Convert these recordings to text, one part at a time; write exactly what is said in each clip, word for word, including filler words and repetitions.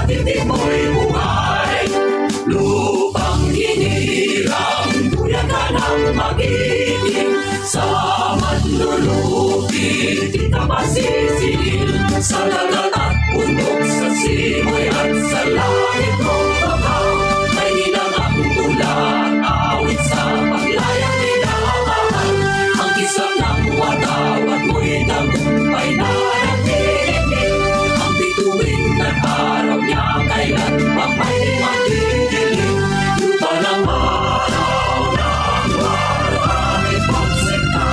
Hindi mo'y buhay, lupang hinirang, buyakan ang magiting sa manlulupi. Di ka masisingil sa dagat at bundok, sa simoy at sa langit. Kung baka may hinang ang tula, awit sa paglayang minamahal. Ang kisang ng watawat mo'y tagumpay na nagtitipid. Ang bituin at araw niya kailan pa may magdidilim. Lupa ng araw, ng araw, ang ipagsinta,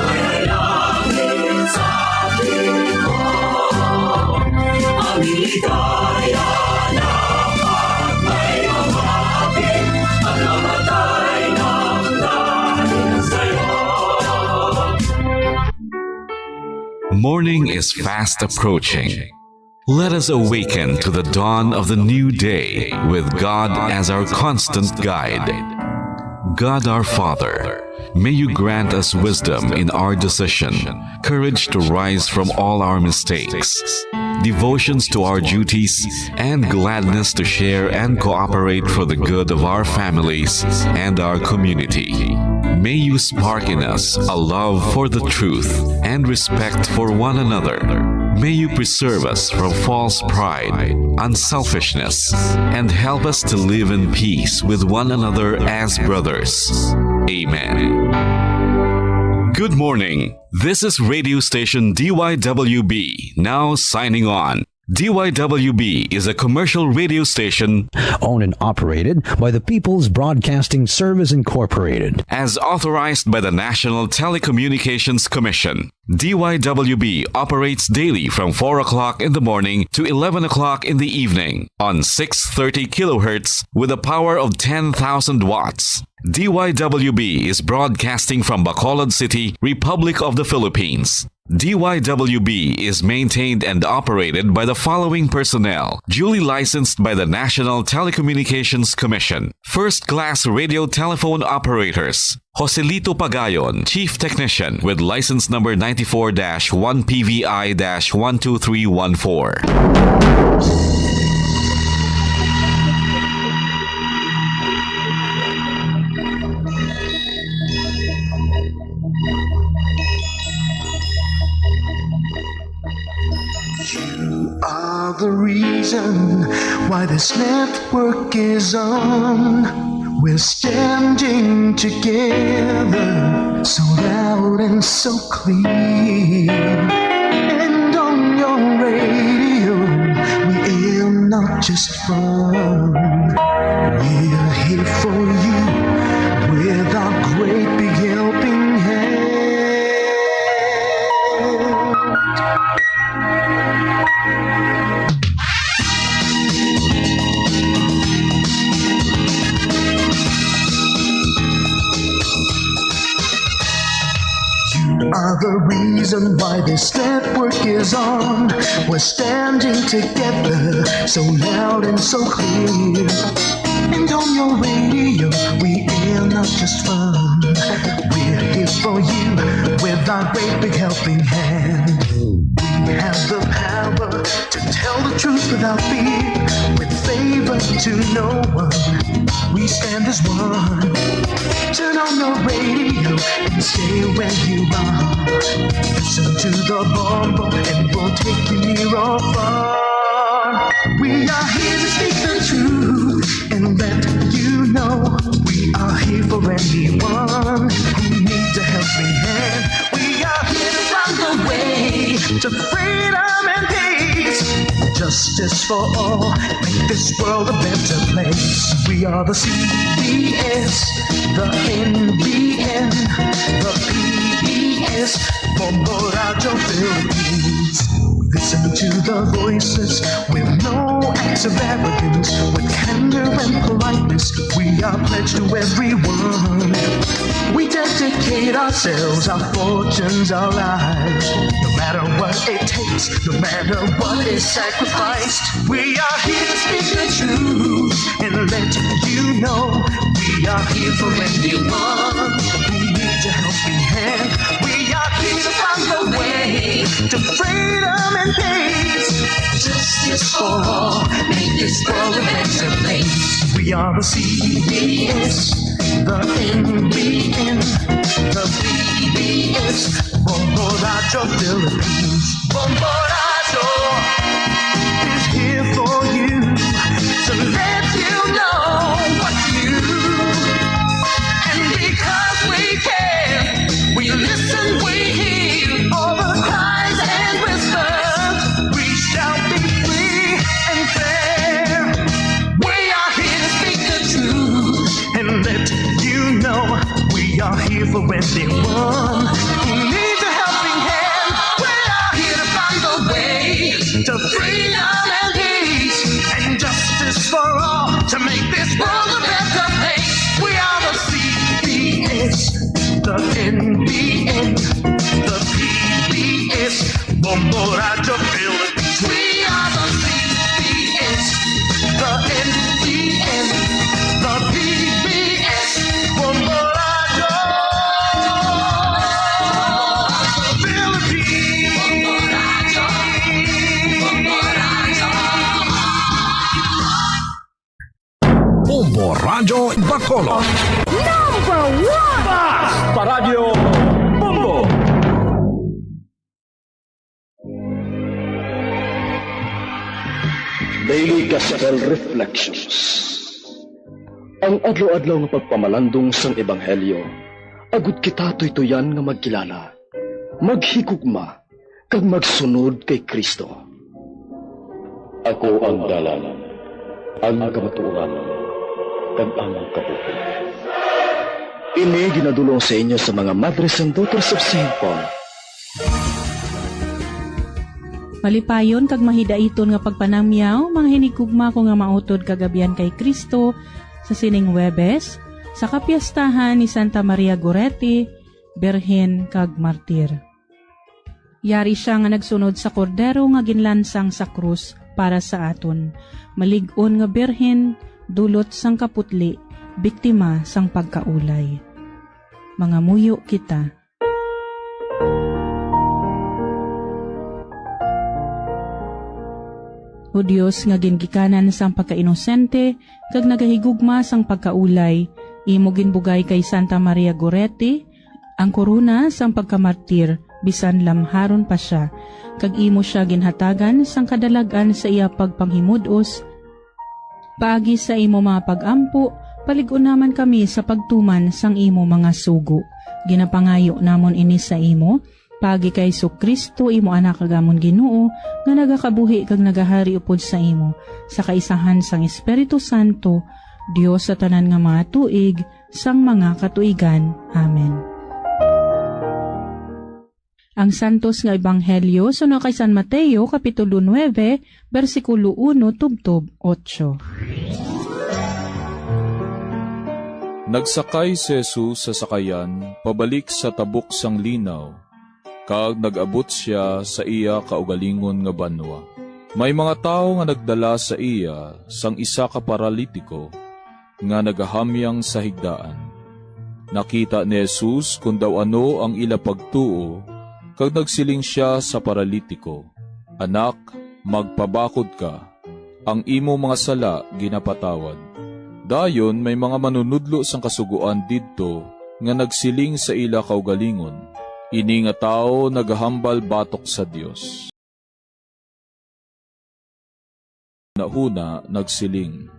ay langit sa tingko. Ang ligaya na pag may mamati, ang namatay ng dahil sa'yo. Morning is fast approaching. Let us awaken to the dawn of the new day with God as our constant guide. God our Father, may you grant us wisdom in our decision, courage to rise from all our mistakes, devotions to our duties, and gladness to share and cooperate for the good of our families and our community. May you spark in us a love for the truth and respect for one another. May you preserve us from false pride, unselfishness, and help us to live in peace with one another as brothers. Amen. Good morning. This is radio station D Y W B, now signing on. D Y W B is a commercial radio station owned and operated by the People's Broadcasting Service Incorporated. As authorized by the National Telecommunications Commission. D Y W B operates daily from four o'clock in the morning to eleven o'clock in the evening on six thirty kilohertz with a power of ten thousand watts. D Y W B is broadcasting from Bacolod City, Republic of the Philippines. D Y W B is maintained and operated by the following personnel, duly licensed by the National Telecommunications Commission. First class radio telephone operators, Joselito Pagayon, Chief Technician, with license number ninety-four dash one P V I dash one two three one four. You are the reason why this network is on. We're standing together, so loud and so clear. And on your radio, we aim not just fun. We're here for you with our great big helping hand. You are the reason why this network is on. We're standing together, so loud and so clear. And on your radio, we air not just fun. We're here for you with our great big helping hand. We have the power to tell the truth without fear, with favor to no one. We stand as one. Turn on your radio and stay where you are. Listen to the bomb and we'll take you near or far. We are here to speak the truth and let you know we are here for anyone who needs a helping hand. We are here to find the way to freedom and peace. Justice for all, make this world a better place. We are the C B S, the N B N, the P B S, Bombo Radio Philippines. Listen to the voices with no acts of arrogance, with candor and politeness. We are pledged to everyone. We dedicate ourselves, our fortunes, our lives. No matter what it takes, no matter what is sacrificed, we are here to speak the truth and let you know we are here for anyone who needs a helping hand. We are here to find the way to freedom and peace. Just Just for all, make this world a better place. We are the C B S, the N B N, the P B S, Bombo Radyo Philippines. Bombo Radyo is here for you to let you know what's new. And because we care, we listen, we hear all the cries and whispers. We shall be free and fair. We are here to speak the truth and let you know we are here for everyone who needs a helping hand. We are here to find the way to freedom and peace and justice for all to make this world a better place. We are the C B S, the N B N, the P B S, Bombo Radyo Philippines. We are the C B S, the N B N, the P B S, Bombo Radyo Philippines. Bombo Radyo Bacolod. Number one! Paradyo Bombo! Daily Gospel Reflections. Ang adlaw-adlaw nga pagpamalandong sang Ebanghelyo, agud kita tuytuyan nga magkilala, maghigugma, kag magsunod kay Cristo. Ako ang dalan, ang kamatuoran, kag ang kabuhi. Ini ginadul-ong sa inyo sa mga Madres and Daughters of Saint Paul. Malipayon kag mahidaiton nga pagpanamyaw, mga hinigugma ko nga mautod kag abyan kay Cristo, sa sining Huwebes, sa kapiestahan ni Santa Maria Goretti, Birhen kag Martir. Yari sia nga nagsunod sa Kordero nga ginlansang sa krus para sa aton. Malig-on nga Birhen, dulot sang kaputli, biktima sang pagkaulay. Mangamuyo kita. O Dios nga gingikanan sang pagkainosente kag nagahigugma sang pagkaulay, imo ginbugay kay Santa Maria Goretti ang korona sang pagkamartir, bisan lamharon pa sia, kag imo sia ginhatagan sang kadalag-an sa iya pagpanghimud-os. Paagi sa imo mga pag-ampo, palig-on naman kami sa pagtuman sang imo mga sugo. Ginapangayo namon ini sa imo, paagi kay Jesu-Cristo, imo Anak kag amon Ginoo, nga nagakabuhi kag nagahari upod sa imo, sa kaisahan sang Espiritu Santo, Dios sa tanan nga mga tuig, sang mga katuigan. Amen. Ang Santos nga Ebanghelyo suno kay San Mateo, Kapitulo nuebe, bersikulo uno tubtob otso. Nagsakay si Jesus sa sakayan pabalik sa tabok sang linaw, kag nag-abot sia sa iya kaugalingon nga banwa. May mga tawo nga nagdala sa iya sang isa ka paralitiko nga nagahamyang sa higdaan. Nakita ni Jesus kon daw ano ang ila pagtuo, kag nagsiling sia sa paralitiko, "Anak, magpabakod ka, ang imo mga sala ginapatawad." Dayon may mga manunodlo sang Kasugoan didto nga nagsiling sa ila kaugalingon, "Ini nga tawo nagahambal batok sa Dios." Hunahuna nagsiling,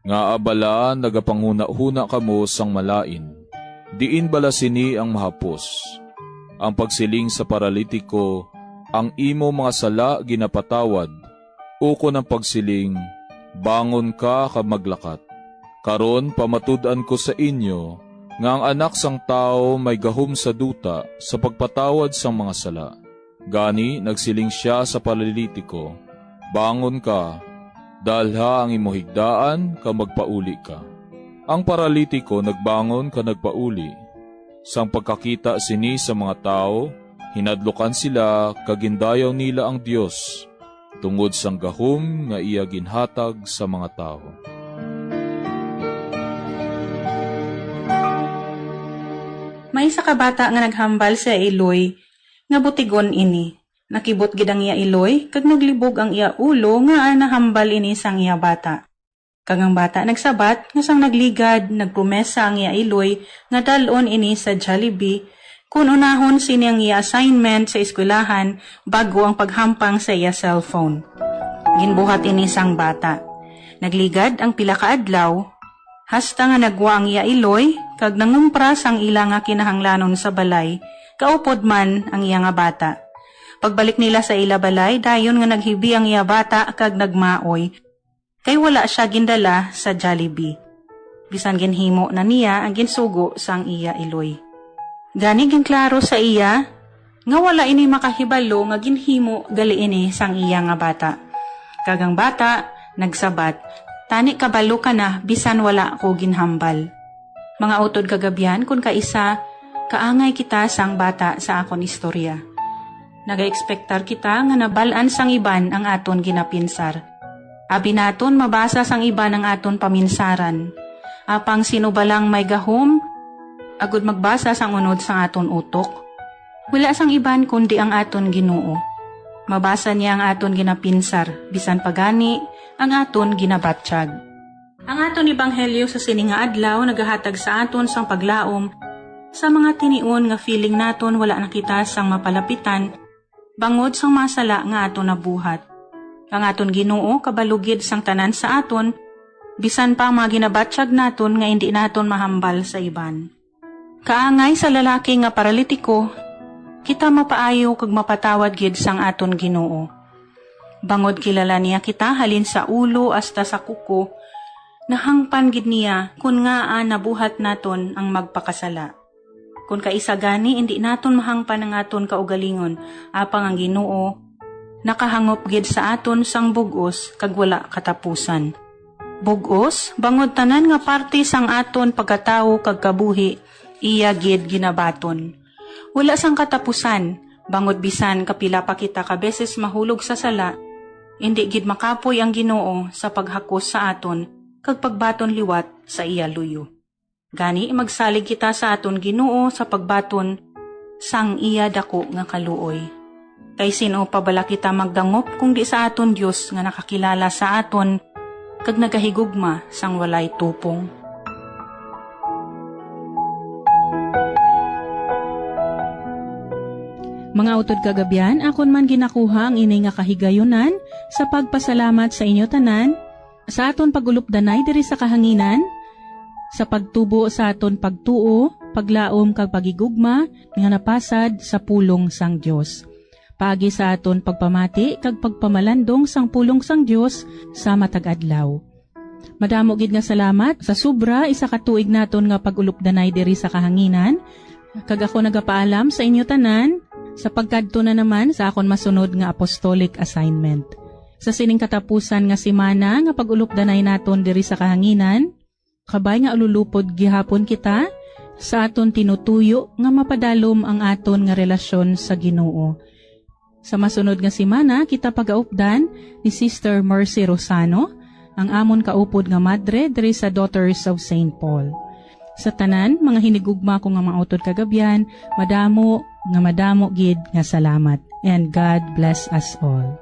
"Ngaa bala nagapanghunahuna kamo sang malain? Diin bala sini ang mahapos? Ang pagsiling sa paralitiko, 'Ang imo mga sala ginapatawad,' ukon ang pagsiling, 'Bangon ka kag maglakat'? Karon, pamatud-an ko sa inyo nga ang Anak sang Tawo may gahom sa duta sa pagpatawad sang mga sala." Gani, nagsiling sia sa paralitiko, "Bangon ka, dalha ang imo higdaan, kag magpauli ka." Ang paralitiko nagbangon kag nagpauli. Sang pagkakita sini sa mga tawo, hinadlukan sila kag gindayaw nila ang Dios tungod sang gahom nga iya ginhatag sa mga tawo. May isa ka bata nga naghambal sa iloy nga butigon ini. Nakibot gid ang iya iloy, kag naglibog ang iya ulo ngaa nahambal ini sang iya bata. Kag ang bata nagsabat nga sang nagligad, nagpromesa ang iya iloy nga dal-on ini sa Jollibee, kun unahon sini ang iya assignment sa eskwelahan bago ang paghampang sa iya cellphone. Ginbuhat ini sang bata. Nagligad ang pila ka adlaw, hasta nga nagwa ang iya iloy, kag nangumpra sang ila nga kinahanglanon sa balay, kaupod man ang iya nga bata. Pagbalik nila sa ila balay, dayon nga naghibi ang iya bata kag nagmaoy, kay wala sia gindala sa Jollibee, bisan ginhimo na niya ang ginsugo sang iya iloy. Gani ginklaro sa iya nga wala ini makahibalo nga ginhimo gali ini sang iya nga bata. Kag ang bata nagsabat, "Tani kabalo ka na bisan wala ko ginhambal." Mga utod kag abyan, kun kaisa, kaangay kita sang bata sa akon istorya. Nagaekspektar kita nga nabal-an sang iban ang aton ginapinsar. Abi naton mabasa sang iban ang aton paminsaran. Apang sino ba lang may gahom, agud magbasa sang unod sang aton utok? Wala sang iban kundi ang aton Ginoo. Mabasa niya ang aton ginapinsar, bisan pa gani ang aton ginabatyag. Ang aton ebanghelyo sa sini nga adlaw nagahatag sa aton sang paglaom sa mga tinion nga feeling naton wala na kita sang mapalapitan bangod sang mga sala nga aton nabuhat. Ang aton Ginoo kabalo gid sang tanan sa aton, bisan pa ang mga ginabatyag naton nga indi naton mahambal sa iban. Kaangay sa lalaki nga paralitiko, kita mapaayo kag mapatawad gid sang aton Ginoo. Bangod kilala niya kita halin sa ulo hasta sa kuko, nahangpan gid niya kon ngaa nabuhat naton ang magpakasala. Kon kaisa gani, indi naton mahangpan ang aton kaugalingon, apang ang Ginoo nakahangop gid sa aton sang bug-os kag wala katapusan. Bug-os, bangod tanan nga parte sang aton pagkatawo kag kabuhi iya gid ginabaton. Wala sang katapusan, bangod bisan kapila pa kita ka beses mahulog sa sala, indi gid makapoy ang Ginoo sa paghakos sa aton kag pagbaton liwat sa iya luyo. Gani, magsalig kita sa aton Ginoo sa pagbaton sang iya daku nga kaluoy. Kay sin-o pa bala kita magdangop kung di sa aton Dios nga nakakilala sa aton kag nagahigugma sang walay tupong? Mga utod kag abyan, akon man ginakuha ang ini nga kahigayunan sa pagpasalamat sa inyo tanan, sa aton pag-ulupdanay diri sa kahanginan, sa pagtubo sa aton pagtuo, paglaom kag paghigugma nga napasad sa pulong sang Dios. Paagi sa aton pagpamati kag pagpamalandong sang pulong sang Dios sa matag adlaw. Madamo gid nga salamat sa sobra isa ka tuig naton nga pag-ulupdanay diri sa kahanginan, kag ako nagapaalam sa inyo tanan sa pagkadto na naman sa akon masunod nga apostolic assignment. Sa sining katapusan nga semana nga pag-ulupdanay naton diri sa kahanginan, kabay nga ululupod gihapon kita sa aton tinutuyo nga mapadalom ang aton nga relasyon sa Ginoo. Sa masunod nga semana, kita pagaupdan ni Sister Mercy Rosano, ang amon kaupod nga madre diri sa Daughters of Saint Paul. Sa tanan, mga hinigugma ko nga mga utod kag abyan, madamo nga madamo gid nga salamat. And God bless us all.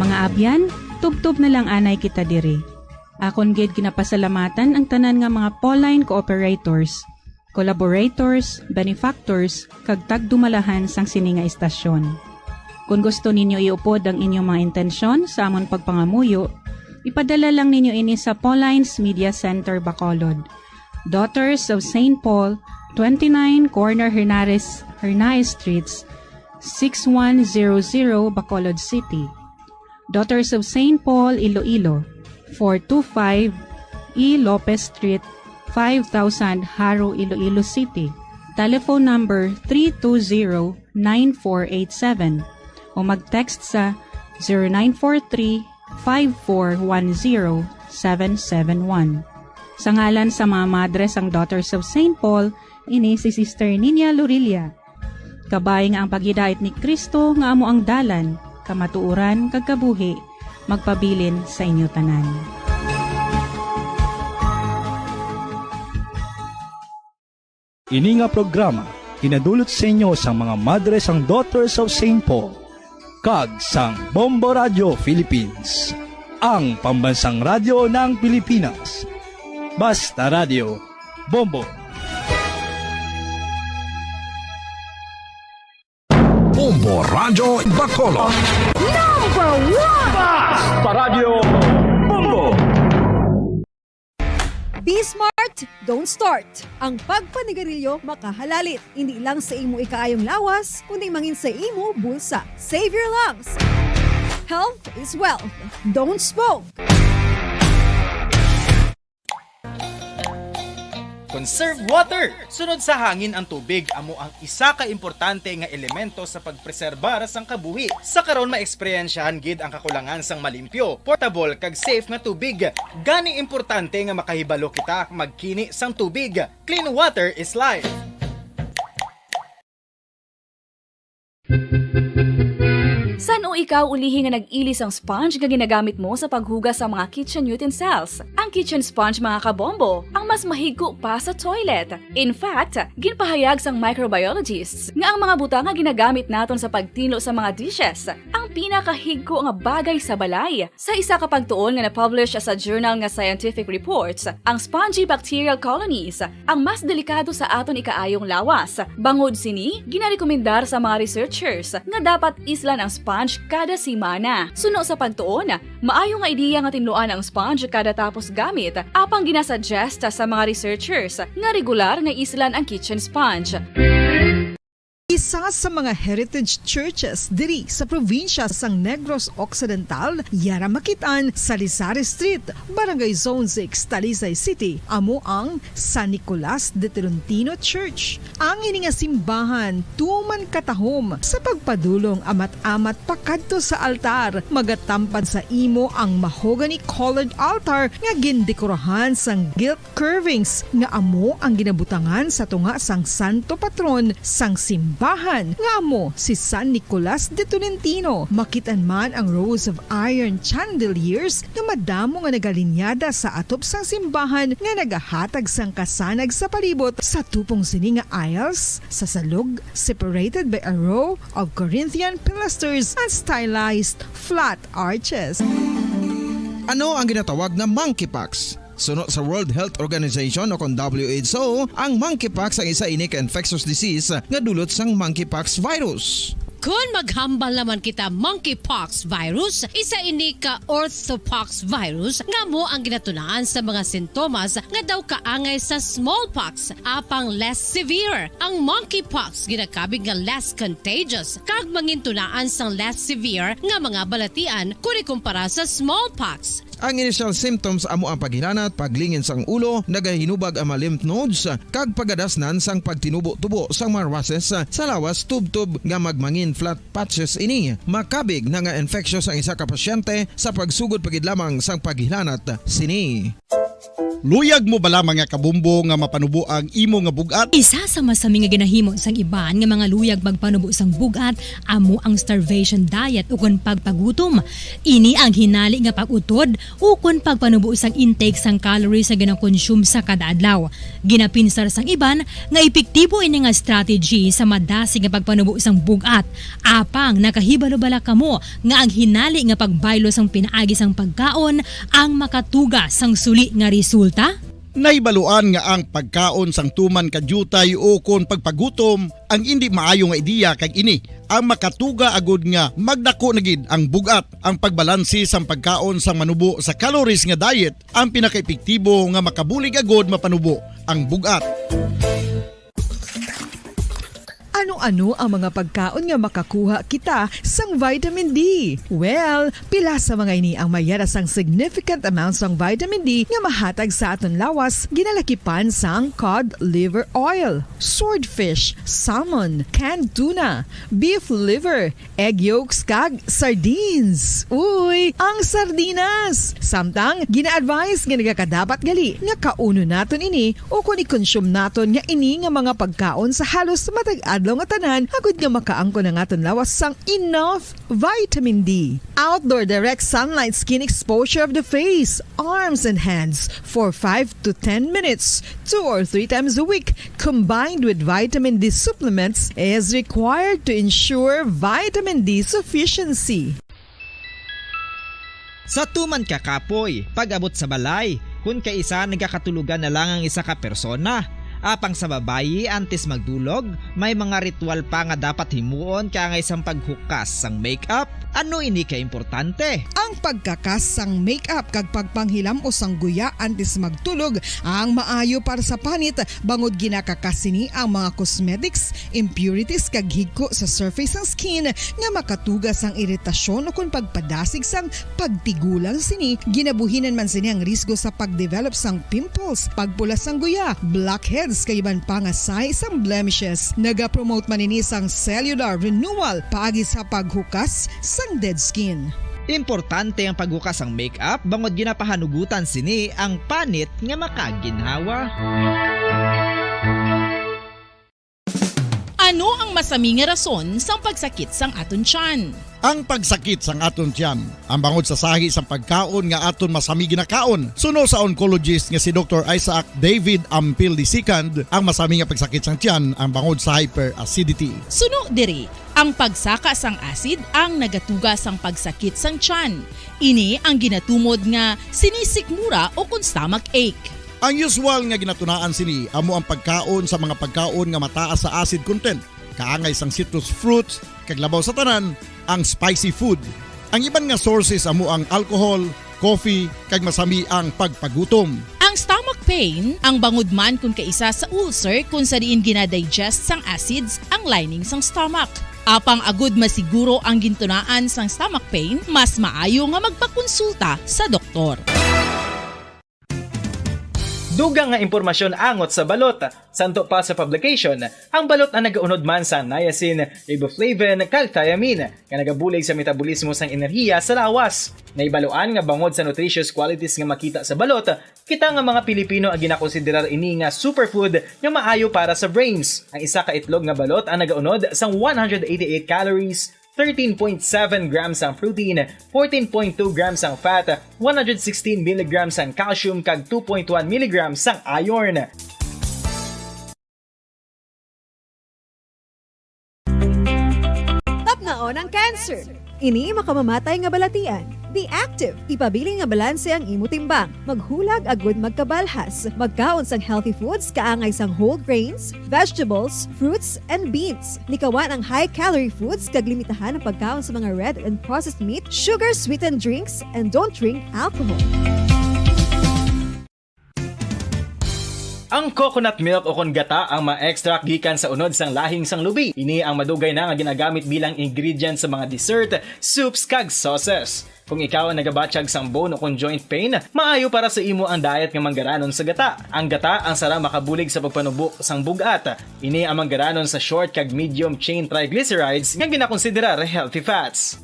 Mga abyan, tubtob na lang anay kita diri. Akon gid ginapasalamatan ang tanan nga mga Pauline cooperators, collaborators, benefactors, kag tagdumalahan sang sini nga istasyon. Kon gusto ninyo iupod ang inyong mga intensyon sa amon pagpangamuyo, ipadala lang ninyo ini sa Pauline's Media Center, Bacolod. Daughters of Saint Paul, twenty-nine Corner Hernares, Hernaez Streets, six one zero zero, Bacolod City. Daughters of Saint Paul, Iloilo, four two five E Lopez Street, five thousand, Jaro, Iloilo City. Telephone number three two zero, nine four eight seven o mag-text sa zero nine four three, five four one zero, seven seven one. Sa ngalan sa mga madre sang Daughters of Saint Paul, ini si Sister Nina Lorilla. Kabay nga ang paghidait ni Cristo nga amo ang dalan, kamatuoran, kag kabuhi magpabilin sa inyo tanan. Ini nga programa ginadulot sa inyo sang mga madre sang Daughters of Saint Paul kag sang Bombo Radio Philippines, ang pambansang radyo ng Pilipinas. Basta Radio, Bombo. Bombo Radyo Bacolod. Number one! Basta Radyo Bombo! Be smart, don't start. Ang pagpanigarilyo makahalalit, hindi lang sa imo ikaayong lawas, kundi mangin sa imo bulsa. Save your lungs. Health is wealth. Don't smoke. Conserve water. Sunod sa hangin ang tubig amo ang isa ka importante nga elemento sa pagpreserbar sang kabuhi. Sa karon, maeksperyensyahan gid ang kakulangan sang malimpyo, portable, kag safe nga tubig. Gani importante nga makahibalo kita magkini sang tubig. Clean water is life. San-o ikaw ulihi nga nag-ili sang sponge nga ginagamit mo sa paghugas sa mga kitchen utensils? Ang kitchen sponge, mga kabombo, ang mas mahigko pa sa toilet. In fact, ginpahayag sang microbiologists nga ang mga butang nga ginagamit naton sa pagtinlo sa mga dishes ang pinakahigko nga bagay sa balay. Sa isa ka pagtuon nga na-publish sa journal nga Scientific Reports, ang spongy bacterial colonies ang mas delikado sa aton ikaayong lawas. Bangod sini, ginarekomendar sa mga researchers nga dapat islan ang sponge kada semana. Suno sa pagtuon, maayo nga ideya nga tinluan ang sponge kada tapos gamit, apang ginasuggest sa mga researchers nga regular nga islan ang kitchen sponge. Isa sa mga heritage churches diri sa probinsya sang Negros Occidental, yara makit-an sa Lizares Street, Barangay Zone six, Talisay City, amo ang San Nicolas de Tolentino Church. Ang ini nga simbahan tuman katahom sa pagpadulong amat-amat pakadto sa altar, magatampad sa imo ang mahogany-colored altar nga gindekorahan sang gilt curvings nga amo ang ginabutangan sa tunga sang santo patron sang simbahan, nga amo si San Nicolas de Tolentino. Makit-an man ang rows of iron chandeliers nga madamo nga nagalinyada sa atop sang simbahan nga nagahatag sang kasanag sa palibot. Sa tupong sini nga aisles, sa salog, separated by a row of Corinthian pilasters and stylized flat arches. Ano ang ginatawag nga monkeypox? Suno sa World Health Organization o kon W H O, ang monkeypox ang isa ini ka infectious disease nga dulot sang monkeypox virus. Kon maghambal naman kita monkeypox virus, isa ini ka orthopox virus nga amo ang ginatunaan sa mga sintomas nga daw kaangay sa smallpox, apang less severe. Ang monkeypox ginakabig nga less contagious kag mangintunaan sang less severe nga mga balatian kon ikumpara sa smallpox. Ang initial symptoms amo ang paghilanat, paglingin sang ulo, nagahinubag ang mga lymph nodes, kag pagadasnan sang pagtinubo-tubo sang mga rushes sa lawas tubtob nga magmangin flat patches ini. Makabig na nga infectious ang isa ka pasyente sa pagsugod pa gid lamang sang paghilanat sini. Luyag mo bala, mga kabombo, nga mapanubo ang imo nga bug-at? Isa sa masami nga ginahimo sang iban nga mga luyag magpanubo sang bug-at amo ang starvation diet ukon pagpagutom. Ini ang hinali nga pag-utod ukon pagpanubo sang intake sang calories nga ginakonsume sa kada adlaw. Ginapinsar sang iban nga epektibo ini nga strategy sa madasig nga pagpanubo sang bug-at. Apang nakahibalo bala kamo nga ang hinali nga pagbaylo sang pinaagi sang pagkaon ang makatuga sang suli nga resulta? Nahibaluan nga ang pagkaon sang tuman ka diutay ukon pagpagutom ang indi maayo nga ideya, kag ini ang makatuga agud nga magdako na gid ang bug-at. Ang pagbalanse sang pagkaon sang manubo sa calories nga diet ang pinakaepektibo nga makabulig agud mapanubo ang bug-at. Ano-ano ang mga pagkaon nga makakuha kita sang vitamin D? Well, pila sa mga ini ang may yara sang significant amount sang vitamin D nga mahatag sa aton lawas, ginalakipan sang cod liver oil, swordfish, salmon, canned tuna, beef liver, egg yolks, kag sardines. Uy, ang sardinas! Samtang, gina-advise nga nagakadapat gali nga kaunon naton ini ukon i-consume naton nga ini nga mga pagkaon sa halos matag adlaw nga tanan, agud nga makaangkon ang aton lawas sang enough vitamin D. Outdoor direct sunlight skin exposure of the face, arms, and hands for five to ten minutes, two or three times a week, combined with vitamin D supplements, is required to ensure vitamin D sufficiency. Sa tuman ka kapoy, pag-abot sa balay, kun kaisa nagakatulogan na lang ang isa ka persona. Apang sa babayi, antes magdulog, may mga ritual pa nga dapat himuon kaangay sang paghukas sang makeup. Ano ini ka importante? Ang pagkakas sang makeup kag pagpanghilam-os sang guya antes magtulog ang maayo para sa panit, bangod ginakakas sini ang mga cosmetics, impurities kag higko sa surface sang skin nga makatuga sang iritasyon ukon pagpadasig sang pagtigulang sini. Ginabuhinan man sini ang risgo sa pagdevelop sang pimples, pagpula sang guya, blackheads kag iban pa nga sign sang blemishes. Nagapromote man ini sang cellular renewal paagi sa paghukas sang dead skin. Importante ang paghukas sang makeup bangod ginapahanugutan sini ang panit nga makaginhawa. Ano ang masami nga rason sang pagsakit sang aton tiyan? Ang pagsakit sang aton tiyan, ang bangod sa sahi sang pagkaon nga aton masami ginakaon. Suno sa oncologist nga si Doktor Isaac David Ampil the second, ang masami nga pagsakit sang tiyan ang bangod sa hyperacidity. Suno diri, ang pagsaka sang acid ang nagatuga sang pagsakit sang tiyan. Ini ang ginatumod nga sinisikmura o kon stomach ache. Ang usual nga ginatunaan sini amo ang pagkaon sa mga pagkaon nga mataas sa acid content, kaangay sang citrus fruits, kag labaw sa tanan, ang spicy food. Ang iban nga sources amo ang alcohol, coffee, kag masami ang pagpagutom. Ang stomach pain, ang bangod man kon kaisa sa ulcer kon sa diin ginadigest sang acids ang lining sang stomach. Apang agud masiguro ang gintunaan sang stomach pain, mas maayo nga magpakonsulta sa doktor. Dugang nga impormasyon angot sa balot. Santo pa sa publication, ang balot ang nagaunod man sa niacin, riboflavin, kag thiamine, nga nagabulig sa metabolismo sang enerhiya sa lawas. Nahibaluan nga bangod sa nutritious qualities nga makita sa balot, kita nga mga Pilipino ang ginakonsiderar ini nga superfood nga maayo para sa brains. Ang isa ka itlog nga balot ang nagaunod sang one hundred eighty-eight calories, thirteen point seven grams ang protein, fourteen point two grams ang fat, one hundred sixteen milligrams ang calcium, kag two point one milligrams ang iron. Tapnaon ang cancer. Ini makamamatay nga balatian. Be active. Ipabilin nga balanse ang imo timbang. Maghulag agud magkabalhas. Magkaon sang healthy foods kaangay sang whole grains, vegetables, fruits, and beans. Likawan ang high-calorie foods kag limitahan ang pagkaon sa mga red and processed meat, sugar-sweetened drinks, and don't drink alcohol. Ang coconut milk o kon gata ang ma-extract gikan sa unod sang lahing sang lubi. Ini ang madugay na nga ginagamit bilang ingredient sa mga dessert, soups, kag sauces. Kung ikaw ang nagabatyag sang bone o kon joint pain, maayo para sa imo ang diet nga manggaranon sa gata. Ang gata ang sara makabulig sa pagpanubo sang bug-at. Ini ang manggaranon sa short kag medium chain triglycerides nga ginakonsiderar healthy fats.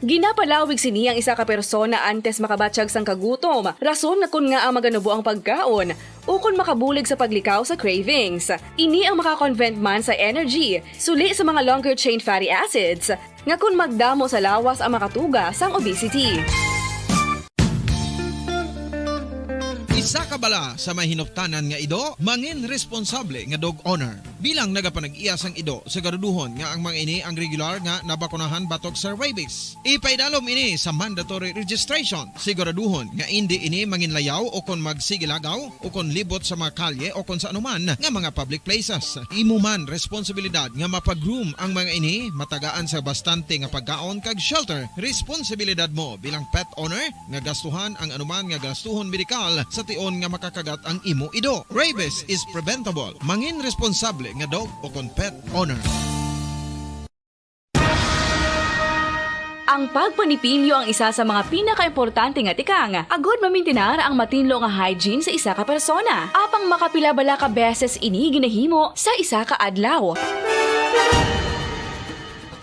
Ginapalawig sini ang isa ka persona antes makabatyag sang kagutom, rason nga kon ngaa maganubo ang pagkaon, ukon makabulig sa paglikaw sa cravings. Ini ang maka-convert man sa energy, suli sa mga longer chain fatty acids, nga kon magdamo sa lawas ang makatuga sang obesity. Isa ka bala sa may hinuptanan nga ido, mangin responsable nga dog owner. Bilang nagapanag-iya sang ido, siguraduhon nga ang mga ini ang regular nga nabakunahan batok sa rabies. Ipaidalom ini sa mandatory registration. Siguraduhon nga indi ini manginlayaw o kon magsigilagaw o kon libot sa mga kalye o kon sa anuman nga mga public places. Imo man responsibilidad nga mapag-groom ang mga ini, matagaan sa bastante nga pagkaon kag shelter. Responsibilidad mo bilang pet owner nga gastuhan ang anuman nga gastuhon medikal sa tion nga makakagat ang imo ido. Rabies is preventable. Mangin responsable nga dog o kon pet owner. Ang pagpanipilyo ang isa sa mga pinakaimportante nga tikang agud mamintinar ang matinlo nga hygiene sa isa ka persona. Apang makapila bala ka beses ini ginahimo sa isa ka adlaw?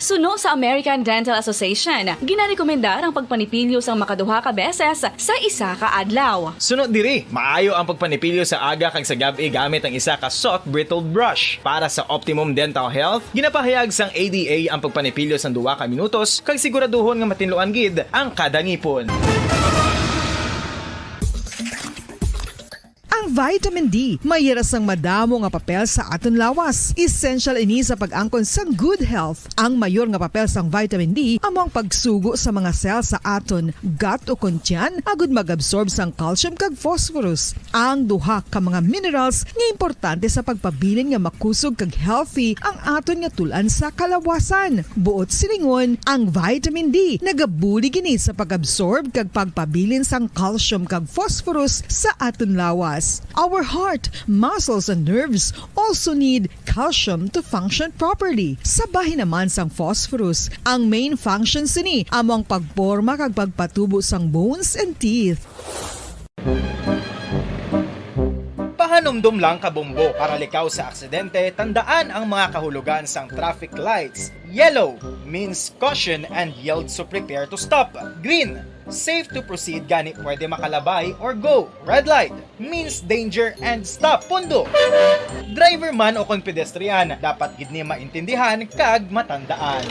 Suno sa American Dental Association, ginarekomendar ang pagpanipilyo sang makaduha ka beses sa isa ka adlaw. Suno diri, maayo ang pagpanipilyo sa aga kag sa gab-i gamit ang isa ka soft bristled brush. Para sa optimum dental health, ginapahayag sang A D A ang pagpanipilyo sang duha ka minutos kag siguraduhon nga matinluan gid ang kada ngipon. Ang vitamin D may yara sang madamo nga papel sa aton lawas. Essential ini sa pag-angkon sang good health. Ang mayor nga papel sang vitamin D amo ang pagsugo sa mga cell sa aton gut o kon tiyan agud mag-absorb sang calcium kag phosphorus, ang duha ka mga minerals nga importante sa pagpabilin nga makusog kag healthy ang aton nga tul-an sa kalawasan. Buot silingon, ang vitamin D nagabulig ini sa pag-absorb kag pagpabilin sang calcium kag phosphorus sa aton lawas. Our heart, muscles, and nerves also need calcium to function properly. Sa bahin naman sang phosphorus, ang main function sini amo ang pagporma kag pagpatubo sang bones and teeth. Pahanumdom lang, kabombo, para likaw sa aksidente, tandaan ang mga kahulogan sang traffic lights. Yellow means caution and yield, so prepare to stop. Green, safe to proceed, gani pwede makalabay or go. Red light means danger and stop. Pundo. Driver man o kon pedestrian, dapat gid ni maintindihan kag matandaan.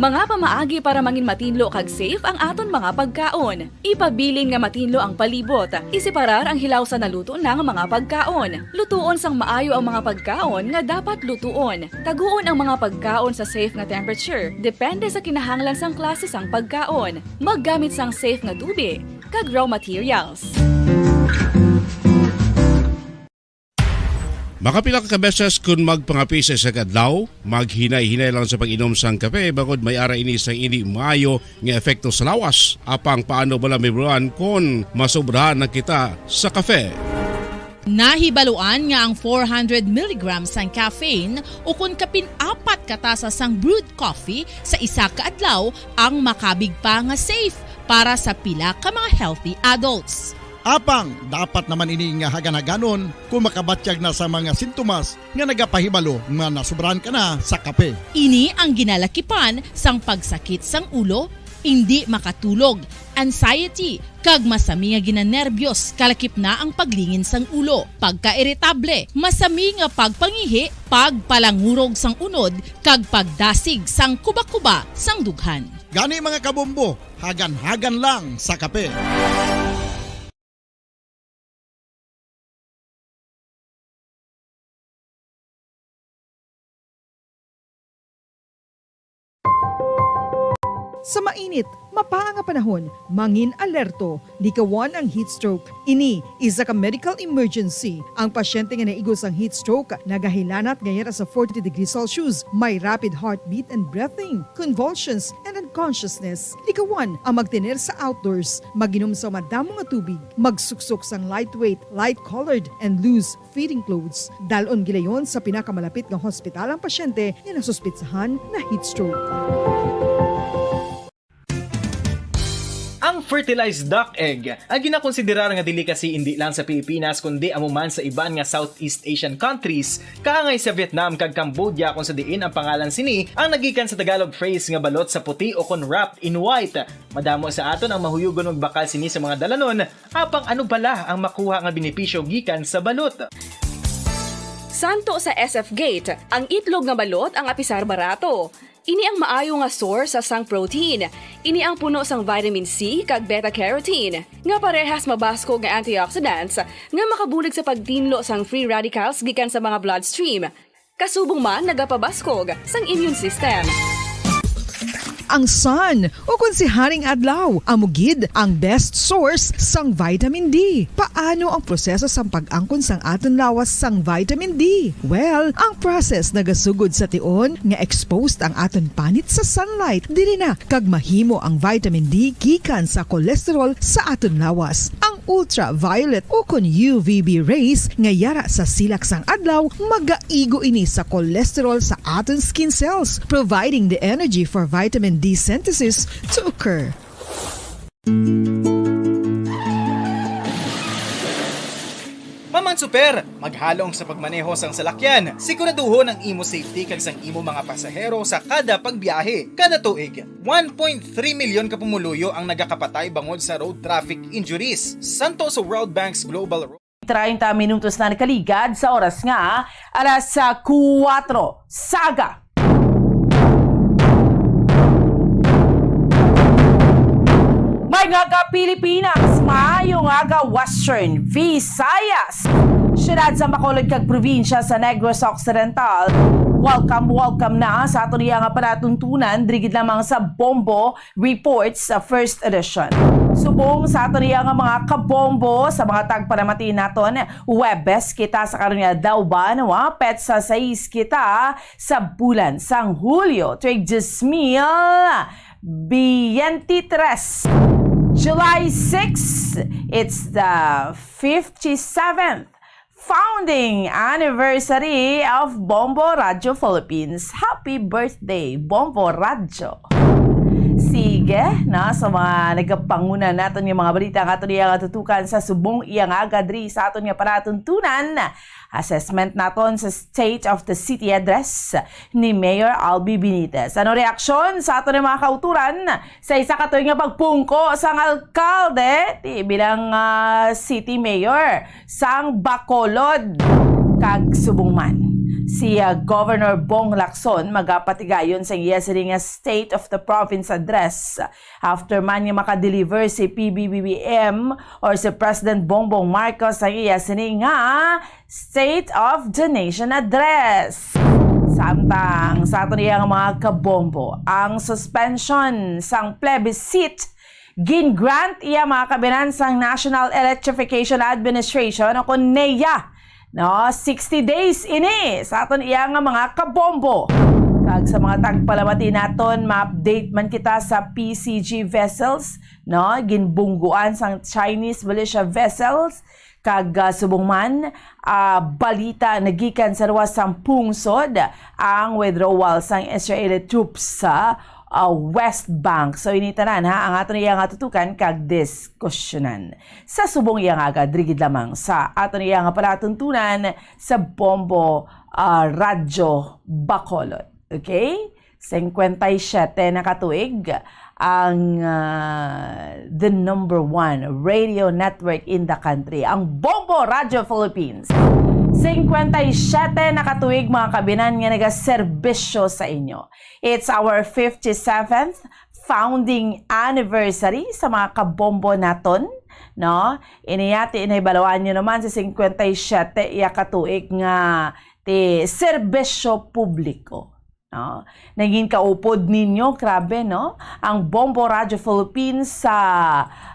Mga pamaagi para mangin matinlo kag safe ang aton mga pagkaon. Ipabilin nga matinlo ang palibot. Iseparar ang hilaw sa naluto na nga mga pagkaon. Lutuon sang maayo ang mga pagkaon nga dapat lutuon. Taguon ang mga pagkaon sa safe nga temperature, depende sa kinahanglan sang klase sang pagkaon. Maggamit sang safe nga tubig kag raw materials. Makapila ka beses kon magpangape sa isa ka adlaw, maghinay-hinay lang sa pag-inom sang kape, bangod may ara ini sang indi maayo nga epekto sa lawas. Apang paano bala, Ma'am Ron, kon masobrahan na kita sa kape? Nahibaluan nga ang four hundred milligrams sang caffeine ukon kapin apat ka tasa sang brewed coffee sa isa ka adlaw ang makabig pa nga safe para sa pila ka mga healthy adults. Apang dapat naman ini nga hagan-haganon kon makabatyag na sa mga sintomas nga nagapahibalo nga nasobrahan ka na sa kape. Ini ang ginalakipan sang pagsakit sang ulo, indi makatulog, anxiety, kag masami nga ginanerbiyos, kalakip na ang paglingin sang ulo, pagkairitable, masami nga pagpangihi, pagpalangurog sang unod, kag pagdasig sang kubakuba sang dughan. Gani, mga kabombo, hagan-hagan lang sa kape. Sa mainit, mapaa nga panahon, mangin alerto, likawan ang heat stroke. Ini isa ka medical emergency. Ang pasyente nga naigo sang heat stroke nagahilanat nga yara sa forty degrees Celsius, may rapid heartbeat and breathing, convulsions, and unconsciousness. Likawan ang magtener sa outdoors, mag-inom sa madamo nga tubig, magsuksok sang lightweight, light-colored, and loose fitting clothes. Dal-on gilayon sa pinakamalapit nga hospital ang pasyente nga nasuspetsahan na heat stroke. Ang fertilized duck egg, ang ginakonsiderar nga delicacy indi lang sa Pilipinas, kundi amo man sa iban nga Southeast Asian countries, kaangay sa Vietnam kag Cambodia, kung sa diin ang pangalan sini ang nagikan sa Tagalog phrase nga balot sa puti o kon wrapped in white. Madamo sa aton ang mahuyugon magbakal sini sa mga dalanon, apang ano bala ang makuha nga benepisyo gikan sa balot? Santo sa S F Gate, ang itlog nga balot ang apisar barato. Ini ang maayo nga source sa sang protein. Ini ang puno sang vitamin C kag beta-carotene, nga parehas mabaskog nga antioxidants nga makabulig sa pagtinlo sang free radicals gikan sa mga bloodstream. Kasubong man nagapabaskog sang immune system. Ang sun, o kon si Haring Adlaw, amo gid ang best source sang vitamin D. Paano ang proseso sang pag-angkon sang aton lawas sang vitamin D? Well, ang process nagasugod sa tion nga exposed ang aton panit sa sunlight. Diri na kag mahimo ang vitamin D gikan sa cholesterol sa aton lawas. Ang ultraviolet o kon U V B rays nga yara sa silak sang adlaw, magaigo ini sa cholesterol sa aton skin cells, providing the energy for vitamin D synthesis to occur. Mga man super, maghalong sa pagmaneho sang salakyan. Siguraduhon ang imo safety kag sang imo mga pasahero sa kada pagbiyahe. Kada tuig, one point three milyon ka pumuluyo ang nagakapatay bangod sa road traffic injuries. Santo sa World Bank's Global Road. Treinta minutos na nakaligad sa oras nga alas, ah, kuwatro sa aga. Maayong aga, Pilipinas. Maayong aga, Western Visayas. Siyudad sa Bacolod kag probinsya sa Negros Occidental. Welcome, welcome na sa aton iya nga palatuntunan, diri gid lamang sa Bombo Reports, sa first edition. Subong sa aton iya nga mga kabombo, sa mga tagpalamati naton, Huwebes kita sa karon nga adlaw, ba, no? Petsa sais kita sa bulan sang Hulyo, tuig dos mil biyente tres. July six, it's the fifty-seventh founding anniversary of Bombo Radyo Philippines. Happy birthday, Bombo Radyo! Sige, na, sa mga nagapanguna naton nga mga balita nga aton iya nga tutukan sa subong iya nga aga diri sa aton nga palatuntunan, assessment naton sa State of the City Address ni Mayor Albi Benitez. Ano reaksyon sa aton nga mga kauturan sa isa ka tuig nga pagpungko sang alkalde ti bilang, ah, city mayor sang Bacolod kag subong man? Si, ah, Governor Bong Lacson magapatigayon sa iya sini nga State of the Province Address after man nga makadeliver si P B B M or si President Bongbong Marcos sa iya sini nga State of the Nation Address. Samtang sa aton iya nga mga kabombo, ang suspension sang plebiscite gin-grant iya mga kabinan sang National Electrification Administration o kon NEA. No, sixty days ini sa aton iya nga mga kabombo. Kag sa mga tagpalamati naton, ma-update man kita sa P C G vessels, no, ginbungguan sang Chinese militia vessels. Kag, ah, subong man, ah, balita nagikan sa luwas sang pungsod ang withdrawal sang Israeli troops sa, ah, West Bank. So, ini tanan, ha, ang aton iya nga tutukan kag diskusyonan sa subong iya nga aga, diri gid lamang sa aton iya nga palatuntunan sa Bombo, ah, Radyo Bacolod. Okay? Singkwenta y siyete na ka tuig ang, ah, the number one radio network in the country, ang Bombo Radyo Philippines. Singkwenta y siyete na ka tuig, mga kabinan, nga nagaserbisyo sa inyo. It's our fifty-seventh founding anniversary sa mga kabombo naton, no? Ini yati, nahibaluan nyo naman, sa singkwenta y siyete iya ka tuig nga ti serbisyo publiko. No? Naging kaupod ninyo, grabe, no? Ang Bombo Radyo Philippines sa,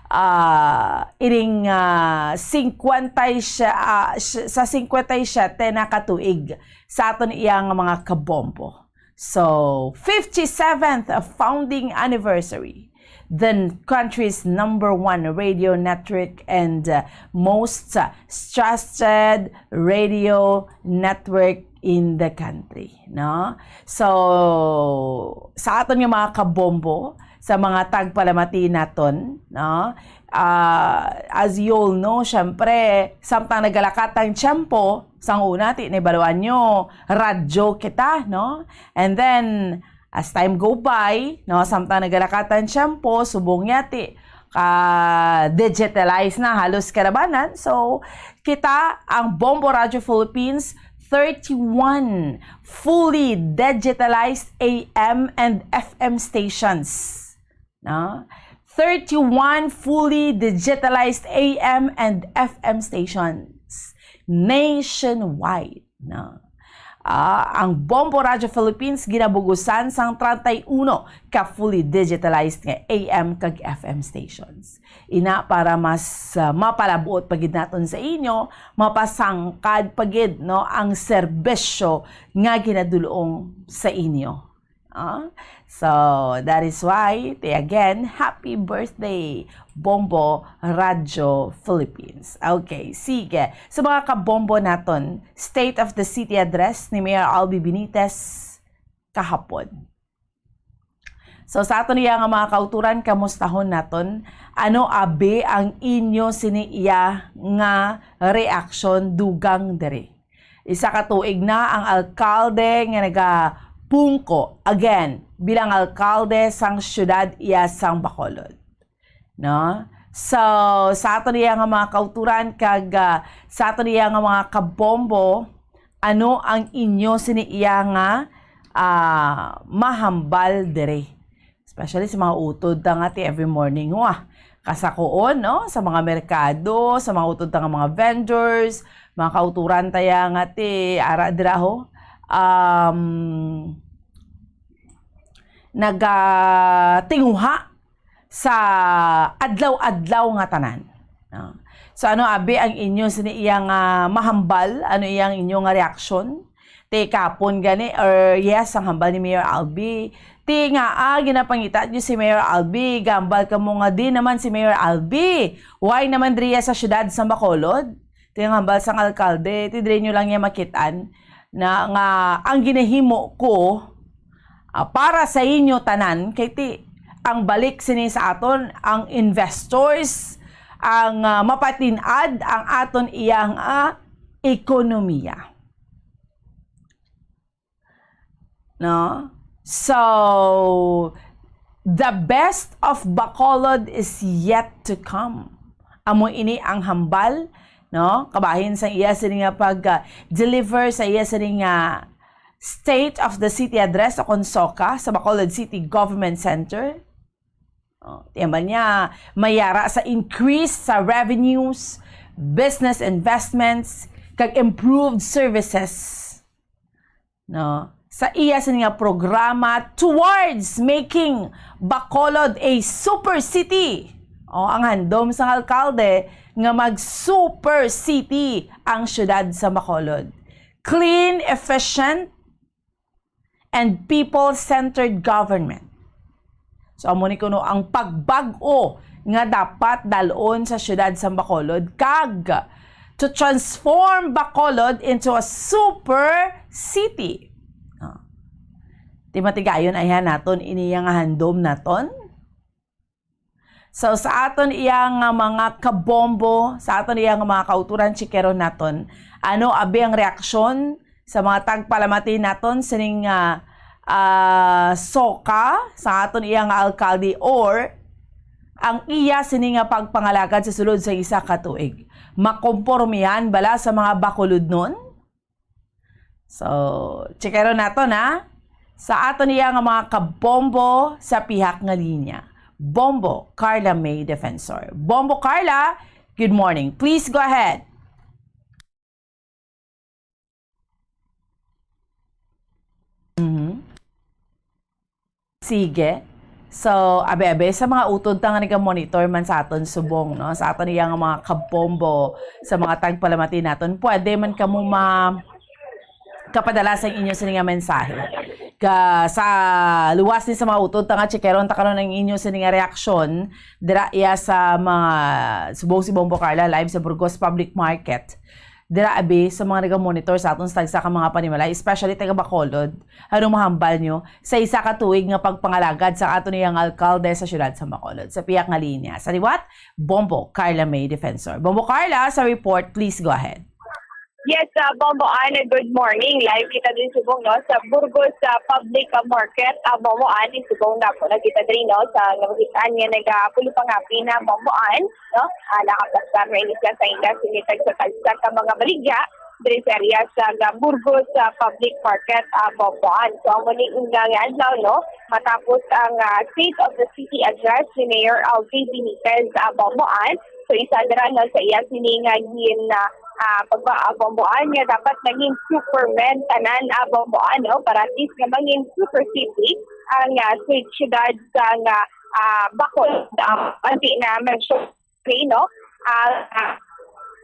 ah, ining, ah, singkwenta y siya, ah, si-, sa singkwenta y siyete na ka tuig sa aton iya nga mga kabombo. So, fifty-seventh founding anniversary, the country's number one radio network and, uh, most, uh, trusted radio network in the country, no? So, sa aton nga mga kabombo, sa mga tagpalamati naton, no? Ah, as you all know, syempre, samtang nagalakat ang tiyempo, sang una, ti, nahibaluan nyo, radyo kita, no? And then, as time go by, no, samtang nagalakat ang tiyempo, subong niya, ti, ka-digitalize na halos kalabanan. So, kita, ang Bombo Radyo Philippines, thirty-one fully digitalized A M and F M stations. No? Thirty-one fully digitalized A M and F M stations nationwide. No? Ah, ang Bombo Radyo Philippines ginabugusan sang treinta y uno ka fully digitalized nga A M kag F M stations. Ina, para mas, ah, mapalabuot pa gid naton sa inyo, mapasangkad pa gid, no, ang serbisyo nga ginadul-ong sa inyo. Ah, so, that is why, ti, again, happy birthday, Bombo Radyo Philippines. Okay, sige. So, mga kabombo naton, State of the City Address ni Mayor Albi Benitez kahapon. So, sa aton iya nga mga kauturan, kamustahon naton, ano abi ang inyo sini iya nga reaksyon dugang diri? Isa ka tuig na ang alkalde nga nagapungko, again, bilang alkalde sang siyudad iya sang Bacolod. No? So, sa aton iya nga mga kauturan kag, ah, sa aton iya nga mga kabombo, ano ang inyo sini iya nga, ah, mahambal diri? Especially sa mga utod ta nga ti every morning, wa, kasakuon, no? Sa mga merkado, sa mga utod ta nga mga vendors, mga kauturan ta ya nga ti ara dira, ho. Um, nagatinguha sa adlaw-adlaw nga tanan. No? So, ano abi ang inyo sini iya nga mahambal? Ano iya ang inyo nga reaksyon? Ti kapon gani, or yes, ang hambal ni Mayor Albi. Ti nga, ah, ginapangita niyo si Mayor Albi, gambal kamo nga di naman si Mayor Albi. Why naman diriya sa siyudad sa Bacolod? Ti ang hambal sang alkalde, ti diri niyo lang niya makitaan na nga ang ginahimo ko, ah, para sa inyo tanan, kay ti ang balik sini sa aton, ang investors, ang, ah, mapatin-ad ang aton iyang, ah, ekonomiya. No? So, the best of Bacolod is yet to come. Amo ini ang hambal, no? Kabahin sa iya sini nga pag, ah, deliver sa iya sini nga State of the City Address o kon SOCA sa Bacolod City Government Center. Oh, tiyan ba niya, mayara sa increase sa revenues, business investments, kag improved services. No? Sa iya sini nga programa towards making Bacolod a super city. O, ang handom sang alkalde nga mag super city ang siyudad sa Bacolod. Clean, efficient, and people-centered government. So, amo ni kuno ang pagbag-o nga dapat dal-on sa siyudad sang Bacolod kag to transform Bacolod into a super city. Ah. Ti matigayon ayhan naton ini nga handom naton. So, sa aton iya nga mga kabombo, sa aton iya nga mga kauturan, chikeron naton, ano abi ang reaksyon sa mga tagpalamati naton sining, ah, ah, SOCA, sa aton iya nga alkalde, or ang iya sini nga pagpangalagad sa sulod sa isa ka tuig? Makompormihan bala sa mga Bacolodnon? So, chikeron naton, ha? Sa aton iya nga mga kabombo sa pihak nga linya. Bombo Carla May Defensor. Bombo Carla, good morning. Please go ahead. Mhm. Sige. So, abi-abi sa mga utod ta nga naga-monitor man sa aton subong, no? Sa aton iya nga mga kabombo, sa mga tagpalamati naton, pwede man kamo ma-, kapadala sa inyo sini nga mensahe. Ka, sa luwas ni sa mga utod ta nga chikeron ta karon ang inyo sini nga reaksyon, dira iya sa mga subong si Bombo Carla live sa Burgos Public Market. Dira abi sa mga naga-monitor sa aton sa tagsa ka mga panimalay, especially taga Bacolod. Ano mahambal nyo sa isa ka tuig nga pagpangalagad sa aton iyang alkalde sa siyudad sa Bacolod? Sa pihak nga linya, sa liwat, Bombo Carla May Defensor. Bombo Carla, sa report, please go ahead. Yes, ah, Bombo Ann, good morning. Live kita din subong, no, sa Burgos, sa public, ah, market. Ah, Bombo Ann, subong na po na kita diri, no, sa nabagitan nga nagapulo pa nga pina, Bombo Ann, no? Ah, nakaplastar na ini siya sa ila, sinitag sa tagsa ka mga baligya diri sa area sa, ah, Burgos, sa public market, ah, Bombo Ann. So, amo ni una nga adlaw, no? Matapos ang, ah, State of the City Address ni Mayor Alfie Benitez, ah, Bombo Ann. So, isa dira na sa iya sini nga gin, ah, ah, pagba-, ah, Bombo Ann nga dapat naging superman tanan, ah, Bombo Ann, no? Para at least nga mangin super city ang, ah, siyudad sa, ah, ah, Bacolod, ah, anti na mention, no? Ah, ah,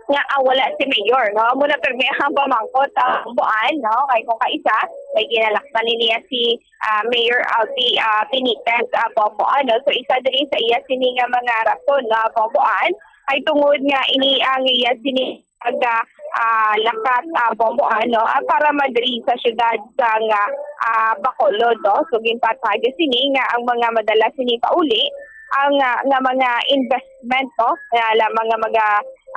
nga, ah, wala si Mayor, no? Amo na pirmi ang pamangkot, ah, Bombo Ann, no? Kay kung kaisa, may ginalakpan ni niya si, ah, Mayor Alfie, ah, Benitez, ah, Bombo Ann, no? So, isa diri sa iya sini nga mga rason, no, Bombo Ann, ay tungod nga ini ang iya sini pag, ah, ah, lakat, ah, Bomboan, no, ah, para madiri sa siyudad sang, ah, ah, Bacolod, no. So, ginpatag sini nga ang mga madala sini pauli, ang, ah, nga mga investment, no, nga lamang nga mga,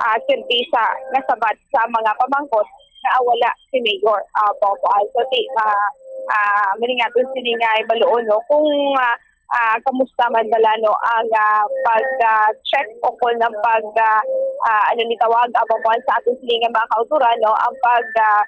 ah, serbi sa nasabat sa mga pamangkot nga wala si Mayor, ah, Bomboan. So, ti, ah, ah, maningaton sini nga ibaluon, no, kung, ah, ah, kamusta man bala, no, ang, ah, pag, ah, check o kung ang pag, ah, ah, ano ni tawag, ah, Bomboan, sa aton sini nga mga kauturan, no, ang pag, ah,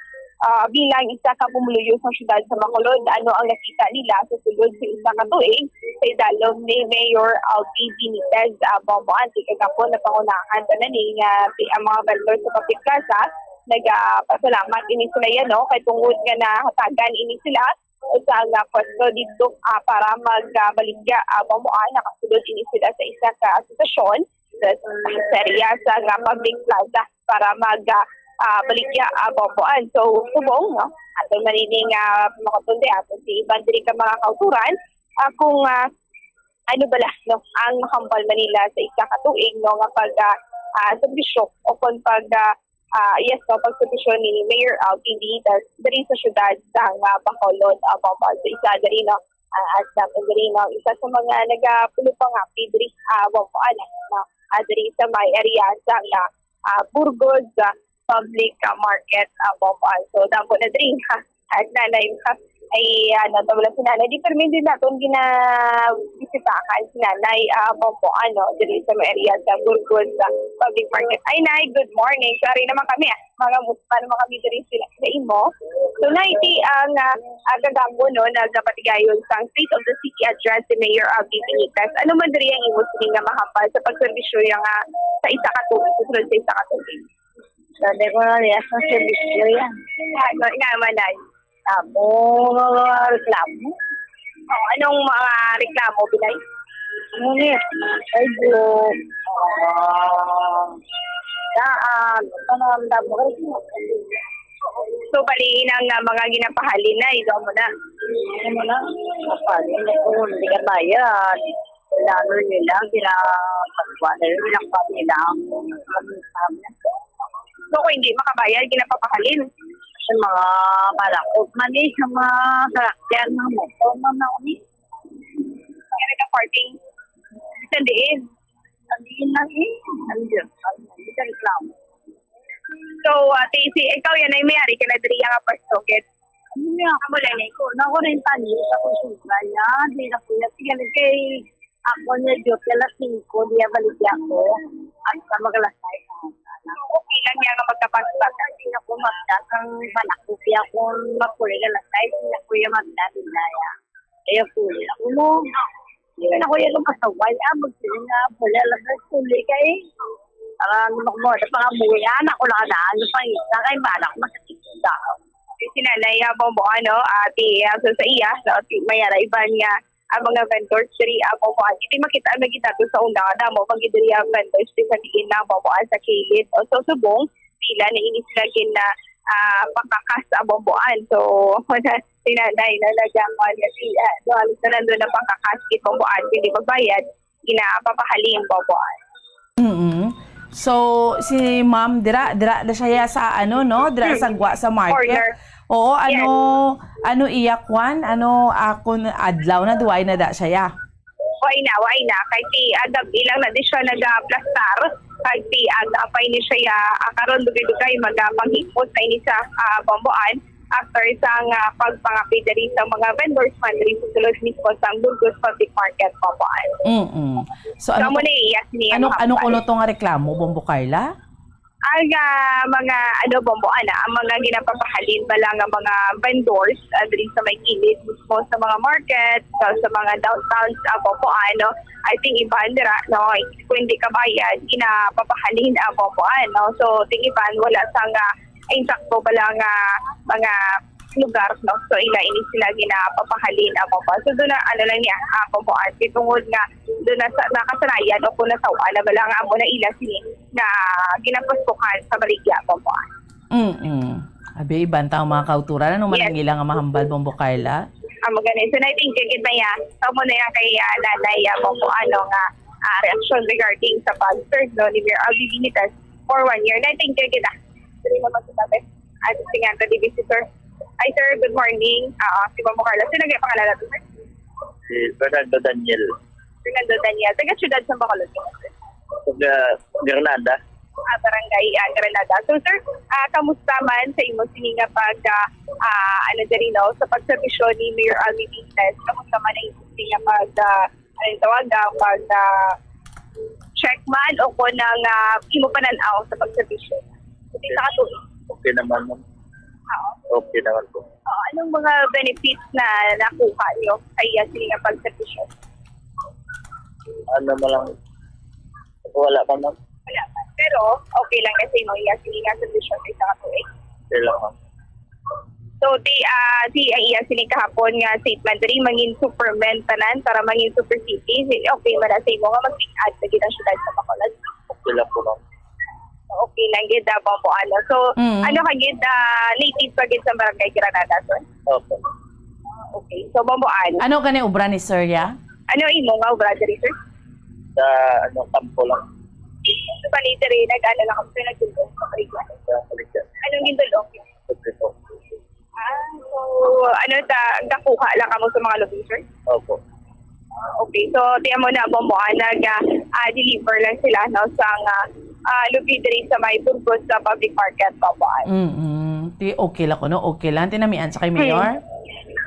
ah, bilang isa ka pumuluyo sa siyudad sa Bacolod, ano ang nakita nila sa sulod sa isa ka tuig sa idalom ni Mayor Alfie Benitez, ah, Bomboan, ti kagapon na pangunahan tanan ni nga ti-, ang mga vendor sa public plaza, nagapasalamat ini sila yan, no, kay tungod nga nahatagan ini sila sa nga pwesto dito, ah, para magbaligya, ah, Bomboan, nakasulod ini sila sa isa ka asosasyon sa, sa area sa nga public plaza para mag, ah, ah, baligya, ah, Bomboan. So, subong, no? Ato man ini nga makatunde, ato si iban diri ka mga kauturan, ah, kung, ah, ano bala, no, ang mahambal man nila sa isa ka tuig, no, nga pag, ah, ah, serbisyo o kon pag, ah, ah, yes, no, pagserbisyo ni Mayor Alvin Diaz diri sa siyudad sa nga Bacolod, ah, Bomboan. So, isa diri, no, ah, as natin diri, no, isa sa mga nagapulo pa nga diri, ah, Bomboan, no, ah, diri sa may area sa nga, ah, Burgos, ah, public, ah, market, ah, Bomboan. So, damo na diri, ha. At nanay, ha, ay, ano, tawag si nanay. Di, pero hindi natin ginabisitahan si nanay, ah, Bomboan, no, diri sa may area sa Burgos, sa public market. Ay, nay, good morning. Sorry naman kami, ah. Mga musta naman kami diri sila sa imo. So, nay, ti ang, ah, ah, kagapon, no, nagapatigayon sang State of the City Address si Mayor Alvin Benitez. Ano man diri ang imo sini nga mahambal sa pagserbisyo niya nga sa isa ka tuig, susunod sa isa ka tuig? Sabi ko na niya sa serbisyo yan. Ano, nga man, nay? Amo, mga reklamo. Oh, anong mga reklamo, Binay? Ngunit, ay, Diyos. Ah, daan. Ano ang damo? So, bali, inang, ah, mga ginapahalin na, ikaw mo na. Ano na? Kapalin na po, hindi ka bayad. Lalo nila, ginapagwa na yun, pinakpa nila ang, ang, ang, So, kung hindi makabayad, ginapapahalin. Sa mga balakot man eh, sa mga sarakyan, mga motor man na kami. Kaya nagka-parking. Bisan diin. Ang diin lang eh. Ang Diyos. Ang Diyos. Ang reklamo. So, ate, si, ikaw yan ay may-ari ka na diri nga pwesto, kit? Ano niya? Amo lang, eh. Ko, nakurenta niya sa konsulta niya. Di na po niya. Sige, kay ako niya, Diyos, alas singko, di niya balik ako. At sa magalasay. Okay lang niya nga magkapaspas. Hindi na po magda. Ang balak ko, kaya kung mapuli ka lang, kahit hindi na po yung magda, di na yan. Kaya po, ako mo. Hindi na ko yan ang pasaway, ah, magpili na, puli, alam na, puli ka eh. Para ano mo, sa pangamuyan, ako lang na, ano pa yun, sa kay balak, masakit yung dahon. Si Nanay, ah, Bombo, ano, ate, ah, so sa iya, no, si Mayara Ivan nga, ang mga vendors diri, ah, Bombo, ah, hindi makita ang naging dato sa una, nga damo, pag diri ang vendors, di sa diin na, Bombo, ah, sa kilid, o sa subong, sila na ini sila gina, ah, pakakas, ah, Bombo, ah. So, si Nanay, na nagjaman nga si, ah, no, halos na nandun na pakakas, si Bombo, ah, hindi magbayad, ginapapahaling, Bombo, ah. Mm. So, si Ma'am, dira, dira na siya sa, ano, no? Dira sa gwa sa market. Corner. Oo, ano, Yes. ano iya kwan? Ano, akon adlaw na, duway na da siya? Way na, way na. Kay si agab ilang na di siya nagaplastar. Kay si agapay ni siya, ah, karon dugay-dugay magapanghipos na ini sa, ah, Bomboan after sang, ah, pagpangapit diri sa mga vendors man diri sa sulod mismo sang Burgos Public Market, Bomboan. Mm-mm. So, ano Kamo to, ni, yes, ni, ano, ano ano kuno to nga reklamo, Bombo Carla? Ang, ah, mga, ano, Bombo, ana, ang mga ginapapahalin bala nga mga vendors, ah, diri sa may kilid mismo sa mga market, sa, sa mga downtown, ah, Bombo, ano, I think iban dira, no, kung hindi ka bayad, ginapapahalin, ah, Bombo, ano. So, ting iban, wala sa nga insakto bala nga mga lugar, no? So, ila ini sila ginapapahalin, ah, Bombo. So, doon na, ano lang niya, ah, Bombo, ah, tungod nga doon na sa, nakasanayan o kung nasawa na bala nga amo na ila sini na ginapaskuhan sa baligya, Bombo. Mm-mm. Abi, iban ta ang mga kauturan. Ano man Yes. ang ila nga mahambal, Bombo Carla? Amo gani. So, na-thank you gid na ya. Sa mo na yan kay, ah, Nanay, ah, Bombo, ano nga, ah, reaksyon regarding sa pag-serve, no, ni Mayor Alvin Benitez for one year. Na-thank you gid, ah. Diri naman si Tate. Ah, si Singanta D B C, sir. Ay, sir, good morning. Ah, si Ma'am Carla. Sino ang pangalan natin, sir? Si Fernando Daniel. Fernando Daniel. Taga siyudad sa Bacolod, sir. Taga Granada. Ah, barangay, ah, Granada. So, sir, ah, kamusta man sa imo sini nga pag, ah, ah, ano diri, no, sa pagserbisyo ni Mayor Alvin Benitez? Kamusta man ang imo sini nga pag, ah, ano yung tawag, ah, pag, ah, check man o kung ang, ah, imo panan-aw sa pagserbisyo? Hindi sa katuig. Okay naman, ma'am. Oo. Okay naman po. Oo, anong mga benefits na nakuha niyo sa iya sini nga pagserbisyo? Ano man lang, wala pa, ma'am. Wala pa. Pero okay lang na sa imo iya sini nga serbisyo sa isa ka tuig? Okay lang, ma'am. So, di, ah, di ang iya sini kahapon nga statement diri, mangin superman tanan para mangin super city. Di, okay man na sa imo nga mag-add lagi ang syudad sa Bacolod? Okay lang po, ma'am. Okay lang gid, ah, Bambuano. So, Mm. ano ka gid, ah, native pa gid sa Barangay Granada, sir? Opo. Okay. So, Bambuano. Ano ka ni obra ni Sir, ya? Ano imo nga obra diri, sir? Sa, ano, kampo lang. Sa Palitere, nag-ano lang kamo, sir, nagdulong sa Palitere? Sa Palitere. Anong gindulong? Okay po. Ah, so, ano ta, gakuha lang kamo sa mga lubi, sir? Opo. Okay, so, tiyan mo na, Bambuan, nag, ah, ah, deliver lang sila, no, sa nga, ah, lubi diri sa may Burgos sa public market, Bambuan. Mm-mm. Ti, okay lang ko, no? Okay lang. Tinamian sa kay Mayor? Hmm.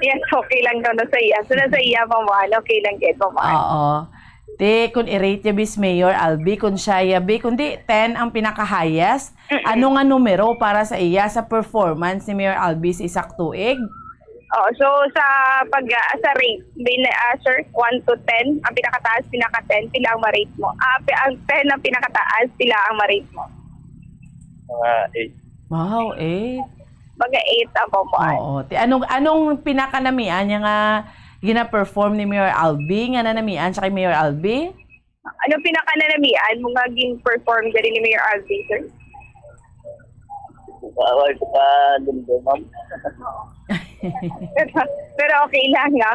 Yes, okay lang daw na sa iya. So, na sa iya, Bambuan, okay lang gid, Bambuan. Oo. Ti, kung i-rate niya, bis Mayor Albi, kung siya, ya, bi, kung di, ten ang pinaka-highest, Mm-mm. Ano nga numero para sa iya sa performance ni Mayor Albi sa isa ka tuig? Oh, so sa pag, ah, sa rate, bin, ah, sir, one to ten, ang pinakataas, pinaka ten, pila ang ma-rate mo? Ah, pi-, ang ten ang pinakataas, pila ang ma-rate mo? Mga eight. Wow, eight. Mga eight ang Bambuan. Oo. Ti, anong, anong pinakanamian niya nga gina-perform ni Mayor Albi, nga nanamian siya kay Mayor Albi? Ano pinakananamian mo nga gin-perform diri ni Mayor Alvin, sir? Bawal ko pa din po, ma'am. Pero, pero okay lang, no?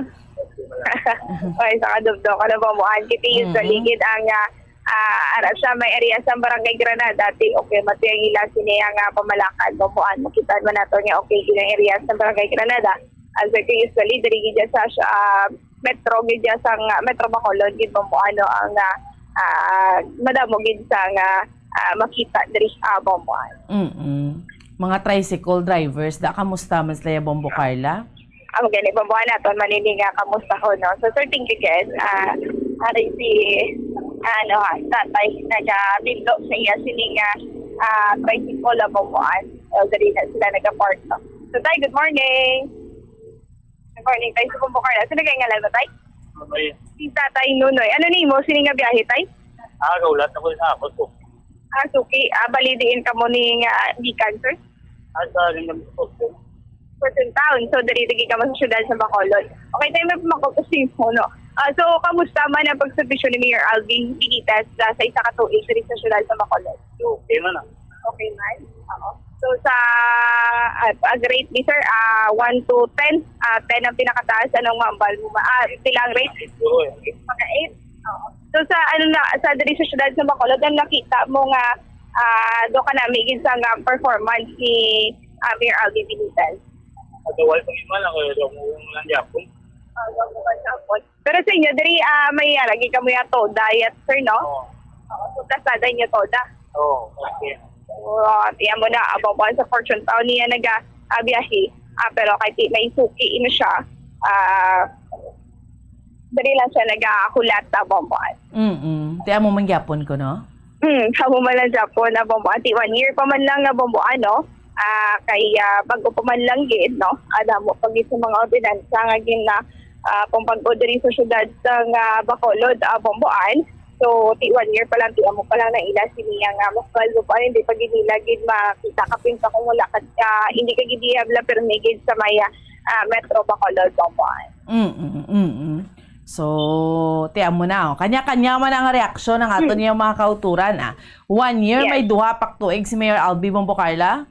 Okay, sa kadugdog, ano ba mo, Ann? Kiti Mm-mm. usually gid ang, ah, ah, ara siya, may area sa Barangay Granada, ti, okay, mati ang ila sini ang, ah, pamalakan, Bambuan. Makita man nato nga okay gid ang area sa Barangay Granada. Ang sa usually, diri gid sa, sa, ah, Metro gid ya sang, ah, Metro Bacolod gid mo, mo ano ang, ah, ah, madamo gid sang, ah, ah, makita diri sa Bambuan. Mm-mm. Mga tricycle drivers, da, kamusta man sila ya, Bombo Carla? Ang gani, Bambuan, naton man ini nga kamusta ko, no? So, sir, thank you, Ken. Ah, ari si, ano, ah, tatay, nagatindo sa iya sini nga, ah, tricycle, ah, Bambuan. O, dali na sila nag-park, no? So, tay, good morning. Good morning, tay. Sa Bumbo Carla. Sino kay ngalan mo, tay? Nonoy. Si Tatay Nonoy. Ano ni mo? Sini nga biyahe, tay? Ah, kaulat ako sa ako, suki. Ah, suki. Ah, bali diin ka mo ni nga gikan, sir? Ah, sa Lingam sa Fortune. Fortune Town. So, diri lagi ka mo sa syudad sa Bacolod. Okay, tay, may pamangkot ko sa imo, no? Ah, so, kamusta man ang pagserbisyo ni Mayor Alvin Benitez sa, sa isa ka tuig diri sa syudad sa Bacolod? Okay man, ah. Okay man. Oo. So, sa, ah, ah, grade ni sir, ah, one to ten, ah, ten ang pinakataas. Anong mambal mo? Ma-, ah, pila ang rate? Eight po, eh. Mga eight. Oo. So, sa, ano na, sa diri sa syudad sa Bacolod, ang nakita mo nga, ah, do ka na migin sa nga performance ni, ah, Mayor Alvin Benitez? At wala pa naman ako, yung lang yapon. Ah, wala pa sa Bacolod. Pero sa inyo, diri, ah, may, ah, lagi kamo yung TODA yet, sir, no? Oo. Oo, so, kasada inyo TODA. Oo, okay. So, ah, tiyan mo na, abang ko sa Fortune Town niya naga, ah, biyahe. Ah, pero kay ti-, may suki ino siya, ah, diri lang siya nagahulat sa abang mo. Mm-mm. Tiyan mo mangyapon ko, no? Hmm, sa mo man lang Japon, abang mo. Ti one year pa man lang, abang mo, ano? Ah, kay, ah, bago pa man lang gid, no? Ah, damo pa gid sa mga ordinansa nga gina, ah, pang bag-o diri sa syudad sa nga Bacolod, ah, Bambuan. So, ti one year pa lang, ti amo pa lang na ila sini nga mas bago pa, hindi pa gid nila gid makita kapin pa kung wala ka, ah, hindi ka gid dihabla permi gid sa may, ah, Metro Bacolod, Bambuan. Mm, mm, mm. So, ti amo na, oh. Kanya-kanya man ang reaksyon ng aton Hmm. yung mga kauturan, ah. One year, Yes. may duha pa ka tuig si Mayor Albi Bombo Carla?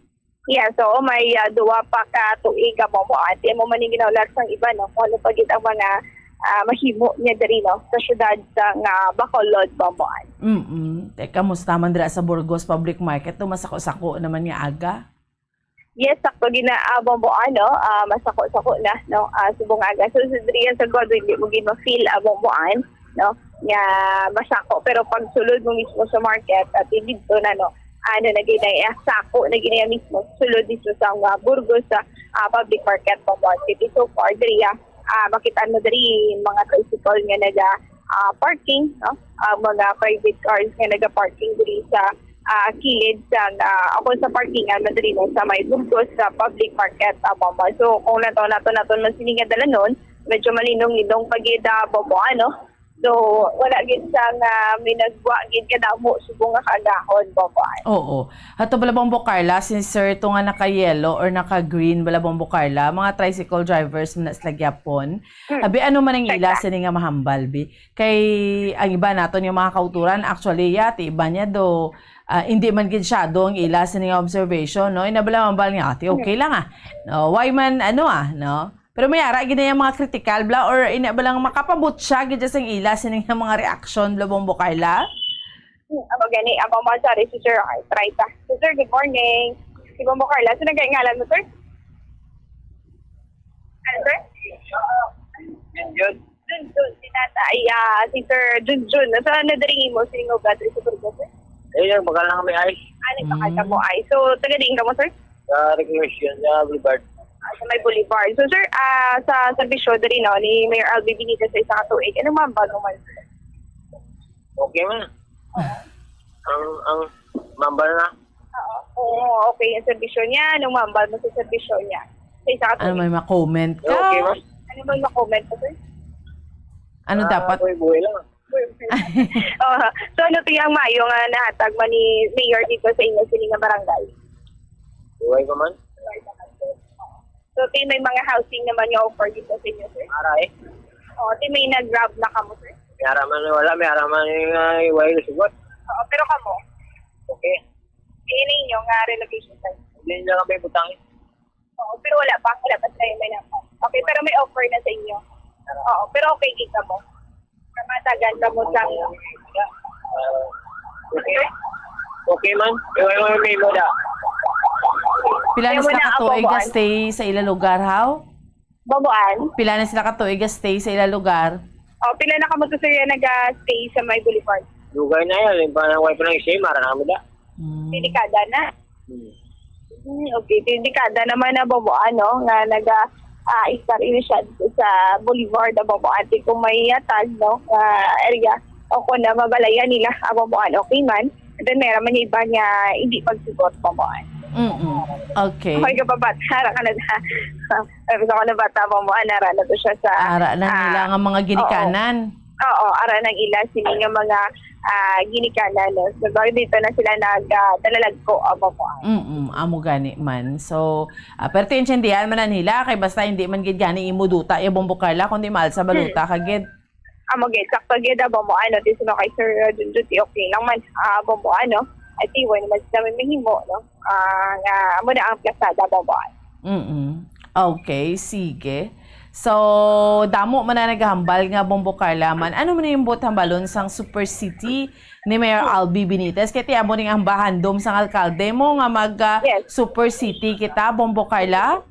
Yes, oo, may, ah, duwa pa ka tuig, ah, Momo. Ati mo man yung ginahulat sang iba, no? Kung ano pa gid ang mga, ah, mahimo niya diri, no, sa syudad sang, ah, Bacolod, Bomboan. Mm-mm. Teka, musta man dira sa Burgos Public Market? To, masako-sako naman nga aga. Yes, sakto gid na, ah, Bomboan, no? Ah, masako-sako na, no? Ah, subong aga. So, sa diri sa Guado, hindi mo gid ma-feel, ah, Bomboan, no? Nga masako. Pero pag sulod mo mismo sa market, at dito na, no? Ano na gid na, ah, sako na gid na mismo. Sulod mismo sa, ah, Burgos, sa, ah, public market, Bomboan City. So far, diri, ah, ah, makita mo diri mga tricycle nga naga, ah, parking, no? Ah, mga private cars nga naga-parking diri sa, ah, kilid sa, ah, ako sa parkingan man diri, no, sa may Burgos sa public market, ah, Bomboan. So kung nato nato naton man sini nga dalanon, medyo malinong-linong pa gid, ah, Bomboan, no? So wala gid sa nga may nagwa gid kadamo subong nga kaagahon, Bomboan. Oo. Ato bala, Bombo Carla, since sir to nga naka-yellow or naka-green bala, Bombo Carla, mga tricycle drivers man na sila gyapon. Hmm. Abi, ano man ang ila sini nga mahambal, bi? Kay ang iba naton nga mga kauturan, actually, yati, iba niya do, ah, hindi man gid siya do ang ila sini nga observation, no? Ina bala mahambal nga, ati, okay lang, ah. No, why man, ano, ah, no? Pero may ara gid na yung mga critical, bla, or ina ba lang makapabutsa gid sa ila sini nga mga reaction, bla, Bombo Carla? Hmm, amo gani, amo mo, sorry, si Sir Art. Try ta. So, sir, good morning. Si Bombo Carla, so nagkaingalan mo, sir? Ano, sir? Junjun. Junjun, si tatay, ah, si Sir Junjun. So, ano diri mo, sa inyo, brother, sa Burgos, sir? Eh, yan, baka lang may ice. Ano, sa Mm. kanta mo, ice? So, taga diin ka mo, sir? Sa Recreation, sa Boulevard. Ah, sa may Boulevard. So, sir, ah, sa serbisyo diri, no, ni Mayor Albi Benitez sa isa ka tuig, ano man ba naman? Okay man. Ang, ang mambal na. Oo. Oo, okay yung serbisyo niya. Anong mambal mo sa serbisyo niya? Sa isa ka Ano, tuig. may ma-comment ka? Okay man. Ano bang ma-comment ko, sir? Ano Ah, dapat? Buhay-buhay lang. Oh, so ano to yung maayo nga nahatag man ni Mayor dito sa inyo, sini nga barangay? Buhay pa man. So, ti may mga housing naman nga offer dito sa inyo, sir? Aray. Oh, ti may nag-grab na kamo, sir? May ara man, wala, may ara man yung, ah, iway na sugot. Oo, pero kamo? Okay. Di na inyo nga relocation site? Hindi na kami butang. Oo, pero wala pa. Wala pa sila yung may napa. Okay, pero may offer na sa inyo. Oo, pero okay, kita mo. Namatagan ka mo sa Okay. Okay man. Iway mo may mo da. Pila na Kaya mo sila na ka tuig ako, nga kuan. stay sa ila lugar, haw? Babuan? Pila na sila ka tuig nga stay sa ila lugar? Oh, pila na ka mo to sila naga-stay sa may Boulevard? Lugar na yan. Yung parang wife na yung same, mara na kami da. Hmm. Delikada na. Hmm. Hmm, okay. Delikada naman na Babuan, no? Nga naga, ah, istar ini siya dito sa Boulevard na Babuan. Di kung may yatag, no? Nga area. O kung na mabalayan nila ang Babuan, okay man. And then, meron man yung iba nga hindi pagsugot, Babuan. Mm-mm. Okay. Okay, kapabata. Ara ka na na. Sabi ko, ano bata, Babuan? Ara na to siya sa, Ara na ah, nila nga mga oo. ginikanan. Oo, ara nang ila sini nga mga, ah, ginikanan, no? So, dito na sila nag, ah, dalalagko, amo ko. Mm, amo gani man. So, ah, pero tiintindihan man na nila, kay basta hindi man gid gani imo duta, ya Bombo Carla, kundi mahal sa baluta Hmm. ka gid. Amo gid, sakto gid, ah, Bombo, ano, di sino kay Sir Junjun, ti okay lang man, ah, Bombo, ano, ay, ti, wala naman sila may mahimo, no? Ah, nga, amo na ang plasada, Bombo, ano. Mm-mm. Okay, sige. So, damo man na naghambal nga Bombo Carla man. Ano man yung buot hambalon sang Super City ni Mayor Albi Benitez? Kaya ti amo ning ang bahandom sang alkalde mo nga mag, ah, Yes. Super City kita, Bombo Carla?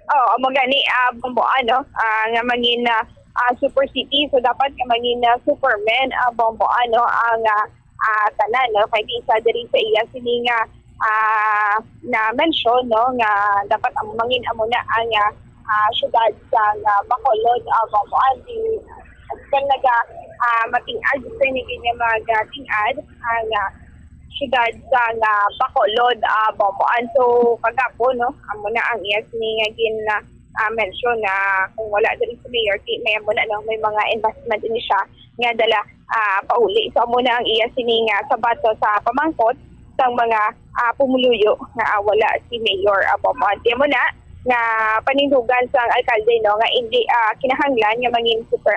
Oo, amo gani, ah, Bombo, ano, ah, nga mangin, ah, ah, Super City. So, dapat nga mangin, ah, Superman, ah, Bombo, ano, ang, ah, ah, tanan, no? Kay isa diri sa iya sini nga, ah, na-mention, no, nga dapat ang mangin amo na ang, ah, ah, syudad sa, ah, Bacolod, ah, Bacoan, di, kang naga, ah, mating-ad sa ini nga mga ting-ad, ang, ah, syudad sa, ah, Bacolod, ah, Bacoan. So, kagapon, no, amo na ang iya sini nga gin, ah, ah, mention na kung wala diri si Mayor, di, may amo na, no, may mga investment ini siya nga dala, ah, pauli. So, amo na ang iya sini nga sabat sa pamangkot sang mga, ah, pumuluyo nga, ah, wala si Mayor, ah, Bombo. Di mo na nga panindugan sang alkalde, no, nga hindi, ah, kinahanglan nga mangin super,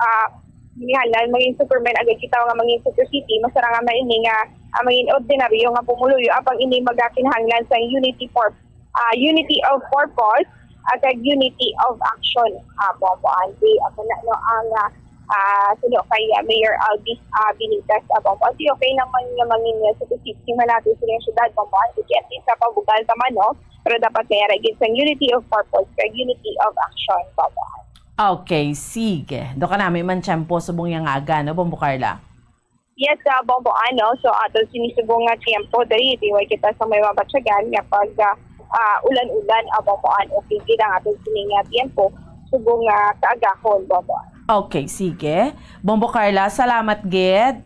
ah, kinahanglan mangin Superman agad kita nga mangin Super City. Mas sarang man ini nga, ah, mangin ordinaryo nga pumuluyo, apang ini magakinahanglan sang unity for, ah, unity of purpose, ah, kag unity of action, ah, Bombo Andy. Ako na, no, ang, ah, ah, suno kay, ah, Mayor Albi, ah, Benitez, ah, Bombo Andy. Okay naman nga mangin nga sa sitting man natin sa inyong syudad, Bombo Andy. Kaya at least napabugal ta man, no? Pero dapat may ara gid sang unity of purpose, kag unity of action, Bombo Andy. Okay, sige. Do ka namin man tiyempo subong yang aga, no, Bombo Carla? Yes, ah, Bombo Ann, no? So, ato sini subong nga tiyempo, diri, diway kita sa may mabatyagan nga pag, ah, ah, ulan-ulan, ah, Bombo Ann, okay gid ang ato sini nga tiyempo, subong nga kaagahon, Bombo Ann. Okay, sige. Bombo Carla, salamat gid.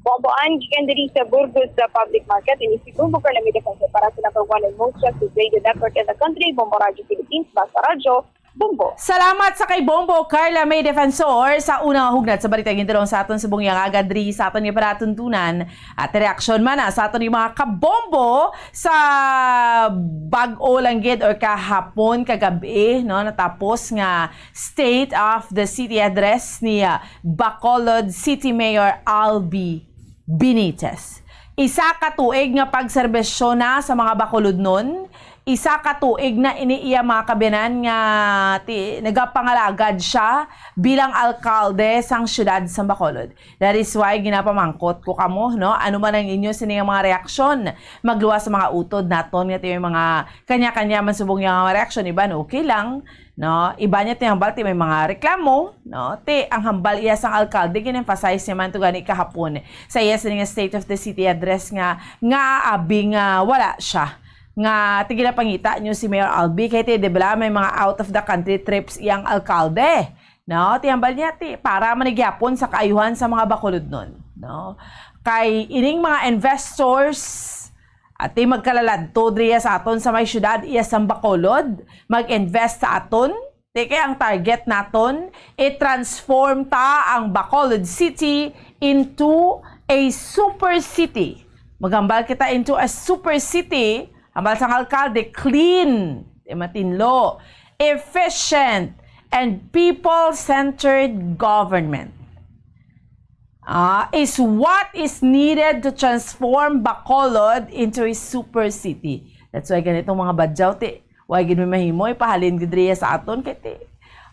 Bombo Ann, gikan diri sa Burgos sa Public Market, ini si Bombo Carla May Defensor para sa number one and most trusted radio network in the country, Bombo Radyo Philippines, Basta Radyo, Bombo. Salamat sa kay Bombo Carla May Defensor sa unang hugnat sa balita ginturong sa aton subong yang aga diri sa aton nga palatuntunan at reaksyon man na sa aton nga mga kabombo sa bag-o lang gid or kahapon kagabi, no, natapos nga State of the City Address ni, ah, Bacolod City Mayor Albi Benitez. Isa ka tuig nga pagserbisyo na sa mga Bacolodnon, isa ka tuig na ini iya mga kabiyanan nga ti-, nagapangalagad siya bilang alkalde sang siyudad sang Bacolod. That is why ginapamangkot ko kamo, no? Ano man ang inyo sini nga mga reaksyon? Magluwas sa mga utod naton nga ti-, mga kanya-kanya man subong nga mga reaksyon. Iban okay lang, no? Iban niya ti hambal ti may mga reklamo, no? Ti ang hambal iya sang alkalde, gin-emphasize niya man to gani kahapon sa iya sini nga State of the City Address nga, nga abi nga wala siya. Nga, ti ginapangita niyo si Mayor Albi, kay ti, di ba, may mga out of the country trips iyang alkalde. No? Ti hambal niya, ti, para man ni gyapon sa kaayuhan sa mga Bacolodnon. No? Kay ining mga investors, at ti magkalaladto diriya sa aton sa may syudad, iya sang Bacolod, mag-invest sa aton, Ti kay ang target naton, i-transform ta ang Bacolod City into a super city. Maghambal kita into a super city, hambal sang alkalde, clean, ti matinlo, efficient, and people-centered government. Ah, is what is needed to transform Bacolod into a super city. That's why ganitong mga badyaw, ti, Wa gid may mahimo, ipahalin gid riya sa aton kay ti,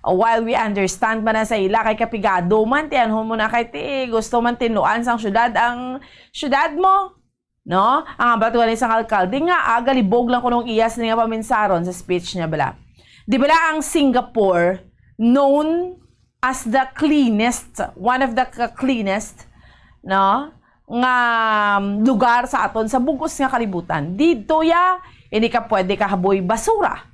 while we understand man na sa ila, kay kapigado man, ti anhon mo na kay ti gusto man tinluan sang syudad ang syudad mo, no? Ang hambal to gani sang alkalde nga, ah, galibog lang kunong iya sini nga paminsaron sa speech niya bala. Di bala ang Singapore known as the cleanest, one of the k-, cleanest, no, nga, um, lugar sa aton sa bug-os nga kalibutan. Didto ya, hindi ka pwede kahaboy basura.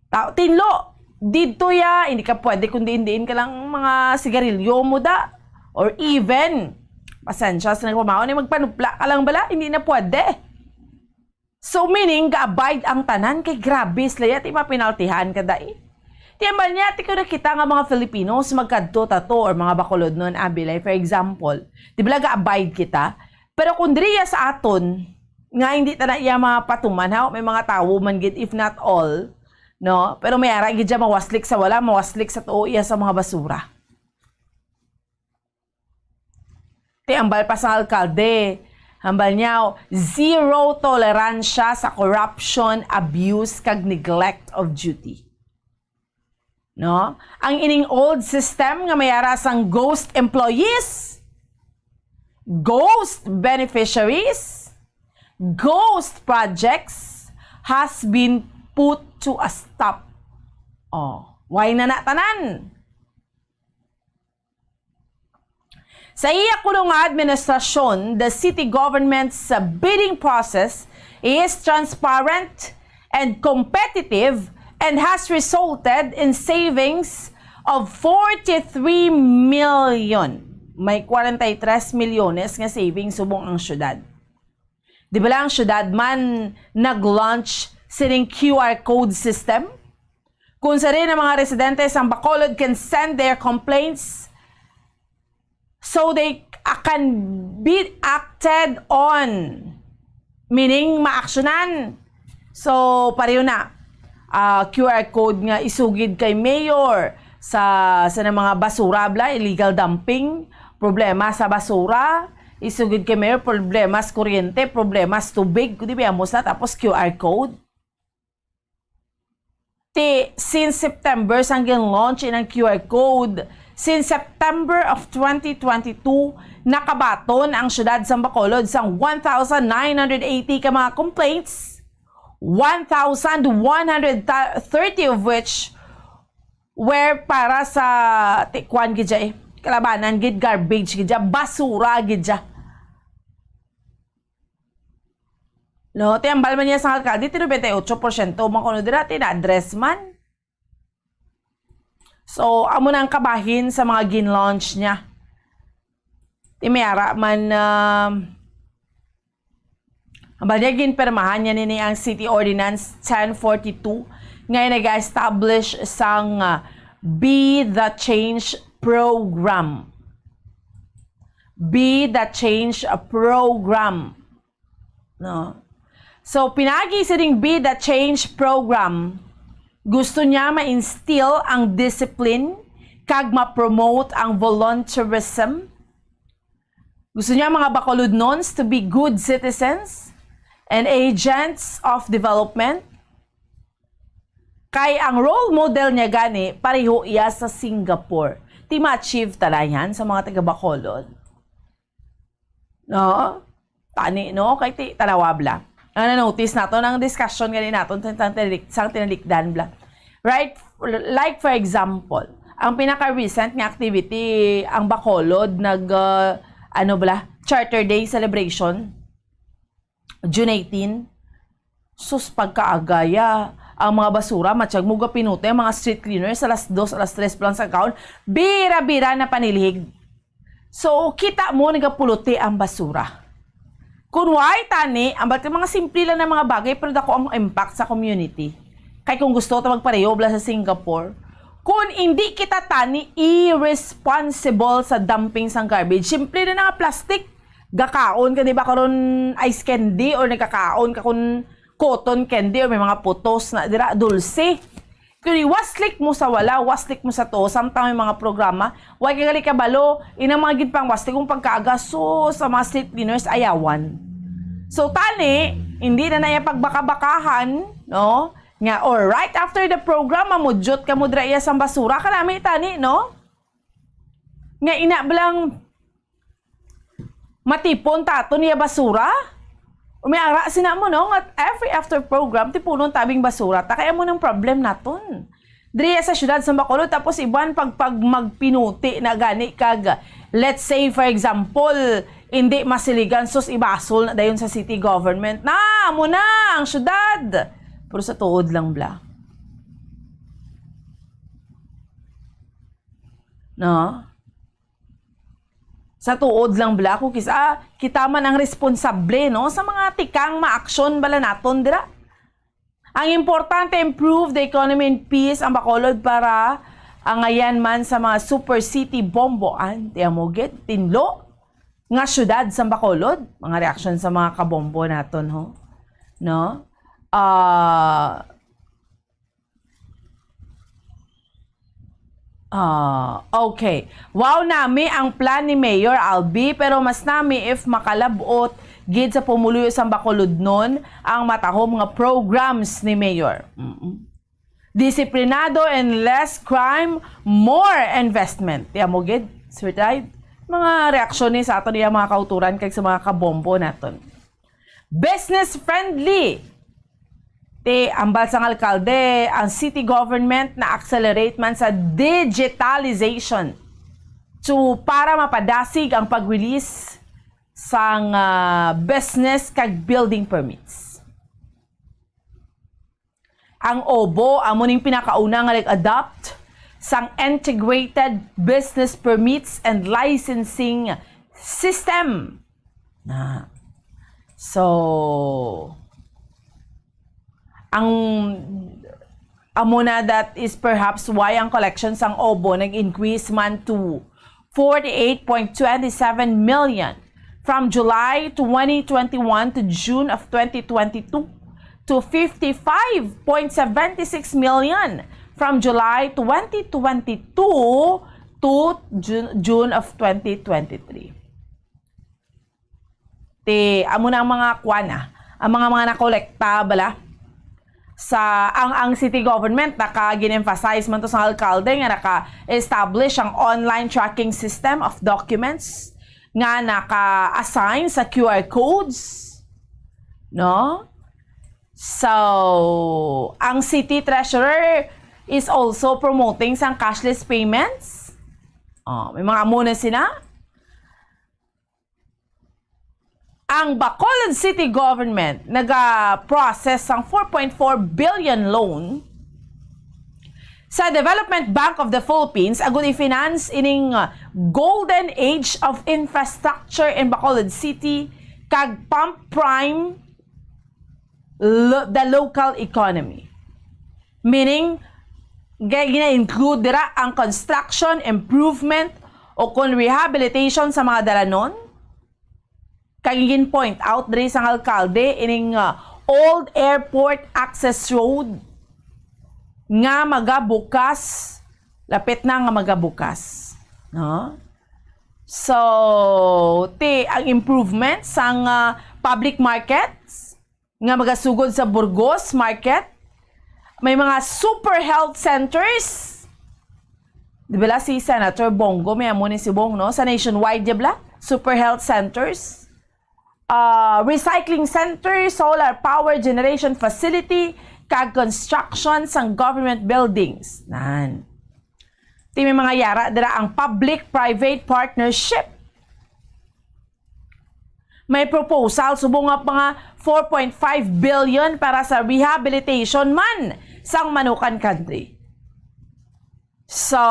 Ta-, tinlo, didto ya, hindi ka pwede kung diin-diin ka lang mga sigarilyo mo da. Or even, pasensya sa nagpamaon, eh, magpanupla ka lang bala, hindi na pwede. So, meaning, ga-abide ang tanan kay grabe sila, yati mapinaltihan ka dai. Ti hambal niya, ti ko nakita nga mga Filipinos magkadto tato or mga Bacolodnon, abi, like, for example, di ba, ga-abide kita? Pero kung diri ya sa aton, nga hindi ta na iya mapatuman, ha? May mga tawo man gid, if not all, no? Pero may ara gid siya mawaslik sa wala, mawaslik sa tuo iya sa mga basura. Ti hambal pa sang alkalde, hambal niya, zero toleransya sa corruption, abuse, kag neglect of duty. No? Ang ining old system nga may ara sang ghost employees, ghost beneficiaries, ghost projects has been put to a stop. Oh, why na na tanan? Sa iya kuno nga administrasyon, the city government's, uh, bidding process is transparent and competitive and has resulted in savings of forty-three million. May kwarenta y tres milyones nga savings subong ang syudad. Di bala ang syudad man nag-launch sining Q R code system? Kung sa rin ang mga residente sa Bacolod can send their complaints so they, uh, can be acted on, meaning maaksyonan. So, pareho na. Ah, Q R code nga isugid kay mayor sa, sa na mga basura, bla, illegal dumping, problema sa basura, isugid kay mayor, problema sa kuryente, problema sa tubig, di ba, amos na, tapos Q R code. Ti, since September, sang gin-launch inang Q R code, since September of twenty twenty-two, nakabaton ang siyudad sang Bacolod sang one thousand nine hundred eighty ka mga complaints, one thousand one hundred thirty of which were para sa, ti, kwan gid siya eh, kalabanan gid, garbage gid siya, basura gid siya. No, ti ambal man niya sang alkalde, ti nobenta y ocho porsyento man kuno dira, ti na-address man. So, amo na ang kabahin sa mga gin-launch niya. Ti may ara man, um, ambal niya, ginpirmahan niya nini ang City Ordinance ten forty-two nga nag-establish sang, uh, Be the Change Program. Be the Change Program. No? So, pinagi sining Be the Change Program, gusto niya ma-instill ang discipline kag ma-promote ang volunteerism. Gusto niya mga Bacolodnons to be good citizens and agents of development. Kay ang role model niya gani, pareho iya sa Singapore. Ti ma-achieve ta na yan sa mga taga Bacolod. No? Tani, no? Kay ti, tanawa bala. Ang na-notice naton, ang discussion gani naton, sang, sang tinalik-, sang tinalikdan bala. Right? Like, for example, ang pinaka-recent nga activity, ang Bacolod, nag, uh, ano bala, Charter Day celebration, June eighteen. Sus, pagkaagaya. Ang mga basura, matyag mo gapinuti, ang mga street cleaners, alas dos, alas tres pa lang sa kaon, bira-bira na panilhig. So, kita mo, nagapuluti ang basura. Kung why, tani, ang mga simple lang na mga bagay, pero dako ang impact sa community. Kay kung gusto ta magpareho bala sa Singapore, kung hindi kita tani irresponsible sa dumping sang garbage, simple na nga plastic, gakaon ka, di ba, karon ice candy or nagkakaon ka kun cotton candy or may mga putos na dira, dulce. Kung waslik mo sa wala, waslik mo sa tuo, samtang may mga programa, wa ka gali kabalo, inang mga ginpangwaslik kung pagkaaga, sus, sa mga street cleaners, ayawan. So, tani, hindi na na iya pagbaka-bakahan, no? Nga, or right after the program, mamudyot ka mo dira iya sang basura, kanami, tani, no? Nga, ina, bala nga matipon ta aton iya basura? Umiara sina mo, no? Nga every after program, tipunon ta bing basura ta, kay amo nang problem naton diri sa siyudad sa Bacolod. Tapos iban pag, pag magpinuti na gani kag, let's say, for example, hindi masiligan, sus, ibasol na dayon sa city government. Na, amo na ang siyudad. Pero sa tuod lang bala. No? Sa tuod lang bala, kung kis-, ah, kita man ang responsable, no, sa mga tikang maaksyon bala naton dira. Ang importante, improve the economy and peace ang Bacolod para angayan man sa mga super city bomboan. Ti amo gid, tinlo nga siyudad sa Bacolod. Mga reaksyon sa mga kabombo naton, ho. No? Ah, Ah, okay. Wow, nami ang plan ni Mayor Albi, pero mas nami if makalab-ot gid sa pumuluyo sang Bacolodnon ang matahom nga programs ni Mayor. Mm-mm. Disiplinado and less crime, more investment. Ti amo gid, Sir Tide. Mga reaksyon ni sa aton iya mga kauturan kag sa mga kabombo naton. Business friendly. Ti, ambal sang alkalde, ang city government na-accelerate man sa digitalization. So, para mapadasig ang pag-release sang, ah, business kag building permits. Ang OBO amo ning pinakauna nga nag-adopt sang Integrated Business Permits and Licensing System. Na. So, ang amo na, that is perhaps why ang collection sang OBO nag-increase man to forty-eight point twenty-seven million from July twenty twenty-one to June of twenty twenty-two, to fifty-five point seventy-six million from July twenty twenty-two to June, June of twenty twenty-three. Ti, amo na ang mga kwan, ah, ang mga, mga nakolekta bala. Sa, ang, ang city government naka gin-emphasize man to sa alkalde nga naka-establish ang online tracking system of documents nga naka-assign sa Q R codes, no? So, ang city treasurer is also promoting sang cashless payments. Oh, may mga amo na sina. Ang Bacolod City Government naga-process sang four point four billion loan sa Development Bank of the Philippines agud i-finance ining, uh, golden age of infrastructure in Bacolod City kag pump prime lo-, the local economy. Meaning, ga-, gina-include dira ang construction, improvement, o kon rehabilitation sa mga dalanon, kag gin-point out diri sang alkalde ining, uh, old airport access road nga magabukas, lapit na nga magabukas, no? So, ti, ang improvement sang, uh, public markets nga magasugod sa Burgos Market, may mga super health centers. Di bala si Senator Bong Go, may amo ni si Bong, no? Sa nationwide, di bala? Super health centers, ah, recycling center, solar power generation facility, kag construction sang government buildings. Nan. Ti may mga yara dira ang public-private partnership. May proposal subong nga mga four point five billion para sa rehabilitation man sang Manukan Country. So,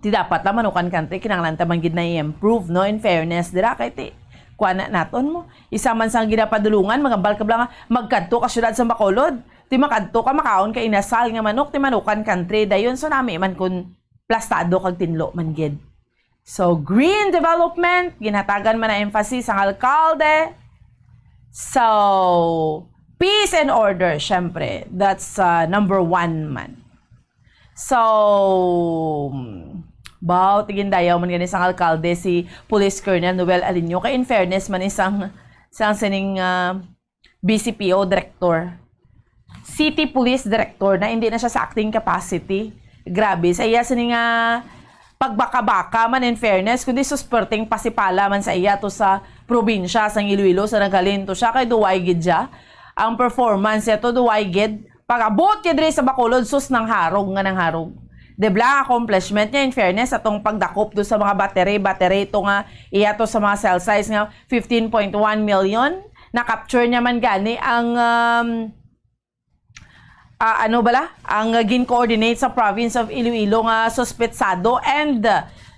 di dapat lang Manukan Country, kinahanglan ta man gid na i-improve, no? In fairness, dira kay ti, kuha na naton mo. Isa man sang ginapadulungan, magambal ka lang, magkadto ka siyudad sa Bacolod. Ti makadto ka, makaon ka inasal nga manok, ti Manukan Country, dayon tsunami man kun plastado kag tinlo man gid. So, green development, ginhatagan man ang emphasis ang alkalde. So, peace and order, syempre, that's, uh, number one man. So, baw, ti gindayaw man gani sang alkalde si Police Colonel Noel Aliño. Kay in fairness man isang, sang sining, uh, B C P O director. City Police Director na, hindi na siya sa acting capacity. Grabe, sa iya sini nga pagbaka-baka man, in fairness, kundi sus, perting pasipala man sa iya to sa probinsya sang Iloilo, sa naghalin to siya, kay duway gid siya. Ang performance niya to, duway gid. Pag-abot niya diri sa Bacolod, sus, nangharog nga nangharog. Debla ang accomplishment niya, in fairness, atong pagdakop do sa mga battery, battery to nga iya to sa mga cell size nga fifteen point one million. Na-capture niya man gani ang, um, ah, ano bala? Ang, uh, gin-coordinate sa province of Iloilo nga suspetsado and,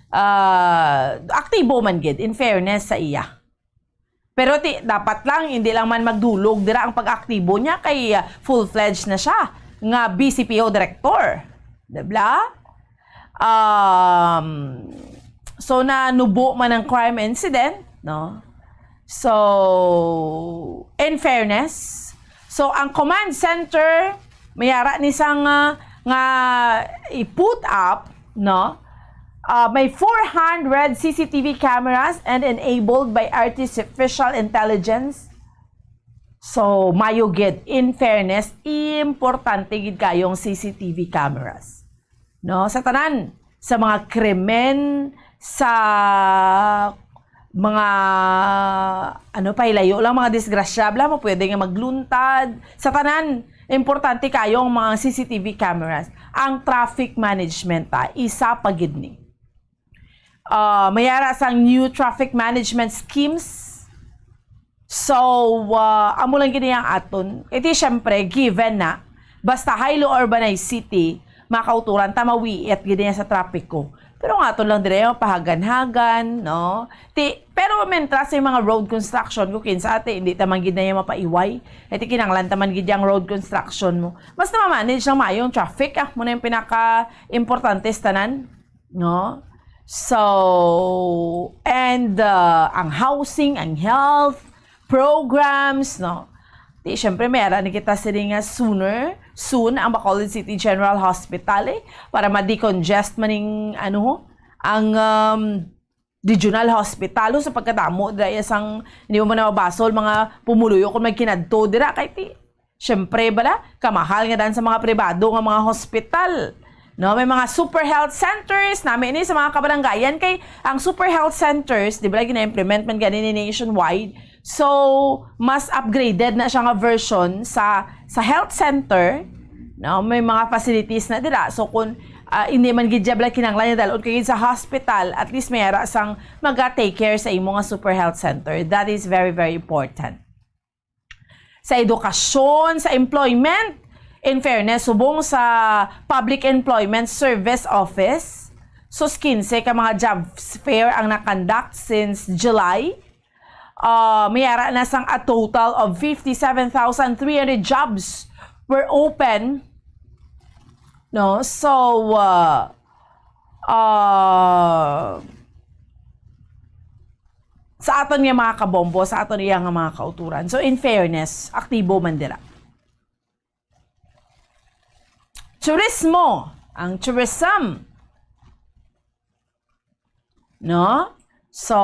uh, aktibo man gid, in fairness sa iya. Pero ti, dapat lang, hindi lang man magdulog dira ang pag-aktibo niya kay, uh, full-fledged na siya nga B C P O director. Debla? Um, so, nanubo man ang crime incident, no? So, in fairness, so, ang command center, may ara ni sang, ah, nga i-put up, no? Ah, may four hundred C C T V cameras and enabled by artificial intelligence. So, mayo gid. In fairness, importante gid kayo ang C C T V cameras. No? Sa tanan, sa mga krimen, sa mga, ano, pahilayo lang, mga disgrasya, bala mo pwede nga magluntad. Sa tanan, importante kayo ang mga C C T V cameras. Ang traffic management, ah, isa pa gid ni. Ah, may ara sang new traffic management schemes. So, ah, amo lang gid ang aton. Iti, syempre, given na, basta highly urbanized city, makauturan ta, mawiit gid niya sa trapiko. Pero ang aton lang diri, mapahagan-hagan, no? Ti, pero mentras yung mga road construction ko, kinsa ate, hindi ta man gid na yung mapaiway. Iti, kinanglan ta man gid yung road construction mo. Mas na-manage lang maayo ang traffic, ah. Muna yung pinaka-importante sa tanan. No? So, and, uh, ang housing, ang health programs, no? Di, syempre, may ara ni kita sini nga sooner, soon, ang Bacolod City General Hospital, eh, para ma-decongest man ning, ano, ang, um, regional hospital, sa pagkadamo dira iya sang, hindi mo man mabasol, mga pumuluyo kung may kinadto dira, kay ti, syempre, bala, kamahal nga dan sa mga pribado nga mga hospital. No, may mga super health centers, nami ni sa mga kabaranggayan, kay ang super health centers, di ba, gina-implement man gani ni nationwide. So, mas upgraded na siya nga version sa, sa health center, no? May mga facilities na dira. So, kung, ah, hindi man gid siya bala kinahanglan niya dalon kay sa hospital, at least may ara sang maga-take care sa imo nga super health center. That is very, very important. Sa edukasyon, sa employment, in fairness, subong sa Public Employment Service Office, sus quince ka mga job fair ang na-conduct since July. Ah, may ara na sang a total of fifty-seven thousand three hundred jobs were open. No? So, ah, ah, sa aton nga mga kabombo, sa aton iya nga mga kauturan. So, in fairness, aktibo man dira. Turismo, ang tourism. No? So,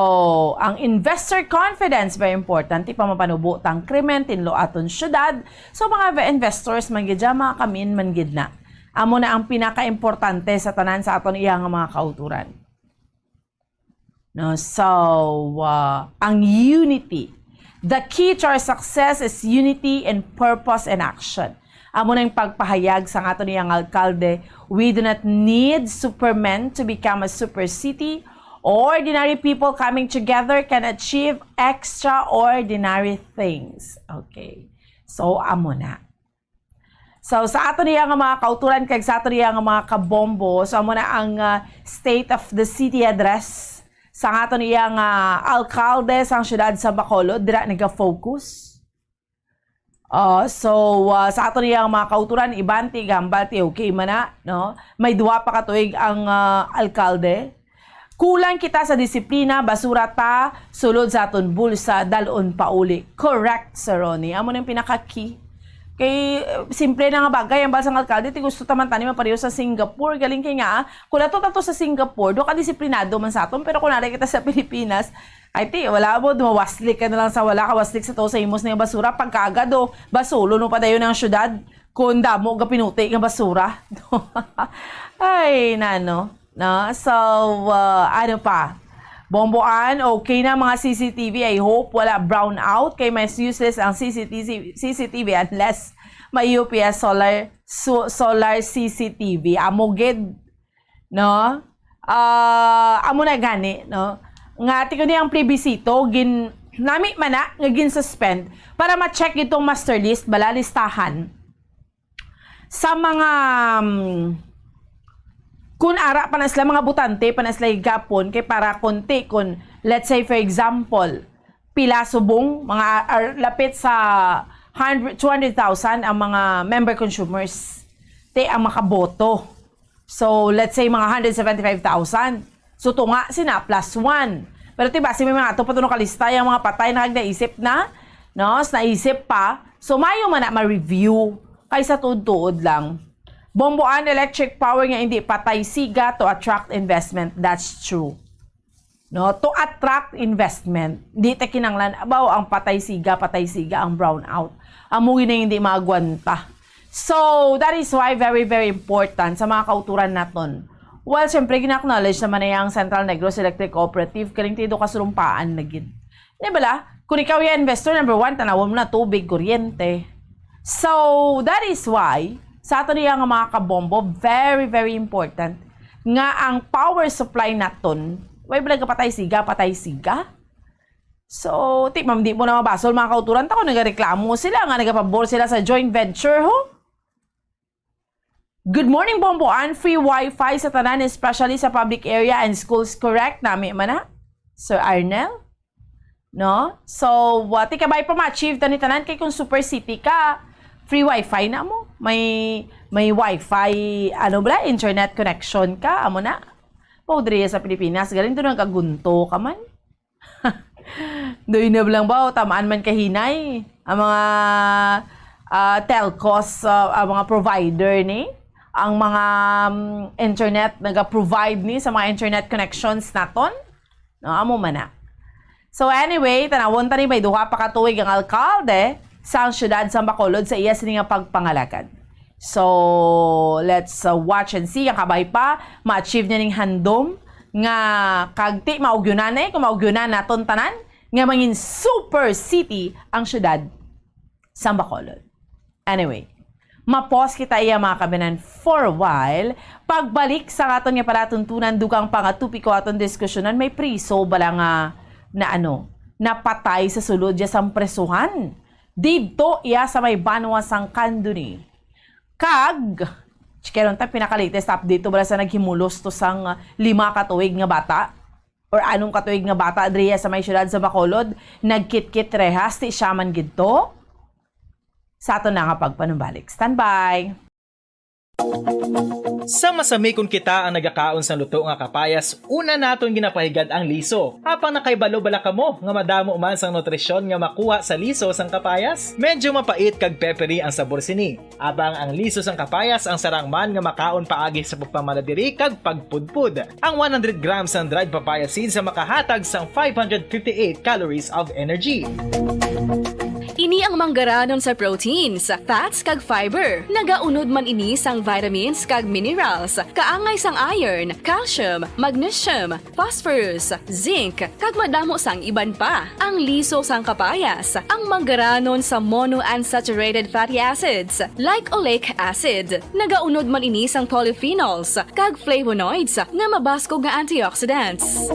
ang investor confidence, very important. Ti pa mapanubo tang krimen, tinlo aton syudad. So, mga ve-, investors man gid dyan, mga kamin man gid na. Amo na ang pinaka-importante sa tanan sa aton iya nga mga kauturan. No? So, uh, ang unity. The key to our success is unity in purpose and action. Amo na yung pagpahayag sa aton iyang alkalde, "We do not need supermen to become a super city. Ordinary people coming together can achieve extraordinary things." Okay. So, amo na. So, sa aton iya nga mga kauturan kag sa aton iya nga mga kabombo, so, amo na ang, ah, State of the City Address sa aton iya nga alkalde sang siyudad sa Bacolod, dira naga-focus. Oh, so, ah, sa aton iya nga mga kauturan, iban ti gambal ti okay man na, no? May duha pa ka tuig ang, ah, alkalde. Kulang kita sa disiplina, basura ta, sulod sa aton bulsa, dalon pauli. Correct, Sir Ronnie. Amo nang pinaka-key. Kay, eh, simple na nga bagay, ang bala sang alkalde, ti gusto ta man tani mapareho sa Singapore. Galing kay nga, ah, kung ato ta to sa Singapore, do ka disiplinado man sa aton, pero kung nari kita sa Pilipinas, ay ti, wala mo, dumawaslik ka na lang sa wala, kawaslik sa to sa imos nga basura, pagkaagad, oh, basulon mo pa dayon ang syudad, kung damo ga pinuti nga basura. Ay, nano. No? So, uh, ano pa? Bomboan, okay na mga C C T V. I hope wala brownout kay mas useless ang C C T V, C C T V unless may U P S solar, so-, solar C C T V. Amo gid, no? Ah, amo na gani, no? Nga, ti ko ni ang plebisito, gin-, nami man na, nga gin-suspend para ma-check itong master list, bala listahan sa mga, um, kun ara pa na sila, mga botante pa na sila gapon, kay para konti, kun, let's say, for example, pila subong, mga, ar-, lapit sa hundred, two hundred thousand ang mga member consumers. Te ang makaboto. So, let's say, mga hundred seventy-five thousand. So, tunga sina, plus one. Pero ti basi may mga ato pa to nakalista, yung mga patay na kag naisip na, no? Sa naisip pa. So, mayo man na ma-review kaysa tuod-tuod lang. Bomboan electric power nga hindi patay siga to attract investment. That's true. No? To attract investment, di ta kinanglan, abaw, ang patay siga, patay siga, ang brownout. Amo gid ang hindi maagwanta. So, that is why very, very important sa mga kauturan naton. Well, syempre, gina-acknowledge naman na ang Central Negros Electric Cooperative, kaning tido kasurumpaan na gid. Di bala? Kung ikaw yung investor, number one, tanawon mo na tubig, kuryente. So, that is why, sa ato niya nga mga kabombo, very, very important nga ang power supply naton, way bala kapatay siga, patay siga. So, ti, ma'am, di mo na mabasol, mga kauturan, ta kung nagareklamo sila nga nagapabor sila sa joint venture, ho? Good morning, Bomboan. Free wifi sa tanan, especially sa public area and schools, correct? Nami man na, Sir Arnel? No? So, wa ti kabay pa ma-achieve tani tanan kay kung super city ka, free wifi na mo. May, may wifi, ano bala, internet connection ka, amo na. Pag diri sa Pilipinas, galing doon nagagunto ka man. Doy na lang ba, o tamaan man kahinay ang mga, ah, telcos, ah, ang mga provider ni, ang mga, mm, internet naga-provide ni sa mga internet connections naton. No, amo man na. So anyway, tanawon ta ni may duha pa ka tuig ang alkalde sang siyudad sang Bacolod sa iya sini nga pagpangalagad. So, let's, uh, watch and see. Ang kabay pa, ma-achieve niya ning handom nga kag ti maugyunan eh, kung maugyunan naton tanan, nga mangin super city ang siyudad sang Bacolod. Anyway, ma-pause kita iya, mga kababayan, for a while. Pagbalik sa aton nga palatuntunan, dugang pa nga topiko aton diskusyonan, may priso bala nga na ano, napatay sa sulod iya sang presuhan. Didto iya sa may banwa sang Candoni. Kag, chikeron ta, pinaka-latest update to bala sa naghimulos to sang lima ka tuig nga bata or anom ka tuig nga bata diriya sa may siyudad sa Bacolod, nagkitkit rehas, ti siya man gid to. Sa aton na nga pagpanumbalik. Standby! Sa masami kon kita ang nagakaon sang luto nga kapayas, una naton ginapahigad ang liso. Apang nakahibalo bala kamo nga madamo man sang nutrisyon nga makuha sa liso sang kapayas? Medyo mapait kag peppery ang sabor sini. Apang ang liso sang kapayas ang sarang man nga makaon paagi sa pagpamala diri kag pagpudpod. Ang one hundred grams sang dried papaya seeds ang makahatag sang five hundred fifty-eight calories of energy. Ini ang manggaranon sa proteins, fats, kag fiber. Nagaunod man ini sang vitamins kag minerals, kaangay sang iron, calcium, magnesium, phosphorus, zinc, kag madamo sang iban pa. Ang liso sang kapayas, ang manggaranon sa monounsaturated fatty acids, like oleic acid. Nagaunod man ini sang polyphenols kag flavonoids nga mabaskog nga antioxidants.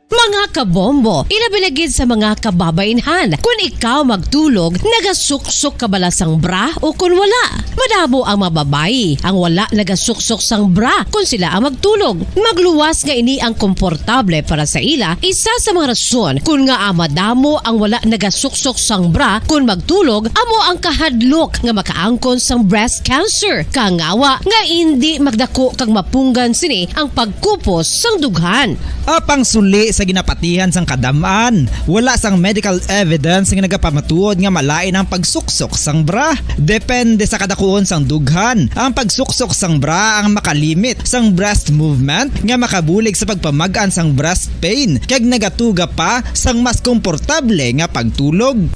Mga kabombo, ilabi na gid sa mga kababainhan, kun ikaw magtulog, nagasuksok ka bala sang bra o kun wala? Madamo ang mga babayi ang wala nagasuksok sang bra kun sila ang magtulog. Magluwas nga ini ang komportable para sa ila, isa sa mga rason kun ngaa madamo ang wala nagasuksok sang bra kun magtulog amo ang kahadlok nga makaangkon sang breast cancer, kangawa nga indi magdako kag mapunggan sini ang pagkupos sang dughan. Apang suli sa ginapatihan sang kadam-an, wala sang medical evidence nga nagapamatuod nga malain ang pagsuksok sang bra. Depende sa kadakuon sang dughan, ang pagsuksok sang bra ang makalimit sang breast movement nga makabulig sa pagpamag-an sang breast pain kag nagatuga pa sang mas komportable nga pagtulog.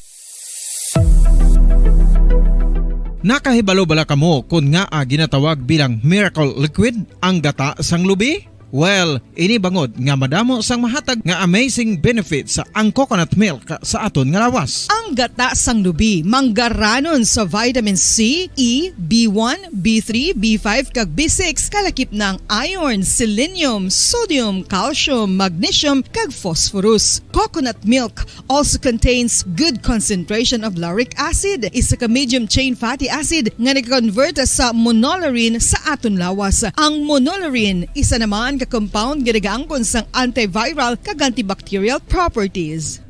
Nakahibalo bala kamo kon ngaa ginatawag bilang miracle liquid ang gata sang lubi? Well, ini bangod nga madamo sang mahatag nga amazing benefits ang coconut milk sa aton nga lawas. Ang gata sang lubi manggaranon sa vitamin C, E, B one, B three, B five, kag B six, kalakip na ang iron, selenium, sodium, calcium, magnesium, kag phosphorus. Coconut milk also contains good concentration of lauric acid, isa ka medium chain fatty acid nga nag-convert sa monolaurin sa aton lawas. Ang monolaurin, isa naman ka compound nga nagaangkon sang antiviral kag antibacterial properties.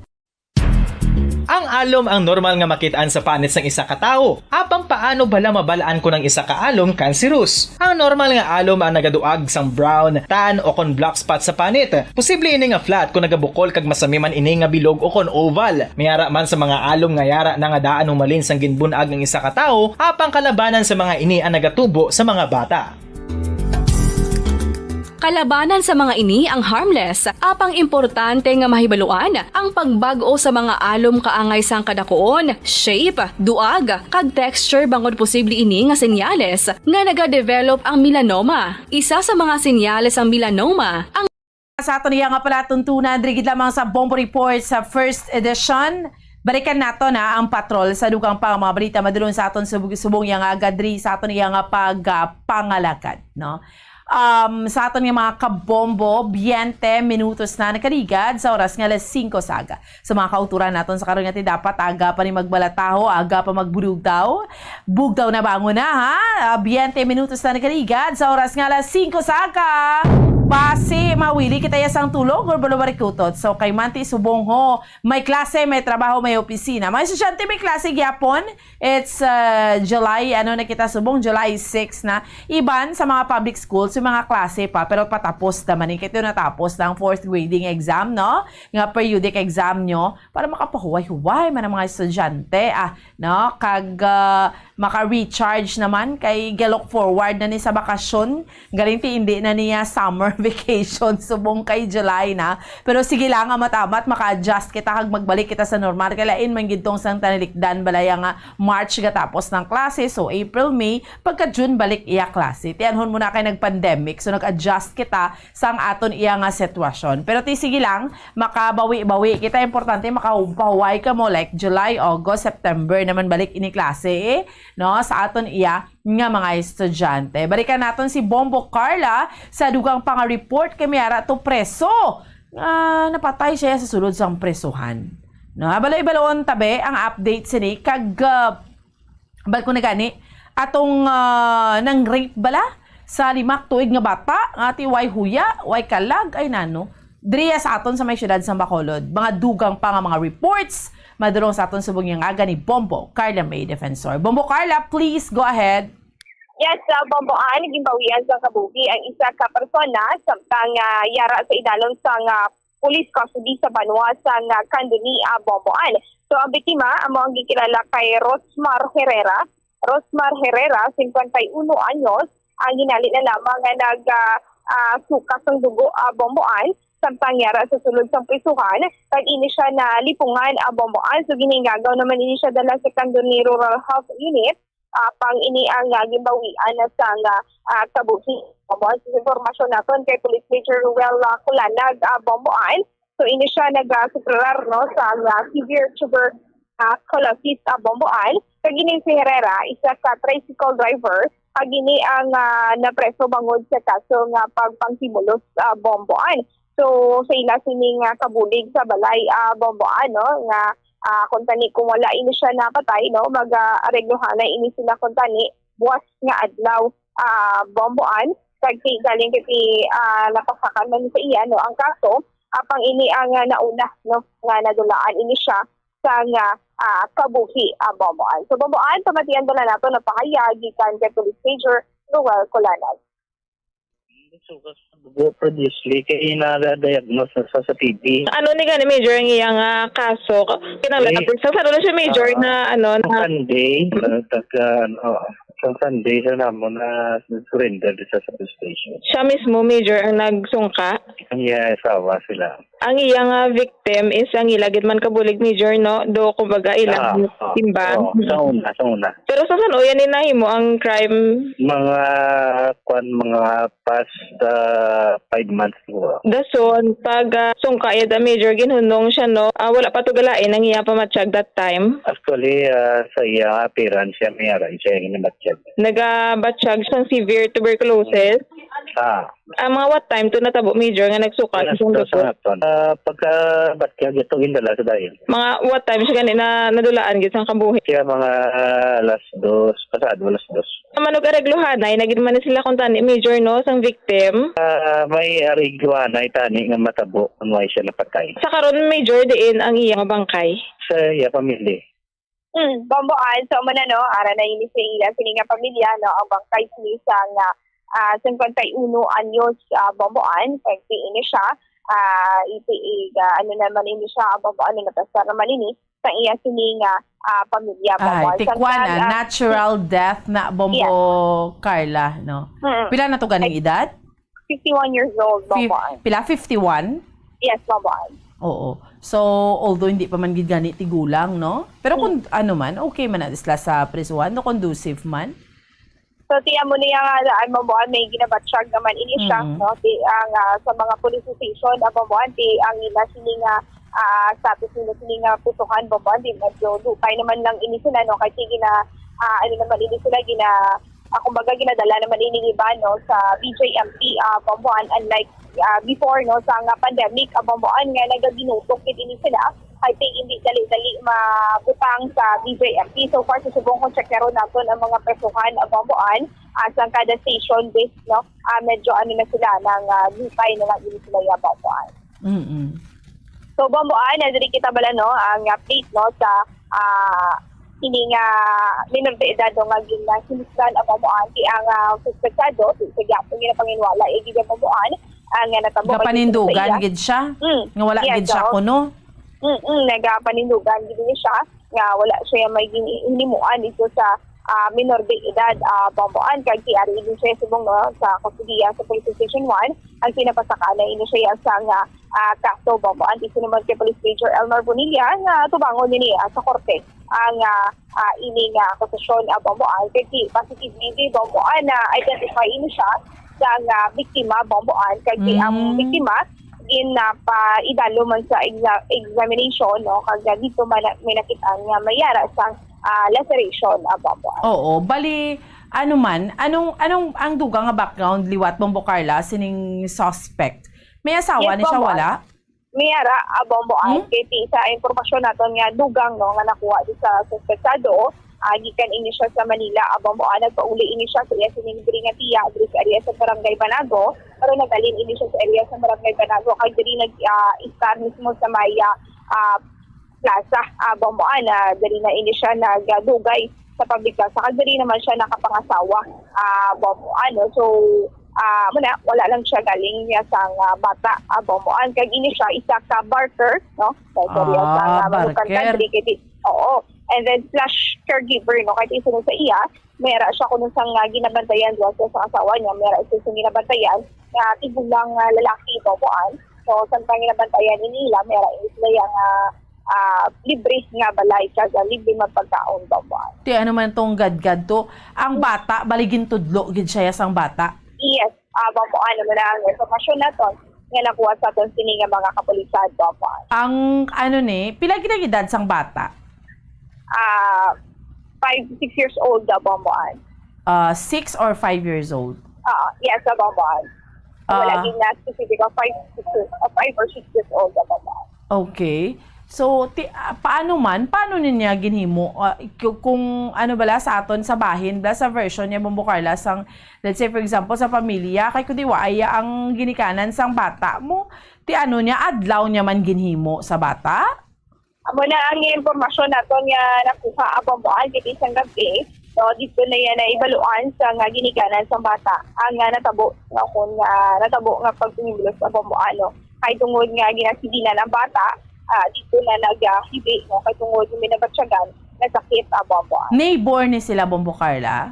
Ang alom ang normal nga makit-an sa panit sang isa ka tawo. Apang paano bala mabal-an kon ang isa ka alom kanseros? Ang normal nga alom ang nagaduag sang brown, tan, o kon black spot sa panit. Posible ini nga flat kon nagabukol kag masami man ini nga bilog o kon oval. May ara man sa mga alom nga yara na nga daan humalin sang ginbun-ag ang isa ka tawo, apang kalabanan sa mga ini ang nagatubo sa mga bata. Kalabanan sa mga ini ang harmless, apang importante nga mahibaluan ang pagbag-o sa mga alom kaangay sang kadakuon, shape, duag, kag texture, bangod posible ini nga senyales nga nagadevelop ang melanoma. Isa sa mga senyales sang melanoma ang Sa aton iya nga palatuntunan, diri gid lamang sa Bombo Report sa first edition. Balikan nato na ang patrol sa dugang pa nga mga balita madulong sa aton subong, subong iya nga agad diri sa aton iya nga pag, ah, pangalagad, no? Um, sa aton nga mga kabombo, biyente minutos na nakaligad sa oras nga alas singko sa aga. Sa mga kauturan naton sa karon nga ti dapat aga pa ni magbalataho, aga pa magbudugtaw. Bugtaw na bangon na, ha? Ah, biyente minutos na nakaligad sa oras nga alas singko sa aga. Basi mawili kita ya sang tulog or balo barikutot. So, kay manti subong ho, may klase, may trabaho, may opisina. Mga estudyante, may klase gyapon. It's, uh, July, ano na kita subong? July six na. Iban sa mga public schools, mga klase pa, pero patapos naman eh. Kaya natapos na ang fourth grading exam, no? Nga periodic exam nyo, para makapahuway-huway man ang mga estudyante, ah, no? Kag, ah, maka-recharge naman kay ga-look forward na ni sa bakasyon. Galing ti hindi na niya summer vacation, subong kay July na. Pero sige lang, amat-amat, maka-adjust kita kag magbalik kita sa normal. Kay lain man gid tong sang tanilikdan, balay nga March gatapos ng klase, so April, May, pagka June balik iya klase. Tianhon mo na kay nag-pandemic, so nag-adjust kita sang aton iya nga sitwasyon. Pero ti sige lang, makabawi-bawi kita. Importante makapahuway ka mo, like July, August, September naman balik ini klase, eh, no? Sa aton iya nga mga estudyante. Balikan naton si Bombo Carla sa dugang panga-report kay may ara to preso. Ah, napatay siya sa sulod sang presuhan. No, abalo-ibaloon tabi ang update sini kag, ah, bal ko na gani, atong, ah, nang-rape bala sa lima ka tuig nga bata nga ti way huya, way kalag, ay nano. Diriya sa aton sa may siyudad sa Bacolod, mga dugang pa nga mga reports, madulong sa aton subong nga aga ni Bombo Carla May Defensor. Bombo Carla, please go ahead. Yes, uh, Bomboan, ginbawian sa kabuhi ang isa ka persona samtang, ah, yara sa idalom sang, ah, police custody sa banwa sang, ah, Candoni, ah, Bomboan. So, ang biktima amo ang gikilala kay Rosmar Herrera. Rosmar Herrera, singkwenta y uno anyos, ang ginali na lamang nga nag, ah, ah, suka sang dugo, ah, Bomboan, samtang yara sa sulod sang prisuhan, kag ini siya nalipungan, ah, Bomboan. So, giningagaw naman ini siya dala sa Candoni Rural Health Unit. Ah, pang ini ang, ah, ginbawian na sang, ah, ah, kabuhi. Bomboan, sa impormasyon naton kay Police Major Ruel, ah, Culanag, ah, Bomboan. So, ini siya nag, ah, sukrar, no, sa, ah, severe tuberculosis, ah, Bomboan. Kag ini si Herrera, isa ka tricycle driver. Kag ini ang, ah, napreso bangod sa kaso nga pagpanghimulos, ah, Bomboan. So, sa ila sining, ah, kabulig sa balay, ah, Bomboan, no, nga, ah, kung tani, kung wala ini siya napatay, no, mag, ah, areglohanay ini sila kung tani buwas nga adlaw, ah, Bomboan. Kag ti-, galing kay ti-, ah, napasakan man sa iya, no, ang kaso, apang ini ang, ah, nauna, no, nga nadulaan ini siya sa nga, ah, kabuhi, ah, Bomboan. So, Bomboan, pamatian bala nato na pahayag gikan kay Police Major Ruel Culanag. Suka sa dugo previously kay na-diagnose na sa, sa T B. Ano ni gani, Major, ang iyang, ah, kaso? Kinahanglan Eh, na, sa, sa, ano siya, Major, ah, na, ano, sa na Sunday, ah, taga, ano, sa Sunday, sa namo na surrender di sa, sa police station. Siya mismo, Major, ang nagsungka? Ang iya asawa sila. Ang iya nga victim is ang ila gid man kabulig, Major, no? Do, kumbaga, ilang Ah, ah, simba. Oo, sa una, sa una. Pero sa san-o yan ni nahimo ang crime? Mga, kwan, mga past, ah, five months siguro. Dason, pag, ah, sungka iya, Major, ginhunong siya, no? Ah, wala pa to galain ang iya pamatyag that time? Actually, ah, sa iya appearance, siya may aray, siya yung namatyag. Nagabatyag sang severe tuberculosis? Ah. Ah, mga what time to natabo, Major, nga nagsuka Alas sa dos dugo? Sa hapon. Ah, pagka batyag ito, gindala sa dayon. Mga what time siya gani na nadulaan gid sang kabuhi? Siya mga, ah, alas dos, pasado alas dos. Manog areglohanay na gid man ni sila kung tani, Major, no, sang victim? Ah, may areglohanay tani nga matabo kung why siya napatay. Sa karon, Major, diin ang iya nga bangkay? Sa iya pamilya. Hmm, Bomboan, so, amo na, no, ara na ini sa iya sini nga pamilya, no, ang bangkay sini sa nga, ah, singkwenta y uno anyos, ah, Bomboan, kag ti ini siya, ah, iti, ah, ano naman ini siya, Bomboan, ano, natasar naman ini, sa iya sini nga, ah, pamilya, Ay, Bomboan. Sa tikwan, ah, ah, natural death na, Bombo Yes. Carla, no? Mm. Pila na to ganing Ay, edad? Fifty-one years old, Fif-, Bomboan. Pila? Fifty-one? Yes, Bomboan. Oo. So, although hindi pa man gid gani tigulang, no? Pero kung Hmm. ano man, okay man na sila sa prisuhan, no? Conducive man? So, ti amo niya nga, ah, Bomboan, may ginabatyag naman ini siya, Mm. no? Ti ang, ah, sa mga police station, ah, Bomboan, ti ang ila sini nga, ah, status nila sini nga prisuhan, Bomboan, ti medyo lupay naman lang ini sila, no? Kay ti gina-, ah, ano naman ini sila, gina-, ah, kumbaga, ginadala naman ini iba, no, sa B J M P, ah, Bomboan, unlike, ah, before, no, sa nga pandemic, ah, Bomboan, nga nagaginutok gid ini sila, I think hindi dali-dali mabutang sa B J M P. So far, sa subong kung check naton ang mga presuhan, ah, Bomboan, ah, sa kada station, base, no, ah, medyo ano na sila, nang, ah, lupay na lang ini sila, ya, Bomboan. Mm-mm. So, Bomboan, na diri kita bala, no, ang update, no, sa, ah, kini nga minor de edad, no, nga gin-, ah, siniskan ang Bamboan, kay ang, ah, suspetsado, sa, sa gyapon nga panginwala, eh, gid ang Bamboan, ang, ah, natabo kay Gapanindugan sa iya. gid siya? Mm. Nga wala Yes, gid siya oo. kuno? Mm, nagapanindugan gid niya siya nga wala siya may gin-, hinimuan dito sa, ah, minor de edad, ah, Bamboan, kag ti ari din siya subong, no, sa kustodiya sa Police Station one, ang pinapasaka na ini siya sa nga, ah, kaso, Bamboan. Ti sinuman kay Police Major Elmer Bonilla nga tubangon nini, ah, sa korte ang, ah, ah, ini nga akusasyon, ah, Bamboan. Kay ti positively, Bamboan, na identify ini siya sa nga biktima, Bamboan. Kay ti ang Mm. biktima, ginapaidalo man sa exa-, examination, no? Kag dito man na, may nakita nga may yara sang, ah, laceration, ah, Bamboan. Oo, bali, ano man, anong, anong ang dugang nga background liwat, Bombo Carla, sining suspect? May asawa Yes, ni siya, Bombo. wala? May ara, ah, Bombo, ah, Hmm? kay ti sa impormasyon naton nga dugang, no, nga nakuha di sa suspetsado, ah, gikan ini siya sa Manila, ah, Bombo, ah, nagpauli ini siya sa iya sining diri nga tiya, diri sa area sa Barangay Banago, pero naghalin ini siya sa area sa Barangay Banago, kag diri nag, ah, istar mismo sa may, ah, ah, plaza, ah, Bombo, ah, na diri na ini siya nagdugay sa public plaza, kag diri naman siya nakapangasawa, ah, Bombo, ano. So, ah, muna, wala lang siya galing niya sang, ah, bata, ah, Bombo, ah, kag ini siya isa ka barker, no? So, sorry, Ah, sa, ah, manukan barker. country, kay di, oo. And then, slash caregiver, no? Kahit isa na sa iya, may ara siya kuno sang, ah, ginabantayan, duha siya sa asawa niya, may ara siya sa ginabantayan, nga tigulang, ah, lalaki, Bombo, ah. So, samtang ginabantayan ni nila, may ara ini sila yang, ah, ah, libre nga balay, kag, ah, libre man pagkaon, Bombo, ah. Ti ano man tong gadgad to? Ang bata, bali gintudlo gid siya sang bata? Yes, ah, Bombo, ano man ang impormasyon naton nga nakuha sa aton sini nga mga kapulisan, Bombo. Ang ano ni, pila gid ang edad sang bata? Ah, five, six years old, ah, Bombo. Ah, six or five years old? Ah, yes, ah, Bombo. Wala Ah. gid na specific, ah, five, six years, ah, five or six years old, ah, Bombo. Okay. So, ti-, ah, paano man? Paano niya ginhimo? Ah, ku-, kung ano bala sa aton, sa bahin bala, sa version niya, Bombo Carla, sang, let's say, for example, sa pamilya, kay kundi wa ay ang ginikanan sang bata mo, ti ano niya, adlaw niya man ginhimo sa bata? Amo na ang impormasyon naton nga nakuha, ah, Bombo, ah, gid isang gabi, no, dito na yan na ibaluan sa nga ginikanan sang bata ang nga natabo, no, kung, ah, natabo nga pagtumibulos sa Bombo, ano. Kay tungod nga ginasiginan ang bata, ah, dito na nagahibi, no, kay tungod nga may nabatyagan nga sakit, ah, Bombo. Neighbor ni sila, Bombo Carla?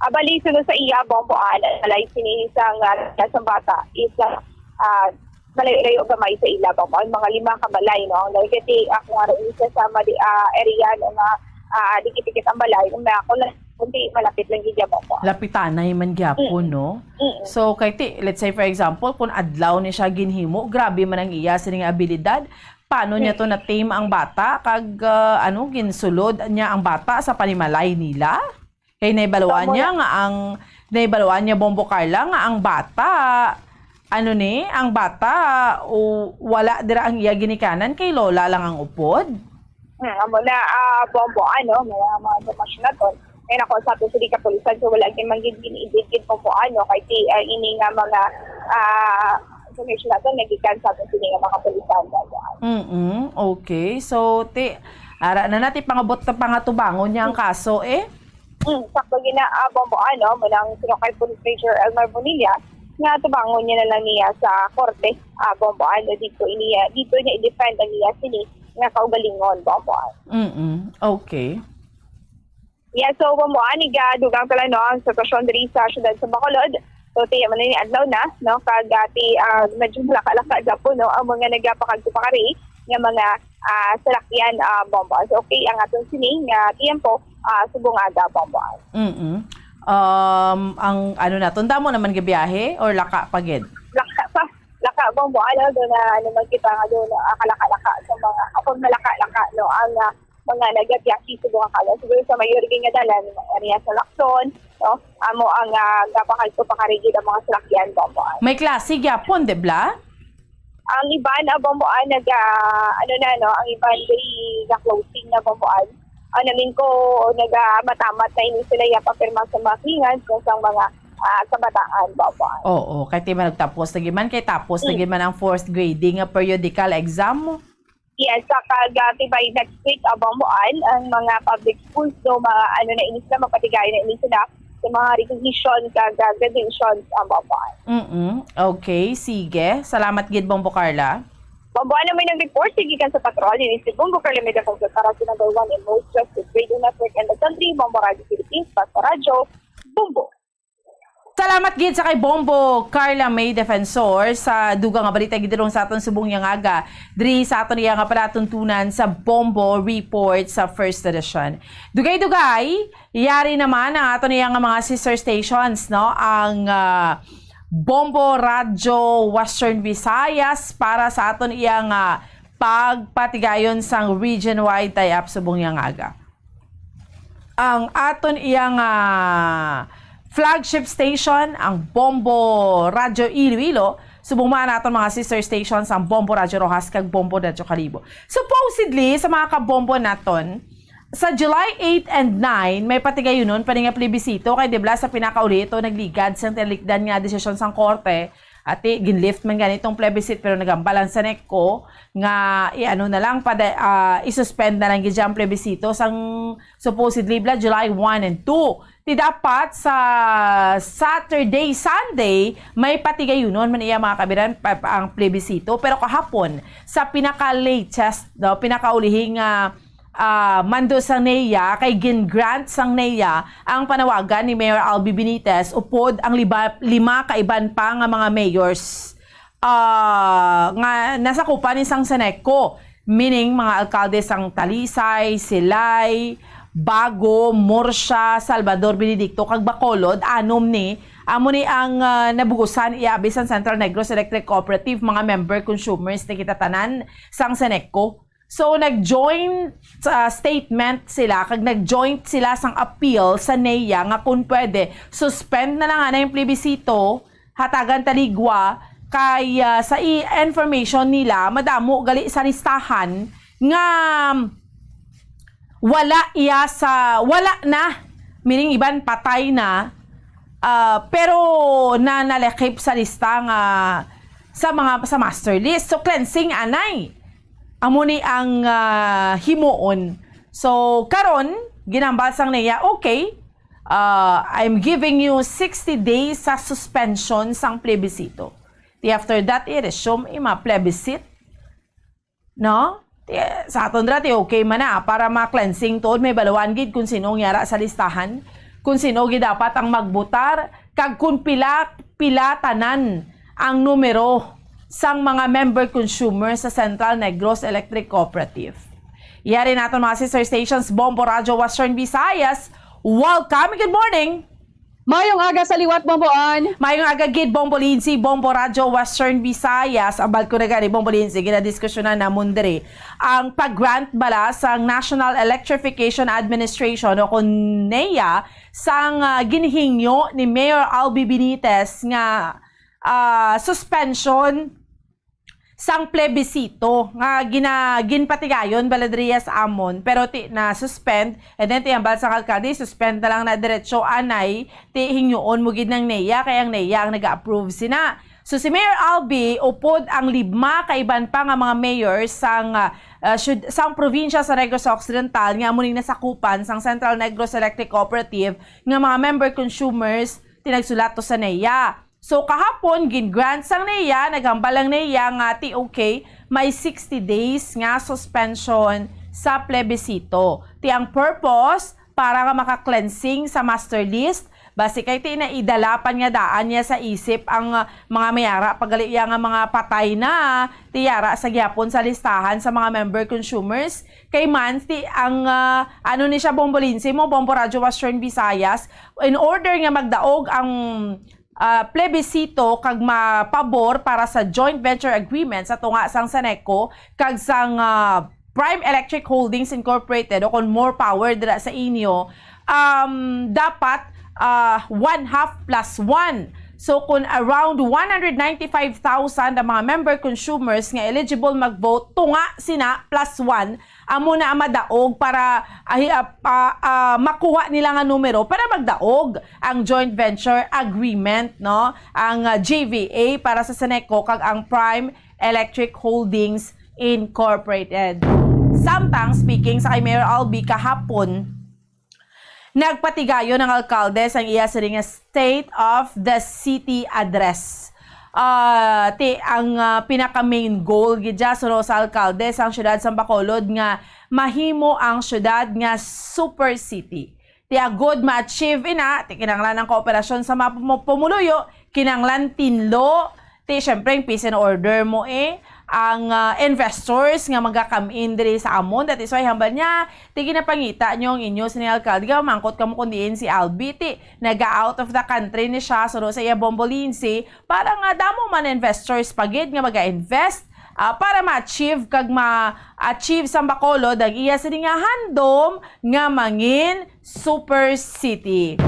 Ah, bali, sunod sa iya, Bombo, ah, balay sini sang, ah, sang bata is, ah, ah, malayo-layo gamay sa ila, Bombo. Ang mga lima ka balay, no? Ang dahil kasi ako nga rin isa sa mali, ah, area, no, nga, ah, dikit-dikit ang balay, nga ako lang, kundi malapit lang gid, Bombo. Lapitanay man gyapon, Mm. no? Mm. So, kay ti, let's say, for example, kung adlaw ni siya ginhimo, grabe man ang iya sining abilidad. Paano niya to Mm. na-tame ang bata? Kag, ah, ano, ginsulod niya ang bata sa panimalay nila? Kay naibaluan Tama niya na. nga ang, naibaluan niya, Bombo Carla, nga ang bata, ano ni, ang bata, o, wala dira ang iya ginikanan, kay lola lang ang upod. Hmm, amo na, ah, Bombo, ano, may, ah, mga impormasyon na to. May nakuha sa ato sa di kapulisan, so wala gyud man gid gin-edit gid, Bombo, ano, kay ti, ah, ini nga mga, ah, information na to, nagikan sa ato sa di nga mga kapulisan, Bombo, ano. Mm-mm, okay. So, ti, ara na natin, pangabot na pangatubangon niya ang kaso, eh. Hmm, sakto gina, ah, Bombo, ano, munang sinukay Police Major Elmer Bonilla, nga tubangon niya na lang niya sa korte, ah, Bombo, ano, dito niya, dito niya i-defend ang niya sini nga kaugalingon, Bombo. Mm-mm. Okay. Yeah, so, Bombo, ani ga dugang tala, no, ang sitwasyon diri sa siyudad sa Bacolod. So, ti, man ni adlaw na, no, kag, ah, ti, ah, medyo malaka-laka gyapon, no, ang mga nagapakadto pa kari nga mga, ah, salakyan, ah, Bombo. So, okay, ang aton sining, ah, tiyempo, ah, subong aga, Bombo. Mm-mm. Um, ang ano naton, damo naman gabiyahe or laka pa gid? Laka pa. Laka, Bombo, ano, doon na, ano, magkita nga doon, ah, kalaka-laka sa mga, akong malaka-laka, no, ang, ah, mga nagabiyahe subong aga. Siguro sa mayor gid nga dalan, area sa Lacson, no? Amo ang, ah, gapakadto pa kari gid ang mga salakyan, Bombo. May klase gyapon, di bala? Ang iban, ah, Bombo, ah, nag, ah, ano na, no? Ang iban, diri ga-closing na, Bombo. Ang namin ko, nagamatamat na ini sila, ya papirma sa mga klingan, kung sa mga, ah, kabataan, Bombo. Oo, kay ti man nagtapos lagi man, kay tapos Mm. lagi man ang fourth grading nga periodical exam. Yes, sa kag, ah, tibay next week, ah, Bombo Ann, ang mga public schools, no, mga ano na ini sila, mapatigayon na ini sila sa mga recognition kag, ah, graduation, ah, Bombo Ann. Mm-mm. Okay, sige. Salamat gid, Bombo Carla. Bombo Ann may nag-report, sige kan sa patrol, ini si Bombo Carla Medafenso para sa number one and most trusted radio network in the country, Bombo Radio Philippines, Basta Radyo, Bombo. Salamat gid sa kay Bombo Carla May Defensor sa dugang nga balita gidulong sa aton subong nga aga diri sa aton iya nga palatuntunan sa Bombo Report sa First Edition. Dugay-dugay, yari naman ang aton iya nga mga sister stations, no? Ang ah, Bombo Radyo Western Visayas para sa aton iya nga pagpatigayon sang region-wide tie-up subong nga aga. Ang aton iyang ah, flagship station, ang Bombo Radyo Iloilo, subong man aton mga sister stations, ang Bombo Radyo Roxas kag Bombo Radyo Kalibo. Supposedly, sa mga kabombo naton, sa July eight and nine, may patigayunon pa ni nga plebisito kay dibla sa pinakauli ito nagligad sang tinalikdan nga desisyon sang korte. Ati, ginlift man gani itong plebiscite pero nagambal ang Senecco nga i-ano na lang, pada, ah, i-suspend na lang gid siya ang plebisito sang supposedly bla July one and two. Ti dapat sa Saturday, Sunday, may patigayunon man iya mga kabiran pa, pa- ang plebisito. Pero kahapon, sa pinaka-latest, no, pinakaulihing ah, ah, mando sang NEA, kay gin-grant sang NEA ang panawagan ni Mayor Albi Benitez upod ang liba, lima ka iban pa nga mga mayors ah, nga nasakupan ni sang Senecco, meaning mga alkalde sang Talisay, Silay, Bago, Murcia, Salvador, Benedicto, kag Bacolod, anom ni. Amo ni ang ah, nabugusan iabi sang Central Negros Electric Cooperative, mga member consumers ni kita tanan sang Senecco. So nag-joint ah, statement sila kag nag-joint sila sang appeal sa NEA nga kung pwede suspend na lang ana yung plebisito, hatagan taligwa kay ah, sa i- information nila madamo gali sa listahan nga wala iya sa wala na, meaning iban patay na, ah, pero na nalakip sa lista nga sa mga sa master list. So cleansing anay amo ni ang ah, himuon. So karon ginambal sang NEA, okay, ah, I'm giving you sixty days sa suspension sang plebisito. Ti after that i-resume ima plebiscite, no? Ti, sa aton ra ti okay man na para ma-cleansing tuod may baluan gid kung sino ang yara sa listahan, kung sino gid dapat ang magbutar, kag kung pila pila tanan ang numero sang mga member consumer sa Central Negros Electric Cooperative. Yari naton mga sister stations, Bombo Radyo Western Visayas. Welcome, good morning. Mayong aga sa liwat, Bombo Ann. Mayong aga gid, Bombo Lindsay, Bombo Radyo Western Visayas. Ang balko na gani, Bombo Lindsay, ginadiskusyonan namon diri ang pag-grant bala sa National Electrification Administration o kun NEA sang ah, ginhingyo ni Mayor Albi Benitez nga ah, suspension sang plebisito nga gina, ginpatigayon bala diriya sa amon, pero ti na suspend, and then ti hambal sang alkalde, suspend na lang na diretso anay, ti hingyoon mo gid ng NEA, kay ang NEA ang nag-approve sina. So si Mayor Albi upod ang lima ka iban pa nga mga mayor sang ah, ah, syud- sang probinsya sa Negros Occidental nga amo ning nasakupan sang Central Negros Electric Cooperative nga mga member consumers ti nagsulat to sa NEA. So kahapon gin-grant sang NEA, naghambal ang NEA nga ti okay, may sixty days nga suspension sa plebisito. Ti ang purpose para nga maka-cleansing sa master list, basi kay ti naidalapan nga daan niya sa isip ang ah, mga mayara pagali iya nga mga patay na, ti yara sa gihapon sa listahan sa mga member consumers. Kay man ti ang ah, ano ni siya, Bombo Lindsay mo, Bombo Radyo Western Visayas, in order nga magdaog ang ah, plebisito kag mapabor para sa joint venture agreement sa tunga sang Senecco kag sang ah, Prime Electric Holdings Incorporated o kon More Power dira sa inyo, um, dapat ah, one half plus one. So kung around one hundred ninety-five thousand ang mga member consumers nga eligible mag-vote, tunga sina plus one amo na ang madaog para ahi, ah, pa- ah, makuha nila nga numero para magdaog ang joint venture agreement, no, ang ah, J V A para sa Senecco kag ang Prime Electric Holdings Incorporated. Samtang, speaking sa kay Mayor Albi kahapon, nagpatigayon ang alkalde sang iya sini nga State of the City Address. Ah, ti ang, ah, pinaka main goal gid dya suno sa alkalde sang siyudad sang Bacolod nga mahimo ang siyudad nga super city. Ti agod ma-achieve ina, ti kinahanglan ang kooperasyon sa mga pumu-, pumuluyo, kinahanglan tinlo, ti syempre ang peace and order mo eh, ang, ah, investors nga magakam-in diri sa amon. That is why hambal niya, ti ginapangita nyo ang inyo sini alkalde, nga mamangkot kamo kung diin si Albi, ti naga out of the country ni siya, suno sa iya Bombolinsi, para nga damo man investors pa gid nga maga-invest, ah, para ma-achieve kag ma-achieve sang Bacolod ang iya sini nga handom nga mangin super city.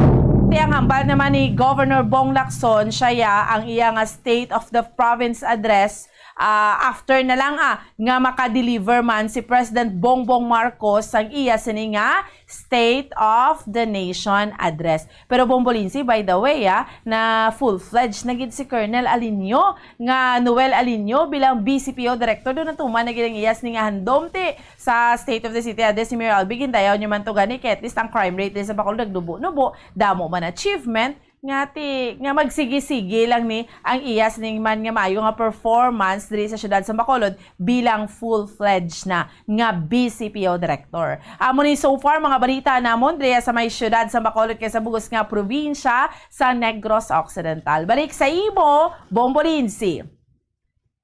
Ti ang hambal naman ni Governor Bong Lacson, siya ya ang iya nga State of the Province Address, ah, after na lang, ah, nga maka-deliver man si President Bongbong Marcos sang iya sini nga State of the Nation Address. Pero Bombolinsi, by the way, ah, na full-fledged na gid si Colonel Alinio, nga Noel Alinio bilang B C P O Director. Daw natuman na gid ang iya sini nga handom ti sa State of the City Address ni Mayor Albi. Gindayaw niya man to gani, kay at least ang crime rate din sa Bacolod nagnubo-nubo, damo man achievement, nga ti, nga magsigi-sigi lang ni ang iya sini man nga maayo nga performance diri sa siyudad sa Bacolod bilang full-fledged na nga B C P O director. Amo ni so far mga balita namon diri sa may siyudad sa Bacolod kag sa bug-os nga probinsya sa Negros Occidental. Balik sa imo, Bombolinsi.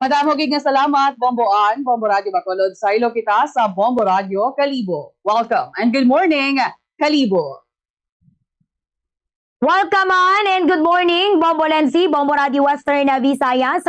Madamo gid nga salamat, Bombo Ann, Bombo Radyo Bacolod. Saylo kita sa Bombo Radyo Kalibo. Welcome and good morning, Kalibo. Welcome on and good morning, Bombo Lensi, Bombo Radio Western Visayas.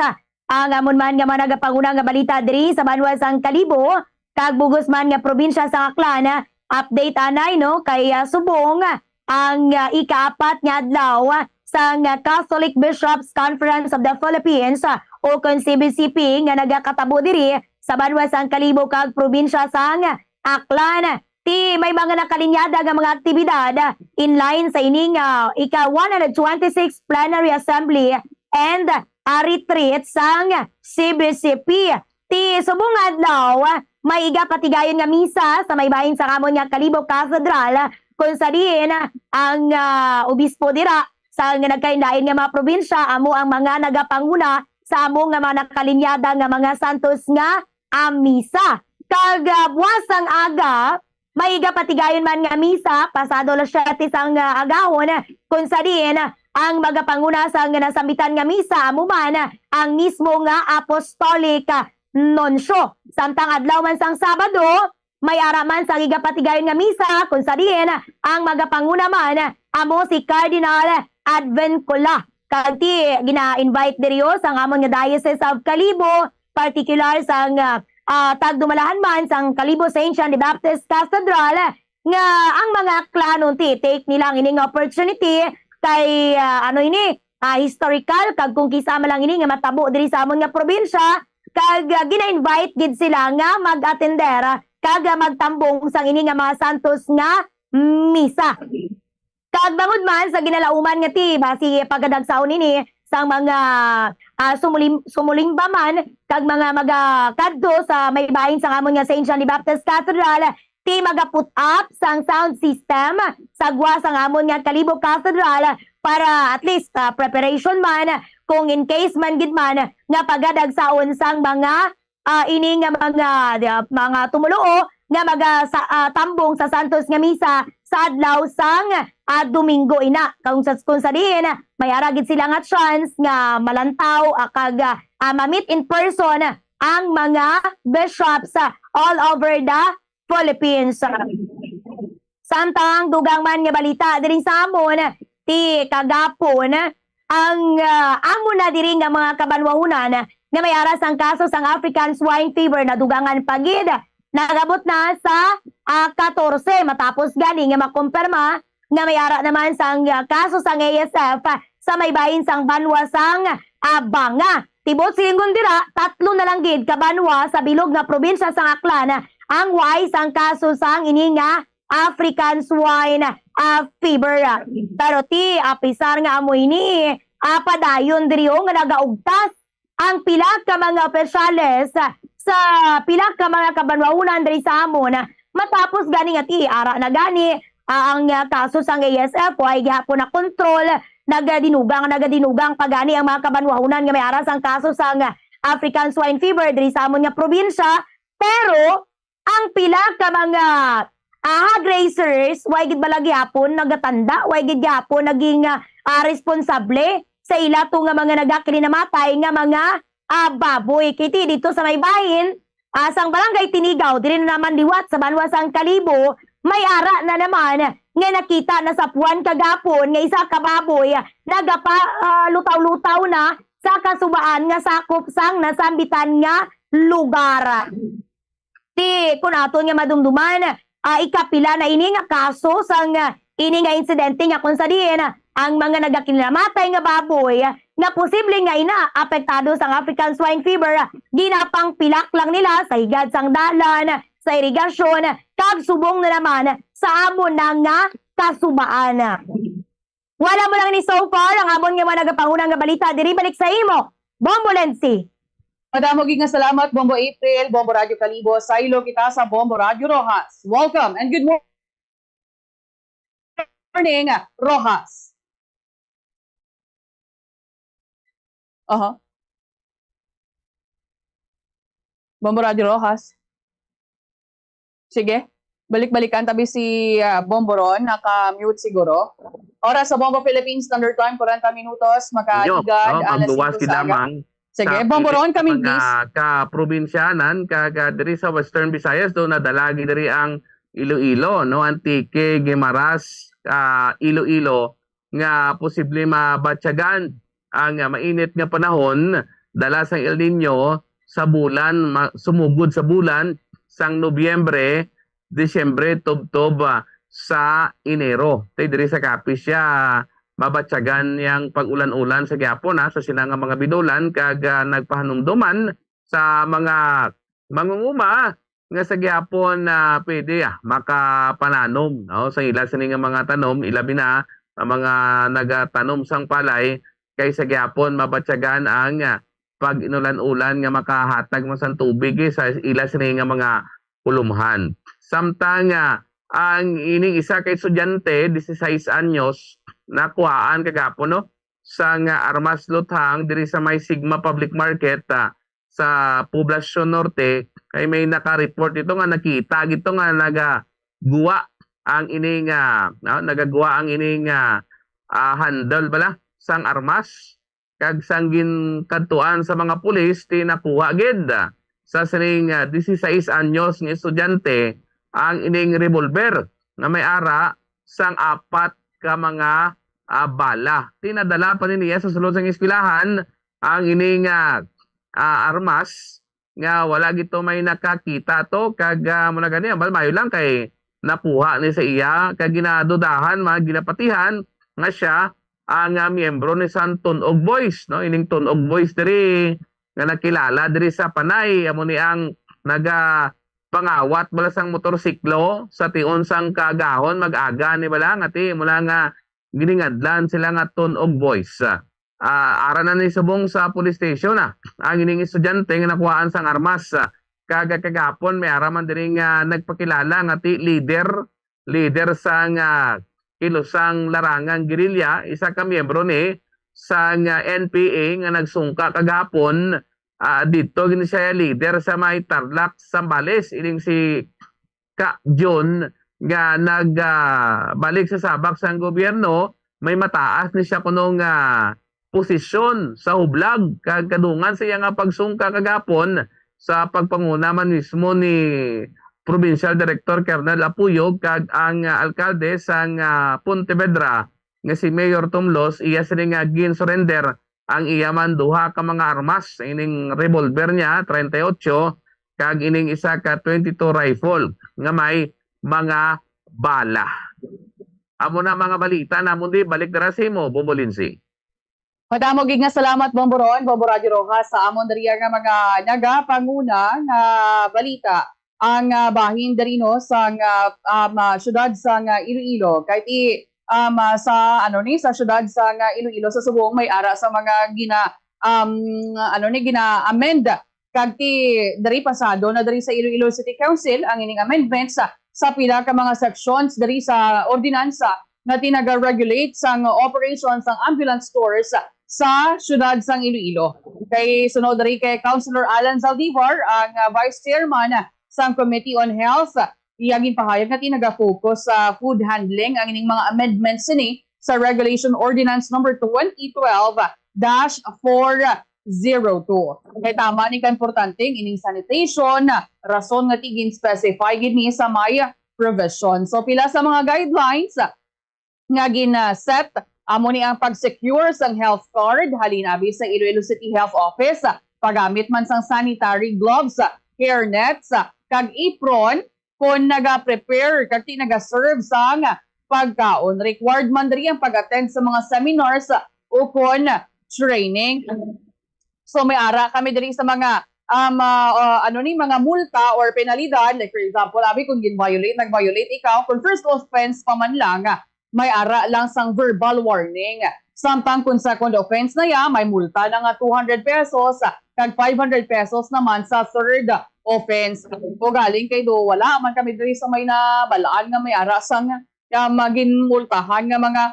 Ang amon man nga mga nagapanguna nga balita diri sa banwa sang Kalibo, kag bug-os man nga probinsya sang Aklan. Update anay, no, kay, ah, subong ang, ah, ikaapat nga adlaw sang Catholic Bishops Conference of the Philippines, ah, o kon C B C P, nga nagakatabo diri sa banwa sang Kalibo kag probinsya sang Aklan. Ti may mga nakalinyada nga mga aktibidad in line sa ining, ah, ika one hundred twenty-six Plenary Assembly and, ah, retreat sang C B C P. Ti subong nga adlaw, may igapatigayon nga misa sa may bahin sang amon nga Kalibo Cathedral, kung sa diin ang, ah, obispo dira sa nga nagkainlain nga mga probinsya, amo ang mga nagapanguna sa amo nga mga nakalinyada nga mga santos nga, ah, misa. Kag, ah, buwas sang aga, may igapatigayon man nga misa pasado alas siyete sang, ah, agahon, kung sa diin ang magapanguna sang nasambitan nga misa amo man ang mismo nga Apostolic, ah, Nuncio. Samtang adlaw man sang Sabado, may ara man sang igapatigayon nga misa, kung sa diin ang magapanguna man amo si Cardinal Advincula. Kag ti gina-invite diri sang amon nga Diocese of Kalibo, particular sang, ah, ah, tagdumalahan man sang Kalibo Saint John the Baptist Cathedral, nga ang mga Aklanon ti take nila ang ini nga opportunity kay, ah, ano ini, ah, historical kag kung kisa man lang ini nga matabo diri sa amon nga probinsya, kag, ah, gina-invite gid sila nga mag-atender, ah, kag, ah, magtambong sang ini nga mga santos nga misa. Kag bangod man sa ginalauman nga ti basi pagadagsaon ini sang mga, ah, sumulim-, sumulingba man kag mga magakadto sa may bahin sang amon nga Saint John the Baptist Cathedral, ti maga-put up sang sound system sa gwa sang amon nga Kalibo Cathedral para at least, ah, preparation man kung in case man gid man nga pagadagsaon sang mga, ah, ini nga mga, ah, mga tumuluo nga maga-, sa, ah, tambong sa Santos nga Misa sa adlaw sang, ah, Domingo ina. Kung sa, kung sa diin, may ara gid sila nga chance nga malantaw, ah, kag, ah, ah, ma-meet in person ang mga bishops, ah, all over the Philippines. Samtang dugang man nga balita diri sa amon, ti kagapon, ang, ah, amo na diri nga mga kabanwahunan nga may ara sang kaso sang African Swine Fever nadugangan pa gid. Nagabot na sa, ah, katorse matapos gani nga makumpirma nga may ara naman sang, ah, kaso sang A S F sa may bahin sang banwa sang, ah, Banga. Tibot silingon dira, tatlo na lang gid ka banwa sa bilog nga probinsya sang Aklan ang way sang kaso sang ini nga African Swine, ah, Fever. Pero ti, apisar nga amo ini, ah, padayon diri, oh, nga nagaugtas ang pila ka mga opisyales, ah, sa pila ka mga kabanwahunan diri sa amon. Matapos gani nga ti ara na gani, ah, ang, ah, kaso sang A S F, way gihapon na kontrol, nagadinugang, nagadinugang pa gani ang mga kabanwahunan nga may ara sang kaso sang African Swine Fever diri sa amon nga probinsya. Pero ang pila ka mga, ah, hog raisers, way gid bala gihapon nagatanda, way gid gihapon naging, ah, ah, responsable sa ila to nga mga nagakilinamatay nga mga, ah, baboy. Kay ti dito sa may bahin, ah, sang Barangay Tinigaw, diri na naman liwat sa banwa sang Kalibo, may ara na naman nga nakita na sa puwan kagapon nga isa ka baboy nagapa, ah, lutaw-lutaw na sa kasubaan nga sakop sang nasambitan nga lugar. Ti, kun aton nga madumduman, ah, ikapila na ini nga kaso sang, ah, ini nga insidente nga kung sa diin, ah, ang mga nagakinamatay nga baboy, ah, nga posible nga ina apektado sang African Swine Fever, ah, ginapangpilak lang nila sa higad sang dalan, sa irigasyon, kag subong na naman sa amo na nga kasubaan. Wala mo lang ni so far ang amon nga mga nagapanguna nga balita diri balik sa imo, Bombo Lensi. Madamo gid nga salamat, Bombo April, Bombo Radyo Kalibo, saylo kita sa Bombo Radyo Rojas. Welcome and good morning, Rojas. Aha. Bombo Radyo Rojas. Sige. Balik-balikan tabi si, ah, Bombo ron, naka-mute siguro. Oras sa Bombo Philippines Standard Time, kwarenta minutos, Yo, makaligad no, alas pagluwas singko gid sa aga. Lamang Sige, sa Bombo ron, kami mga kaprobinsyanan, kag, ah, diri sa Western Visayas, do nadala gid diri ang Iloilo, no, Antique, Guimaras, ah, Iloilo, nga posible mabatyagan ang, ah, mainit nga panahon dala sang El Niño sa bulan, ma-, sumugod sa bulan sang Nobyembre, Disyembre, tubtob, ah, sa Enero. Tay diri sa Capiz siya mabatyagan yang pag-ulan-ulan sa gihapon, ah, sa sila nga mga binulan kag, ah, nagpahanumdoman sa mga mangunguma nga sa gihapon, ah, pwede, ah, makapananom, no, sa ila sini nga mga tanom, ilabi na ang mga nagatanom sang palay, kay sa gihapon mabatyagan ang, ah, pag-inulan-ulan nga makahatag man sang tubig, eh, sa ila sini nga mga pulumhan. Samtang, ah, ang ining isa ka estudyante, dieciséis anyos, nakuhaan kagapon, no, sang, ah, armas luthang diri sa may Sigma Public Market, ah, sa Poblacion Norte, kay may naka-report dito nga nakita gito nga nagaguwa ang ining, ah, no, nagaguwa ang ining, ah, ah, handle bala sang armas, kag sang ginkadtuan sa mga pulis, ti nakuha gid, ah, sa sining, ah, dieciséis anyos nga estudyante ang ining revolver nga may ara sang apat ka mga, ah, bala. Ti nadala pa ni niya sa sulod sang eskwelahan ang ining, ah, ah, armas nga wala gid to may nakakita to, kag, ah, muna gani, ambal, mayo lang kay nakuha ni sa iya, kag ginadudahan, mga ginapatihan nga siya ang, ah, miyembro ni sang Tunog Boys, no? Ining Tunog Boys diri nga nakilala diri sa Panay, amo ni ang nagapangawat bala sang motorsiklo sa tion sang kaagahon, mag-aga ni bala nga ti mula nga giningadlan sila nga Tunog Boys. Ah, ara na ni subong sa police station, ah, ang ining estudyante nga nakuhaan sang armas, ah, kag kagahapon may ara man diri nga nagpakilala nga ti leader, leader sang, ah, Kilusang Larangang Guerrilla, isa ka miyembro ni sang, ah, N P A nga nagsungka kagahapon, ah, didto gid siya leader sa may Tarlac, Zambales, ining si Ka Jun nga nag, ah, balik sa sabak sang gobyerno, may mataas ni siya kuno nga posisyon sa hublag, kag kadungan sa iya nga pagsungka kagapon sa pagpanguna man mismo ni Provincial Director Colonel Apuyog kag ang, ah, alkalde sang, ah, Pontevedra nga si Mayor Tom Laws, iya sini nga gin-surrender ang iya man duha ka mga armas, ining revolver niya, treinta y ocho, kag ining isa ka twenty-two rifle nga may mga bala. Amo na mga balita namon di, balik dira sa imo, Bombo Lindsay. Madamo gid nga salamat, Bombo Ron, Bombo Radyo Rojas, sa amon diriya nga mga nagapanguna nga balita. Ang, ah, bahin diri, no, sang, ah, um, ah, siyudad sang, ah, Iloilo. Kay ti, um, ah, sa, ano ni, sa siyudad sang, ah, Iloilo, sa subong may ara sa mga gina-, um, ano ni, gina-amend Kag ti diri pasado na diri sa Iloilo City Council ang ining amendments sa, sa pila ka mga sections diri sa ordinansa nga tinaga-regulate sang operation sang ambulance tours sa siyudad sang Iloilo. Kay sunod diri kay Councilor Alan Zaldivar, ang, ah, Vice Chairman sang Committee on Health, iya ginpahayag nga tinaga-focus sa food handling ang ining mga amendments sini sa Regulation Ordinance Number twenty twelve dash four zero two. Kay tama ni ka importante ining sanitation, rason nga ti gin-specify gid ni sa may provision. So, pila sa mga guidelines nga gin-set amo ni ang pag-secure sang health card halin abi sa Iloilo City Health Office, paggamit man sang sanitary gloves, hair nets, kag apron kon naga-prepare kag ti naga-serve sang pagkaon. Required man diri ang pag-attend sa mga seminars o kon training. So, may ara kami diri sa mga, um, ah, ah, ano ni, mga multa or penalidad. Like, for example, abi, kung gin-violate, nag-violate ikaw, kung first offense pa man lang, may ara lang sang verbal warning. Samtang kung second offense na ya, may multa na nga two hundred pesos, kag five hundred pesos naman sa third offense. O galing kay do, wala man kami diri sa may nabalaan nga may ara sang, um, ginmultahan nga mga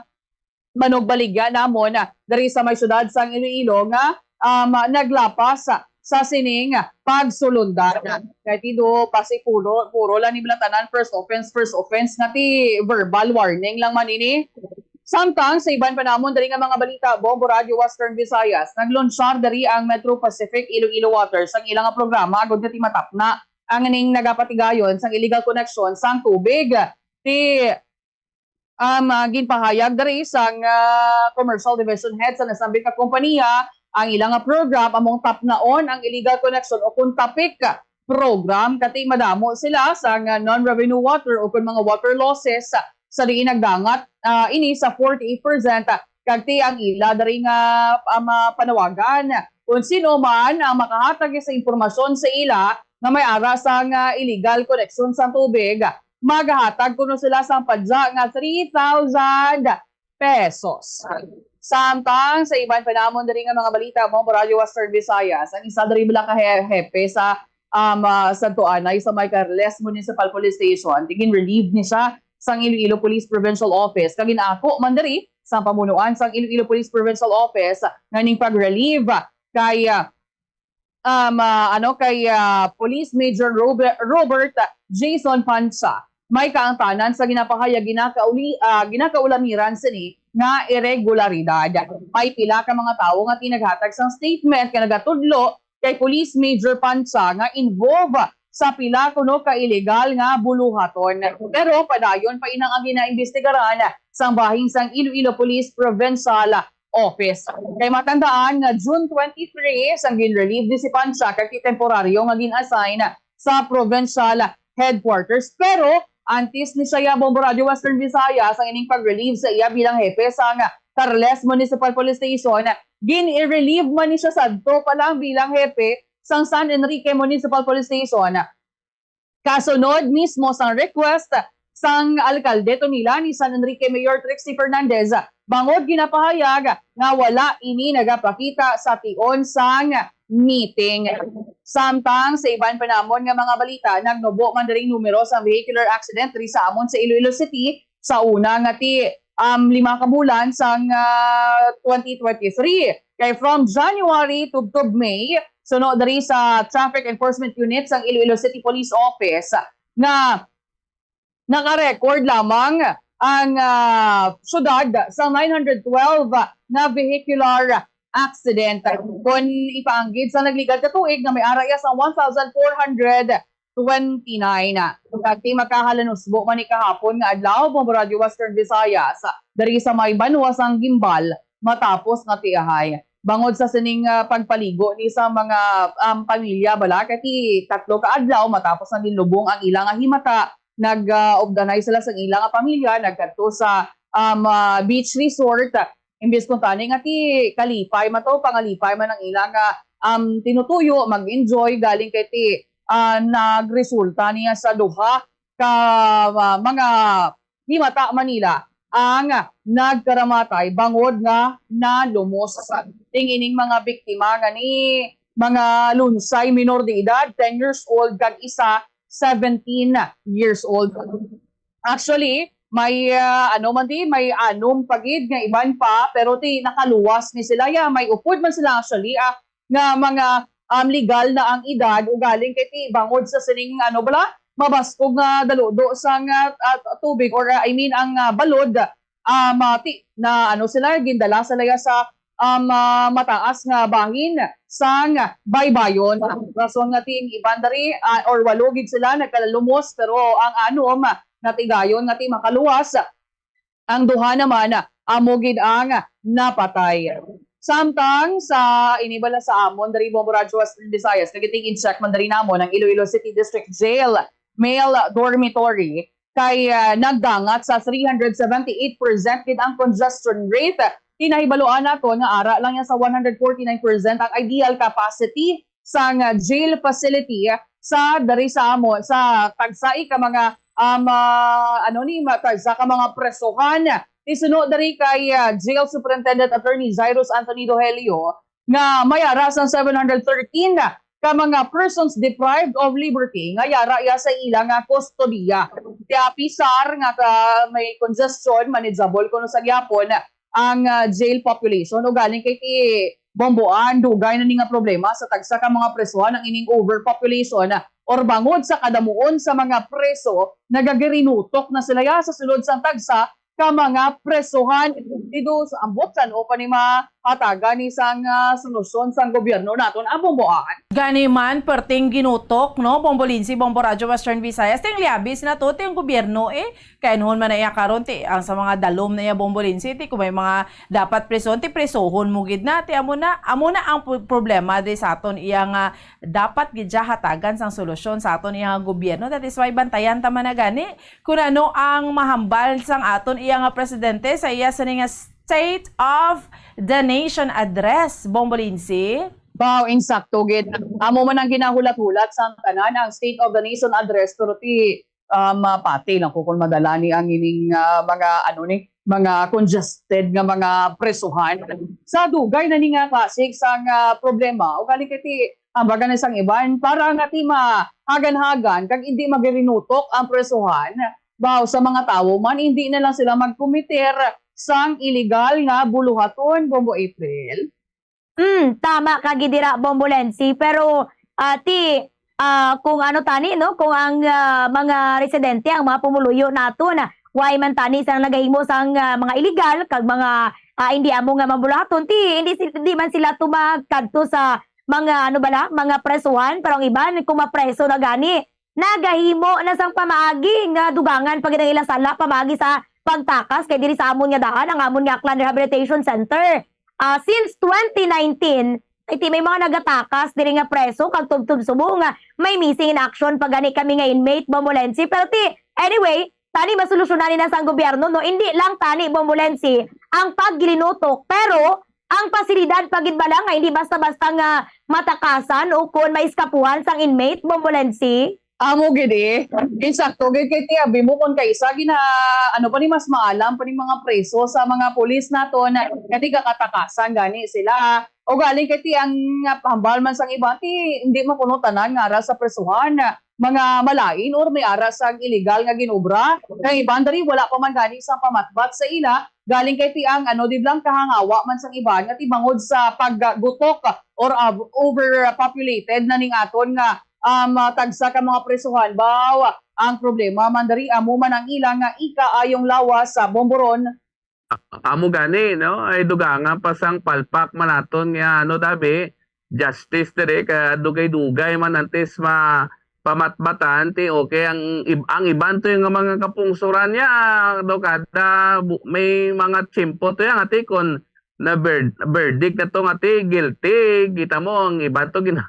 manugbaligya namon, ah, diri sa may siyudad sang Iloilo nga, um, naglapas sa, sa sining pagsulundan. Kay ti do, basi puro, puro lang ni tanan first offense, first offense nga ti verbal warning lang man ini. Samtang sa iban pa namon diri nga mga balita, Bombo Radio Western Visayas, naglunsyar diri ang Metro Pacific Iloilo Waters ang ilang programa agud nga ti matapna ang ning nagapatigayon sang illegal connection sang tubig. Ti um, ah, ginpahayag diri sang, ah, Commercial Division Head sa nasambit nga kompanya, ang ila nga program among tapnaon ang illegal connection o kon tapik program, kag ti madamo sila sang, ah, non-revenue water o kon mga water losses sa diin nagdangat, ah, ini sa forty-eight percent, kag ti ang ila diri nga, ah, mapanawagan kon sino man ang makahatag sa impormasyon sa ila nga may ara sang, ah, illegal connection sa tubig, magahatag kuno sila sang padya nga three thousand pesos. Samtang sa iban pa namon diri nga mga balita, Bombo Radio Western Visayas, ang isa diri bala ka he-, hepe sa, um, ah, Santo Anay sa may Carles Municipal Police Station, ti gin-relieve ni siya sang Iloilo Police Provincial Office, kag gin-ako man diri sa pamunuan sang Iloilo Police Provincial Office nga ning pag-relieve kay, ah, um, ah, ano, kay, ah, Police Major Robert, Robert Jason Pancha, may kaangtanan sa ginapahayag ginakauli-, ah, ginakaulamiran sini nga iregularidad. May pila ka mga tawo nga ti naghatag sang statement nga nagatudlo kay Police Major Pancha nga involved sa pila kuno ka illegal nga buluhaton. Pero padayon pa inang ang ginaimbestigaran sang bahin sang Iloilo Police Provincial Office. Kay matandaan nga June twenty-three, sang gin-relieve ni si Pancha kag ti temporaryo nga gin-assign sa provincial headquarters. Pero antes ni siya, Bombo Radio Western Visayas, ang ining pag-relieve sa iya bilang hepe sang Carles Municipal Police Station, gin-i-relieve man ni siya sadto pa lang bilang hepe sang San Enrique Municipal Police Station. Kasunod mismo sang request sang alkalde Tony Lani, San Enrique Mayor Trixie Fernandez, bangod ginapahayag nga wala ini nagapakita sa tion sang meeting. Samtang sa iban pa namon nga mga balita, nagnubo man diring numero sang vehicular accident diri sa amon sa Iloilo City sa una nga ti, um, lima ka bulan sang, ah, twenty twenty-three. Kay from January tubtob May, suno diri sa Traffic Enforcement Unit sang Iloilo City Police Office nga naka-record lamang ang, ah, syudad sa nine hundred twelve na vehicular accident. Kon ipaanggid sa nagligad ka tuig nga may ara iya sa one thousand four hundred twenty-nine. Kag ti makahalanosbo man ni kahapon nga adlaw, Bombo Radio Western Visayas, diri sa may banwa sang Guimbal, matapos nga tiahay. Bangod sa sining, ah, pagpaligo ni sa mga, um, pamilya bala, kay ti tatlo ka adlaw matapos nga ginlubong ang ila nga himata, nag, ah, ugdanay sila sa ila nga pamilya, nagkadto sa, um, ah, beach resort. Imbis kuntani nga ti kalipay man to, pangalipay man ang ila nga, um, tinutuyo, mag-enjoy, galing kay ti, ah, nagresulta niya sa duha ka, ah, mga himata man nila ang nagkaramatay bangod nga nalumos. Ting ining mga biktima nga ni mga lunsay minor de edad, ten years old, kag isa, seventeen years old. Actually, may, ah, ano man di, may anom pa gid nga iban pa, pero ti nakaluwas ni sila. Ya, may upod man sila actually, ah, nga mga, um, legal na ang edad, ugaling kay ti bangod sa sining, ano bala, mabaskog nga daludo sang, ah, ah, tubig, or, ah, I mean, ang, ah, balod, um, ah, ti, na ano sila, gindala sila ya sa, um, ah, mataas nga bahin sang baybayon. Rason nga ti ang iban dari, ah, or walo gid sila nagkalalumos, pero ang anom natigayon nga ti makaluwas. Ang duha naman, amo gid ang napatay. Samtang sa ini bala sa amon diri, Bombo Radyo Western Visayas, nag-check man diri namon ang Iloilo City District Jail male dormitory kay, ah, nagdangat sa three hundred seventy-eight percent gid ang congestion rate. Ti nahibaluan naton nga ara lang yan sa one hundred forty-nine percent ang ideal capacity sang, ah, jail facility sa diri sa amo, sa tagsa ka mga, um, ah, ano ni, ma-, tagsa ka mga presohan. Isuno diri kay, ah, Jail Superintendent Attorney Jairus Anthony Dohelio nga may ara sang seven hundred thirteen ka mga persons deprived of liberty nga yara ya sa ila nga kustodiya. Kaya pisar nga ka may congestion, manageable kuno sa gyapon ang, ah, jail population. Ugaling kay ti Bomboan, dugay na ni nga problema sa tagsa ka mga presohan ang ining overpopulation, or bangod sa kadamuon sa mga preso, nagagirinutok na sila ya sa sulod sang tagsa ka mga presohan. Dido sa ambot, san-o pa ni mahatagan ni sang, ah, solusyon sang gobyerno naton ang Bomboan? Gani man, perting ginutok, no, Bombo Lindsay, Bombo Radyo Western Visayas, ting liabis na to, ting gobyerno, eh, Kay anhon man na iya karon, ti, ang sa mga dalom na iya, Bombo Lindsay, ti, kung may mga dapat presohon, ti, presohon mo gid na, ti, amo na, amo na ang pro-, problema di sa aton iya nga dapat gid siya hatagan sang solusyon sa aton iya nga gobyerno. That is why bantayan ta man na gani kung ano ang mahambal sang aton iya nga presidente sa iya sini nga State of the Nation Address, Bombo Lindsay. Wow, insakto gid. Amo man ang ginahulat-hulat sang tanan ang State of the Nation Address, pero ti, um, ah, pati lang ko kung madala ni ang ining, ah, mga, ano ni, mga congested nga mga presuhan. Sa dugay na ni nga klasik sang, ah, problema, ugaling kay ti, ang baga na sang iban, para nga ti mahagan-hagan, kag hindi magirinutok ang presuhan, baw sa mga tawo man, hindi na lang sila magkomiter sang iligal nga buluhaton, Bombo April. Mm, tama ka gid dira, Bombo Lensi, pero, ah, ti, ah, kung ano tani, no, kung ang, ah, mga residente, ang mga pumuluyo naton, ah, why man tani sang nagahimo sang, ah, mga illegal kag mga, ah, hindi amo nga mabulahaton, ti hindi sil-, di man sila tumagkadto sa mga, ano bala, mga presuhan, pero ang iban kung mapreso na gani, nagahimo na sang pamaagi nga dugangan pa gid ang ilang sala pamaagi sa pagtakas, kay diri sa amon nga daan, ang amon nga Aklan Rehabilitation Center, ah, since twenty nineteen, ay ti may mga nagatakas diri nga preso kag tubtob subong nga may missing in action pa gani kami nga inmate, Bombo Lensi. Pero ti, anyway, tani masolusyonan ni na sang gobyerno, no? Hindi lang tani, Bombo Lensi, ang paggilinutok, pero ang pasilidad pa gid bala nga hindi basta-basta nga matakasan o kon maiskapuhan sang inmate, Bombo Lensi? Amo gid eh. Insakto gid kay ti abi mo kon kaisa gina, ano pa ni, mas maalam pa ni mga preso sa mga pulis naton nga ti gakatakasan gani sila. O galing kay ti ang hambal man sang iba, ti hindi man kuno tanan nga ara sa presuhan mga malain or may ara sang iligal nga ginobra. Kay iban diri wala pa man gani sang pamatbat sa ila, galing kay ti ang, ano, di blang kahangawa man sang iban nga ti bangod sa paggutok or, ah, overpopulated na ning aton nga, um, ah, tagsa ka mga presuhan. Baw, ang problema man diri amo man ang ila nga ikaayong lawas sa bomboron. A-, amo gani, no? Ay dugangan pa sang palpak man naton nga, ano, dabi, justice diri, kay dugay-dugay man antes ma-, pamatbatan, ti, okay, ang ib-, ang iban to yung mga kapungsuran niya, do kada bu-, may mga tsimpo to yan, ati, kon na ver-, verdict na to nga ti guilty, kita mo, ang iban to gina-,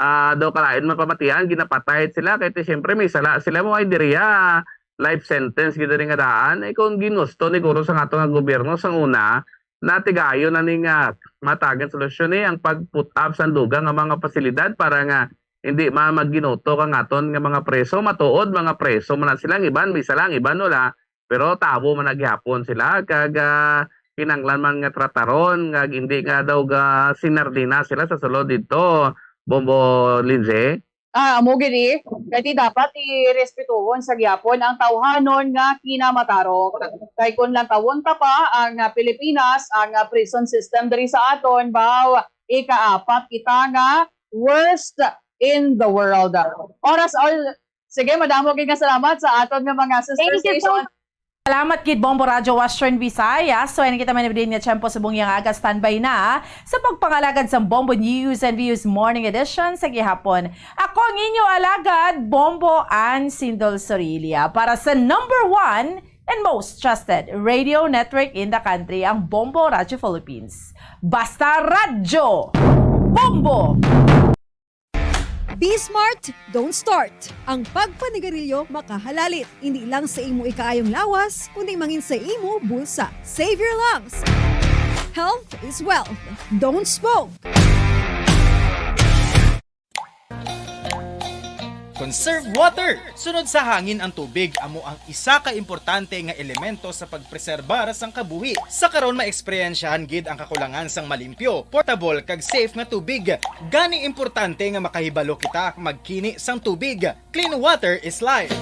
ah, do kalain man pamatian, ginapatay sila, kay ti, siyempre, may sala sila mo, ay diriya, life sentence gid diri nga daan. Eh, kung ginusto ni guro sa ato nga gobyerno sang una, natigayon na ni nga matagan solusyon ni ang pag-put up sa dugang nga mga pasilidad para nga hindi ma-, magginutok ang aton nga mga preso. Matuod, mga preso man na sila, ang iban, may sala, ang iban wala. Pero tawo man na gihapon sila. Kag, ah, kinahanglan man nga trataron, nga hindi nga daw ga sinardina sila sa sulod didto, Bombo Lindsay. Ah, amo gid, eh. Kay ti dapat irespetuhon sa gihapon ang tawhanon nga kinamatarong. Kay kon lantawon ta pa ang, ah, Pilipinas, ang, ah, prison system diri sa aton, baw, ikaapat kita nga worst in the world. Oras all. Sige, madamo gid nga salamat sa aton nga mga sister Thank you so station. Salamat gid, Bombo Radyo Western Visayas. So, ini kita man din nga tiyempo subong nga aga, standby na sa pagpangalagad sa Bombo News and Views Morning Edition sa gihapon. Ako ang inyo alagad, Bombo Ann Sindol Sorilia, para sa number one and most trusted radio network in the country, ang Bombo Radyo Philippines. Basta Radyo! Bombo! Be smart, don't start. Ang pagpanigarilyo makahalalit, hindi lang sa imo ikaayong lawas, kundi mangin sa imo bulsa. Save your lungs. Health is wealth. Don't smoke. Conserve water. Sunod sa hangin ang tubig amo ang isa ka importante nga elemento sa pagpreserbar sang kabuhi. Sa karon, maeksperyensyahan gid ang kakulangan sang malimpyo, portable, kag safe nga tubig. Gani importante nga makahibalo kita magkini sang tubig. Clean water is life.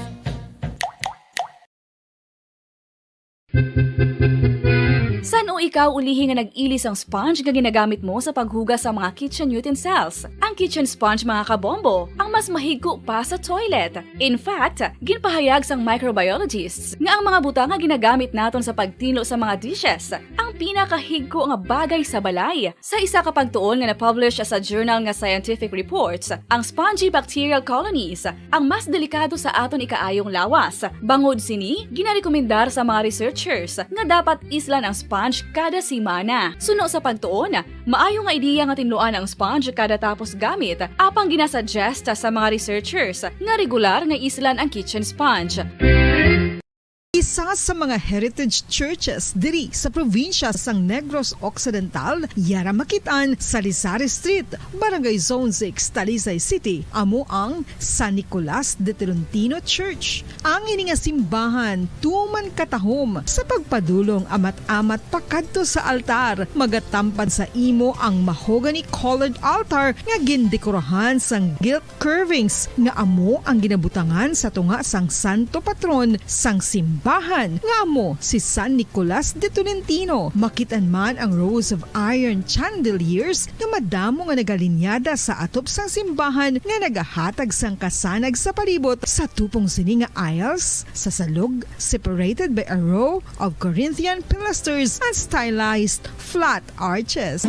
San-o ikaw ulihi nga nag-ili sang sponge nga ginagamit mo sa paghugas sa mga kitchen utensils? Ang kitchen sponge, mga kabombo, ang mas mahigko pa sa toilet. In fact, ginpahayag sang microbiologists nga ang mga butang nga ginagamit naton sa pagtinlo sa mga dishes ang pinakahigko nga bagay sa balay. Sa isa ka pagtuon nga na-publish sa journal nga Scientific Reports, ang spongy bacterial colonies ang mas delikado sa aton ikaayong lawas. Bangod sini, ginarekomendar sa mga researchers nga dapat islan ang sponge kada semana. Suno sa pagtuon, maayo nga ideya nga tinluan ang sponge kada tapos gamit, apang ginasuggest sa mga researchers nga regular nga islan ang kitchen sponge. Isa sa mga heritage churches diri sa probinsya sang Negros Occidental, yara makit-an sa Lizares Street, Barangay Zone six, Talisay City, amo ang San Nicolas de Tolentino Church. Ang ini nga simbahan tuman katahom sa pagpadulong amat-amat pakadto sa altar. Magatampad sa imo ang mahogany colored altar nga gindekorahan sang gilt curvings nga amo ang ginabutangan sa tunga sang santo patron sang simbahan, nga amo si San Nicolas de Tolentino. Makit-an man ang rows of iron chandeliers nga madamo nga nagalinyada sa atop sang simbahan nga nagahatag sang kasanag sa palibot. Sa tupong sini nga aisles, sa salog, separated by a row of Corinthian pilasters and stylized flat arches.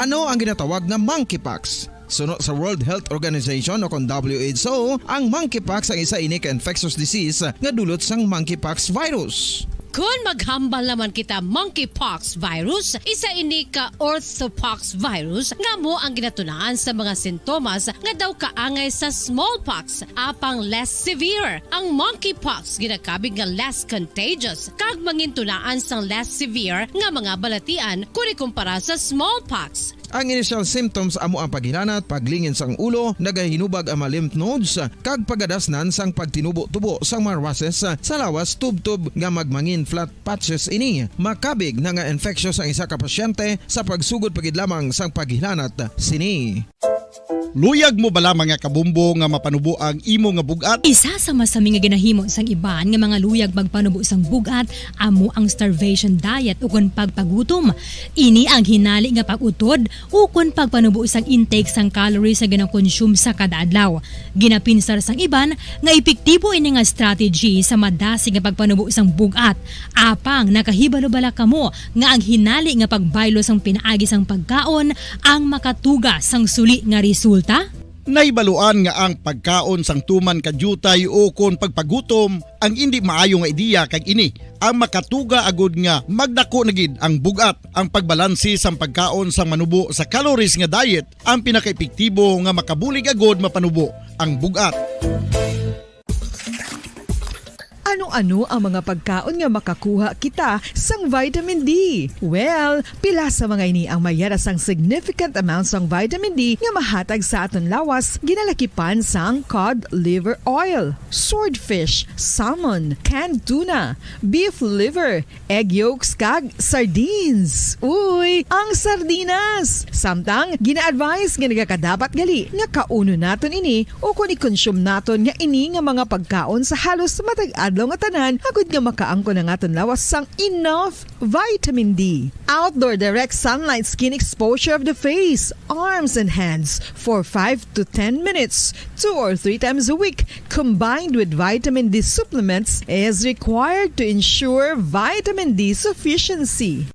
Ano ang ginatawag nga monkeypox? Suno sa World Health Organization o kon W H O, ang monkeypox ang isa ini ka infectious disease nga dulot sang monkeypox virus. Kon maghambal naman kita monkeypox virus, isa ini ka orthopox virus nga amo ang ginatunaan sa mga sintomas nga daw kaangay sa smallpox, apang less severe. Ang monkeypox ginakabig nga less contagious kag mangintunaan sang less severe nga mga balatian kon ikumpara sa smallpox. Ang initial symptoms amo ang paghilanat, paglingin sang ulo, nagahinubag ang mga lymph nodes, kag pagadasnan sang pagtinubo-tubo sang mga rushes sa lawas, tubtob nga magmangin flat patches ini. Makabig na nga infectious ang isa ka pasyente sa pagsugod pa gid lamang sang paghilanat sini. Luyag mo bala, mga kabombo, nga mapanubo ang imo nga bug-at? Isa sa masami nga ginahimo sang iban nga mga luyag magpanubo sang bug-at amo ang starvation diet ukon pagpagutom. Ini ang hinali nga pag-utod ukon pagpanubo sang intake sang calories nga ginakonsume sa kada adlaw. Ginapinsar sang iban nga epektibo ini nga strategy sa madasig nga pagpanubo sang bug-at. Apang nakahibalo bala kamo nga ang hinali nga pagbaylo sang pinaagi sang pagkaon ang makatuga sang suli nga resulta? Nahibaluan nga ang pagkaon sang tuman ka diutay ukon pagpagutom ang indi maayo nga ideya, kag ini ang makatuga agud nga magdako na gid ang bug-at. Ang pagbalanse sang pagkaon sang manubo sa calories nga diet ang pinakaepektibo nga makabulig agud mapanubo ang bug-at. Ano Ano ang mga pagkaon nga makakuha kita sang vitamin D? Well, pila sa mga ini ang mayara sang significant amount sang vitamin D nga mahatag sa aton lawas, ginalakipan sang cod liver oil, swordfish, salmon, canned tuna, beef liver, egg yolks, kag sardines. Uy, ang sardinas! Samtang, gina-advise nga nagakadapat gali nga kaunon naton ini o kon i-consume naton nga ini nga mga pagkaon sa halos matag adlaw nga tanan, agud nga makaangkon ang aton lawas sang enough vitamin D. Outdoor direct sunlight skin exposure of the face, arms, and hands for five to ten minutes, two or three times a week, combined with vitamin D supplements, is required to ensure vitamin D sufficiency.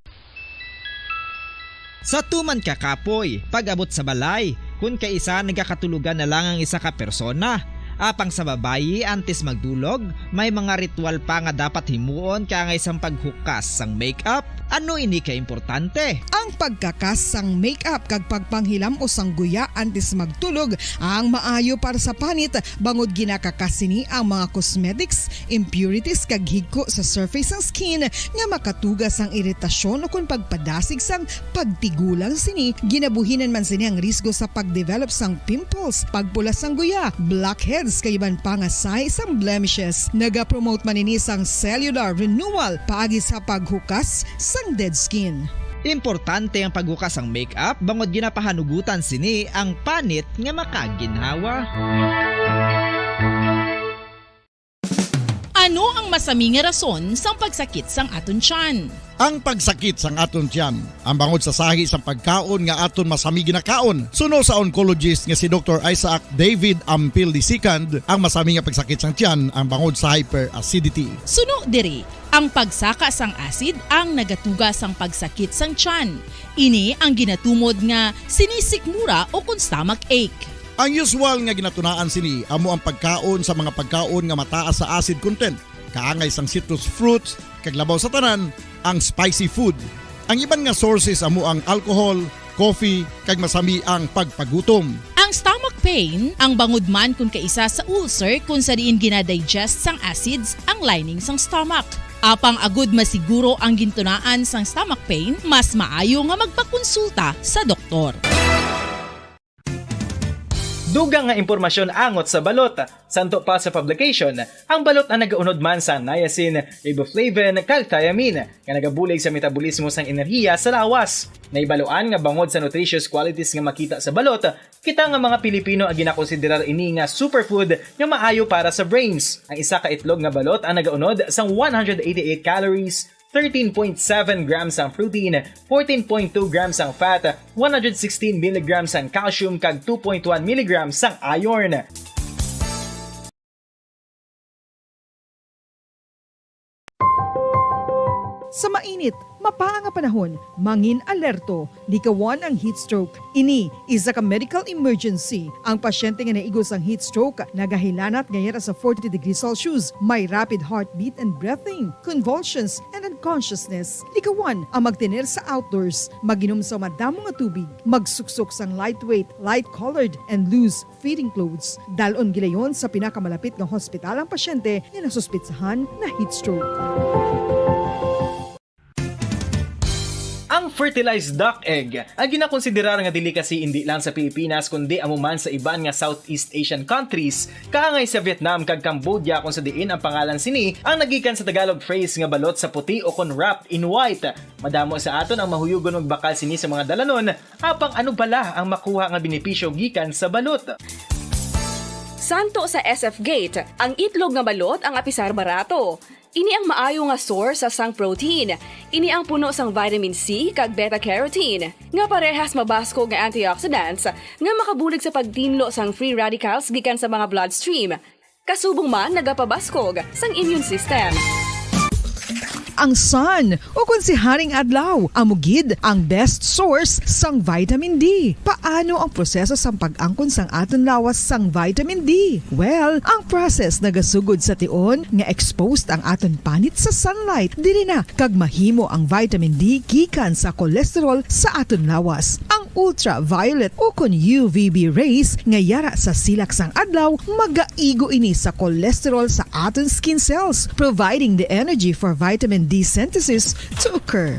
Sa tuman ka kapoy, pag-abot sa balay, kun kaisa nagakatulogan na lang ang isa ka persona. Apang sa babayi, antes magdulog, may mga ritual pa nga dapat himuon kaangay sang paghukas sang makeup. Ano ini ka importante? Ang pagkakas sang makeup kag pagpanghilam-os sang guya antes magtulog ang maayo para sa panit, bangod ginakakas sini ang mga cosmetics, impurities, kag higko sa surface sang skin nga makatuga sang iritasyon ukon pagpadasig sang pagtigulang sini. Ginabuhinan man sini ang risgo sa pagdevelop sang pimples, pagpula sang guya, blackheads, kag iban pa nga sahi sang blemishes. Nagapromote man ini sang cellular renewal paagi sa paghukas sang dead skin. Importante ang paghukas sang makeup bangod ginapahanugutan sini ang panit nga makaginhawa. Ano ang masami nga rason sang pagsakit sang aton tiyan? Ang pagsakit sang aton tiyan, ang bangod sa sahi sang pagkaon nga aton masami ginakaon. Suno sa oncologist nga si Doktor Isaac David Ampil the second, ang masami nga pagsakit sang tiyan ang bangod sa hyperacidity. Suno diri, ang pagsaka sang acid ang nagatuga sang pagsakit sang tiyan. Ini ang ginatumod nga sinisikmura o kon stomach ache. Ang usual nga ginatunaan sini amo ang pagkaon sa mga pagkaon nga mataas sa acid content, kaangay sang citrus fruits, kag labaw sa tanan, ang spicy food. Ang iban nga sources amo ang alcohol, coffee, kag masami ang pagpagutom. Ang stomach pain ang bangod man kon kaisa sa ulcer kon sa diin gina-digest sang acids ang lining sang stomach. Apang agud masiguro ang gintunaan sang stomach pain, mas maayo nga magpakonsulta sa doktor. Dugang nga impormasyon angot sa balot. Santo pa sa publication, ang balot ang nagaunod man sa niacin, riboflavin, kag thiamine nga nagabulig sa metabolismo sang enerhiya sa lawas. Nahibaluan nga bangod sa nutritious qualities nga makita sa balot, kita nga mga Pilipino ang ginakonsiderar ini nga superfood nga maayo para sa brains. Ang isa ka itlog nga balot ang nagaunod sang one hundred eighty-eight calories, thirteen point seven grams ang protein, fourteen point two grams ang fat, one hundred sixteen milligrams ang calcium, kag two point one milligrams ang iron. Sa mainit, mapaa nga panahon, mangin-alerto, likawan ang heat stroke. Ini isa ka medical emergency. Ang pasyente nga naigo sang heat stroke nagahilanat nga yara sa forty degrees Celsius, may rapid heartbeat and breathing, convulsions, and unconsciousness. Likawan ang magtener sa outdoors, mag-inom sa madamo nga tubig, magsuksok sang lightweight, light-colored, and loose fitting clothes. Dal-on gilayon sa pinakamalapit nga hospital ang pasyente nga nasuspitsahan na heat stroke. Ang fertilized duck egg ang ginakonsiderar nga delicacy indi lang sa Pilipinas kundi amo man sa iban nga Southeast Asian countries, kaangay sa Vietnam kag Cambodia, kung sa diin ang pangalan sini ang nagikan sa Tagalog phrase nga balot sa puti o kon wrapped in white. Madamo sa aton ang mahuyugon magbakal sini sa mga dalanon, apang ano bala ang makuha nga benepisyo gikan sa balot? Santo sa S F Gate, ang itlog nga balot ang apisar barato. Ini ang maayo nga source sang protein. Ini ang puno sang vitamin C kag beta-carotene, nga parehas mabaskog nga antioxidants nga makabulig sa pagtinlo sang free radicals gikan sa mga bloodstream. Kasubong man nagapabaskog sang immune system. Ang sun, o kon si Haring Adlaw, amo gid ang best source sang vitamin D. Paano ang proseso sang pag-angkon sang aton lawas sang vitamin D? Well, ang process nagasugod sa tion nga exposed ang aton panit sa sunlight. Diri na kag mahimo ang vitamin D gikan sa cholesterol sa aton lawas. Ang ultraviolet ukon U V B rays nga yara sa silak sang adlaw, magaigo ini sa cholesterol sa aton skin cells, providing the energy for vitamin D synthesis to occur.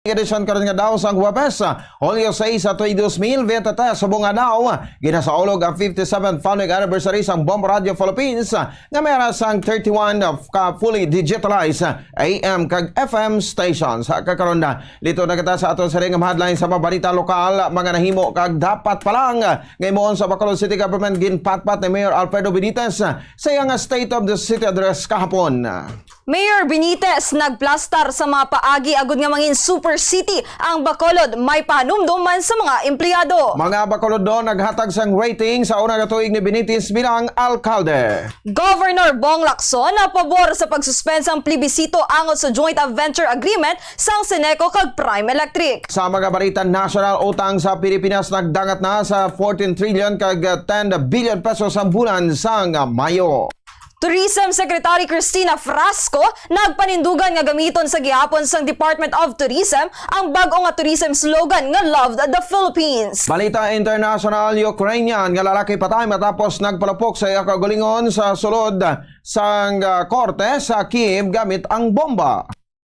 Edisyon karon nga daw sang Huwebes, Hulyo sais, tuig dos mil bente tres, subong nga daw, ginasaulog ang fifty-seventh founding anniversary sang Bombo Radio Philippines, nga may ara sang thirty-one ka fully digitalized A M kag F M stations. Kag karon na, lito na kita sa aton siring nga mga headline sa mga balita lokal, mga nahimo kag dapat pa lang nga himuon sa Bacolod City Government, ginpatpat ni Mayor Alfredo Benitez sa iyang State of the City Address kahapon. Mayor Benitez nagplastar sa mga paagi agud nga mangin super city ang Bacolod, may pahanumdom man sa mga empleyado. Mga Bacolodnon naghatag sang rating sa una nga tuig ni Benitez bilang alkalde. Governor Bong Lacson na pabor sa pag-suspend sang plebisito angot sa joint venture agreement sang Ceneco kag Prime Electric. Sa mga balita nasyonal, utang sa Pilipinas nagdangat na sa fourteen trillion kag ten billion pesos sa bulan sang Mayo. Tourism Secretary Cristina Frasco nagpanindugan nga gamiton sa gihapon sang Department of Tourism ang bag-o nga tourism slogan nga Loved the Philippines. Balita international, Ukrainian nga lalaki patay matapos nagpalupok sa iya kaugalingon sa sulod sang, ah, korte sa Kyiv gamit ang bomba.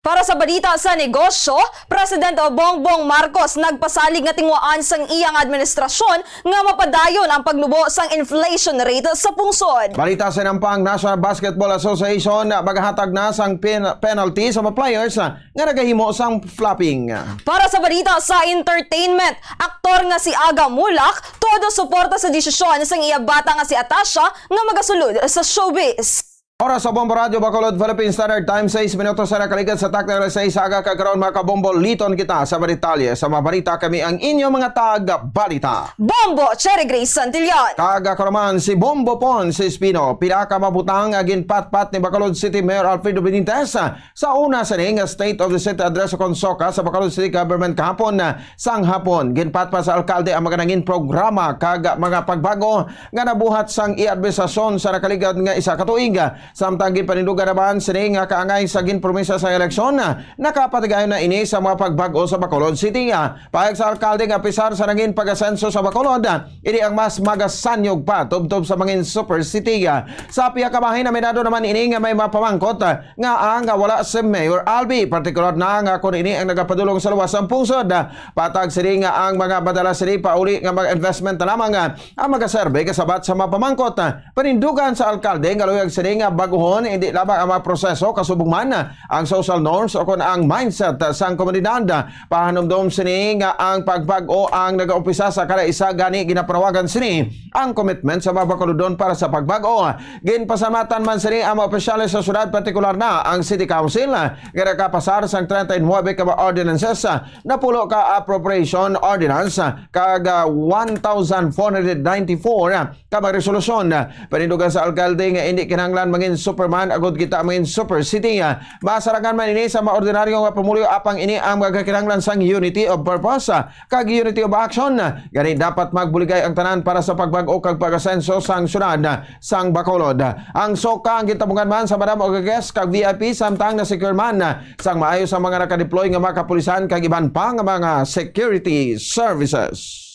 Para sa balita sa negosyo, Presidente Bongbong Marcos nagpasalig nga tinguhaan sang iyang administrasyon nga mapadayon ang pagnubo sang inflation rate sa pungsod. Balita sa nampang, National Basketball Association magahatag na sang pen-, penalty sa mga players nga nagahimo sang flopping. Para sa balita sa entertainment, aktor nga si Aga Mulak, todo suporta sa desisyon sang iya bata nga si Atasha nga magasulod sa showbiz. Oras sa Bombo Radyo Bacolod, Philippine Standard Time, sais minutos sa nakaligad sa takna nga sais sa aga. Kag karon, mga kabombo, liton kita sa mga detalye sa mga balita. Kami ang inyo mga tag-balita. Bombo, Cherry Grace Santillan. Kag ako naman si Bombo Pons Espino. Pila ka mabutang nga ginpatpat ni Bacolod City Mayor Alfredo Benitez sa una sini nga State of the City Address o kon SOCA sa Bacolod City Government kahapon. Sang hapon, ginpatpat sa alkalde ang mga nangin programa kag mga pagbago nga nabuhat sang iya administrasyon sa nakaligad nga isa ka tuig. Samtang ginpanindugan naman sini nga kaangay sa ginpromisa sa eleksyon, nakapatigayon na ini sa mga pagbag-o sa Bacolod City. Pahayag sa alkalde nga apisar sa nangin pag-asenso sa Bacolod, ini ang mas magasanyog pa tubtob sa mangin super city. Sa pihak ka bahin, aminado naman ini nga may mapamangkot nga ang wala si Mayor Albi, partikular na nga kon ini ang nagapadulong sa luwas sang pungsod. Patag sini nga ang mga madala sini pauli nga mga investment na lamang ang magaserbe kasabat sa mga pamangkot. Panindugan sa alkalde nga luyag sini nga bag-ohon hindi lamang ang mga proseso kasubong man ang social norms o kon ang mindset sang komunidad. Pahanumdom sini nga ang pagbag-o ang nagaumpisa sa kada isa, gani ginapanawagan sini ang commitment sa mga Bacolodnon para sa pagbag-o. Ginpasalamatan man sini ang mga opisyales sa syudad, partikular na ang City Council, nga nakapasar sang treinta y nueve ka mga ordinances, napulo ka appropriation ordinance, kag, ah, one thousand four hundred ninety-four ka mga resolusyon. Panindugan sa alkalde nga indi kinahanglan mangin Superman agud kita mangin super city. Masarangan man ini sa mga ordinaryo nga pumuluyo, apang ini ang magakinahanglan sang unity of purpose kag unity of action. Gani, dapat magbuligay ang tanan para sa pagbag-o kag pag-asenso sang syudad sang Bacolod. Ang SOCA ang gitabugan man sa Madam Ogages kag V I P, samtang na-secure man sang maayo sa mga nakadeploy nga mga kapulisan kag iban pa nga mga security services.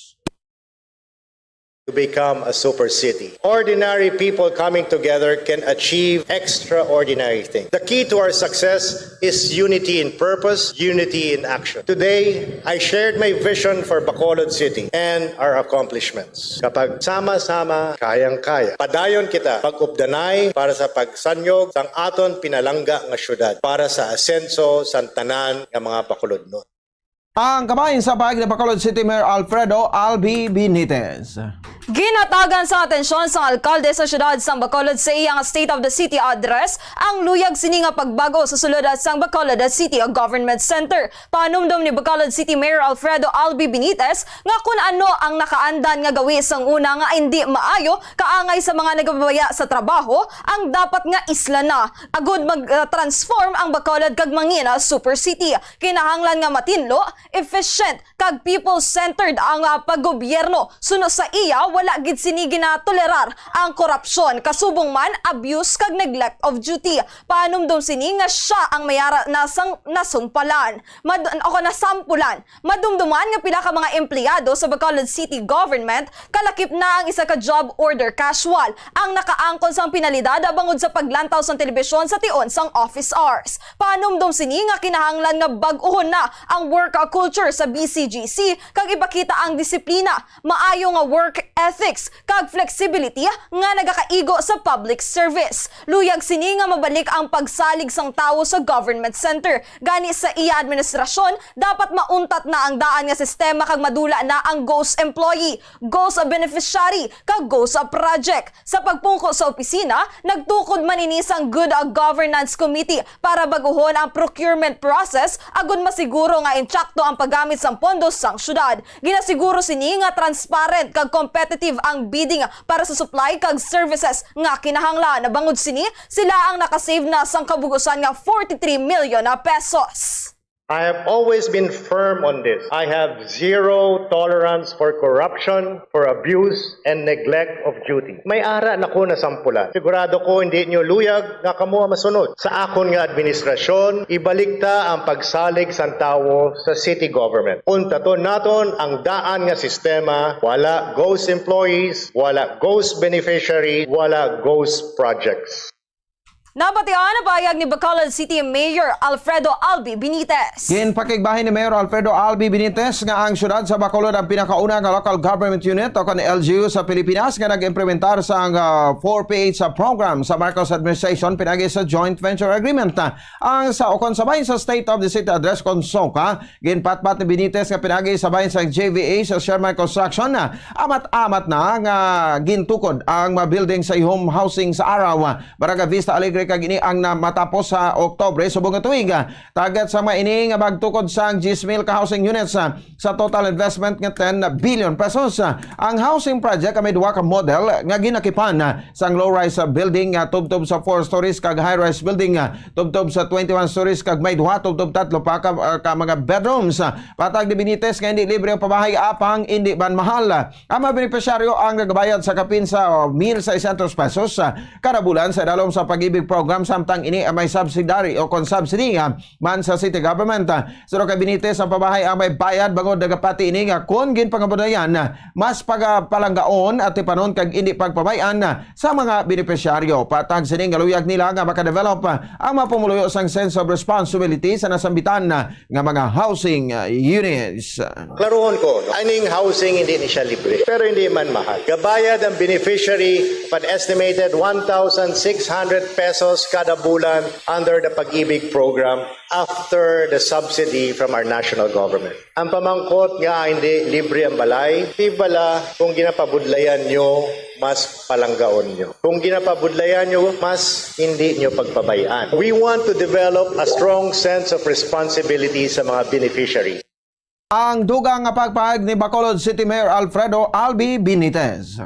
To become a super city. Ordinary people coming together can achieve extraordinary things. The key to our success is unity in purpose, unity in action. Today, I shared my vision for Bacolod City and our accomplishments. Kapag sama-sama, kayang-kaya. Padayon kita pag-updanay para sa pagsanyog sang aton pinalangga nga syudad, para sa asenso sang tanan nga mga Bacolodnon. Ang kabahin sa pahayag ni Bacolod City Mayor Alfredo Albi Benitez. Ginhatagan sa atensyon sang alkalde sa siyudad sang Bacolod sa iyang State of the City Address ang luyag sini nga pagbag-o sa sulod sang Bacolod City Government Center. Panumdom ni Bacolod City Mayor Alfredo Albi Benitez nga kun ano ang nakaandan nga gawi sang una nga indi maayo kaangay sa mga nagababaya sa trabaho, ang dapat nga isla na agud mag-, uh, transform ang Bacolod kag mangin, uh, super city. Kinahanglan nga matinlo, efficient, kag people-centered ang, ah, paggobyerno. Suno sa iya, wala gid sini ginatolerar ang korupsyon, kasubong man abuse kag neglect of duty. Panumdom sini nga sia ang may ara na sang nasumpalan. Mad-, o nasampulan. Madumduman nga pila ka mga empleyado sa Bacolod City Government kalakip na ang isa ka job order casual ang nakaangkon sang penalidad bangod sa paglantaw sang telebisyon sa tion sang office hours. Panumdom sini nga kinahanglan nga bag-ohon na ang work culture sa B C G C kag ipakita ang disiplina, maayo nga work ethics, kag flexibility nga nagakaigo sa public service. Luyag sini nga mabalik ang pagsalig sang tawo sa government center. Gani, sa iya administrasyon, dapat mauntat na ang daan nga sistema kag madula na ang ghost employee, ghost beneficiary, kag ghost project. Sa pagpungko sa opisina, nagtukod man ini sang Good Governance Committee para bag-ohon ang procurement process agud masiguro nga intsakto ang paggamit sang pondo sang syudad. Ginasiguro sini nga transparent kag competitive ang bidding para sa supply kag services nga kinahanglan. Bangod sini, sila ang nakasave na sang kabug-usan nga forty-three million pesos. I have always been firm on this. I have zero tolerance for corruption, for abuse, and neglect of duty. May ara na ko nasampulan. Sigurado ko hindi nyo luyag nga kamo ang masunod. Sa akon nga administrasyon, ibalik ta ang pagsalig sang tawo sa city government. Untaton naton ang daan nga sistema, wala ghost employees, wala ghost beneficiary, wala ghost projects. Nabatian ang pahayag ni Bacolod City Mayor Alfredo Albi Benitez. Ginpakigbahin ni Mayor Alfredo Albi Benitez nga ang siyudad sa Bacolod ang pinakauna nga local government unit o kon L G U sa Pilipinas nga nag-implementar sang, ah, four P H program sa Marcos administration pinagi sa joint venture agreement. Ang sa, o kon sa bahin sa State of the City Address kon SOCA, ginpatpat ni Benitez nga pinagi sa bahin sa J V A sa Sherman Construction, amat-amat na nga gintukod ang mga building sa ihum housing sa Araw, Barangay Vista Alegre, kag ini ang na matapos sa Oktubre subong nga tuig. Target sa mga ini nga magtukod sang diyes mil ka housing units, ah, sa total investment nga ten billion pesos. Ang housing project may duha ka model nga ginakipan, ah, sang low-rise, ah, building nga tubtob sa four stories kag high-rise building, ah, tubtob sa twenty-one stories kag may duha tubtob tatlo pa ka, ah, ka mga bedrooms. Patag ni Benitez nga hindi libre ang pabahay apang hindi man mahal. Ang mga benepisyaryo ang nagabayad sa kapin sa mil seiscientos pesos, ah, kada bulan sa idalom sa Pag-ibig Program, samtang ini ang may subsidiary o kon subsidy, ah, man sa city government. Ah, suno kay Benitez, ang pabahay ang may bayad bangod nagapati ini nga kon ginpangabudayan, ah, mas pagapalanggaon at tipanon kag indi pagpabay-an, ah, sa mga benepisyaryo. Patag sini nga luyag nila nga makadevelop, ah, ang mga pumuluyo sang sense of responsibility sa nasambitan, ah, nga mga housing, ah, units. Klaruhon ko, no? Aning housing hindi ni siya libre, pero hindi man mahal. Gabayad ang beneficiary of an estimated one thousand six hundred pesos kada bulan under the Pag-ibig Program after the subsidy from our national government. Ang pamangkot nga hindi libre ang balay, di bala kung ginapabudlayan nyo, mas palanggaon nyo. Kung ginapabudlayan nyo, mas hindi nyo pagpabayaan. We want to develop a strong sense of responsibility sa mga beneficiary. Ang dugang nga pagpahayag ni Bacolod City Mayor Alfredo Albi Benitez.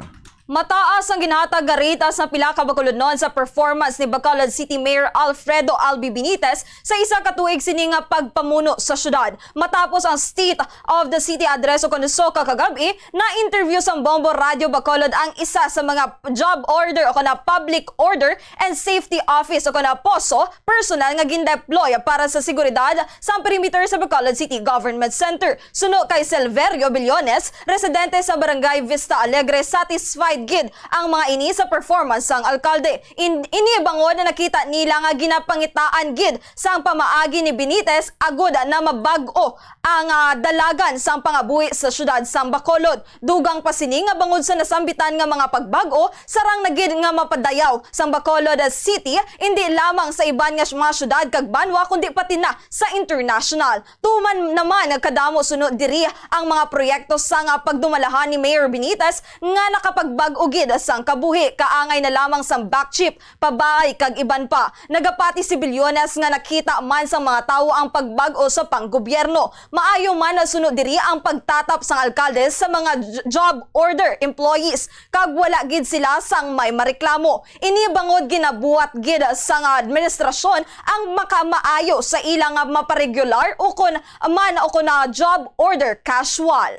Mataas ang ginhatag nga rate sa pila ka Bacolodnon sa performance ni Bacolod City Mayor Alfredo Albi Benitez sa isa ka tuig sini nga pagpamuno sa syudad. Matapos ang State of the City Address o kon SOCA kagab-i, na-interview sang Bombo Radyo Bacolod ang isa sa mga job order o kon public order and safety office o kon poso personnel nga gindeploy para sa seguridad sa perimeter sa Bacolod City Government Center. Suno kay Silverio Billones, residente sa Barangay Vista Alegre, satisfied gid ang mga ini sa performance sang alkalde. In-, ini bangod na nakita nila nga ginapangitaan gid sang pamaagi ni Benitez agud na mabag-o ang, ah, dalagan sang pangabuhi sa siyudad sang Bacolod. Dugang pa sini nga bangod sa nasambitan nga mga pagbag-o, sarang na gid nga mapadayaw sang Bacolod City, indi lamang sa iban nga mga siyudad kag banwa, kundi pati na sa international. Tuman naman nga kadamo sunod diri ang mga proyekto sang pagdumalahan ni Mayor Benitez nga nakapagbag-o gid sang kabuhi, kaangay na lamang sang backchip, pabahay, kag iban pa. Nagapati si Billones nga nakita man sang mga tawo ang pagbag-o sa panggobyerno. Maayo man na sunod diri ang pagtatap sang alkalde sa mga j-, job order employees, kag wala gid sila sang may mareklamo. Ini bangod ginabuhat gid sang administrasyon ang makamaayo sa ila nga maparegular o kon man o kon na job order casual.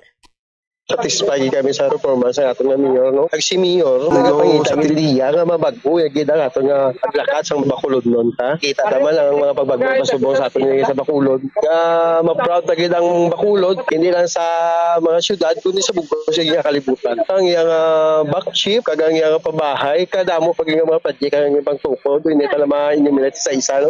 Satisfied kami sa performance sa aton nga mayor, no? Kag si mayor, nagapangita gid niya nga mabag-o ya gid ang aton nga paglakad sang Bacolodnon, ha? Kita naman ang mga pagbago nga pasubong sa aton nga sa Bacolod. Nga ma-proud na gid ang Bacolod, hindi lang sa mga syudad, kundi sa bug-os nga kalibutan. Ang iyang, ah, back chip, kag ang iyang pabahay, kadamo pa gid nga mga project ang iyang pangtukod, hindi ta na ma-enumerate sa isa, no?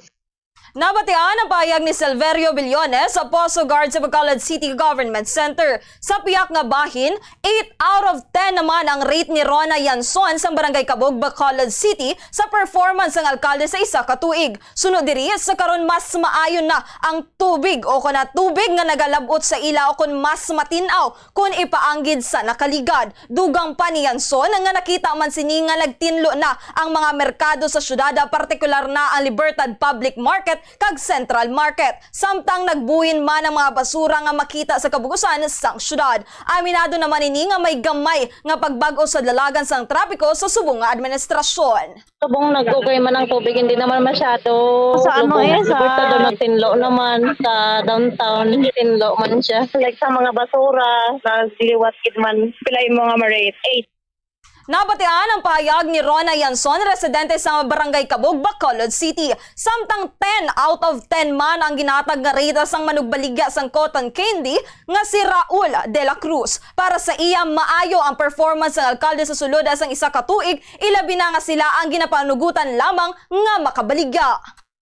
Nabatian ang pahayag ni Silverio Billones, sa Poso Guard sa Bacolod City Government Center. Sa piyak nga bahin, eight out of ten naman ang rate ni Rona Yanson sang Barangay Kabog, Bacolod City, sa performance sang alkalde sa isa ka tuig. Sunod diri, sa karon mas maayo na ang tubig o kon ang tubig nga nagalab-ot sa ila o kon mas matin-aw kon ipaanggid sa nakaligad. Dugang pa ni Yanson nga nakita man sini nga nagtinlo na ang mga merkado sa syudad, partikular na ang Libertad Public Market kag Central Market, samtang nagbuhin man ang mga basura nga makita sa kabug-usan sang syudad. Aminado naman ini nga may gamay nga pagbag-o sa dalagan sang trapiko sa subong nga administrasyon. Subong nag-ugay man ang tubig, hindi naman masyado. Sa ano lubog. Eh, sa Daw nagtinlo naman sa downtown, tinlo man siya. Like sa mga basura, nagliwat gid man. Pila imo nga ma-rate? Eight. Nabatian ang pahayag ni Rona Yanson, residente sa Barangay Kabog, Bacolod City. Samtang ten out of ten man ang ginatag nga rate sang manugbaligya sang cotton candy nga si Raul de la Cruz. Para sa iya, maayo ang performance sang alkalde sa sulod sang isa ka tuig, ilabi na nga sila ang ginapanugutan lamang nga makabaligya.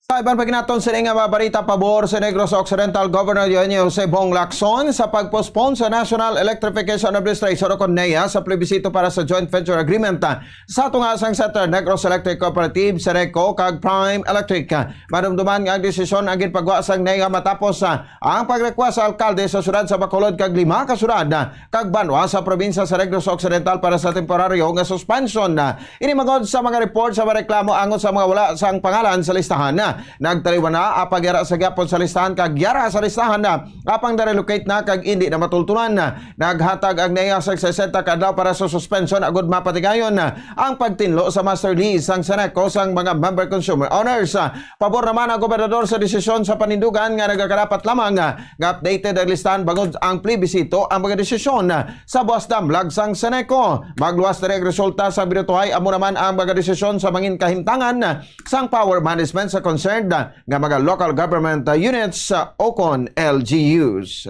Sa iban pa ginaton sini nga mga balita, pabor sa Negros Occidental Governor Eugenio Jose Bong Lacson sa pag-postpone sa National Electrification Administration o kon NEA sa plebisito para sa Joint Venture Agreement sa tunga sang Central Negros Electric Cooperative, CENECO, kag Prime Electric. Madumduman nga ang desisyon ang ginpagwa sang NEA matapos, ah, ang pag-request sa alkalde sa siyudad sa Bacolod kag lima ka siyudad, ah, kag banwa sa probinsya sa Negros Occidental para sa temporaryo nga suspension, ah, ini bangod sa mga report sa mga reklamo angot sa mga wala sang pangalan sa listahan, ah. Nagtaliwan na ang pagyara sa gihapon sa listahan kag yara sa listahan, ah, apang na-relocate na kag indi na matultunan. Naghatag ang NEA sang sesenta ka adlaw para sa suspension agud mapatigayon ang pagtinlo sa master lease sang CENECO sang mga member consumer owners. Pabor naman ang gobernador sa desisyon sa panindugan nga nagakadapat lamang nga updated ang listahan bangod ang plebisito ang mga desisyon sa buas damlag sang CENECO. Magluwas diri ang resulta sa binutuhay, amo naman ang mga desisyon sa mangin kahimtangan sang power management sa concerned nga mga local government units o kon L G Us.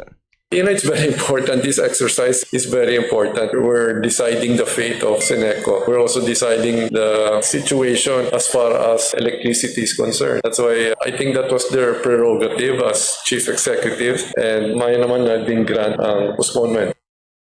You know, it's very important. This exercise is very important. We're deciding the fate of CENECO. We're also deciding the situation as far as electricity is concerned. That's why I think that was their prerogative as chief executive, and maayo naman nga gin-grant ang postponement.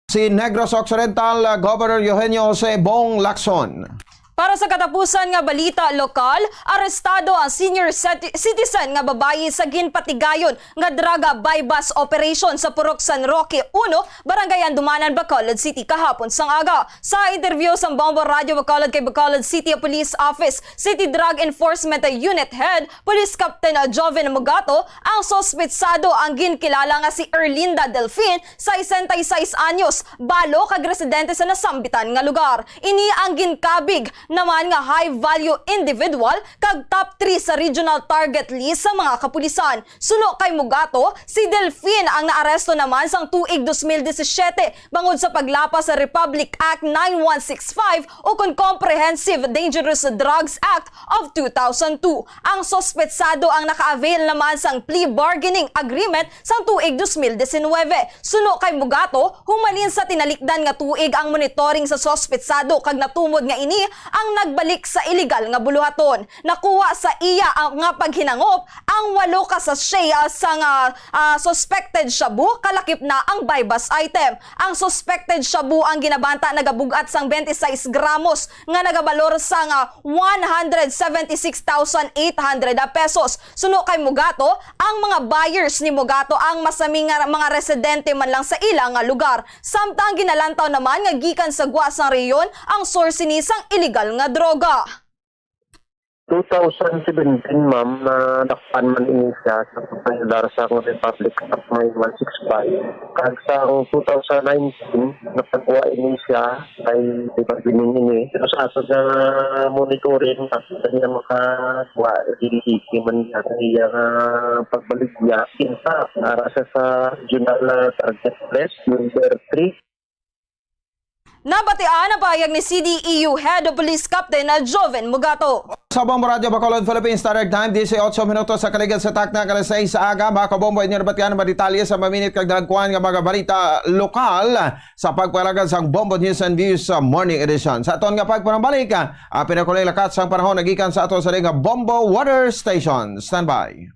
Si Negros Occidental, uh, Governor Eugenio Jose Bong Lacson. Para sa katapusan nga balita lokal, arestado ang senior citi-, citizen nga babayi sa ginpatigayon nga drug buy-bust operation sa Purok San Roque uno, Barangay Andumanan, Bacolod City, kahapon sang aga. Sa interview sang Bombo Radyo Bacolod kay Bacolod City Police Office City Drug Enforcement Unit Head Police Captain Joven Mugato, ang suspetsado ang ginkilala nga si Erlinda Delfin, sesenta y seis anyos, balo kag residente sa nasambitan nga lugar. Ini ang ginkabig naman nga high-value individual kag top three sa regional target list sa mga kapulisan. Suno kay Mugato, si Delfin ang naaresto naman sang tuig dos mil disisiete bangod sa paglapas sa Republic Act nine one six five o kon Comprehensive Dangerous Drugs Act of two thousand two. Ang suspetsado ang naka-avail naman sang plea bargaining agreement sang tuig dos mil disinuybe. Suno kay Mugato, humalin sa tinalikdan nga tuig ang monitoring sa suspetsado kag natumod nga ini ang nagbalik sa iligal nga buluhaton. Nakuha sa iya ang nga paghinangop ang walo ka sachet, ah, sa nga, ah, suspected shabu, kalakip na ang buy-bust item. Ang suspected shabu ang ginabanta nagabug-at sang twenty-six gramos nga nagabalor sang, ah, one hundred seventy-six thousand eight hundred pesos. Suno kay Mugato, ang mga buyers ni Mugato ang masami nga mga residente man lang sa ila nga lugar, samtang ginalantaw naman nga gikan sa gwa sang rehiyon ang source ni sang iligal nga droga. Two thousand seventeen, ma'am, nadakpan man ini siya sa pagpahilar sa Republic Act nine one six five. Kag sa two thousand nineteen, napagwa ini siya kay bargaining ini. Pero sa ato nga monitoring, sa niya makagwa, dili man niya sa iya nga pagbaligya. Kinsa, ara siya sa regional, ah, target list, number three. Nabatian ang pahayag ni C D E U Head Police Captain na Joven Mugato. Sa Bombo Radyo Bacolod, Philippines Standard Time, disiotso minutos sa kaligad sa takna, alas sais sa aga. Mga kabombo, inyo nabatian ang mga detalye sa maminit kag dalagkuan nga mga balita lokal sa pagpalagad sang Bombo News and Views sa Morning Edition. Sa aton nga pagpanambalik, ah, ang pinakulay lakat sang panahon nagikan sa ato sa nga Bombo Weather Station. Standby.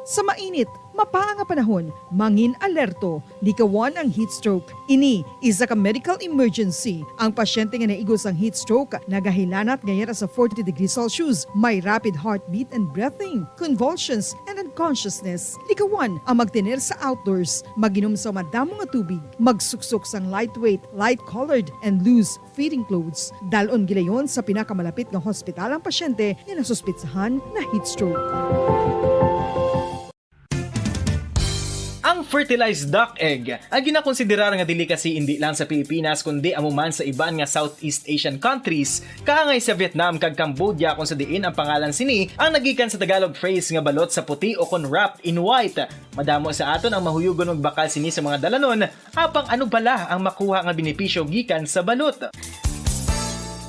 Sa mainit, mapaa nga panahon, mangin alerto, likawan ang heat stroke. Ini isa ka medical emergency. Ang pasyente nga naigo sang heat stroke nagahilanat nga yara sa forty degrees Celsius, may rapid heartbeat and breathing, convulsions, and unconsciousness. Likawan ang magtener sa outdoors, mag-inom sa madamo nga tubig, magsuksok sang lightweight, light-colored, and loose fitting clothes. Dal-on gilayon sa pinakamalapit nga hospital ang pasyente nga nasuspetsahan na heat stroke. Ang fertilized duck egg ay ginakonsiderar nga delicacy indi lang sa Pilipinas kundi amo man sa iban nga Southeast Asian countries, kaangay sa Vietnam kag Cambodia, kung sa diin ang pangalan sini ang nagikan sa Tagalog phrase nga balot sa puti o kon wrapped in white. Madamo sa aton ang mahuyugon magbakal sini sa mga dalanon. Apang ano bala ang makuha nga benepisyo gikan sa balot?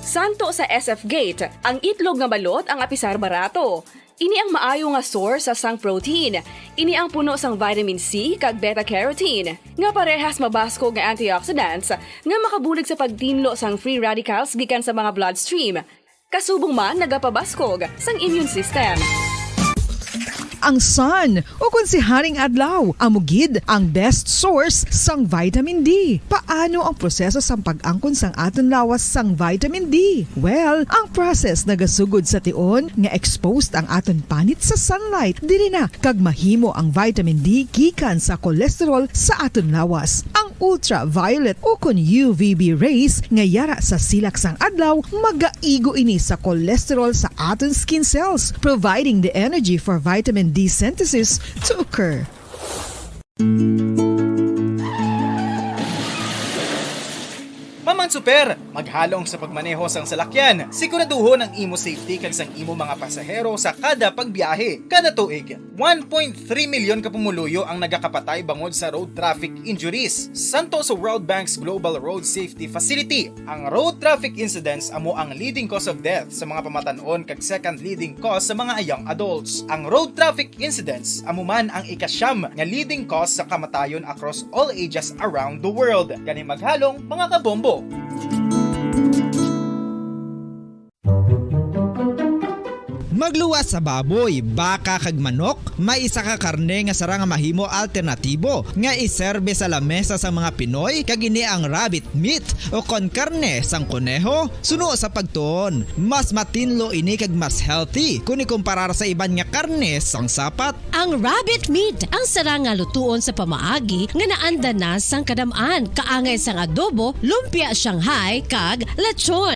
Santo sa S F Gate, ang itlog nga balot ang apisar barato. Ini ang maayo nga source sa sang protein. Ini ang puno sang vitamin C kag beta carotene, nga parehas mabaskog nga antioxidants nga makabulig sa pagtinlo sang free radicals gikan sa mga bloodstream. Kasubong man nagapabaskog sang immune system. Ang sun, ukon si Haring Adlaw, amo gid ang best source sang vitamin D. Paano ang proseso sang pag-angkon sang aton lawas sang vitamin D? Well, ang process nagasugod sa tion nga exposed ang aton panit sa sunlight. Diri na kag mahimo ang vitamin D gikan sa cholesterol sa aton lawas. Ang ultraviolet ukon U V B rays nga yara sa silak sang adlaw magaigo ini sa cholesterol sa aton skin cells, providing the energy for vitamin D synthesis to occur. Maman Super, maghalong sa pagmaneho sang salakyan. Siguraduhon ang imo safety kag sang imo mga pasahero sa kada pagbiyahe. Kada tuig, one point three milyon ka pumuluyo ang nagakapatay bangod sa road traffic injuries. Santo sa World Bank's Global Road Safety Facility, ang road traffic incidents amo ang leading cause of death sa mga pamatan-on kag second leading cause sa mga young adults. Ang road traffic incidents amo man ang ikasyam nga leading cause sa kamatayon across all ages around the world. Gani maghalong, mga kabombo. Magluwas sa baboy, baka kag manok, may isa ka karne nga sarang nga mahimo alternatibo nga iserbe sa lamesa sang mga Pinoy, kag ini ang rabbit meat o kon karne sang koneho. Suno sa pagtuon, mas matinlo ini kag mas healthy kon ikumparar sa iban nga karne sang sapat. Ang rabbit meat ang sarang nga lutuon sa pamaagi nga naanda na sang kadam-an, kaangay sang adobo, lumpia Shanghai, kag lechon.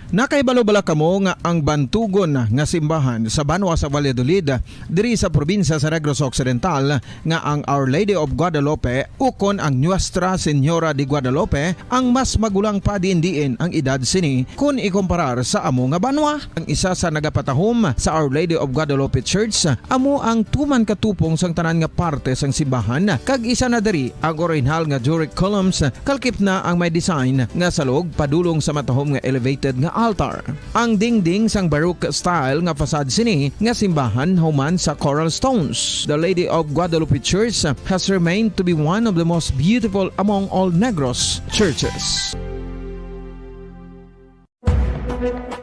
Nakahibalo bala kamo nga ang bantugon nga simbahan sa banwa sa Valladolid, diri sa probinsya sa Negros Occidental, nga ang Our Lady of Guadalupe ukon ang Nuestra Señora de Guadalupe ang mas magulang pa diin-diin ang edad sini kon ikumparar sa amo nga banwa? Ang isa sa nagapatahom sa Our Lady of Guadalupe Church amo ang tuman ka tupong sang tanan nga parte sang simbahan, kag isa na diri ang orihinal nga Doric columns, kalkip na ang may design nga salog padulong sa matahom nga elevated nga altar. Ang dingding sang Baroque style nga facade sini nga simbahan human sa coral stones. The Lady of Guadalupe Church has remained to be one of the most beautiful among all Negros churches.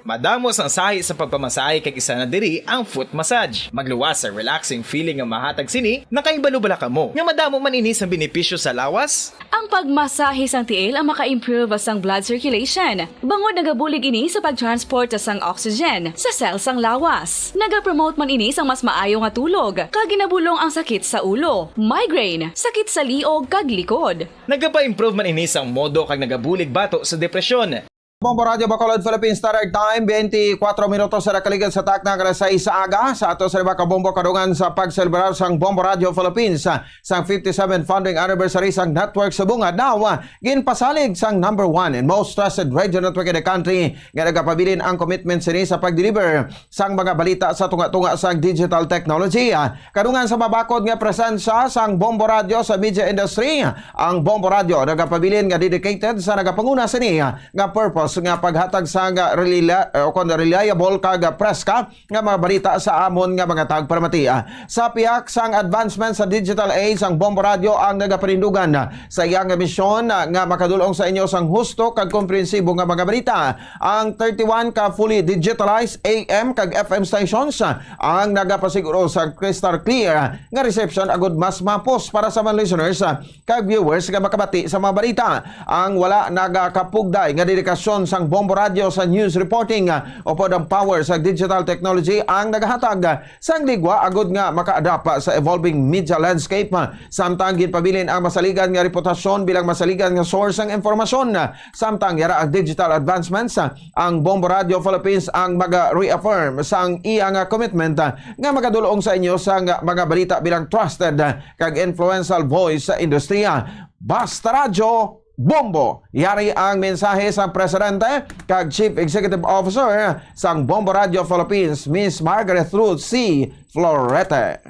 Madamo sang sahi sa pagpamasahe kag isa na diri ang foot massage. Magluwas sa relaxing feeling nga mahatag sini, nakahibalo bala kamo nga madamo man ini sang benepisyo sa lawas? Ang pagmasahe sang tiil ang maka-improve sang blood circulation, bangod nagabulig ini sa pag-transport sang oxygen sa cell sang lawas. Nagapromote man ini sang mas maayo nga tulog, kag ginabulong ang sakit sa ulo, migraine, sakit sa liog kag likod. Nagapa-improve man ini sang modo kag nagabulig bato sa depresyon. Bombo Radyo Bacolod Philippines Standard Time, twenty-four minutos sa nakaligad sa takna nga alas sais sa aga. Sa ato sa lima ka bombo kadungan sa pagselebrar sang Bombo Radyo Philippines, ah, sang fifty-seven founding anniversary sang network sa bungad. Now, ah, ginpasalig sang number one and most trusted radio network in the country nga nagapabilin ang commitment sini sa pag-deliver sang mga balita sa tunga-tunga sang digital technology. Ah, kadungan sa mabakod nga presensya sang Bombo Radyo sa media industry, ang Bombo Radyo nagapabilin nga dedicated sa nagapanguna sini, ah, nga purpose nga paghatag sang relila-, o kon reliable kag preska nga mga balita sa amon nga mga tagparamati. Ah, sa pihak sang advancement sa digital age, ang Bombo Radyo ang nagapanindugan sa iyang misyon, ah, nga makadul-ong sa inyo sang husto kag komprehensibo nga mga balita. Ang thirty-one ka fully digitalized A M kag F M stations, ah, ang nagapasiguro sa crystal clear nga reception agud mas mapos para sa mga listeners, ah, kag viewers nga makabati sa mga balita. Ang wala nagakapugday nga dedikasyon sang Bombo Radyo sa news reporting, ah, upod ang power sa digital technology ang nagahatag, ah, sang ligwa agud nga maka-adapt, ah, sa evolving media landscape, ah, samtang ginpabilin ang masaligan nga reputasyon bilang masaligan nga source sang impormasyon. Samtang yara ang digital advancements, ah, ang Bombo Radio Philippines ang maga-reaffirm sang iya nga commitment, ah, nga magadul-ong sa inyo sang mga balita bilang trusted, ah, kag influential voice sa industriya. Basta Radyo, Bombo! Yari ang mensahe sang Presidente kag Chief Executive Officer sang Bombo Radio Philippines, Miss Margaret Ruth C. Florete.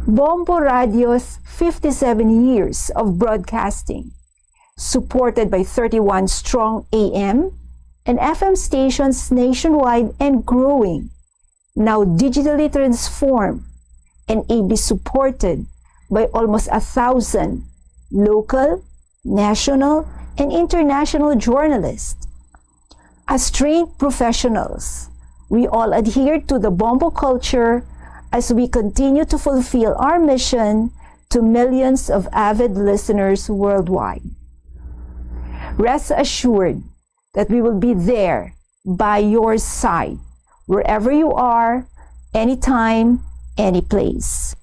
Bombo Radio's fifty-seven years of broadcasting, supported by thirty-one strong A M and F M stations nationwide and growing, now digitally transformed and ably supported by almost a thousand local, national, and international journalists. As trained professionals, we all adhere to the Bombo culture as we continue to fulfill our mission to millions of avid listeners worldwide. Rest assured that we will be there by your side, wherever you are, anytime, any place.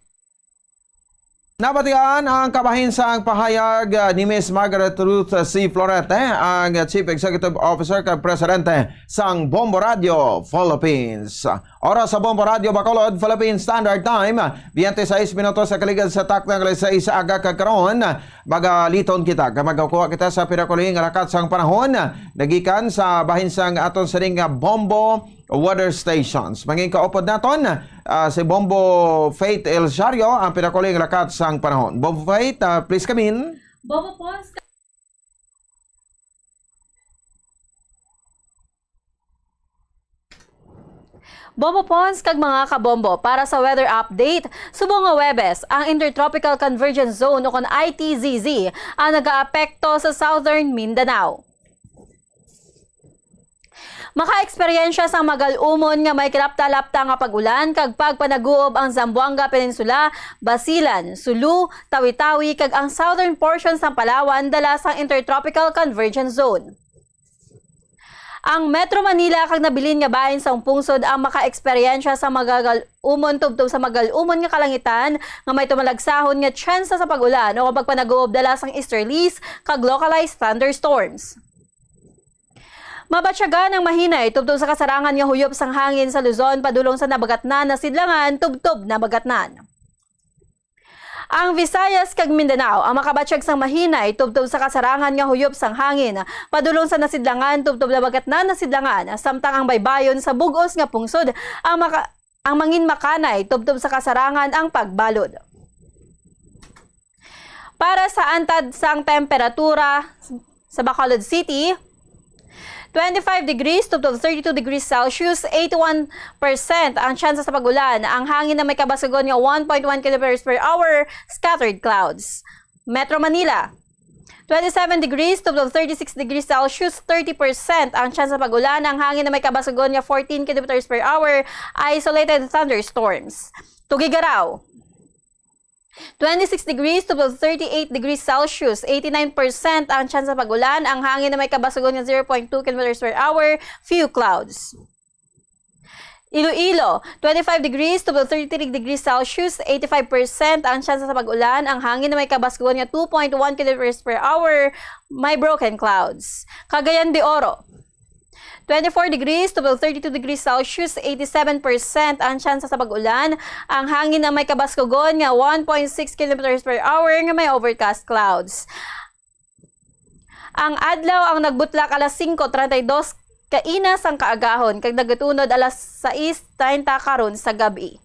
Nabatian ang kabahin sang pahayag, ah, ni Miss Margaret Ruth, ah, C. Florete, ang Chief Executive Officer kag Presidente sang Bombo Radio Philippines. Oras sa Bombo Radio Bacolod, Philippine Standard Time, twenty-six minutos sa kaligad sa takna nga alas sais sa aga kag karon. Magaliton kita kag magakuha kita sa pinakaulihi nga lakat sang panahon nagikan sa bahin sang aton sining nga Bombo weather stations. Mangin kaupod naton, ah, si Bombo Faith El Siario, ang pinakauling lakat sang panahon. Bombo Faith, ah, please come in. Bombo Pons. Bombo Pons kag mga kabombo, para sa weather update, subong nga Huwebes, ang Intertropical Convergence Zone o kon I T Z Z ang nagaapekto sa Southern Mindanao. Makaeksperyensya sang magal-umon nga may kilapta-lapta nga pag-ulan kag pagpanaguob ang Zamboanga Peninsula, Basilan, Sulu, Tawi-Tawi, kag ang southern portion sang Palawan dala sang Intertropical Convergence Zone. Ang Metro Manila kag nabilin nga bahin sang pungsod ang makaeksperyensya sang magal-umon tubtob sa magal-umon nga kalangitan nga may tumalagsahon nga tsansa sa pag-ulan o pagpanaguob dala sang easterlies kag localized thunderstorms. Mabatyagan ang mahinay tubtob sa kasarangan nga huyop sang hangin sa Luzon padulong sa Nabagatnan, Nasidlangan, tubtob Nabagatnan. Ang Visayas kag Mindanao ang makabatyag sang mahinay tubtob sa kasarangan nga huyop sang hangin padulong sa Nasidlangan, tubtob Nabagatnan, Nasidlangan, samtang ang baybayon sa bug-os nga pungsod ang maka-, ang mangin makanay tubtob sa kasarangan ang pagbalod. Para sa antad sang temperatura sa Bacolod City, twenty-five degrees to thirty-two degrees Celsius, eighty-one percent ang tsansa sa pag-ulan. Ang hangin na may kabasugon nga one point one kilometers per hour, scattered clouds. Metro Manila, twenty-seven degrees to thirty-six degrees Celsius, thirty percent ang tsansa sa pag-ulan. Ang hangin na may kabasugon nga fourteen kilometers per hour, isolated thunderstorms. Tuguegarao, twenty-six degrees to thirty-eight degrees Celsius, eighty-nine percent ang tsansa sa pag-ulan, ang hangin na may kabasugon nga zero point two kilometers per hour, few clouds. Iloilo, twenty-five degrees to thirty-three degrees Celsius, eighty-five percent ang tsansa sa pag-ulan, ang hangin na may kabaskugon nga two point one kilometers per hour, may broken clouds. Cagayan de Oro, twenty-four degrees to thirty-two degrees Celsius, eighty-seven percent ang tsansa sa pag-ulan, ang hangin na may kabaskugon nga one point six kilometers per hour nga may overcast clouds. Ang adlaw ang nagbutlak alas singko treinta y dos kaina sang kaagahon, kag nagatunod alas sais treinta karon sa gab-i.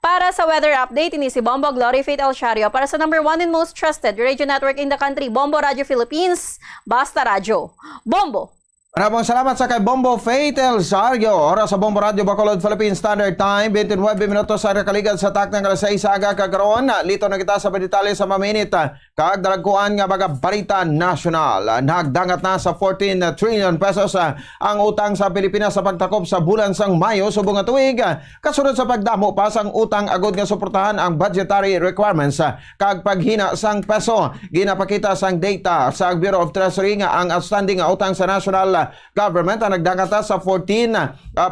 Para sa weather update, ini si Bombo Glory Faith El Shario para sa number one and most trusted radio network in the country, Bombo Radio Philippines, Basta Radyo. Bombo! Maraming salamat sa kay Bombo Faith El Shario. Oras sa Bombo Radio Bacolod, Philippine Standard Time, twenty-nine minutos sa nakaligad sa taknang alas sais sa aga kagaron. Lito na kita sa detalye sa maminit, ah, kag dalagkuan nga mga balita nasyonal. Nagdangat na sa fourteen trillion pesos, ah, ang utang sa Pilipinas sa pagtakop sa bulan sang Mayo subong nga tuig, ah, kasunod sa pagdamo pa sang utang agod nga suportahan ang budgetary requirements, ah, kag paghina sang peso. Ginapakita sang data sa Bureau of Treasury nga ang outstanding nga utang sa national, ah, government ang nagdangat sa fourteen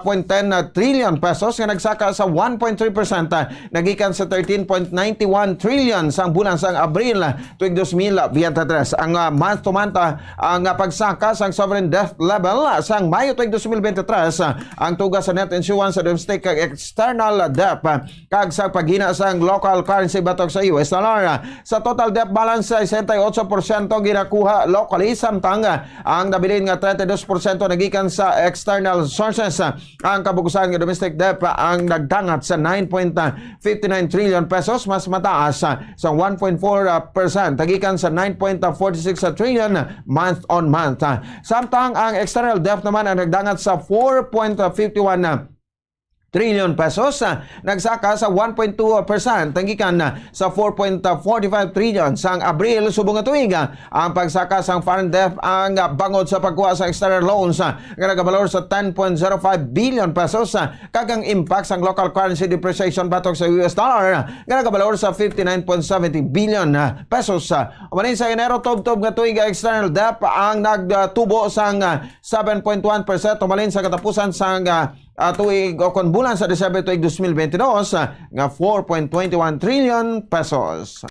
point ten trillion pesos, nga nagsaka sa one point three percent, ah, nagikan sa thirteen point nine one trillion sang bulan sang Abril, ah, tuig dos mil biyente tres. Ang, ah, month to month, ah, ang, ah, pagsaka sang sovereign debt level, ah, sang Mayo tuig dos mil biyente tres, ah, ang tuga sa net issuance sa domestic kag external debt, ah, kag sa paghina sang local currency batok sa U S dollar. Sa total debt balance, sesenta y ocho porsyento ginakuha locally, samtang, ah, ang nabilin nga treinta y dos porsyento nagikan sa external sources. Ang kabukusan nga domestic debt ang nagdangat sa nine point fifty nine trillion pesos, mas mataas, ah, sa one point four percent, nagikan sa nine point forty six trillion month on month. Samtang ang external debt naman ang nagdangat sa four point fifty one trillion pesos, ah, nagsaka sa one point two percent tanggikan, ah, sa four point forty five trillion sang Abril subong nga tuig. Ah, ang pagsaka sang foreign debt ang, ah, bangod sa pagkuha sa external loans, ah, nga nagabalor sa ten point zero five billion pesos, ah, kag ang impact sang local currency depreciation batok sa U S dollar, ah, nga nagabalor sa fifty nine point seventy billion, ah, pesos. Ah, umalin sa Enero tubtob nga tuig, ang external debt ang nagtubo sang, ah, seven point one percent umalin sa katapusan sang, ah, ah, tuig o kon bulan sa Disyembre tuig dos mil bente dos, ah, nga four point twenty one trillion pesos.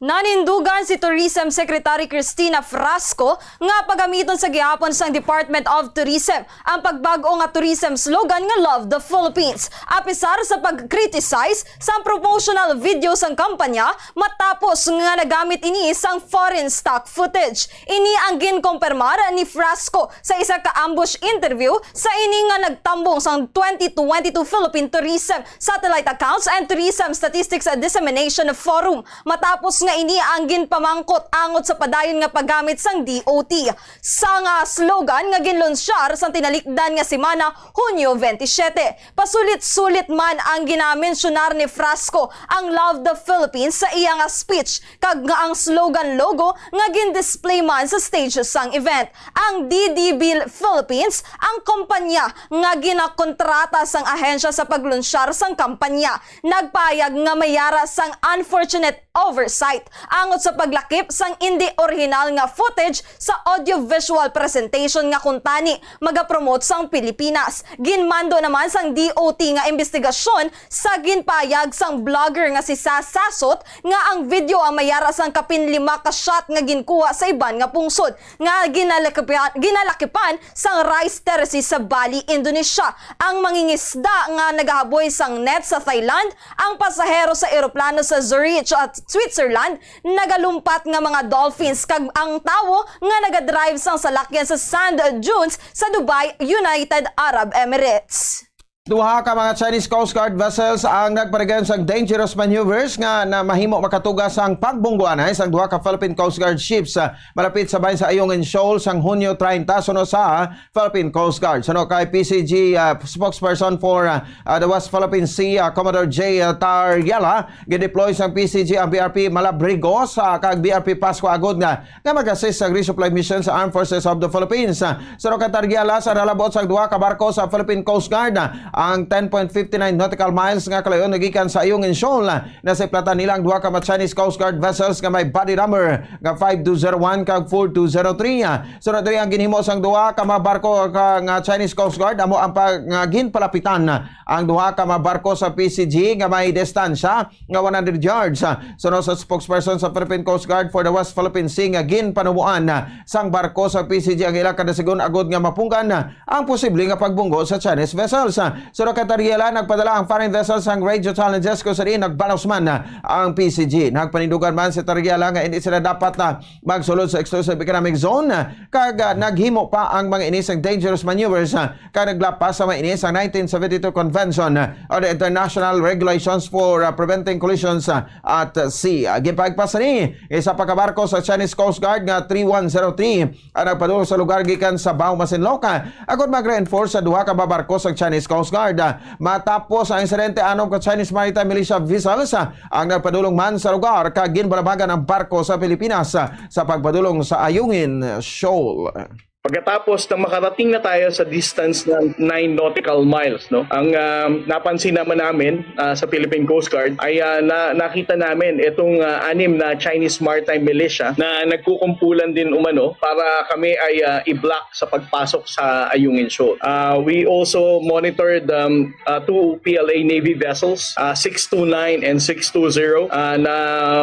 Nanindugan si Tourism Secretary Cristina Frasco nga pagamiton sa gihapon sang Department of Tourism ang pagbag-o nga tourism slogan nga Love the Philippines, apisar sa pag-criticize sang promotional video sang kampanya matapos nga nagamit ini sang foreign stock footage. Ini ang ginkumpirmar ni Frasco sa isa ka ambush interview sa ini nga nagtambong sang twenty twenty-two Philippine Tourism Satellite Accounts and Tourism Statistics Dissemination Forum, matapos nga ini ang ginpamangkot angot sa padayon nga paggamit sang D O T sang slogan nga ginlunsyar sang tinalikdan nga semana, Hunyo twenty-seven. Pasulit-sulit man ang ginamensyonar ni Frasco ang Love the Philippines sa iya nga speech, kag nga ang slogan logo nga gin-display man sa stage sang event. Ang D D B Philippines ang kompanya nga ginakontrata sang ahensya sa paglunsyar sang kampanya. Nagpahayag nga may yara sang unfortunate oversight angot sa paglakip sang indi orihinal nga footage sa audiovisual presentation nga kuntani magapromote sang Pilipinas. Ginmando naman sang D O T nga imbestigasyon sa ginpahayag sang blogger nga si Sas Sasot nga ang video ang may yara sang kapin lima ka shot nga ginkuha sa iban nga pungsod nga ginalakipan, ginalakipan sang rice terraces sa Bali, Indonesia. Ang mangingisda nga nagahaboy sang net sa Thailand, ang pasahero sa eroplano sa Zurich at Switzerland, nagalumpat nga mga dolphins, kag ang tawo nga nagadrive sang salakyan sa sand dunes sa Dubai, United Arab Emirates. Duha ka mga Chinese Coast Guard vessels ang nagpadayon sang dangerous maneuvers nga na mahimo makatuga sang pagbungguanay sang duha ka Philippine Coast Guard ships, ah, malapit sa bahin sa Ayungin Shoal sang Hunyo treinta, suno sa Philippine Coast Guard. Suno kay P C G, ah, spokesperson for, ah, ah, the West Philippine Sea, ah, Commodore J, ah, Tariela, gideploy sang P C G ang B R P Malabrigos, ah, kag B R P Pascua Agod nga nga mag-assist sa resupply mission sa Armed Forces of the Philippines. Sa Roca Targiala, sa nalabot sa duha ka barko sa Philippine Coast Guard, Ang ten point fifty nine nautical miles nga kalayon nagikan sa Ayungin Shoal, nasiplatan nila ang duha ka mga Chinese Coast Guard vessels nga may body number nga five two zero one kag four two zero three. Sunod diri ang ginhimo sang duha ka mga barko ka, nga Chinese Coast Guard, amo ang pag-, nga ginpalapitan ang duha ka mga barko sa P C G nga may distansya nga one hundred yards. Suno sa spokesperson sa Philippine Coast Guard for the West Philippine Sea nga ginpanuboan sang barko sa P C G ang ila kadasigon agod nga mapunggan ang posible nga pagbunggo sa Chinese vessels. Suno kay Tariela, nagpadala ang foreign vessels sang radio challenges kung sa diin nagbalos man ang P C G. Nagpanindugan man si Tariela nga hindi sila dapat na magsulod sa exclusive economic zone, kag, ah, naghimo pa ang mga ini sang dangerous maneuvers, ah, kag naglapas sa mga ini sang nineteen seventy-two Convention, ah, on the International Regulations for, ah, Preventing Collisions, ah, at Sea. Ginpahigpas ni isa pa ka barko sa Chinese Coast Guard nga three one zero three ang nagpadulong sa lugar gikan sa Bao Masinloc, ah, agud mag-reinforce sa duha ka mga barko sa Chinese Coast Guard. Ah, matapos ang insidente, anom ka Chinese Maritime Militia vessels, ah, ang nagpadulong man sa lugar kag ginbalabagan ang barko sa Pilipinas, ah, sa pagpadulong sa Ayungin Shoal. Pagkatapos na makarating na tayo sa distance ng nine nautical miles, no? Ang, um, napansin naman namin, ah, sa Philippine Coast Guard ay, ah, na-, nakita namin itong, ah, anim na Chinese Maritime Militia na nagkukumpulan din umano para kami ay, ah, i-block sa pagpasok sa Ayungin Shoal. Ah, we also monitored, um, ah, two P L A Navy vessels, ah, six two nine and six two zero, ah, na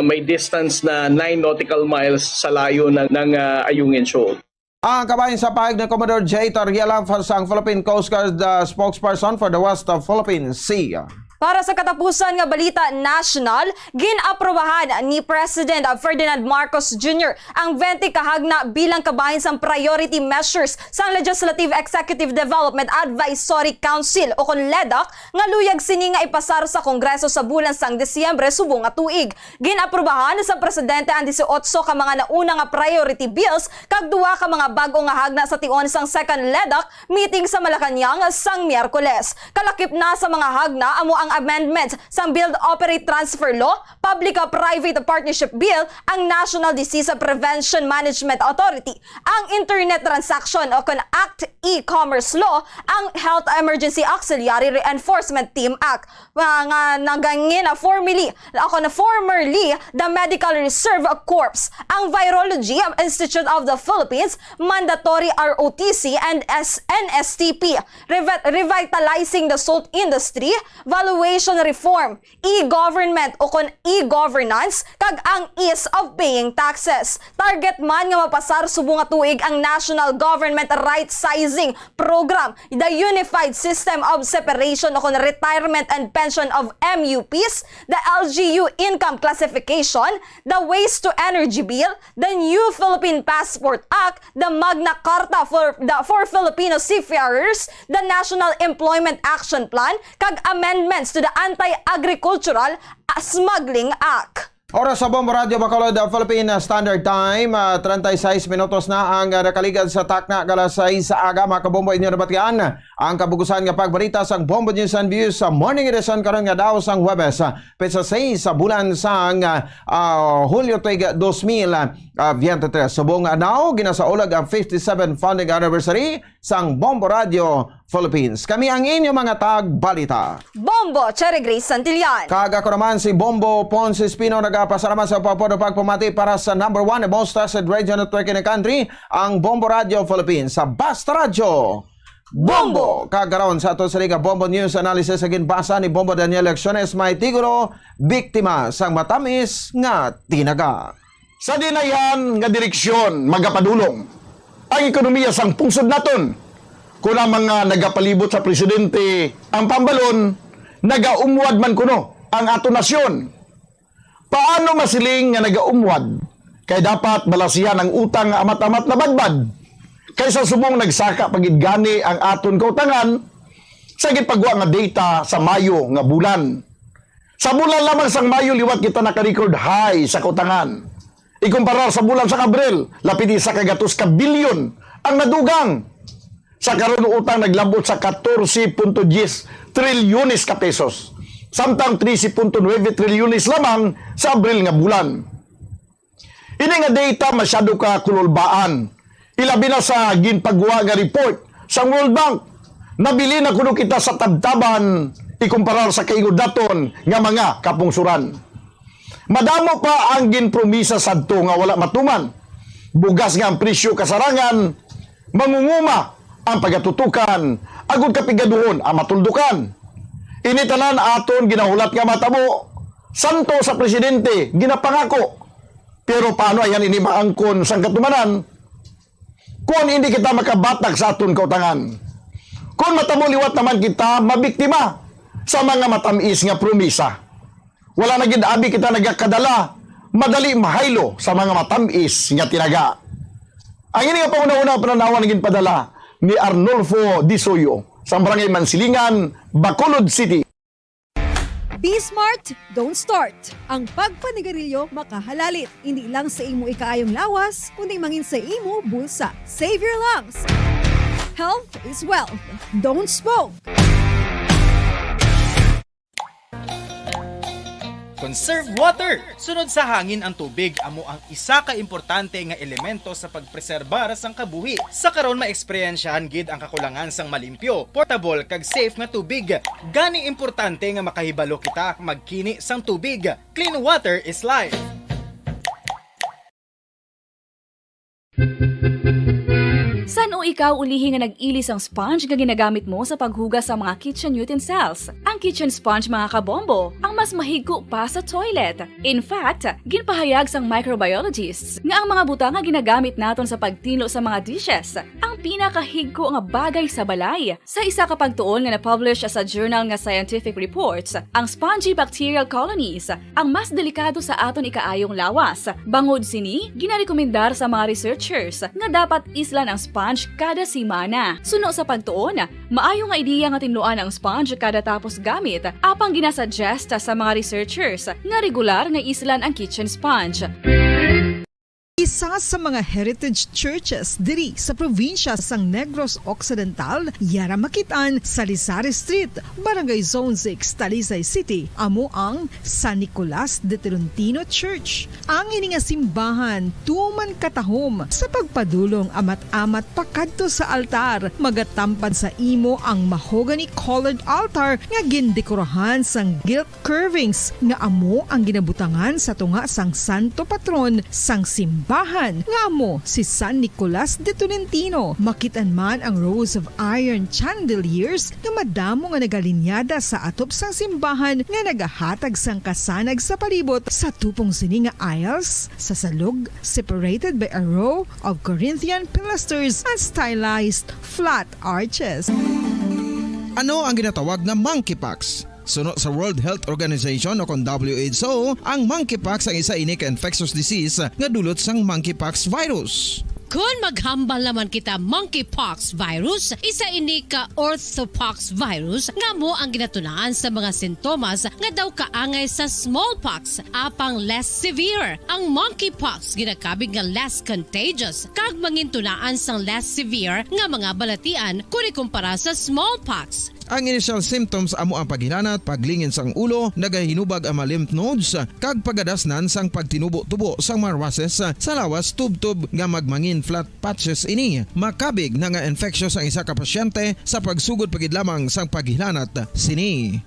may distance na nine nautical miles sa layo ng, ng, ah, Ayungin Shoal. Ang kabahin sa pahayag ni Commodore J Tariela, sang Philippine Coast Guard, uh, spokesperson for the West of Philippine Sea. Para sa katapusan nga balita nasyonal, gin-aprobahan ni President Ferdinand Marcos Junior ang twenty ka hagna bilang kabahin sang priority measures sang Legislative Executive Development Advisory Council, o kon ledac, nga luyag sini nga ipasar sa Kongreso sa bulan sang Disyembre subong nga tuig. Gin-aprobahan sang Presidente ang dieciocho ka mga nauna nga priority bills kag duha ka mga bag-o nga hagna sa tion sang second ledac meeting sa Malacañang sang Miyerkules. Kalakip na sa mga hagna amo ang amendments sang Build Operate Transfer Law, Public Private Partnership Bill, ang National Disease Prevention Management Authority, ang Internet Transaction o kon Act, E-Commerce Law, ang Health Emergency Auxiliary Reinforcement Team Act, nga, nga nagangin na formally, ako na formerly, the Medical Reserve Corps, ang Virology Institute of the Philippines, mandatory R O T C and S-, N S T P, revi-, revitalizing the salt industry, valuation reform, e-government o kon e-governance, kag ang ease of paying taxes. Target man nga mapasar subong nga tuig ang National Government Right Sizing Program, the Unified System of Separation o kon Retirement and Pension of M U Ps, the L G U Income Classification, the Waste to Energy Bill, the New Philippine Passport Act, the Magna Carta for the, for Filipino Seafarers, the National Employment Action Plan, kag amendments to the Anti-Agricultural, ah, Smuggling Act. Oras sa Bombo Radyo Bacolod, ah, Philippine Standard Time, ah, treinta y seis minutos na ang, ah, nakaligad sa takna nga alas sais sa aga. Mga kabombo, inyo nabatian ang kabugusan nga pagbalita sang Bombo News and Views sa Morning Edition karon nga daw sang Huwebes, ah, petsa sais sa bulan sang, ah, ah, Hulyo tuig dos mil, ah, veintitrés. Subong adlaw, ginasaulog ang fifty-seven founding anniversary sang Bombo Radio Philippines. Kami ang inyo mga tagbalita. Bombo, Cherry Grace Santillan. Kag ako naman si Bombo Ponce Espino, nagapasalamat sa pagpapod o pagpamati para sa number one and most trusted radio network in the country, ang Bombo Radio Philippines, sa Basta Radyo Bombo. Bombo. Kag karon sa ato sa Liga Bombo News Analysis sa ginbasa ni Bombo Daniel Lecciones, may titulo, Biktima sang Matamis nga Tinaga. Sa diin ayhan nga direksyon magapadulong ang ekonomiya sang pungsod naton? Kon ang mga nagapalibot sa presidente ang pambalon, nagaumwad man kuno ang aton nasyon? Paano masiling nga nagaumwad? Kay dapat balasihan ang utang nga amat-amat nabadbad, kay sa subong nagsaka pa gid gani ang aton kautangan sa gipagwa nga data sa Mayo nga bulan. Sa bulan lamang sang Mayo, liwat kita naka-record high sa kautangan. Ikumparar sa bulan sang Abril, lapit isa ka gatos ka bilyon ang nadugang. Sa karon, utang naglab-ot sa katorse punto diyes trilyones ka pesos, samtang trese punto nuebe trilyones lamang sa Abril nga bulan. Ini nga data masyado ka kululbaan, ilabi na sa ginpagwa nga report sang World Bank. Nabilin na kuno kita sa tabtaban ikumparar sa kaingon naton nga mga kapungsoran. Madamo pa ang ginpromisa sadto nga wala matuman. Bugas nga ang presyo kasarangan, mangunguma ang pagatutukan, agud kapigaduhon ang matuldukan. Ini tanan aton ginahulat nga matabo, santo sa presidente, ginapangako. Pero paano ayan ini maangkon sang katumanan? Kon hindi kita makabatak sa aton kautangan, kon matabo liwat naman kita mabiktima sa mga matamis nga promisa, wala na gid abi kita nagakadala, madali mahaylo sa mga matamis nga tinaga. Ang ini nga panghunahuna pananawan ginpadala ni Arnulfo Disoyo sa Barangay Mansilingan, Bacolod City. Be smart, don't start. Ang pagpanigarilyo makahalalit, hindi lang sa imo ikaayong lawas, kundi mangin sa imo bulsa. Save your lungs. Health is wealth. Don't smoke. Conserve water. Sunod sa hangin ang tubig amo ang isa ka importante nga elemento sa pagpreserbar sang kabuhi. Sa karon, maeksperyensyahan gid ang kakulangan sang malimpyo, portable, kag safe nga tubig. Gani importante nga makahibalo kita magkini sang tubig. Clean water is life. San-o ikaw ulihi nga nag-ili sang sponge nga ginagamit mo sa paghugas sa mga kitchen utensils? Ang kitchen sponge, mga kabombo, ang mas mahigko pa sa toilet. In fact, ginpahayag sang microbiologists nga ang mga butang nga ginagamit naton sa pagtinlo sa mga dishes ang pinakahigko nga bagay sa balay. Sa isa ka pagtuon nga na-publish sa journal nga Scientific Reports, ang spongy bacterial colonies ang mas delikado sa aton ikaayong lawas. Bangod sini, ginarekomendar sa mga researchers nga dapat islan ang sponge kada semana. Suno sa pagtuon, maayo nga ideya nga tinluan ang sponge kada tapos gamit, apang ginasuggest sa mga researchers nga regular nga islan ang kitchen sponge. Isa sa mga heritage churches diri sa probinsya sang Negros Occidental, yara makit-an sa Lizares Street, Barangay Zone six, Talisay City, amo ang San Nicolas de Tolentino Church. Ang ini nga simbahan tuman katahom sa pagpadulong amat-amat pakadto sa altar, magatampad sa imo ang mahogany colored altar nga gindekorahan sang gilt curvings nga amo ang ginabutangan sa tunga sang santo patron sang simbahan nga amo si San Nicolas de Tolentino. Makit-an man ang rows of iron chandeliers nga madamo nga nagalinyada sa atop sang simbahan nga nagahatag sang kasanag sa palibot. Sa tupong sini nga aisles, sa salog, separated by a row of Corinthian pilasters and stylized flat arches. Ano ang ginatawag nga monkeypox? Suno sa World Health Organization o kon W H O, ang monkeypox ang isa ini ka infectious disease nga dulot sang monkeypox virus. Kon maghambal naman kita monkeypox virus, isa ini ka orthopox virus nga amo ang ginatunaan sa mga sintomas nga daw kaangay sa smallpox, apang less severe. Ang monkeypox ginakabig nga less contagious kag mangintunaan sang less severe nga mga balatian kon ikumpara sa smallpox. Ang initial symptoms amo ang paghilanat, paglingin sang ulo, nagahinubag ang mga lymph nodes, kag pagadasnan sang pagtinubo-tubo sang mga rushes sa lawas tubtob nga magmangin flat patches ini. Makabig na nga infectious ang isa ka pasyente sa pagsugod pa gid lamang sang paghilanat sini.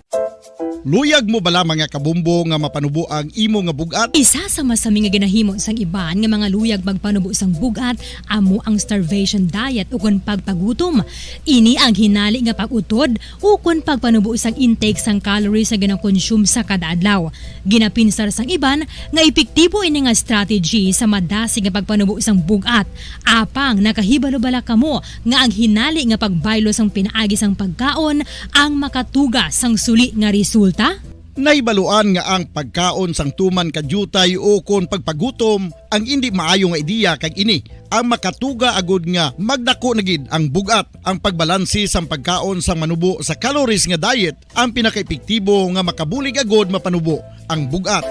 Luyag mo bala, mga kabombo, nga mapanubo ang imo nga bug-at? Isa sa masami nga ginahimo sang iban nga mga luyag magpanubo sang bug-at amo ang starvation diet ukon pagpagutom. Ini ang hinali nga pag-utod ukon pagpanubo sang intake sang calories nga ginakonsume sa kada adlaw. Ginapinsar sang iban nga epektibo ini nga strategy sa madasig nga pagpanubo sang bug-at. Apang nakahibalo bala kamo nga ang hinali nga pagbaylo sang pinaagi sang pagkaon ang makatuga sang suli nga resulta? Nahibaluan nga ang pagkaon sang tuman ka diutay ukon pagpagutom ang indi maayo nga ideya, kag ini ang makatuga agud nga magdako na gid ang bug-at. Ang pagbalansi sang pagkaon sang manubo sa calories nga diet ang pinakaepektibo nga makabulig agud mapanubo ang bug-at.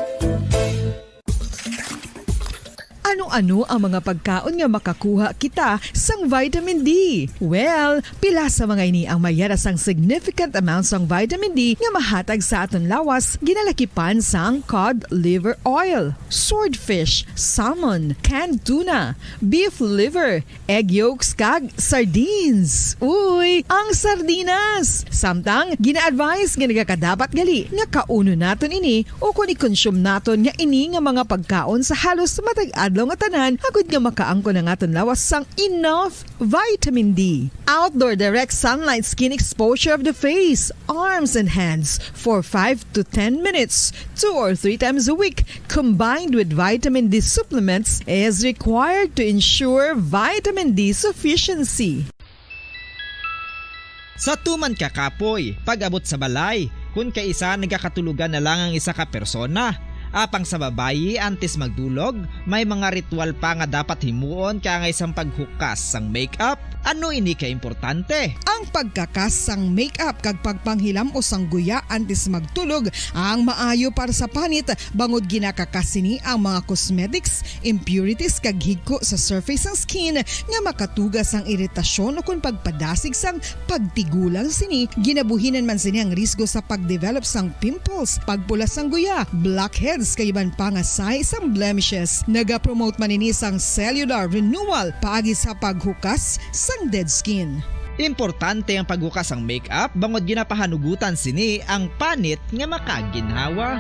Ano Ano ang mga pagkaon nga makakuha kita sang vitamin D? Well, pila sa mga ini ang may yara sang significant amount sang vitamin D nga mahatag sa aton lawas, ginalakipan sang cod liver oil, swordfish, salmon, canned tuna, beef liver, egg yolks, kag sardines. Uy, ang sardinas! Samtang, gina-advise nga nagakadapat gali nga kaunon naton ini o kon i-consume naton nga ini nga mga pagkaon sa halos matag adlaw nga tanan, agud nga makaangkon ang aton lawas sang enough vitamin D. Outdoor direct sunlight skin exposure of the face, arms, and hands for five to ten minutes, two or three times a week, combined with vitamin D supplements, is required to ensure vitamin D sufficiency. Sa tuman ka kapoy, pag-abot sa balay, kun kaisa nagakatulogan na lang ang isa ka persona. Apang sa babayi, antes magdulog, may mga ritual pa nga dapat himuon kaangay sang paghukas sang makeup. Ano ini ka importante? Ang pagkakas sang makeup kag pagpanghilam-os sang guya antes magtulog ang maayo para sa panit, bangod ginakakas sini ang mga cosmetics, impurities kag higko sa surface sang skin nga makatuga sang iritasyon ukon pagpadasig sang pagtigulang sini. Ginabuhinan man sini ang risgo sa pagdevelop sang pimples, pagpula sang guya, blackheads kag iban pa nga sahi sang blemishes. Nagapromote man ini sang cellular renewal paagi sa paghukas sang dead skin. Importante ang paghukas sang makeup bangod ginapahanugutan sini ang panit nga makaginhawa.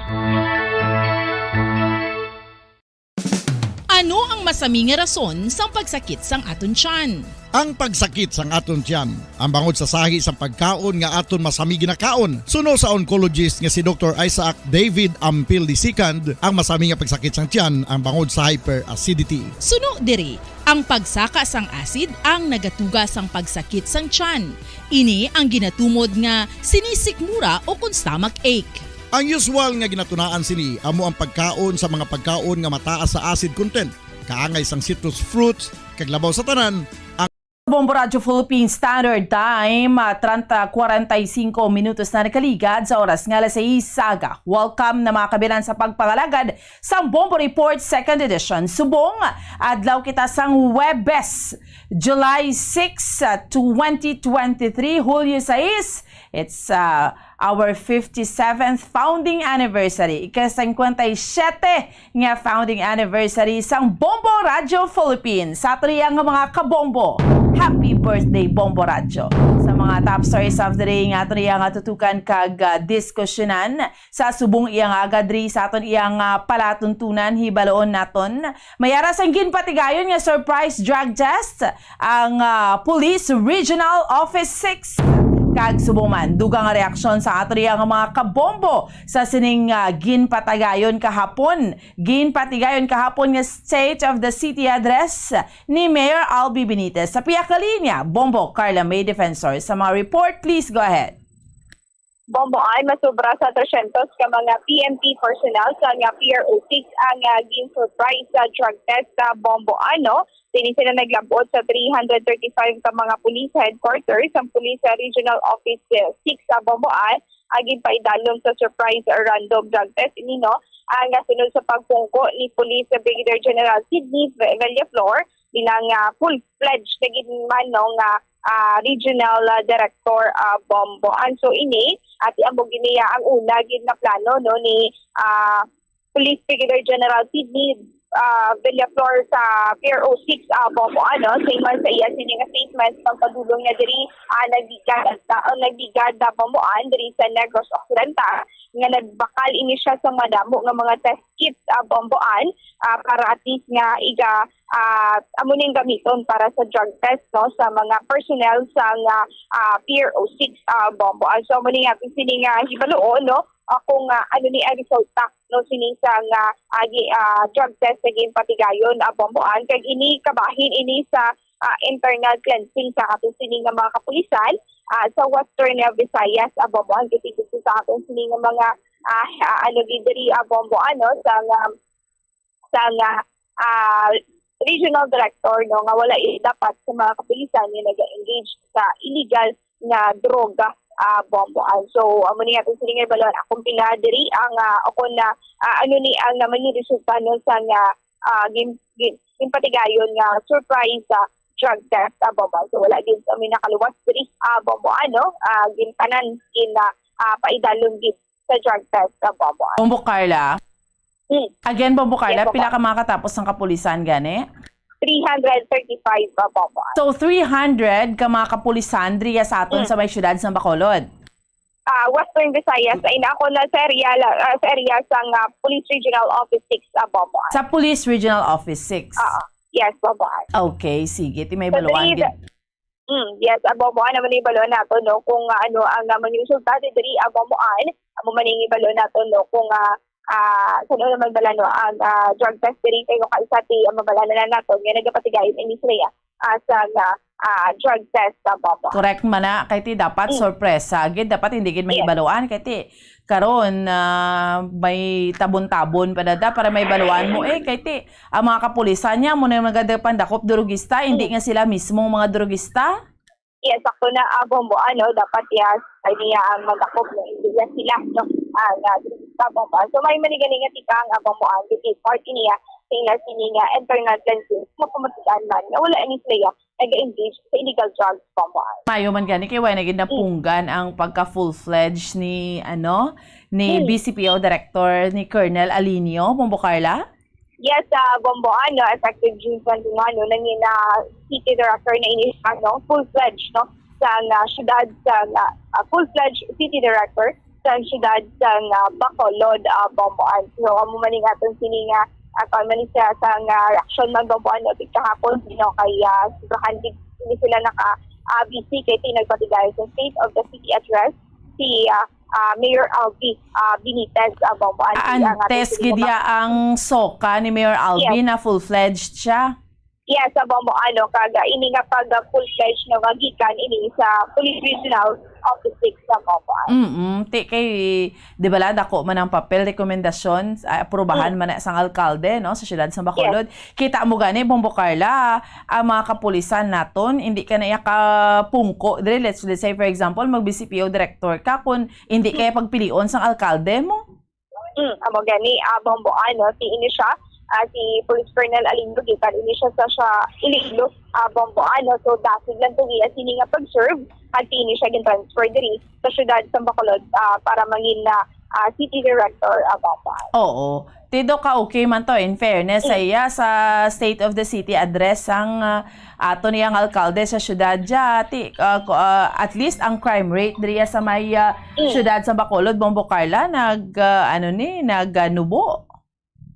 Ano ang masami nga rason sang pagsakit sang aton tiyan? Ang pagsakit sang aton tiyan ang bangod sa sahi sang pagkaon nga aton masami ginakaon. Suno sa oncologist nga si Doktor Isaac David Ampil the second, ang masami nga pagsakit sang tiyan ang bangod sa hyperacidity. Suno diri, ang pagsaka sang acid ang nagatuga sang pagsakit sang tiyan. Ini ang ginatumod nga sinisikmura o kon stomach ache. Ang usual nga ginatunaan sini amo ang pagkaon sa mga pagkaon nga mataas sa acid content, kaangay sang citrus fruits, kag labaw sa tanan, ang Bombo Radyo Philippine Standard Time, ah, treinta cuarenta y cinco minutos na nakaligad sa oras nga alas sais sa aga. Welcome na mga kabilan sa pagpangalagad sa Bombo Report Second Edition. Subong, adlaw kita sang Huwebes, July six, ah, twenty twenty-three, Hulyo sais. It's, ah, our fifty-seventh founding anniversary, ika-singkwenta y siyete nga founding anniversary sang Bombo Radyo Philippines. Sa aton iya nga mga kabombo, happy birthday, Bombo Radyo. Sa mga top stories of the day nga aton iya nga tutukan kag, ah, diskusyonan, sa subong iya nga aga diri sa aton iya nga palatuntunan, hibaloon naton, may ara sang ginpatigayon nga surprise drug test ang, ah, Police Regional Office six. Kag subong man, dugang nga reaksyon sa aton iya nga mga kabombo sa sining, ah, ginpatigayon kahapon. Ginpatigayon kahapon nga State of the City Address ni Mayor Albi Benitez. Sa pihak nga linya, Bombo Carla May Defensor. Sa mga report, please go ahead. Bomboan, masubra sa tresyentos ka mga P N P personnel sa nga P R O six ang, ah, gin-surprise sa drug test sa Bomboan, no? Dini sila naglab-ot sa three hundred thirty-five ka mga police headquarters ang Police Regional Office six sa Bomboan, ang ginpaidalom sa surprise random drug test ini, no? Ang, ah, sunod sa pagpungko ni Police Brigadier General Sidney Ve-, Villaflor bilang, ah, full-fledged na gid man, no, nga, ah, regional, ah, director, ah, Bomboan. So ini, ati amo gini, ah, ang una gid na plano, no, ni, ah, Police Brigadier General Sidney, ah, Villaflor sa P R O six, ah, Bomboan, no. Same man sa iya sini nga statement, pagpadulong niya diri, ah, nagligad, ah, nagligad na Bomboan diri sa Negros Occidental, nga nagbakal ini siya sa madamo nga mga test kits, ah, Bomboan, ah, para at least nga iga, ah, amo ning gamiton para sa drug test, no, sa mga personnel sa nga, ah, P R O six, ah, Bomboan. So amo ni nga sini nga hibaloon, no, ah, kung, ah, ano ni ang resulta, no, sini sa nga, ah, gi-, ah, drug test nga ginpatigayon, ah, Bomboan, kag ini kabahin ini sa, ah, internal cleansing sa aton sini nga mga kapulisan, ah, sa Western, ah, Visayas, ah, Bomboan, kay dito sa aton sini nga mga, ah, ah, ano gid diri, ah, Bomboan, no, sa nga, sa nga, ah, regional director, no, nga wala i-, dapat sa mga kapulisan nga naga-engage sa illegal nga droga, ah, Bomboan. So amo ni aton sini nga ibaluan akong pila diri ang, ah, o kung na, ah, ano ni ang naman ni resulta, no, sa nga, ah, gin, gin, ginpatigayon nga surprise, ah, drug test, ah, Bombo An. So, wala gid kami nakaluwas diri, ah, Bombo An, no? Ah, gintanan, gin, ah, ah, paidalon gid sa drug test, ah, Bombo An. Bombo Carla? Hmm. Again, Bombo Carla, Yes, Bombo pila An. ka mga katapos ng kapulisan gani? Three hundred thirty-five, ah, Bombo An. So, three hundred ka mga kapulisan diriya sa aton Hmm. sa may siyudad sa Bacolod? Ah, Western Visayas. Ay, na ako na sa area, la-, ah, sa area sang, ah, Police Regional Office six, ah, Bombo An. Sa Police Regional Office six? Oo. Yes, Bombo An. Okay, sige. Ti may So, baluan diri gid. Mm, yes, ah, Bombo An, amo ni balo nato, no, kung, ah, ano ang, ah, mga resulta diri, ah, Bombo An, amo man ang ibalo nato, no, kung, ah, ah, sa ano naman bala, no, ang, ah, drug test diri, kay kung kaisa ti, ah, mabalanan na nato nga nagapatigayon ini sila, ah, sa, ah, ah, drug test, ah, Bombo An. Correct man na, kay ti dapat Mm. sorpresa gid, dapat hindi gid Yes. mahibaluan, kay ti karon, ah, may tabon-tabon pa dada para may baluan mo, eh, kay ti ang mga kapulisan niya mo na yung nagadapandakop durugista, hindi Mm. nga sila mismo ang mga durugista. Yes, sakto na, ah, Bombo An, no? Dapat, yes, ay niya ang magakop, no? Hindi na sila, no? Ang, ah, drugista, Bombo An. So, may manigaling nga tikang, ah, Bombo An, dili part niya, sila sini nga internal cleansing, mapamatian man, nga wala ni sila nag-engage sa illegal drugs, Bombo An. Mayo man gani kay wala na gid napunggan ang pagka full-fledged ni, ano, ni Hmm. B C P O Director ni Colonel Alinio, Bombo Carla? Yes, ah, Bombo An, no, effective June twenty-one, no, nangin, ah, city director na ini siya, no, full-fledged, no, sa, ah, syudad, sa, ah, ah, full-fledged city director sa syudad sa, ah, Bacolod, ah, Bombo An. So, amo man ning aton sini nga, ah, kuwan man ni siya sa, ah, reaksyon man, Bombo An, no, kahapon, no, kay, ah, sobrahan gid ni sila naka, ah, busy kay ti nagpatigay sa State of the City Address si, ah, ah, Mayor Alvin, ah, Benitez, ah, Bombo An. Ang Ang aton test sini gid nga niya ang SOCA ni Mayor Alvin Yes. na full-fledged siya. Yes, sa Bombo An, no, kag, ah, ini nga pag, ah, full-fledged nga magikan ini sa Police Regional Office six sa Bombo An. Mm, ti kay, di ba la, dako man ang papel, rekomendasyon, ah, aprubahan Mm. man na sang alkalde, no, sa siyudad sa Bacolod. Yes. Kita mo gani, Bombo Carla, ang mga kapulisan naton, hindi ka na iya kapungko diri. Let's, let's say, for example, mag-B C P O director ka, kung hindi kaya pagpilion sang alkalde mo. Mm, amo gani, ah, Bombo An, no? Si ini siya, ah, si Police Colonel Alinio, gikan ini siya sa, sa Iloilo, ah, Bombo An, no? So, dasig lang to iya sini nga pag-serve, at ini siya gin-transfer diri sa syudad sa Bacolod, ah, para mangin na, ah, city director, ah, Bombo An. Oo. Ti do ka okay man to, in fairness sa Mm. iya, sa State of the City Address ang, ah, ato niyang alkalde sa syudad dya, ti, ah, ko-, ah, at least ang crime rate diriya sa may, ah, Mm. syudad sa Bacolod, Bombo Carla, nag, ah, ano ni, nag, ah, nubo.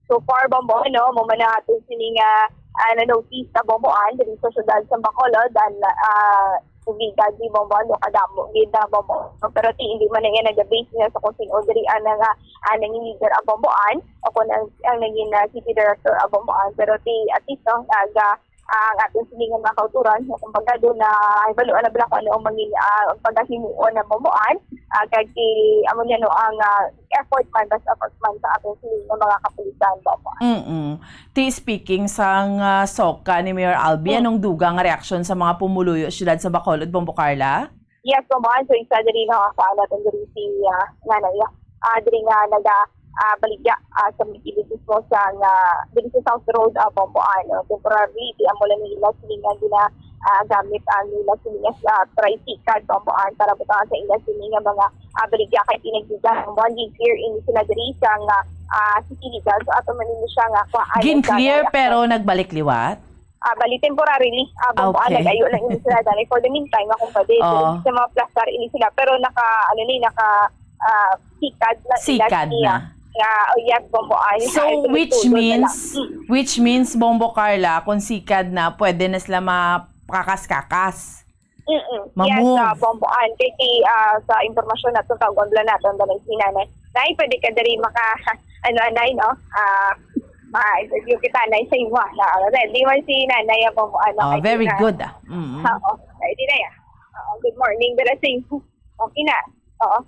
So far, Bombo, ano, mo man natin sini nga, ah, na-notice sa Bombo An, diri sa syudad sa Bacolod, dan, ah, Subigan di, Bombo, ano, kadamo gid na, Bombo. Pero ti, hindi man na yan nag-base niya sa kung sino diri ang nga, ah, nangin-leader ang Bombo An, o kung ang, ang naging, ah, city director ang Bombo An. Pero ti, at least, no, nag, ah, ang ating silingan mga kauturan, na kumbaga doon na ay baluan na bala kung ano ang mangin-, ah, ang pagahimuon ng Bombo An, ah, kag ti, amo niya, no, ang, ah, effort man, best effort man sa ating silingan mga kapulisan, Bombo An. Mm-mm. Ti speaking sang, ah, SOCA ni Mayor Albi, Mm. anong dugang nga reaksyon sa mga pumuluyo sa siyudad sa Bacolod, Bombo Carla? Yes, Bombo An. So, isa diri nga kuan natin diri si, ah, nanay, ah, diri nga naga, ah, baligya, ah, sa may kilid mismo sa nga, diri sa South Road, ah, Bombo An, no? Temporarily, di amo lang nila sini nga gina, ah, gamit ang nila sini nga, ah, tricycle, Bombo An, para butangan sa ila sini nga mga, ah, baligya kay pinagbigan. Bombo An, gin-clear ini sila diri sa nga, ah, city legal. So, ato man ini siya nga kuan sa Gin-clear nga pero nagbalik liwat? Ah, bali, temporarily. Ah, Bombo An, Okay. nag-ayo lang ini sila dali. For the meantime, nga kung pwede, Oo. sa mga plastar ini sila. Pero naka, ano ni, naka, ah, sikad na sila Sikad niya. na. Nga, oh, yes, Bombo An. So, Ay, which tuloy-tuloy na lang. means, Mm. which means, Bombo Carla, kung sikad na, pwede na sila mapakakas-kakas. Mm-mm. Yes, Ma-move. ah, Bombo An. Kay ti, ah, sa impormasyon nato, tawgon bala nato, ang balay si Nanay. Nay, pwede ka diri maka, ano, Anay, no? Ah, ma-interview kita, Nay, sa imo, ah. Na, ready man si Nanay, ah, Bombo An, Oh, okay, very na. good, ah. Mm-mm. Oo, ready na yan. Oo, good morning, bala sa imo. Okay na. Oo.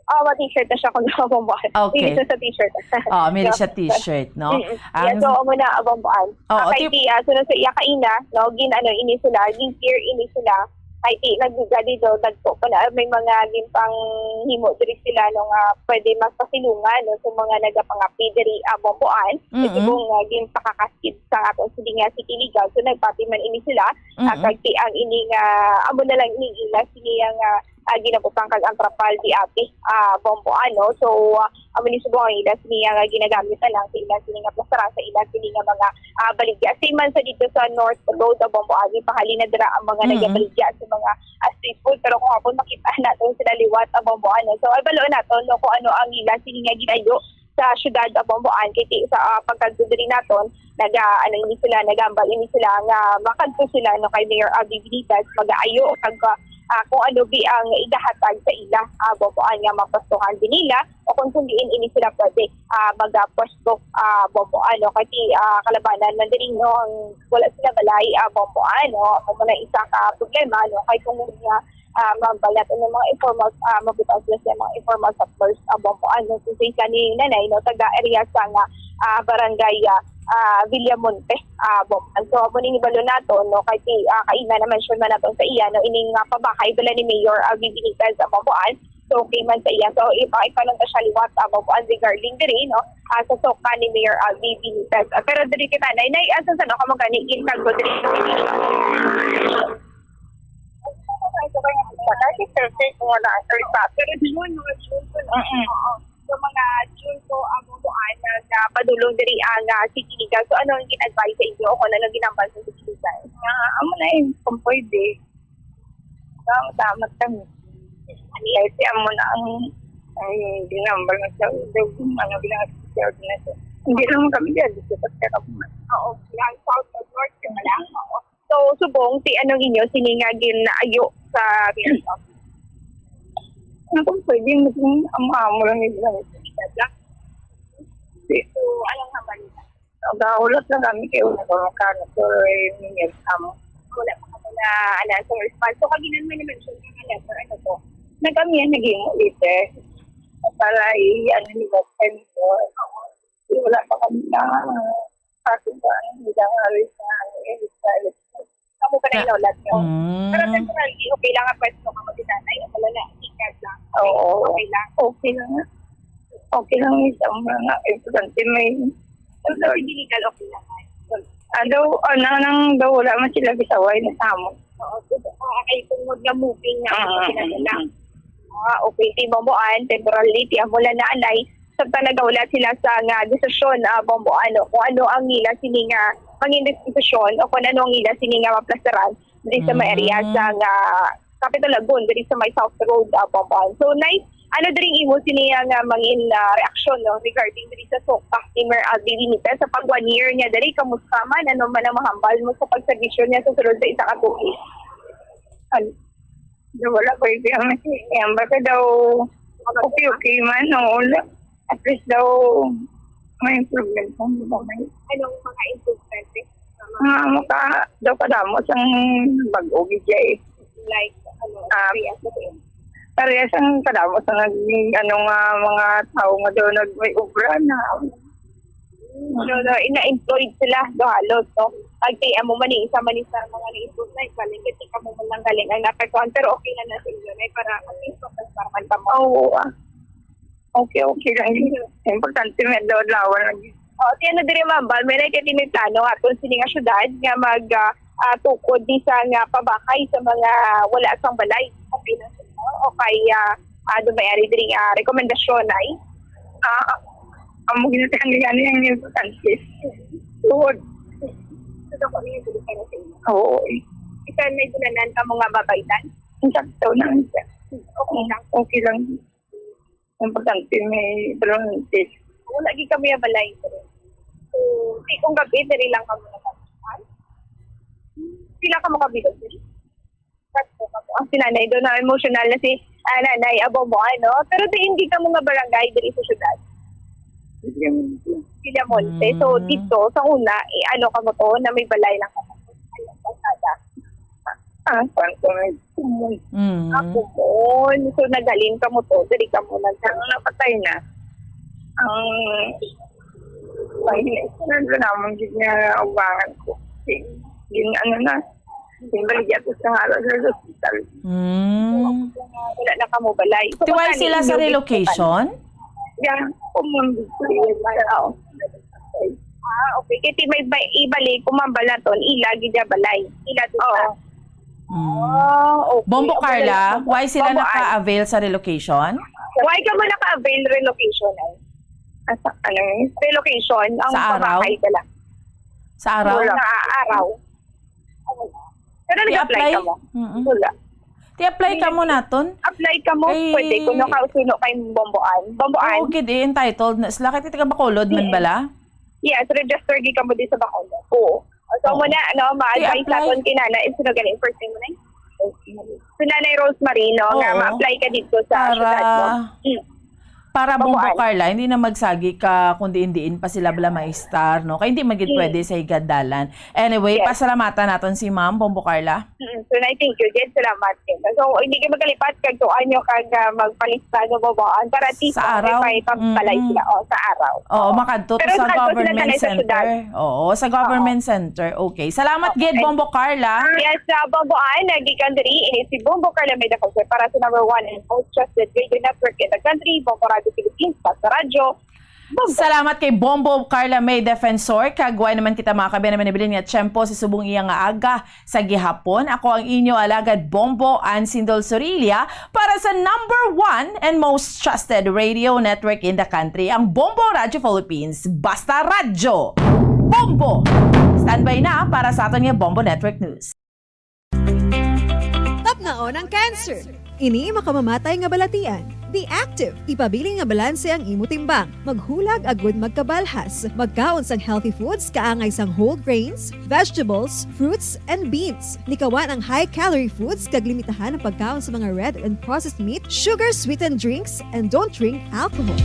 Oh, ma-t-shirt na siya kung Bombo An. Okay. Hindi siya sa t-shirt. Oh, may So, siya t-shirt, no? Mm-mm. Ang Yes, so, amo na, Bombo An. Oo, Okay, tip- ti, ah, sunod sa iya kaina, no? Gin, ano, ini sila, gin-clear ini sila. Ay, ti, nagduga dito, dagko pa na, may mga ginpanghimo diri sila, no, nga pwede magpasilungan, no, sa mga nagapangapi diri, ah, Bomboan. Mm-mm. Ito nga ginpakakaskit sa aton sini nga city legal. So, nagpati man ini sila, ah, Mm-mm. kag ti ang ini nga, amo na lang ini ila sini nga, ah, ginabutang kag ang trapal di ati, ah, Bomboan, no? So, ah, amo ni subong ang ila sini nga ginagamit na lang sa ila sini nga plastarang sa ila sini nga mga, ah, baligya. Same man sa dito sa North Road, ah, Bomboan, panghali na dira ang mga Mm-mm. nagabaligya sa mga, ah, street food. Pero kung hapon makita naton sila liwat, ah, Bomboan, no? So, ay, baloon naton, no, kung ano ang ila sini nga ginayo sa siyudad, ah, Bomboan, kay ti-, sa, ah, pagkadto diri naton, naga-, ano ini sila, nagambal ini sila nga makadto sila, no, kay Mayor Abby Benitez, magaayo kag, ah, kung ano bi ang igahatag sa ila, ah, Bomboan, nga mapastuhan din nila, o kung, kung diin ini sila pwede, ah, magapwesto, ah, Bomboan, no, kay ti, ah, kalabanan man diri, no, ang wala sila balay, ah, Bomboan, no, amo na isa ka problema, no, kay kung nga, ah, ma'am, balat ang mga informal, ah, mabutang sila sa mga informal settlers, ah, Bomboan, no? So, si kani nanay, no, taga area sa nga, ah, barangay, ah, ah, Villamonte, ah, Bomboan. So, amo ning ibalo nato, no, kay si, ah, kaina na mention man nato sa iya, no, ining, ah, pabakay bala ni Mayor, ah, Vivi Benitez sa Bomboan. So, okay man sa iya. So, ipa-, ipanunta siya liwat, ah, Bomboan regarding diri, no, ah, sa suka ni Mayor, ah, Vivi Benitez. Ah, pero diri kita, nay, nay, asa sa no, kamo gani, gintagbo diri? Sa thirty, thirty, kung wala ang thirty. Pero June, mga June ko na. Mm-mm. Oo. So, mga June ko, ang bubuan na, na padulong diri ang, ah, city legal. So, ano ang gin-advise sa inyo o kung ano ginambal sa city legal? Ah, amo na yun, kung pwede. Salamat, salamat kami. Kaya siya mo na ang, ang ginambal na sa, ano, ginambal na sa, hindi lang kami dyan, dito sa Sierra. Oo, lang South or North, yun lang. Oo. So, subong, ti ano ang inyo sini nga ginaayo sa P S O? Ano kung pwede, maging amo-amo lang yung lang. So, anong hambal nila? Nagkahulat lang kami kay wala pa makano, pero, eh, minsan amo. Wala pa kami na, ano, sa response. So, kaginan man naman siya ng letter, ano to? Nagkami yan, naging letter. Para i-, ano nila, send ko. Wala pa kami na, ato ba, ang ilang alis na, ano, eh, sa Kamo pa na inulat nyo. Mm. Pero temporarily, okay lang ang pwesto ka, magkita na yung wala na, tingkad lang. Oo. Okay lang. Okay lang. Okay lang yung sa mga importante may Pero hindi legal, okay lang. Ah, daw, ah, nang, nang daw wala man sila gisaway na sa amo. Oo, so, ah, ay tungod nga moving na ang Ah, pinadala. Ah, okay. Ti Bomboan, temporarily, ti amo lang na anay, samtang nagawala sila sa nga desisyon, ah, Bomboan, no? Kung ano ang nila sini nga mangin desisyon o kung ano ang nila sini nga maplasaran diri sa may area Mm. sa nga Capitol Lagoon, diri sa may South Road, ah, Bomboan. So, Nay, ano diri imo sini nga mangin, ah, reaksyon, no, regarding diri sa suka ni Mayor Alvin Benitez sa pag one year niya diri? Kamusta man? Ano man ang mahambal mo sa pagserbisyo niya sa sulod sa isa ka tuig? Al-, wala ko yung, yung baka daw okay, okay man, no? Wala. At least daw may improvement kung di ba may Anong mga improvement, eh? Sa mga Nga, maka, daw kadamo sang bag-o gid siya, eh. Like, ano, Ah. Parehas ang kadamo sa nag-, ano nga, mga tao nga daw nag-, may obra na. No, no, ina-employed sila, do halos, no? Pag kay amo man, eh, isa man, isa mga na-improve na, eh, galing, kasi kamo man lang galing ang naapektuhan, pero okay na na sa inyo, eh, para at least, para man kamo. Oo, ah. Okay, okay lang yun. Importante, may adlaw-adlawan lang yun. O, ti ano diri, ma'am, Val, may nagkatiniplano aton sini nga syudad nga mag, ah, ah, tukod di sa nga pabakay sa mga wala sang balay. Okay lang sa inyo? O kay, ah, ah, do may ari diri nga rekomendasyon, ay? Ah, amo ginatanggihan niya ang importante. Tuod. Sa dako niya, dili ka na sa inyo. Oo, eh. Isa may bulanan ka mga babaitan? Sakto na siya. Okay lang. Okay lang. Importante may balontes. Wala gid kami ang balay. So, di kung gabi, diri lang kami nagkakaroon. Pila ka mga bilog diri? Tatlo kami. Ang si nanay doon, na emotional na si, ah, nanay, abo mo, ano? Pero di, hindi ka mga barangay diri sa syudad. Villamonte. So, Mm. dito, sa una, eh, ano ka mo to, na may balay lang ka mo. Ayun, kalsada. Ah, kwan ko na yun. Mm. Ako mo. So, naghalin ka mo to, diri ka mo nag- Ang napatay na. Ang, ang hinaistorya naman, gid nga ubangan ko. Gin, ano na, Baligya ko sa nga sa hospital. Mm. Wala na kamo balay. So, Ti why sila sa relocation? Yeah, common. Ah, okay. Kaya ti may ba-, ibalik, kumambal na ton, ila, gid ya balay. Ila to sa Mm. Ah, okay. Bombo Okay, Carla, okay. Why sila Bombo Ann. Naka-avail sa relocation? Why ka mo naka-avail relocation, ay? Asa, ano, relocation? Ang Sa araw? Pabahay ka lang. Sa araw? Wala, araw. Pero Ti nag-apply apply? Ka mo? Mm-mm. Wala. Ti apply ka mo naton? Apply ka mo? Kay Pwede kung nakausuno kay Bombo Ann. Bombo Ann? Oo, gid eh, entitled na sila. Kay ti taga Bacolod man Yes. Bala? Yes, register di ka mo di sa Bacolod. Oo. So, Ah, mo na, ano, ma-advise apply. Naton kay Nanay, sino galing first name mo na? Si Nanay Rosemary, no, nga Oo. Ma-apply ka dito sa Para, syudad mo. Mm. Para Bombo Babuan. Carla, hindi na magsagi ka kung diin-diin pa sila bala maistar, no? Kaya hindi magid Mm. pwede sa higad dalan. Anyway, Yes. pasalamatan naton si Ma'am Bombo Carla. Mm, so, I thank you, Jed. Salamat, Jed. So, hindi ka magkalipat, kagtuan nyo kag, ah, magpalista sa Babuan para at least Sa araw? May pampalay Mm-mm. Sila, oh, sa araw. Oo, Oo. Makadto to Pero sa sa Government Center. Syudad. Oo, sa Government Oo. Center. Okay. Salamat, okay. Gid, Bombo Carla. Yes, sa Bombo Ann, nagikan diri, ini si Bombo Carla May Defensor para sa number one and most trusted radio network in the country, Bombo Radio Philippines, Basta Radyo. Bombo. Salamat kay Bombo Carla May Defensor. Kag wala naman kita mga kabayan naman nabilin nga tiyempo sa subong iya nga aga sa gihapon. Ako ang inyo alagad Bombo Ann Sindol Sorilla para sa number one and most trusted radio network in the country, ang Bombo Radio Philippines. Basta Radyo! Bombo! Standby na para sa aton nga Bombo Network News. Tapnaon ang cancer. Ini makamamatay nga balatian. Be active. Ipabilin nga balanse ang imo timbang. Maghulag agud magkabalhas. Magkaon sang healthy foods kaangay sang whole grains, vegetables, fruits, and beans. Likawan ang high-calorie foods kag limitahan ang pagkaon sa mga red and processed meat, sugar-sweetened drinks, and don't drink alcohol.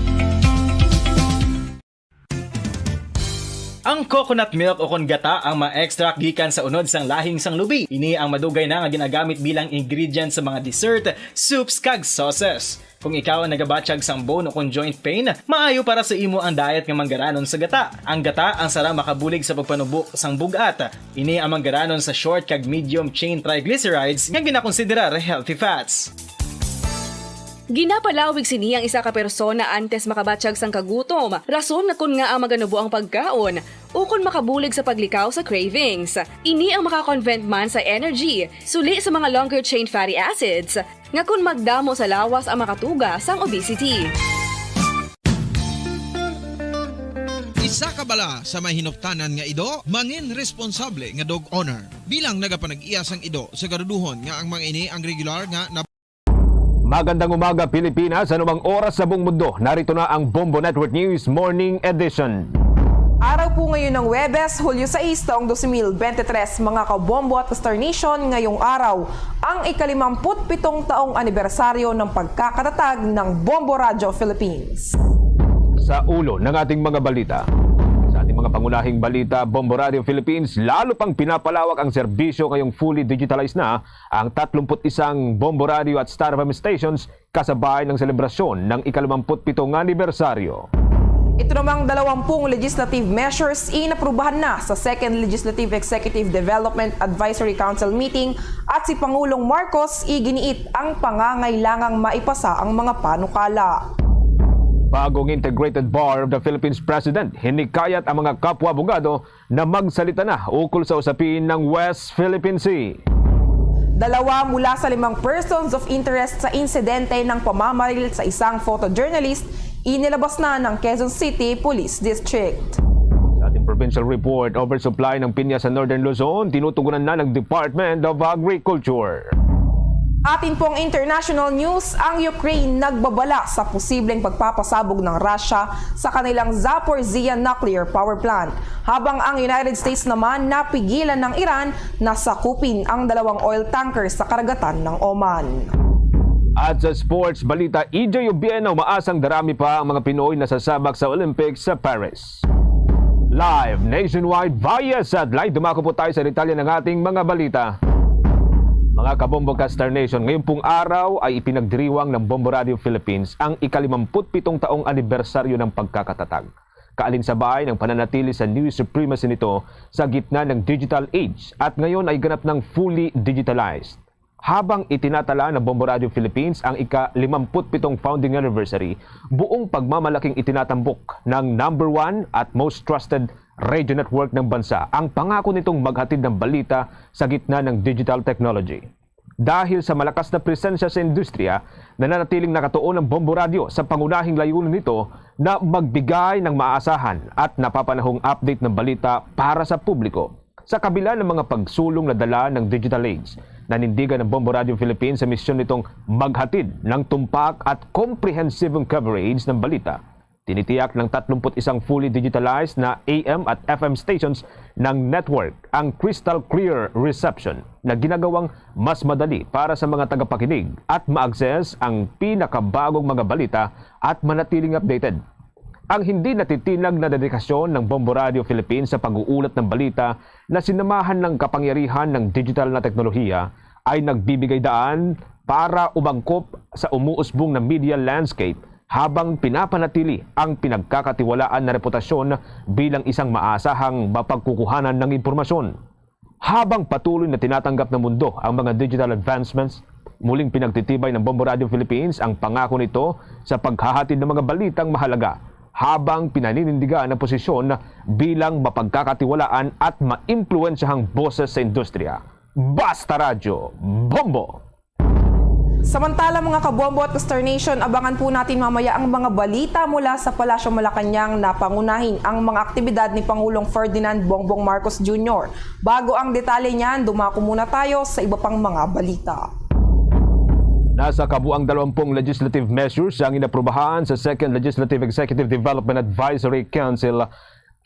Ang coconut milk o kon gata ang ma-extract gikan sa unod sang lahing sang lubi. Ini ang madugay na nga ginagamit bilang ingredient sa mga dessert, soups, kag sauces. Kung ikaw ang nagabatyag sang bone o kon joint pain, maayo para sa imo ang diet nga manggaranon sa gata. Ang gata ang sarang makabulig sa pagpanubo sang bug-at. Ini ang manggaranon sa short kag medium chain triglycerides nga ginakonsiderar healthy fats. Ginapalawig sini ang isa ka persona antes makabatyag sang kagutom, rason nga kon ngaa maganubo ang pagkaon, ukon makabulig sa paglikaw sa cravings. Ini ang makakonvent man sa energy, suli sa mga longer chain fatty acids, nga kon magdamo sa lawas ang makatuga sang obesity. Isa ka bala sa may hinuptanan nga ido, mangin responsable nga dog owner. Bilang nagapanag-iya sang ido, siguraduhon nga ang mga ini ang regular nga na Magandang umaga, Pilipinas. Anumang oras sa buong mundo, narito na ang Bombo Network News Morning Edition. Araw po ngayon ng Huwebes, Hulyo sais, taong dos mil bente tres, mga kabombo at ka-Star Nation, ngayong araw, ang ikalimampu't pitong taong anibersaryo ng pagkakatatag ng Bombo Radyo Philippines. Sa ulo ng ating mga balita. Sa ating mga pangunahing balita, Bombo Radyo Philippines, lalo pang pinapalawak ang serbisyo ngayong fully digitalized na ang tatlumpu't isang Bombo Radio at Star F M stations kasabay ng selebrasyon ng ikalimampu't pito nga anibersaryo. Ito namang dalawampung legislative measures inaprubahan na sa Second Legislative Executive Development Advisory Council meeting at si Pangulong Marcos iginiit ang pangangailangang maipasa ang mga panukala. Bagong Integrated Bar of the Philippines President hinikayat ang mga kapwa abogado na magsalita na ukol sa usapin ng West Philippine Sea. Dalawa mula sa limang persons of interest sa insidente ng pamamaril sa isang photojournalist inilabas na ng Quezon City Police District. Sa ating provincial report, oversupply ng pinya sa Northern Luzon, tinutugunan na ng Department of Agriculture. Atin pong international news, ang Ukraine nagbabala sa posibleng pagpapasabog ng Russia sa kanilang Zaporizhia nuclear power plant. Habang ang United States naman napigilan ng Iran na sakupin ang dalawang oil tanker sa karagatan ng Oman. At sa sports balita, E J Ubiena, umaasang darami pa ang mga Pinoy na sasabak sa Olympics sa Paris. Live nationwide via satellite, dumako po tayo sa detalye ng ating mga balita. Mga kabombo ka Star Nation, ngayon pong araw ay ipinagdiriwang ng Bombo Radio Philippines ang ikalimampu't pitong taong anibersaryo ng pagkakatatag. kaalinsabay ng pananatili sa news supremacy nito sa gitna ng digital age at ngayon ay ganap ng fully digitalized. Habang itinatala ng Bombo Radio Philippines ang ika-limamput pitong founding anniversary, buong pagmamalaking itinatambok ng number one at most trusted radio network ng bansa ang pangako nitong maghatid ng balita sa gitna ng digital technology. Dahil sa malakas na presensya sa industriya, nananatiling nakatuon ang Bombo Radio sa pangunahing layunin nito na magbigay ng maasahan at napapanahong update ng balita para sa publiko. Sa kabila ng mga pagsulong na dala ng digital age, nanindigan ang Bombo Radio Philippines sa misyon nitong maghatid ng tumpak at komprehensibong coverage ng balita. Tinitiyak ng tatlumpu't isang fully digitalized na A M at F M stations ng network ang crystal clear reception na ginagawang mas madali para sa mga tagapakinig at ma-access ang pinakabagong mga balita at manatiling updated. Ang hindi natitinag na dedikasyon ng Bombo Radio Philippines sa pag-uulat ng balita na sinamahan ng kapangyarihan ng digital na teknolohiya ay nagbibigay daan para umangkop sa umuusbong na media landscape habang pinapanatili ang pinagkakatiwalaan na reputasyon bilang isang maasahang mapagkukuhanan ng impormasyon. Habang patuloy na tinatanggap ng mundo ang mga digital advancements, muling pinagtitibay ng Bombo Radio Philippines ang pangako nito sa paghahatid ng mga balitang mahalaga habang pinaninindigan ang posisyon bilang mapagkakatiwalaan at maimpluwensyahang boses sa industriya. Basta Radyo, Bombo! Samantala, mga kabombo at ka-Star Nation, abangan po natin mamaya ang mga balita mula sa Palasyo Malacañang na pangunahin ang mga aktibidad ni Pangulong Ferdinand Bongbong Marcos Junior. Bago ang detalye niyan, dumako muna tayo sa iba pang mga balita. Nasa kabuang dalawampung legislative measures ang inaprubahan sa Second Legislative Executive Development Advisory Council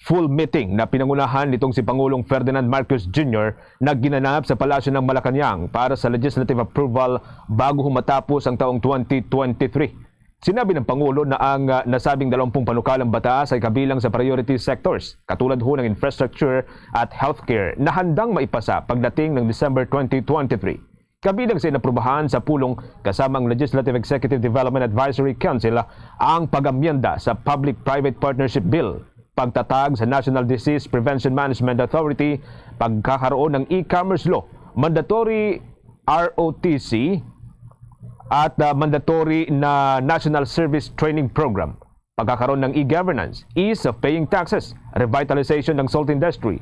full meeting na pinangunahan nitong si Pangulong Ferdinand Marcos Junior na ginanap sa Palasyo ng Malacañang para sa legislative approval bago humatapos ang taong twenty twenty-three. Sinabi ng Pangulo na ang ah, nasabing dalawampung panukalang batas ay kabilang sa priority sectors, katulad ho ng infrastructure at healthcare na handang maipasa pagdating ng December twenty twenty-three. Kabilang sa inaprubahan sa pulong kasama ang Legislative Executive Development Advisory Council ang pag-amyenda sa Public-Private Partnership Bill, pagtatag sa National Disease Prevention Management Authority, pagkakaroon ng e-commerce law, mandatory R O T C, at ah, mandatory na National Service Training Program, pagkakaroon ng e-governance, ease of paying taxes, revitalization ng salt industry.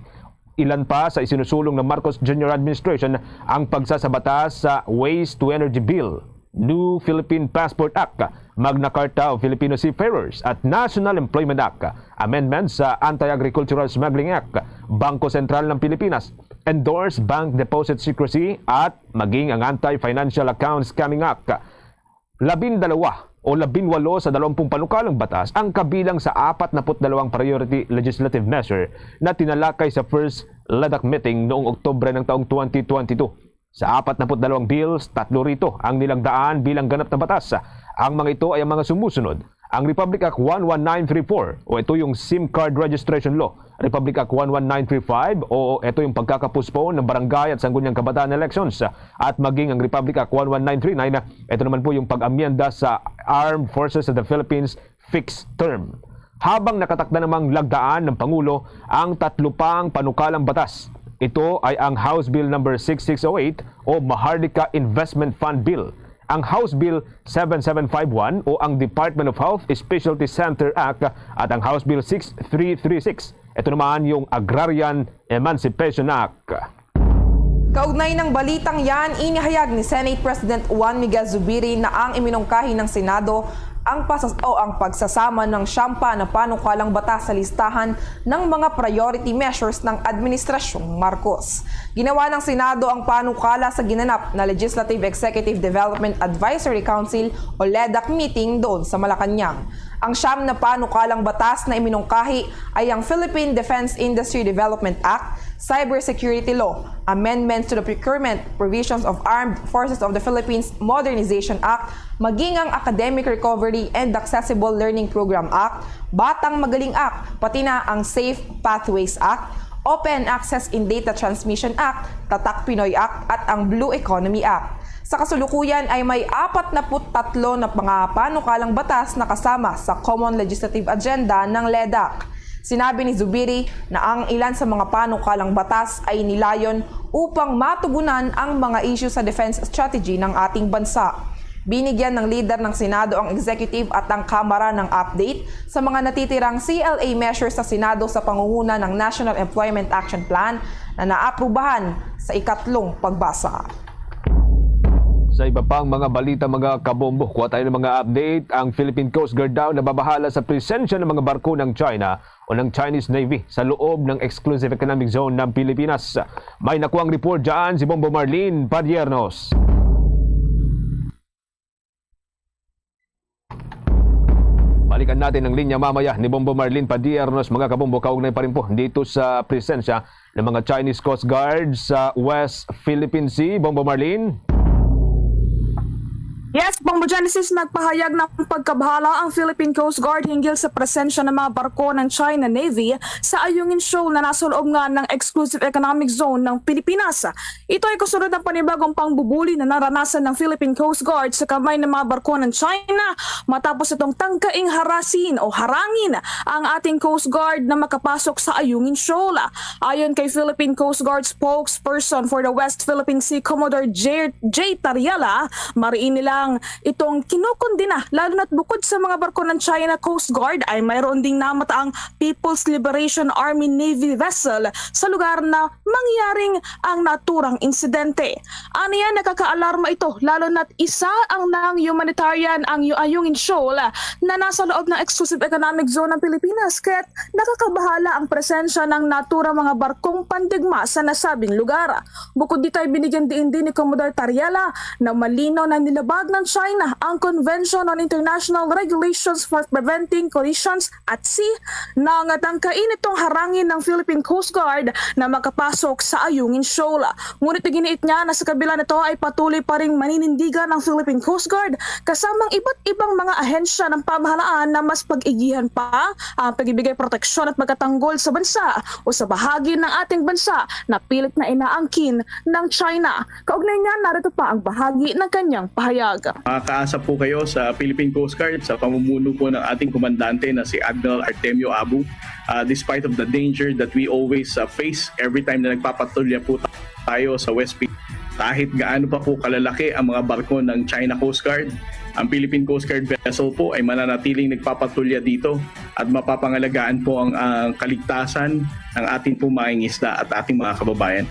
Ilan pa sa isinusulong ng Marcos Junior Administration ang pagsasabatas sa Waste to Energy Bill, New Philippine Passport Act, Magna Carta of Filipino Seafarers at National Employment Act, amendments sa Anti-Agricultural Smuggling Act, Bangko Sentral ng Pilipinas, Endorsed Bank Deposit Secrecy at maging ang Anti-Financial Account Scamming Act. Labindalawa o labinwalo sa dalawampung panukalang batas ang kabilang sa apat naput dalawang priority legislative measure na tinalakay sa first LEDAC meeting noong Oktubre ng taong twenty twenty-two. Sa apat naput dalawang bills, tatlo rito ang nilang daan bilang ganap na batas. Ang mga ito ay ang mga sumusunod: ang Republic Act one one nine three four, o ito yung SIM card registration law, Republic Act one one nine three five, o ito yung pagkakapuspon ng barangay at sangguniang kabataan elections, at maging ang Republic Act one one nine three nine, ito naman po yung pag-amyenda sa Armed Forces of the Philippines fixed term. Habang nakatakda namang lagdaan ng Pangulo ang tatlo pang panukalang batas. Ito ay ang House Bill number six six oh eight o Maharlika Investment Fund Bill, ang House Bill seven seven five one o ang Department of Health Specialty Center Act at ang House Bill six three three six. Ito naman yung Agrarian Emancipation Act. Kaugnay ng balitang yan, inihayag ni Senate President Juan Miguel Zubiri na ang iminungkahi ng Senado ang pasas o ang pagsasama ng siyam pa na panukalang batas sa listahan ng mga priority measures ng Administrasyong Marcos. Ginawa ng Senado ang panukala sa ginanap na Legislative Executive Development Advisory Council o LEDAC meeting doon sa Malacañang. Ang siyam na panukalang batas na iminungkahi ay ang Philippine Defense Industry Development Act, Cybersecurity Law, Amendments to the Procurement Provisions of Armed Forces of the Philippines Modernization Act, maging ang Academic Recovery and Accessible Learning Program Act, Batang Magaling Act, pati na ang Safe Pathways Act, Open Access in Data Transmission Act, Tatak Pinoy Act, at ang Blue Economy Act. Sa kasulukuyan ay may apat na put tatlo na mga panukalang batas na kasama sa Common Legislative Agenda ng LEDAC. Sinabi ni Zubiri na ang ilan sa mga panukalang batas ay nilayon upang matugunan ang mga isyu sa defense strategy ng ating bansa. Binigyan ng lider ng Senado ang executive at ang Kamara ng update sa mga natitirang C L A measures sa Senado sa pangunguna ng National Employment Action Plan na naaprubahan sa ikatlong pagbasa. Sa iba pang mga balita, mga kabombo, kuha tayo ng mga update. Ang Philippine Coast Guard daw nababahala sa presensya ng mga barko ng China o ng Chinese Navy sa loob ng Exclusive Economic Zone ng Pilipinas. May nakuhang report dyan si Bombo Marlene Padiernos. Balikan natin ang linya mamaya ni Bombo Marlene Padiernos, mga kabombo, kaugnay pa rin po dito sa presensya ng mga Chinese Coast Guard sa West Philippine Sea. Bombo Marlene? Yes, Bombo Genesis, nagpahayag ng pagkabahala ang Philippine Coast Guard hinggil sa presensya ng mga barko ng China Navy sa Ayungin Shoal na nasa loob nga ng Exclusive Economic Zone ng Pilipinas. Ito ay kasunod ng panibagong pangbubuli na naranasan ng Philippine Coast Guard sa kamay ng mga barko ng China matapos itong tangkaing harasin o harangin ang ating Coast Guard na makapasok sa Ayungin Shoal. Ayon kay Philippine Coast Guard spokesperson for the West Philippine Sea, Commodore J. J. Tariala, mariin nilang itong kinukundina, lalo na't bukod sa mga barko ng China Coast Guard ay mayroon ding namataang People's Liberation Army Navy vessel sa lugar na mangyaring ang naturang insidente. Aniya, nakakaalarma ito, lalo na't isa ang nang humanitarian ang Yu-, Ayungin Shoal na nasa loob ng Exclusive Economic Zone ng Pilipinas, kaya't nakakabahala ang presensya ng naturang mga barkong pandigma sa nasabing lugar. Bukod dito ay binigyan diin din ni Commodore Tariala na malinaw na nilabag ng China ang Convention on International Regulations for Preventing Collisions at Sea nang tangkain itong harangin ng Philippine Coast Guard na makapasok sa Ayungin Shoal. Ngunit iginiit niya na sa kabila nito ay patuloy pa ring maninindigan ang Philippine Coast Guard kasamang iba't ibang mga ahensya ng pamahalaan na mas pag-igihan pa ang pagbibigay proteksyon at pagtatanggol sa bansa o sa bahagi ng ating bansa na pilit na inaangkin ng China. Kaugnay niyan, narito pa ang bahagi ng kanyang pahayag. Makakaasa po kayo sa Philippine Coast Guard sa pamumuno po ng ating komandante na si Admiral Artemio Abu. Ah, despite of the danger that we always, ah, face every time na nagpapatrolya po tayo sa West Philippine, kahit gaano pa po kalalaki ang mga barko ng China Coast Guard, ang Philippine Coast Guard vessel po ay mananatiling nagpapatrolya dito at mapapangalagaan po ang, ang kaligtasan ng ating pong mangingisda at ating mga kababayan.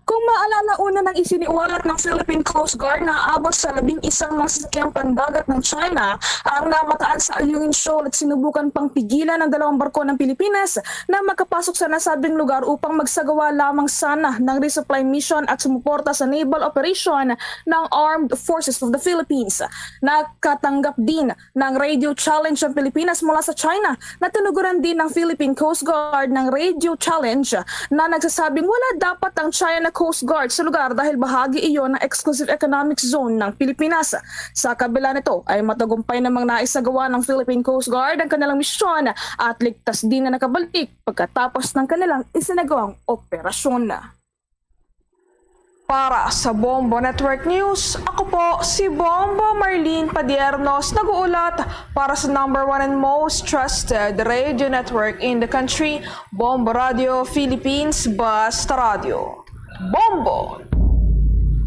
Kung maalala, una nang isiniwalat ng Philippine Coast Guard na aabot sa labing isang mga sasakyang pandagat ng China ang namataan sa Ayungin Shoal at sinubukan pang pigilan ang dalawang barko ng Pilipinas na makapasok sa nasabing lugar upang magsagawa lamang sana ng resupply mission at sumuporta sa naval operation ng Armed Forces of the Philippines. Nakatanggap din ng radio challenge ang Pilipinas mula sa China. Natinuguran din ng Philippine Coast Guard ng radio challenge na nagsasabing wala dapat ang China Coast Guard sa lugar dahil bahagi iyon ng Exclusive Economic Zone ng Pilipinas. Sa kabila nito ay matagumpay namang naisagawa ng Philippine Coast Guard ang kanilang misyon at ligtas din na nakabalik pagkatapos ng kanilang isinagawang operasyon. Para sa Bombo Network News, ako po si Bombo Marlene Padiernos, nag-uulat para sa number one and most trusted radio network in the country, Bombo Radio Philippines, Basta Radio. Bombo!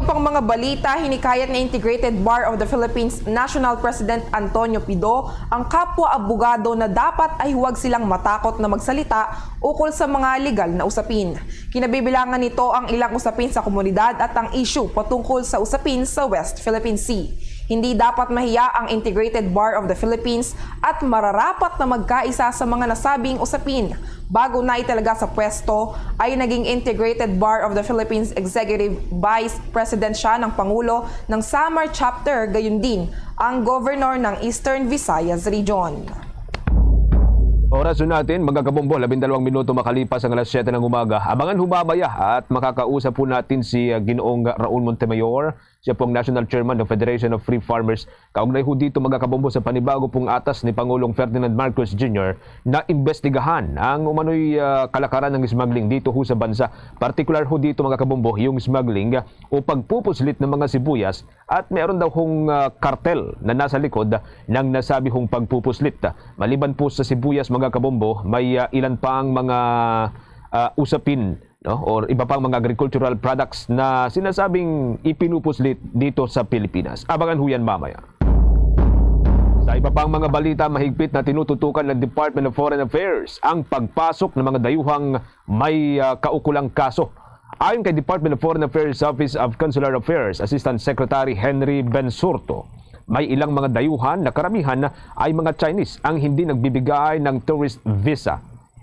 Pang mga balita, hinikayat ni Integrated Bar of the Philippines National President Antonio Pido ang kapwa abogado na dapat ay huwag silang matakot na magsalita ukol sa mga legal na usapin. Kinabibilangan nito ang ilang usapin sa komunidad at ang isyu patungkol sa usapin sa West Philippine Sea. Hindi dapat mahiya ang Integrated Bar of the Philippines at mararapat na magkaisa sa mga nasabing usapin. Bago na italaga sa pwesto, ay naging Integrated Bar of the Philippines Executive Vice President siya ng Pangulo ng Samar Chapter, gayon din ang Governor ng Eastern Visayas Region. Oras po natin, mga kabombo, labindalawang minuto makalipas ang alas siyete ng umaga. Abangan ho mamaya at makakausap po natin si, uh, Ginoong Raul Montemayor, Siya po ang National Chairman ng Federation of Free Farmers. Kaugnay ho dito, mga kabombo, sa panibago pong atas ni Pangulong Ferdinand Marcos Junior na imbestigahan ang umano'y, ah, kalakaran ng smuggling dito ho sa bansa. Partikular ho dito, mga kabombo, yung smuggling, ah, o pagpupuslit ng mga sibuyas at meron daw hong, ah, kartel na nasa likod ng nasabi hong pagpupuslit. Maliban po sa sibuyas, mga kabombo, may, ah, ilan pang mga, ah, usapin, no, or iba pang mga agricultural products na sinasabing ipinupuslit dito sa Pilipinas. Abangan ho yan mamaya. Sa iba pang mga balita, mahigpit na tinututukan ng Department of Foreign Affairs ang pagpasok ng mga dayuhang may, ah, kaukulang kaso. Ayon kay Department of Foreign Affairs Office of Consular Affairs Assistant Secretary Henry Bensurto, may ilang mga dayuhan na karamihan ay mga Chinese ang hindi nagbibigay ng tourist visa.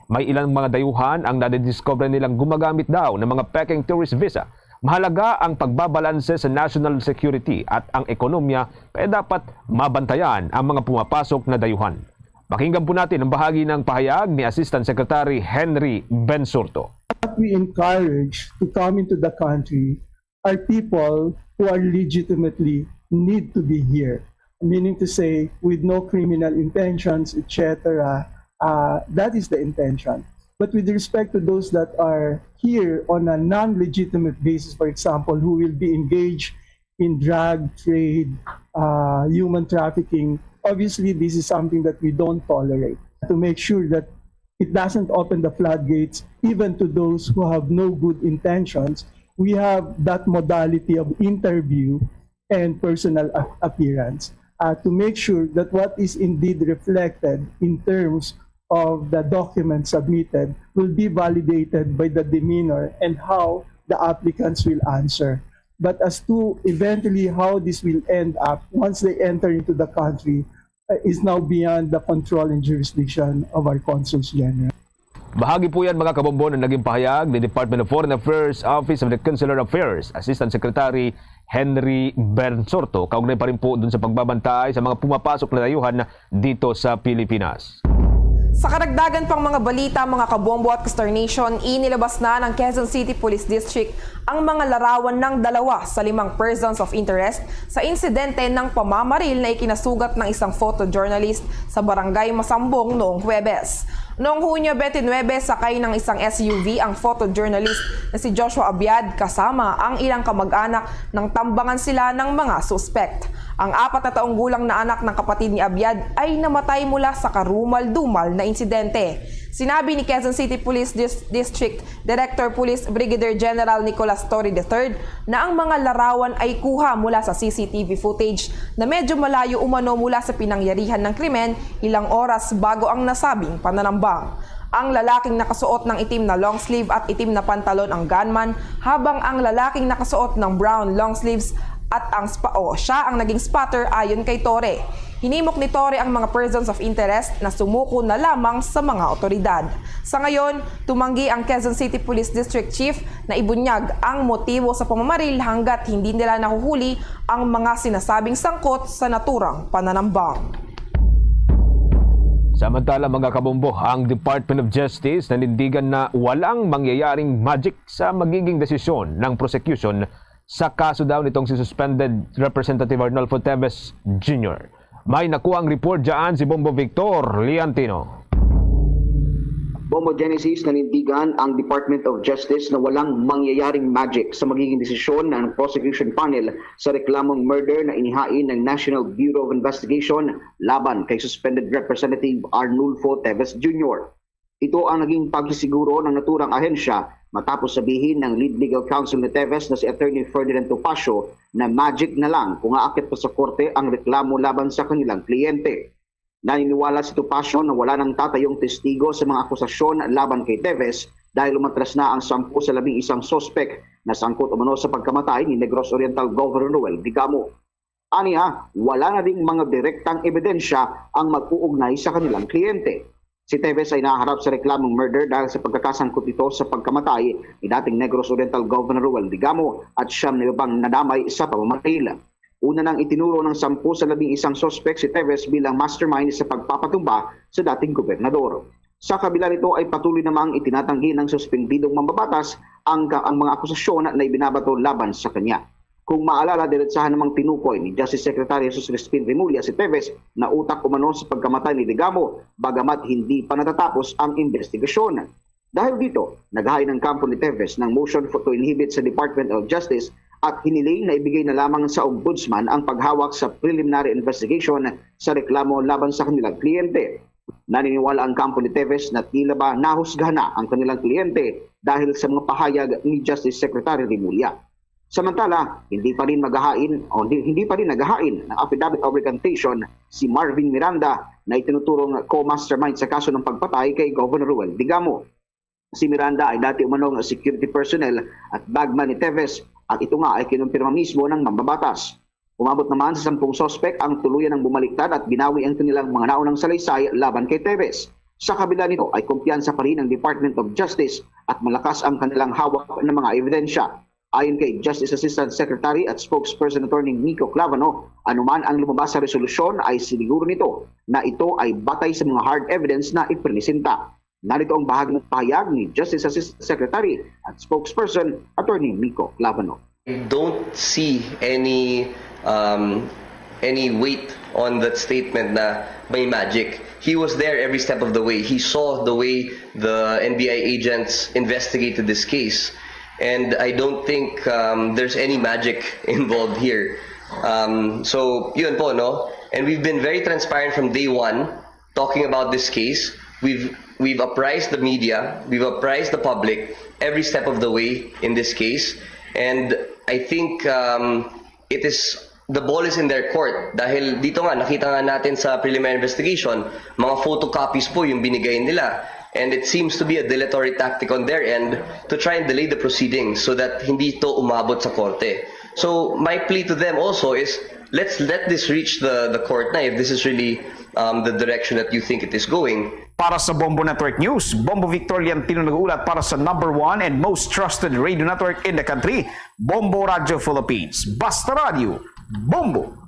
May ilang mga dayuhan ang nadidiscover nilang gumagamit daw ng mga peking tourist visa. Mahalaga ang pagbabalanse sa national security at ang ekonomiya, kaya dapat mabantayan ang mga pumapasok na dayuhan. Pakinggan po natin ang bahagi ng pahayag ni Assistant Secretary Henry Bensurto. What we encourage to come into the country are people who are legitimately need to be here, meaning to say, with no criminal intentions, et cetera. Uh, that is the intention. But with respect to those that are here on a non-legitimate basis, for example, who will be engaged in drug trade, uh, human trafficking, obviously this is something that we don't tolerate. To make sure that it doesn't open the floodgates even to those who have no good intentions, we have that modality of interview and personal a- appearance, uh, to make sure that what is indeed reflected in terms of the document submitted will be validated by the demeanor and how the applicants will answer. But as to eventually how this will end up once they enter into the country, uh, is now beyond the control and jurisdiction of our consuls general. Bahagi po yan, mga kabombo, na naging pahayag ni Department of Foreign Affairs Office of the Consular Affairs Assistant Secretary Henry Bensurto, kaugnay pa rin po dun sa pagbabantay sa mga pumapasok na dayuhan dito sa Pilipinas. Sa karagdagan pang mga balita, mga kabombo at ka-Star Nation, inilabas na ng Quezon City Police District ang mga larawan ng dalawa sa limang persons of interest sa insidente ng pamamaril na ikinasugat ng isang photojournalist sa Barangay Masambong noong Huwebes. Noong Hunyo twenty-nine, sakay ng isang S U V ang photojournalist na si Joshua Abiad kasama ang ilang kamag-anak nang tambangan sila ng mga suspect. Ang apat na taong gulang na anak ng kapatid ni Abiad ay namatay mula sa karumal-dumal na insidente. Sinabi ni Quezon City Police Dis- District Director Police Brigadier General Nicolas Torre the third na ang mga larawan ay kuha mula sa C C T V footage na medyo malayo umano mula sa pinangyarihan ng krimen ilang oras bago ang nasabing pananambang. Ang lalaking nakasuot ng itim na long sleeve at itim na pantalon ang gunman, habang ang lalaking nakasuot ng brown long sleeves at ang spa- o siya ang naging spotter ayon kay Torre. Hinimok ni Torre ang mga persons of interest na sumuko na lamang sa mga otoridad. Sa ngayon, tumanggi ang Quezon City Police District Chief na ibunyag ang motibo sa pamamaril hanggat hindi nila nahuhuli ang mga sinasabing sangkot sa naturang pananambang. Samantala, mga kabombo, ang Department of Justice nanindigan na walang mangyayaring magic sa magiging desisyon ng prosecution sa kaso daw nitong si suspended Representative Arnulfo Teves Junior. May nakuha ang report dyan si Bombo Victor Liantino. Bombo Genesis, nanindigan ang Department of Justice na walang mangyayaring magic sa magiging desisyon ng prosecution panel sa reklamong murder na inihain ng National Bureau of Investigation laban kay suspended Representative Arnulfo Teves Junior. Ito ang naging pagsisiguro ng naturang ahensya matapos sabihin ng lead legal counsel ni Teves na si Attorney Ferdinand Topacio na magic na lang kung aakit pa sa korte ang reklamo laban sa kanilang kliyente. Naniniwala si Topacio na wala nang tatayong testigo sa mga akusasyon laban kay Teves dahil umatras na ang sampu sa labing isang suspek na sangkot umano sa pagkamatay ni Negros Oriental Governor Noel Digamo. Aniya, wala na ding mga direktang ebidensya ang mag-uugnay sa kanilang kliyente. Si Teves ay naharap sa reklamong murder dahil sa pagkakasangkot nito sa pagkamatay ni dating Negros Oriental Governor Ruel Digamo at siyam na iba pang nadamay sa pamamaril. Una nang itinuro ng sampu sa labing isang suspek si Teves bilang mastermind sa pagpapatumba sa dating gobernador. Sa kabila nito ay patuloy namang itinatanggi ng suspendidong mambabatas ang, ang mga akusasyon na ibinabato laban sa kanya. Kung maalala, diretsahan namang tinukoy ni Justice Secretary Jesus Crispin Remulla si Teves na utak umano sa pagkamatay ni Digamo, bagamat hindi pa natatapos ang investigasyon. Dahil dito, naghain ang kampo ni Teves ng motion for to inhibit sa Department of Justice at hiniling na ibigay na lamang sa Ombudsman ang paghawak sa preliminary investigation sa reklamo laban sa kanilang kliyente. Naniniwala ang kampo ni Teves na tila ba nahusgahan na ang kanilang kliyente dahil sa mga pahayag ni Justice Secretary Remulla. Samantala, hindi pa rin maghahain o hindi, hindi pa rin naghahain ng affidavit of recantation si Marvin Miranda na itinuturong co-mastermind sa kaso ng pagpatay kay Governor Ruel Digamo. Si Miranda ay dati umanong security personnel at bagman ni Teves, at ito nga ay kinumpirma mismo ng mambabatas. Umabot naman sa sampung suspek ang tuluyan ng bumaliktad at binawi ang kanilang mga naunang salaysay laban kay Teves. Sa kabila nito ay kumpiyansa pa rin ang Department of Justice at malakas ang kanilang hawak na mga ebidensya. Ayon kay Justice Assistant Secretary at Spokesperson Attorney Miko Clavano, anuman ang lumabas sa resolusyon ay siniguro nito na ito ay batay sa mga hard evidence na ipresenta. Narito ang bahagi ng pahayag ni Justice Assistant Secretary at Spokesperson Attorney Miko Clavano. I don't see any um, any weight on that statement na may magic. He was there every step of the way. He saw the way the N B I agents investigated this case. And I don't think um, there's any magic involved here. Um, so, yun po, no? And we've been very transparent from day one talking about this case. We've we've apprised the media, we've apprised the public every step of the way in this case. And I think um, it is the ball is in their court dahil dito nga nakita nga natin sa preliminary investigation, mga photocopies po yung binigay nila. And it seems to be a dilatory tactic on their end to try and delay the proceedings so that hindi ito umabot sa korte. So my plea to them also is let's let this reach the the court na if this is really um, the direction that you think it is going. Para sa Bombo Network News, Bombo Victor Liantino nag-uulat para sa number one and most trusted radio network in the country, Bombo Radio Philippines. Basta Radio, Bombo!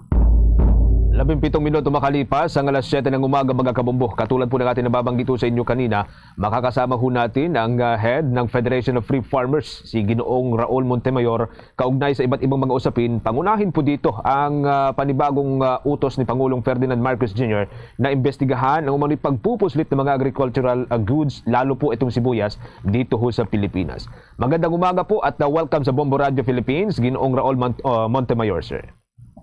Labing pitong minuto makalipas ang alas siyete ng umaga, mga kabombo. Katulad po ng ating nababanggit po sa inyo kanina, makakasama ho natin ang uh, head ng Federation of Free Farmers, si Ginoong Raul Montemayor, kaugnay sa iba't ibang mga usapin. Pangunahin po dito ang uh, panibagong uh, utos ni Pangulong Ferdinand Marcos Junior na imbestigahan ang umano'y pagpupuslit ng mga agricultural uh, goods, lalo po itong sibuyas, dito ho sa Pilipinas. Magandang umaga po at uh, welcome sa Bombo Radio Philippines, Ginoong Raul Mont- uh, Montemayor, sir.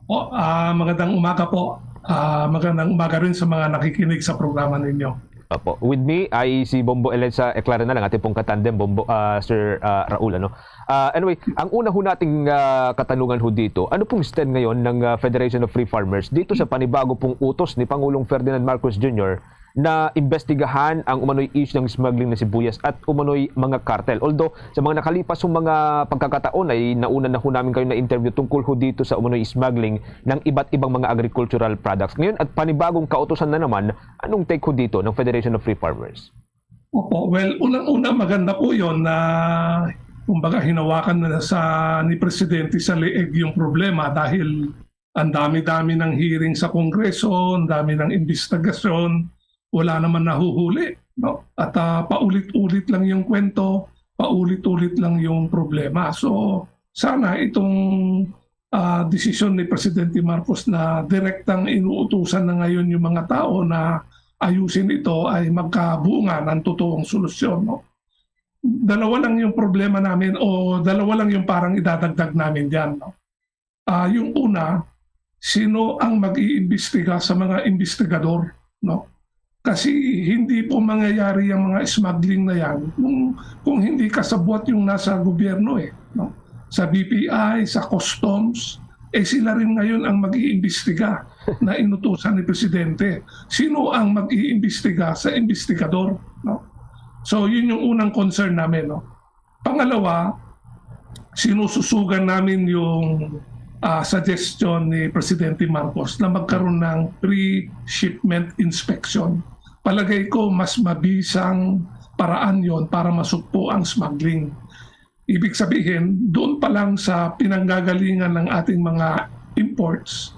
Po, ah, magandang umaga po. Ah, magandang umaga rin sa mga nakikinig sa programa ninyo. Opo. With me ay si Bombo Eliza Eclara na lang, ating pong katandem, Bombo, ah, Sir ah, Raul. Ano? Ah, anyway, ang una ho nating ah, katanungan ho dito, ano pong stand ngayon ng ah, Federation of Free Farmers dito sa panibago pong utos ni Pangulong Ferdinand Marcos Junior na imbestigahan ang umano'y issue ng smuggling na sibuyas at umano'y mga cartel? Although, sa mga nakalipas hong mga pagkakataon ay nauna na ho namin kayo na-interview tungkol ho dito sa umano'y smuggling ng iba't ibang mga agricultural products. Ngayon, at panibagong kautusan na naman, anong take ho dito ng Federation of Free Farmers? Opo, well, unang-una, maganda po yon na kumbaga hinawakan na sa ni Presidente sa leeg yung problema dahil ang dami-dami ng hearing sa Kongreso, ang dami ng investigasyon, wala naman nahuhuli, no? At ah, paulit-ulit lang yung kwento, paulit-ulit lang yung problema. So, sana itong ah, desisyon ni Presidente Marcos na direktang inuutusan na ngayon yung mga tao na ayusin ito ay magkabunga ng totoong solusyon, no? Dalawa lang yung problema namin o dalawa lang yung parang idadagdag namin diyan, no? Ah, yung una, sino ang mag-iimbestiga sa mga investigador, no? Kasi hindi po mangyayari ang mga smuggling na yan kung, kung hindi kasabwat yung nasa gobyerno eh, no? Sa B P I, sa customs, eh sila rin ngayon ang mag-iimbestiga na inutusan ni Presidente. Sino ang mag-iimbestiga sa investigador, no? So yun yung unang concern namin, no? Pangalawa, sinususugan namin yung ah, suggestion ni Presidente Marcos na magkaroon ng pre-shipment inspection. Palagay ko mas mabisang paraan yon para masugpo ang smuggling. Ibig sabihin, doon pa lang sa pinanggagalingan ng ating mga imports,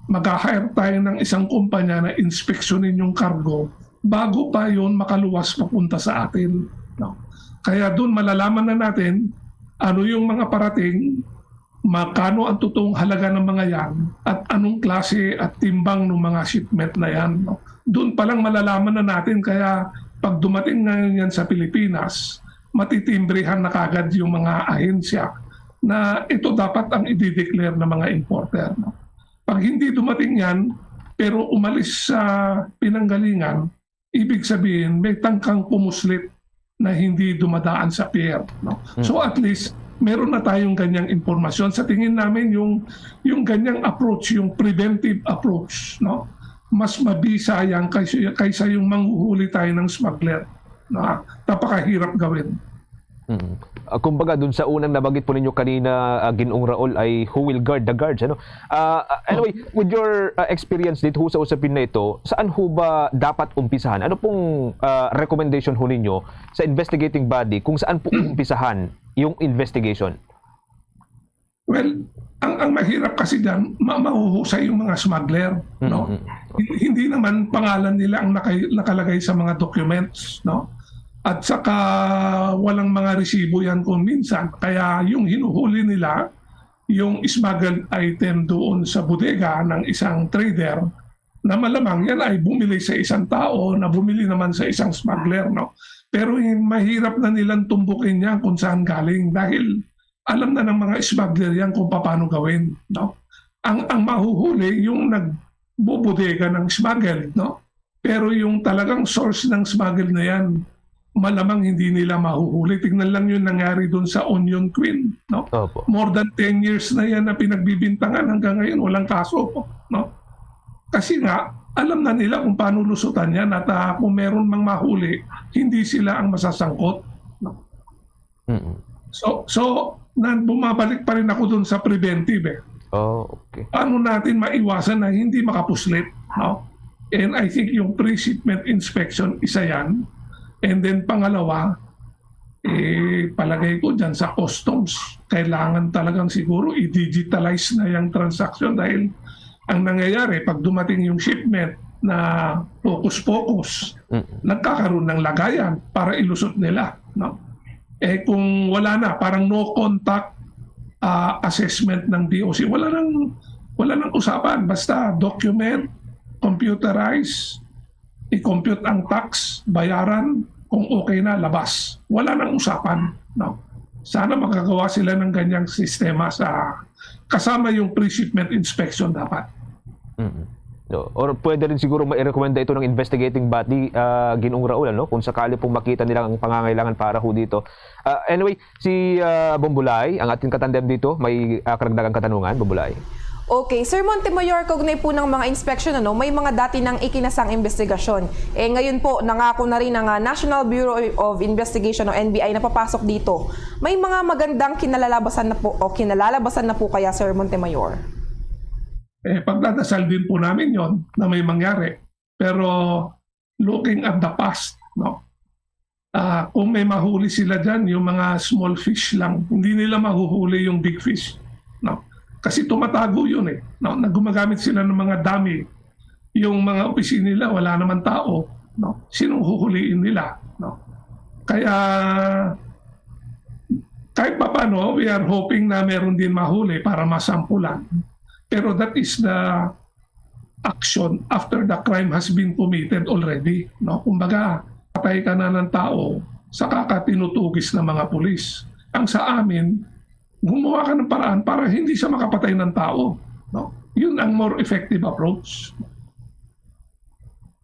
mag-hire tayo ng isang kumpanya na inspeksyonin yung cargo bago pa yon makaluwas papunta sa atin, no? Kaya doon malalaman na natin ano yung mga parating magkano ang totoong halaga ng mga yan at anong klase at timbang ng mga shipment na yan, no? Doon pa lang malalaman na natin, kaya pag dumating ngayon yan sa Pilipinas, matitimbrehan na kagad yung mga ahensya na ito dapat ang i-declare ng mga importer, no? Pag hindi dumating yan, pero umalis sa pinanggalingan, ibig sabihin may tangkang pumuslit na hindi dumadaan sa pier, no? So at least meron na tayong ganyang impormasyon. Sa tingin namin, yung yung ganyang approach, yung preventive approach, no? Mas mabisa yan kaysa, kaysa yung manghuhuli tayo ng smuggler na napakahirap gawin. Mm. Ah, kumbaga, dun sa unang nabanggit po ninyo kanina, ah, Ginoong Raul, ay who will guard the guards, ano? Ah, ah, anyway, with your ah, experience dito sa usapin na ito, saan ho ba dapat umpisahan? Ano pong ah, recommendation ho ninyo sa investigating body kung saan po umpisahan yung investigation? Well, ang, ang mahirap kasi dyan, ma- mahuhusay yung mga smuggler, no? Mhm. Hindi, hindi naman pangalan nila ang naka- nakalagay sa mga documents, no? At saka walang mga resibo yan kung minsan. Kaya yung hinuhuli nila, yung smuggled item doon sa bodega ng isang trader na malamang yan ay bumili sa isang tao na bumili naman sa isang smuggler, no? Pero yung mahirap na nilang tumbukin yan kung saan galing dahil alam na ng mga smuggler yan kung paano gawin, no? Ang, ang mahuhuli yung nagbubodega ng smuggled, no? Pero yung talagang source ng smuggled na yan, malamang hindi nila mahuhuli. Tingnan lang yung nangyari doon sa Onion Queen, no? Opo. More than ten years na yan na pinagbibintangan, hanggang ngayon walang kaso, no? Kasi nga, alam na nila kung paano lusutan yan at ah, kung meron mang mahuli, hindi sila ang masasangkot, no? Mm. So, so na, bumabalik pa rin ako dun sa preventive eh. Oh, okay. Paano natin maiwasan na hindi makapuslit, no? And I think yung pre-shipment inspection, isa yan. And then pangalawa, eh, palagay ko dyan sa customs, kailangan talagang siguro i-digitalize na yung transaction dahil ang nangyayari, pag dumating yung shipment na focus-focus, Mm. nagkakaroon ng lagayan para ilusot nila, no? Eh, kung wala na, parang no contact ah, assessment ng D O C, wala nang, wala nang usapan. Basta document, computerize, i-compute ang tax, bayaran, kung okay na, labas. Wala nang usapan, no? Sana magagawa sila ng ganyang sistema sa kasama yung pre-shipment inspection dapat. Mm. No. Or pwede rin siguro ma-recommenda ito ng investigating body, ah, Ginoong Raul, ano? Kung sakali pong makita nila ang pangangailangan para ho dito. Ah, anyway, si ah, Bombulay, ang ating katandem dito, may ah, karagdagang katanungan, Bombulay. Okay, Sir Montemayor, kaugnay po ng mga inspeksyon, ano, may mga dati nang ikinasang investigasyon. Eh, ngayon po, nangako na rin ang ah, National Bureau of Investigation o N B I na papasok dito. May mga magandang kinalalabasan na po o kinalalabasan na po kaya, Sir Montemayor? Eh, pagdadasal din po namin yon na may mangyari. Pero looking at the past, no? Ah, kung may mahuli sila dyan, yung mga small fish lang, hindi nila mahuhuli yung big fish, no? Kasi tumatago yun eh, no? Na gumagamit sila ng mga dummy. Yung mga opisina nila, wala naman tao, no? Sinong huhuliin nila, no? Kaya kahit papaano, we are hoping na meron din mahuli para masampulan. Pero that is the action after the crime has been committed already, no? Kumbaga, patay ka na ng tao, saka ka tinutugis ng mga pulis. Ang sa amin, gumawa ka ng paraan para hindi siya makapatay ng tao, no? Yun ang more effective approach.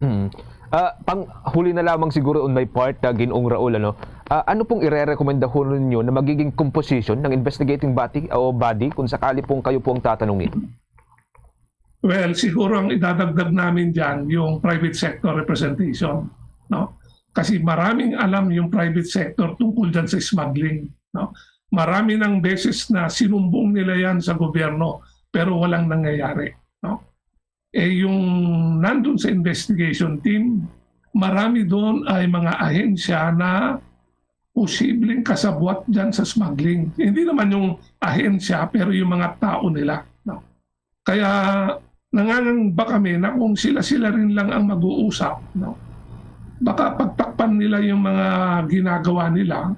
Mm. Ah, pang huli na lamang siguro on my part, ah, Ginoong Raul, ano? Ah, ano pong irerekomenda ho ninyo na magiging composition ng investigating body o body kung sakali pong kayo po ang tatanungin? Well, siguro ang idadagdag namin dyan, yung private sector representation, no? Kasi maraming alam yung private sector tungkol dyan sa smuggling, no? Marami ng beses na sinumbong nila yan sa gobyerno, pero walang nangyayari, no? Eh, yung nandun sa investigation team, marami doon ay mga ahensya na posibleng kasabwat dyan sa smuggling. Hindi naman yung ahensya, pero yung mga tao nila, no? Kaya nangangamba kami na kung sila-sila rin lang ang mag-uusap, no? Baka pagtakpan nila yung mga ginagawa nila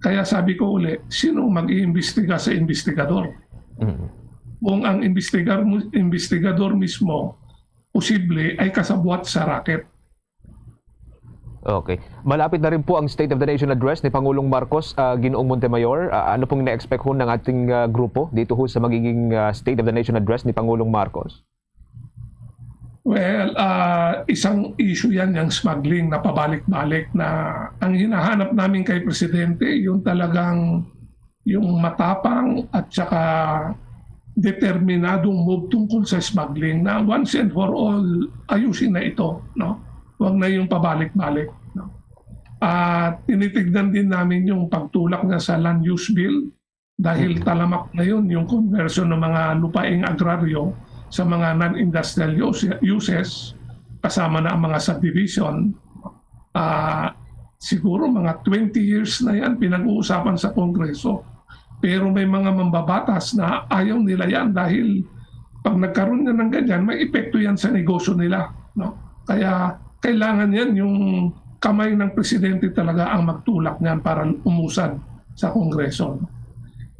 Kaya sabi ko uli, sino mag-iimbestiga sa investigador? Mm. Kung ang investigar-, investigador mismo posible ay kasabwat sa racket. Okay. Malapit na rin po ang State of the Nation Address ni Pangulong Marcos, ah, Ginoong Montemayor. Ah, ano pong ina-expect ho ng ating, ah, grupo dito ho sa magiging, ah, State of the Nation Address ni Pangulong Marcos? Well, ah, isang issue yan, yung smuggling na pabalik-balik, na ang hinahanap namin kay Presidente, yung talagang, yung matapang at saka determinadong move tungkol sa smuggling, na once and for all, ayusin na ito, no? Huwag na yung pabalik-balik, no? At tinitignan din namin yung pagtulak niya sa land use bill, dahil talamak ngayon yung conversion ng mga lupaing agraryo sa mga non-industrial use-, uses, kasama na ang mga subdivision. Ah, siguro mga twenty years na yan pinag-uusapan sa Kongreso. Pero may mga mambabatas na ayaw nila yan dahil pag nagkaroon na ng ganyan, may epekto yan sa negosyo nila, no? Kaya kailangan yan, yung kamay ng presidente talaga ang magtulak niyan para umusad sa Kongreso.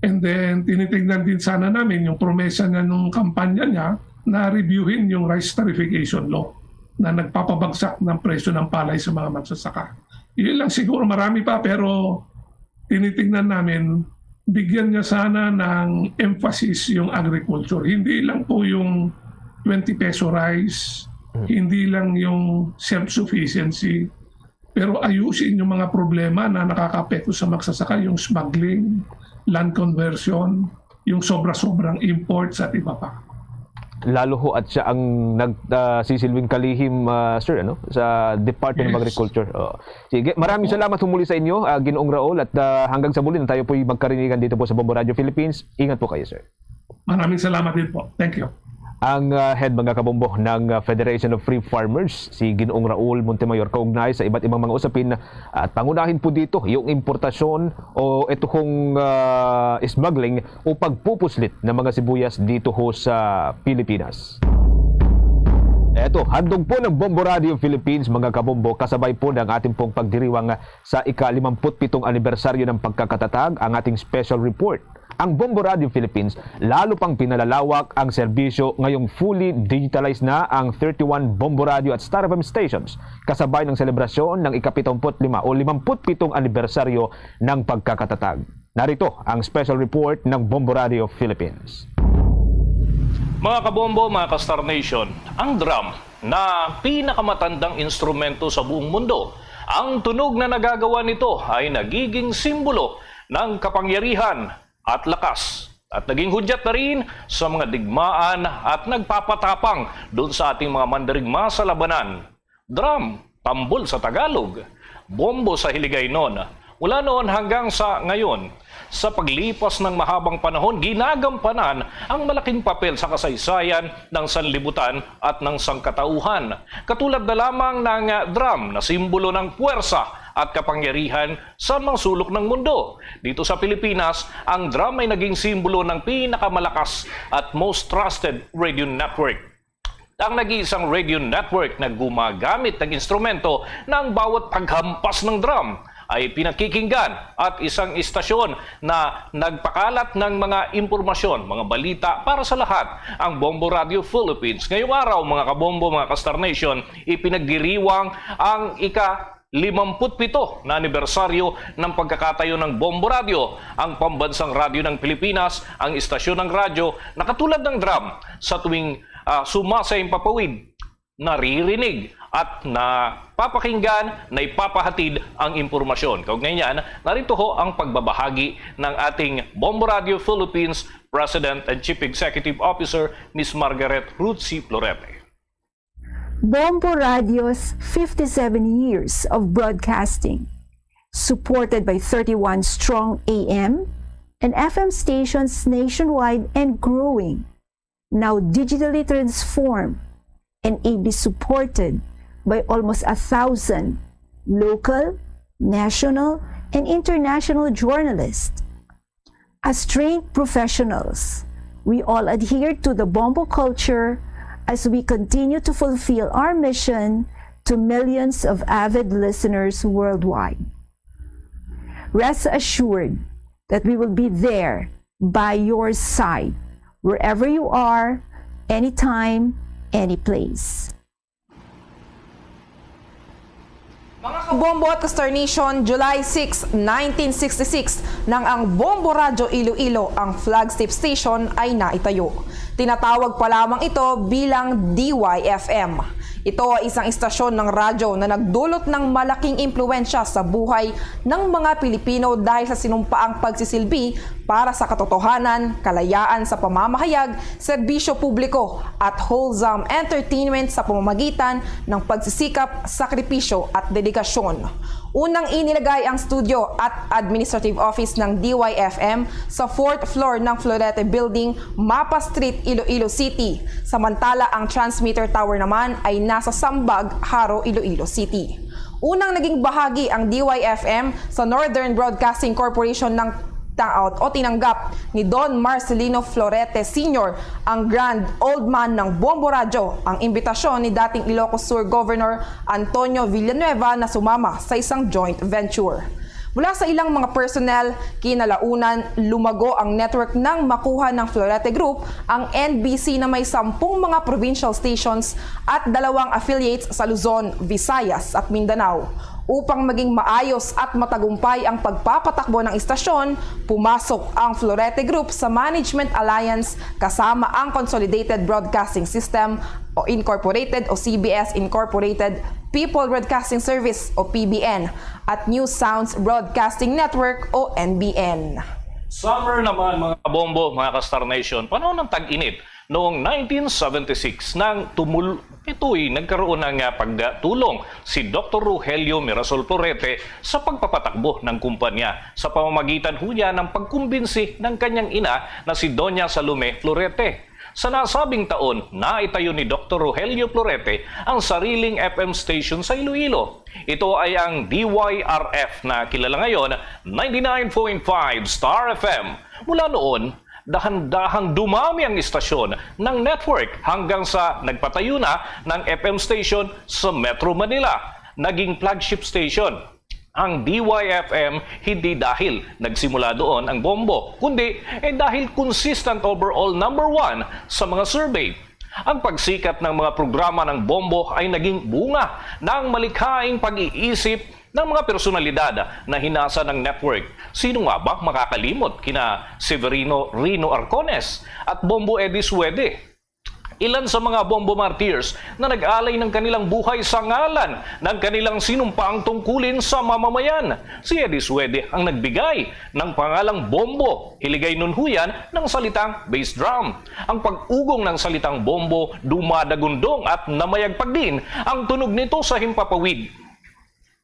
And then, tinitignan din sana namin yung promesa niya nung kampanya niya na reviewin yung rice tarification law na nagpapabagsak ng presyo ng palay sa mga magsasaka. Yun lang siguro, marami pa, pero tinitingnan namin, bigyan niya sana ng emphasis yung agriculture. Hindi lang po yung twenty peso rice, hindi lang yung self-sufficiency, pero ayusin yung mga problema na nakakaapekto sa magsasaka, yung smuggling, land conversion, yung sobra-sobrang imports at iba pa. Lalo ho at siya ang nag, ah, sisilbing kalihim, ah, sir, ano, sa Department of Yes. Agriculture. Oo. Sige, maraming salamat ho muli sa inyo, ah, Ginoong Raul, at, ah, hanggang sa muli na tayo po'y magkarinigan dito po sa Bombo Radio Philippines. Ingat po kayo, sir. Maraming salamat din po. Thank you. Ang, ah, head, mga kabombo, ng, ah, Federation of Free Farmers, si Ginoong Raul Montemayor, kaugnay sa iba't ibang mga usapin, at pangunahin po dito yung importasyon o ito hong, ah, smuggling o pagpupuslit ng mga sibuyas dito ho sa Pilipinas. Eto, handog po ng Bombo Radio Philippines, mga kabombo, kasabay po ng ating pong pagdiriwang sa ika-limampu't pitong anibersaryo ng pagkakatatag, ang ating special report. Ang Bombo Radio Philippines, lalo pang pinalalawak ang serbisyo ngayong fully digitalized na ang thirty-one Bombo Radio at Star F M stations, kasabay ng selebrasyon ng ika-pitungput lima o limampu't pitong anibersaryo ng pagkakatatag. Narito ang special report ng Bombo Radio Philippines. Mga kabombo, mga ka-Star Nation, ang drum na pinakamatandang instrumento sa buong mundo. Ang tunog na nagagawa nito ay nagiging simbolo ng kapangyarihan at lakas, at naging hudyat na rin sa mga digmaan at nagpapatapang doon sa ating mga mandirigma sa labanan. Drum, tambol sa Tagalog, bombo sa Hiligaynon. Mula noon hanggang sa ngayon, sa paglipas ng mahabang panahon, ginagampanan ang malaking papel sa kasaysayan ng sanlibutan at ng sangkatauhan. Katulad na lamang ng, ah, drum na simbolo ng puwersa at kapangyarihan sa mga sulok ng mundo. Dito sa Pilipinas, ang drum ay naging simbolo ng pinakamalakas at most trusted radio network. Ang nag-iisang radio network na gumagamit ng instrumento na ang bawat paghampas ng drum ay pinakikinggan, at isang istasyon na nagpakalat ng mga impormasyon, mga balita para sa lahat, ang Bombo Radio Philippines. Ngayong araw, mga kabombo, mga ka-Star Nation, ipinagdiriwang ang ika limampu't pito na anibersaryo ng pagkakatayo ng Bombo Radio, ang pambansang radyo ng Pilipinas, ang istasyon ng radyo na katulad ng drum sa tuwing, ah, sumasaimpapawid, naririnig at napapakinggan, naipapahatid ang impormasyon. Kaugnay niyan, narito ho ang pagbabahagi ng ating Bombo Radio Philippines President and Chief Executive Officer, Miss Margaret Ruth C. Florete. Bombo Radio's fifty-seven years of broadcasting, supported by thirty-one strong A M and F M stations nationwide and growing, now digitally transformed and ably supported by almost a thousand local, national, and international journalists. As trained professionals, we all adhere to the Bombo culture as we continue to fulfill our mission to millions of avid listeners worldwide. Rest assured that we will be there by your side, wherever you are, anytime, any place. Mga kabombo at ka-Star Nation, July six, nineteen sixty-six, nang ang Bombo Radyo Iloilo ang flagship station, ay naitayo. Tinatawag pa lamang ito bilang D Y F M. Ito ay isang istasyon ng radyo na nagdulot ng malaking impluwensya sa buhay ng mga Pilipino dahil sa sinumpaang pagsisilbi para sa katotohanan, kalayaan sa pamamahayag, serbisyo publiko, at wholesome entertainment sa pamamagitan ng pagsisikap, sakripisyo, at dedikasyon. Unang inilagay ang studio at administrative office ng D Y F M sa fourth floor ng Florete Building, Mapa Street, Iloilo City. Samantala, ang transmitter tower naman ay nasa Sambag, Jaro, Iloilo City. Unang naging bahagi ang D Y F M sa Northern Broadcasting Corporation ng ta-, o tinanggap ni Don Marcelino Florete Senior, ang Grand Old Man ng Bombo Radyo, ang imbitasyon ni dating Ilocos Sur Governor Antonio Villanueva na sumama sa isang joint venture. Mula sa ilang mga personnel, kinalaunan, lumago ang network nang makuha ng Florete Group ang N B C na may sampung mga provincial stations at dalawang affiliates sa Luzon, Visayas, at Mindanao. Upang maging maayos at matagumpay ang pagpapatakbo ng istasyon, pumasok ang Florete Group sa Management Alliance kasama ang Consolidated Broadcasting System o Incorporated o C B S Incorporated, People Broadcasting Service o P B N, at New Sounds Broadcasting Network o N B N. Summer naman, mga kabombo, mga ka-Star Nation, panahon ng tag-init noong nineteen seventy-six nang tumul-, ito'y nagkaroon ng, ah, pagtulong si Doktor Rogelio Mirasol Florete sa pagpapatakbo ng kumpanya sa pamamagitan ho niya ng pagkumbinsi ng kanyang ina na si Doña Salome Florete. Sa nasabing taon, naitayo ni Doktor Rogelio Florete ang sariling F M station sa Iloilo. Ito ay ang D Y R F na kilala ngayon, ninety-nine point five Star F M. Mula noon, dahan-dahang dumami ang istasyon ng network hanggang sa nagpatayo na ng F M station sa Metro Manila. Naging flagship station ang D Y F M hindi dahil nagsimula doon ang Bombo, kundi, eh, dahil consistent overall number one sa mga survey. Ang pagsikat ng mga programa ng Bombo ay naging bunga ng malikhaing pag-iisip ng mga personalidad na hinasa ng network. Sino nga ba makakalimot kina Severino Rino Arcones at Bombo Eddie Suede? Ilan sa mga Bombo Martyrs na nag-alay ng kanilang buhay sa ngalan ng kanilang sinumpaang tungkulin sa mamamayan. Si Eddie Suede ang nagbigay ng pangalang Bombo, hiligay nunhuyan ng salitang bass drum. Ang pag-ugong ng salitang bombo, dumadagundong at namayagpag din ang tunog nito sa himpapawid.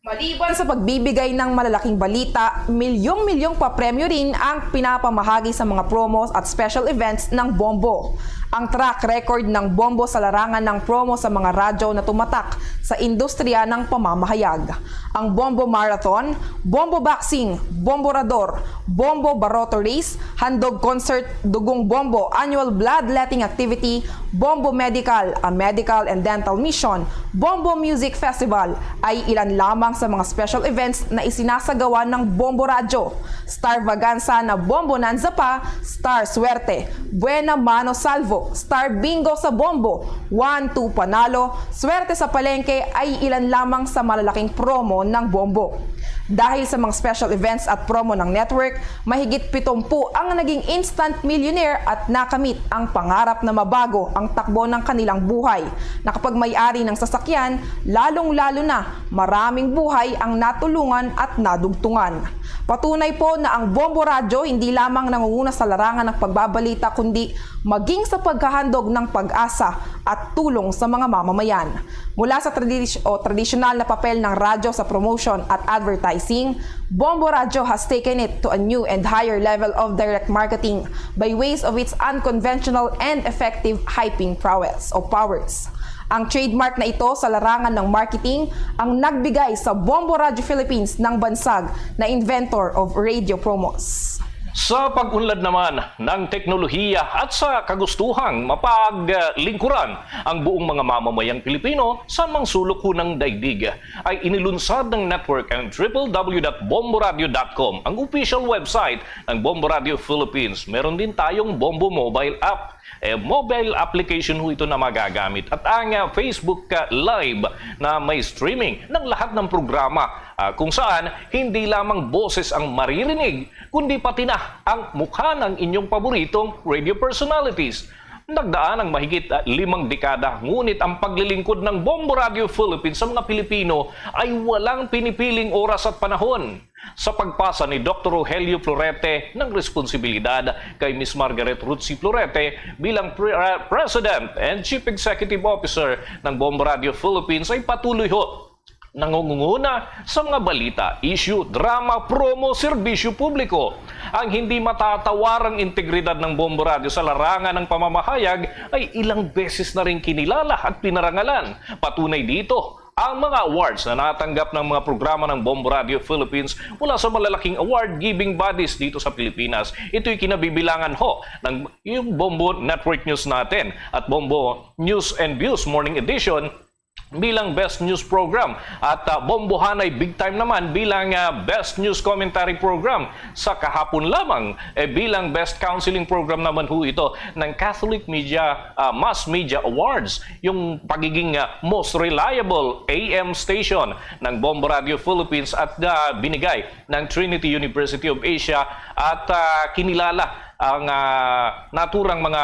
Maliban sa pagbibigay ng malalaking balita, milyong-milyong papremyo rin ang pinapamahagi sa mga promos at special events ng Bombo. Ang track record ng Bombo sa larangan ng promo sa mga radyo na tumatak sa industriya ng pamamahayag. Ang Bombo Marathon, Bombo Boxing, Bombo Rador, Bombo Baroto Race, Handog Concert, Dugong Bombo, Annual Bloodletting Activity, Bombo Medical, a medical and dental mission, Bombo Music Festival ay ilan lamang sa mga special events na isinasagawa ng Bombo Radyo. Starvaganza na Bombo Nanza pa, Star Suerte, Buena Mano Salvo, Star Bingo sa Bombo, One Two Panalo, Swerte sa Palengke ay ilan lamang sa malalaking promo ng Bombo. Dahil sa mga special events at promo ng network, mahigit pitumpu ang naging instant millionaire at nakamit ang pangarap na mabago ang takbo ng kanilang buhay. Nakapagmay-ari ng sasakyan, lalong-lalo na maraming buhay ang natulungan at nadugtungan. Patunay po na ang Bombo Radyo hindi lamang nangunguna sa larangan ng pagbabalita, kundi maging sa paghahandog ng pag-asa at tulong sa mga mamamayan. Mula sa tradis-, o tradisyonal na papel ng radyo sa promotion at advertising, Bombo Radyo has taken it to a new and higher level of direct marketing by ways of its unconventional and effective hyping prowess o powers. Ang trademark na ito sa larangan ng marketing ang nagbigay sa Bombo Radyo Philippines ng bansag na Inventor of Radio Promos. Sa pag-unlad naman ng teknolohiya at sa kagustuhang mapaglingkuran ang buong mga mamamayang Pilipino sa mang sulok ng daigdig, ay inilunsad ng network ang triple W dot bomboradio dot com, ang official website ng Bombo Radio Philippines. Meron din tayong Bombo Mobile App. Eh, mobile application ho ito na magagamit. At ang, ah, Facebook, ah, Live na may streaming ng lahat ng programa, ah, kung saan hindi lamang boses ang maririnig, kundi pati na ang mukha ng inyong paboritong radio personalities. Nagdaan ang mahigit, ah, limang dekada, ngunit ang paglilingkod ng Bombo Radio Philippines sa mga Pilipino ay walang pinipiling oras at panahon. Sa pagpasa ni Doktor Rogelio Florete ng responsibilidad kay Miss Margaret Ruth C. Florete bilang pre-, ah, President and Chief Executive Officer ng Bombo Radio Philippines, ay patuloy ho nangunguna sa mga balita, issue, drama, promo, serbisyo publiko. Ang hindi matatawarang integridad ng Bombo Radio sa larangan ng pamamahayag ay ilang beses na rin kinilala at pinarangalan. Patunay dito ang mga awards na natanggap ng mga programa ng Bombo Radio Philippines mula sa malalaking award-giving bodies dito sa Pilipinas. Ito'y kinabibilangan ho ng yung Bombo Network News natin at Bombo News and Views Morning Edition bilang Best News Program, at, ah, Bombohanay Big Time naman bilang, ah, Best News Commentary Program. Sa kahapon lamang, eh, bilang Best Counseling Program naman ho ito ng Catholic Media, ah, Mass Media Awards, yung pagiging, ah, most reliable A M station ng Bombo Radio Philippines at, ah, binigay ng Trinity University of Asia at, ah, kinilala ang, ah, naturang mga,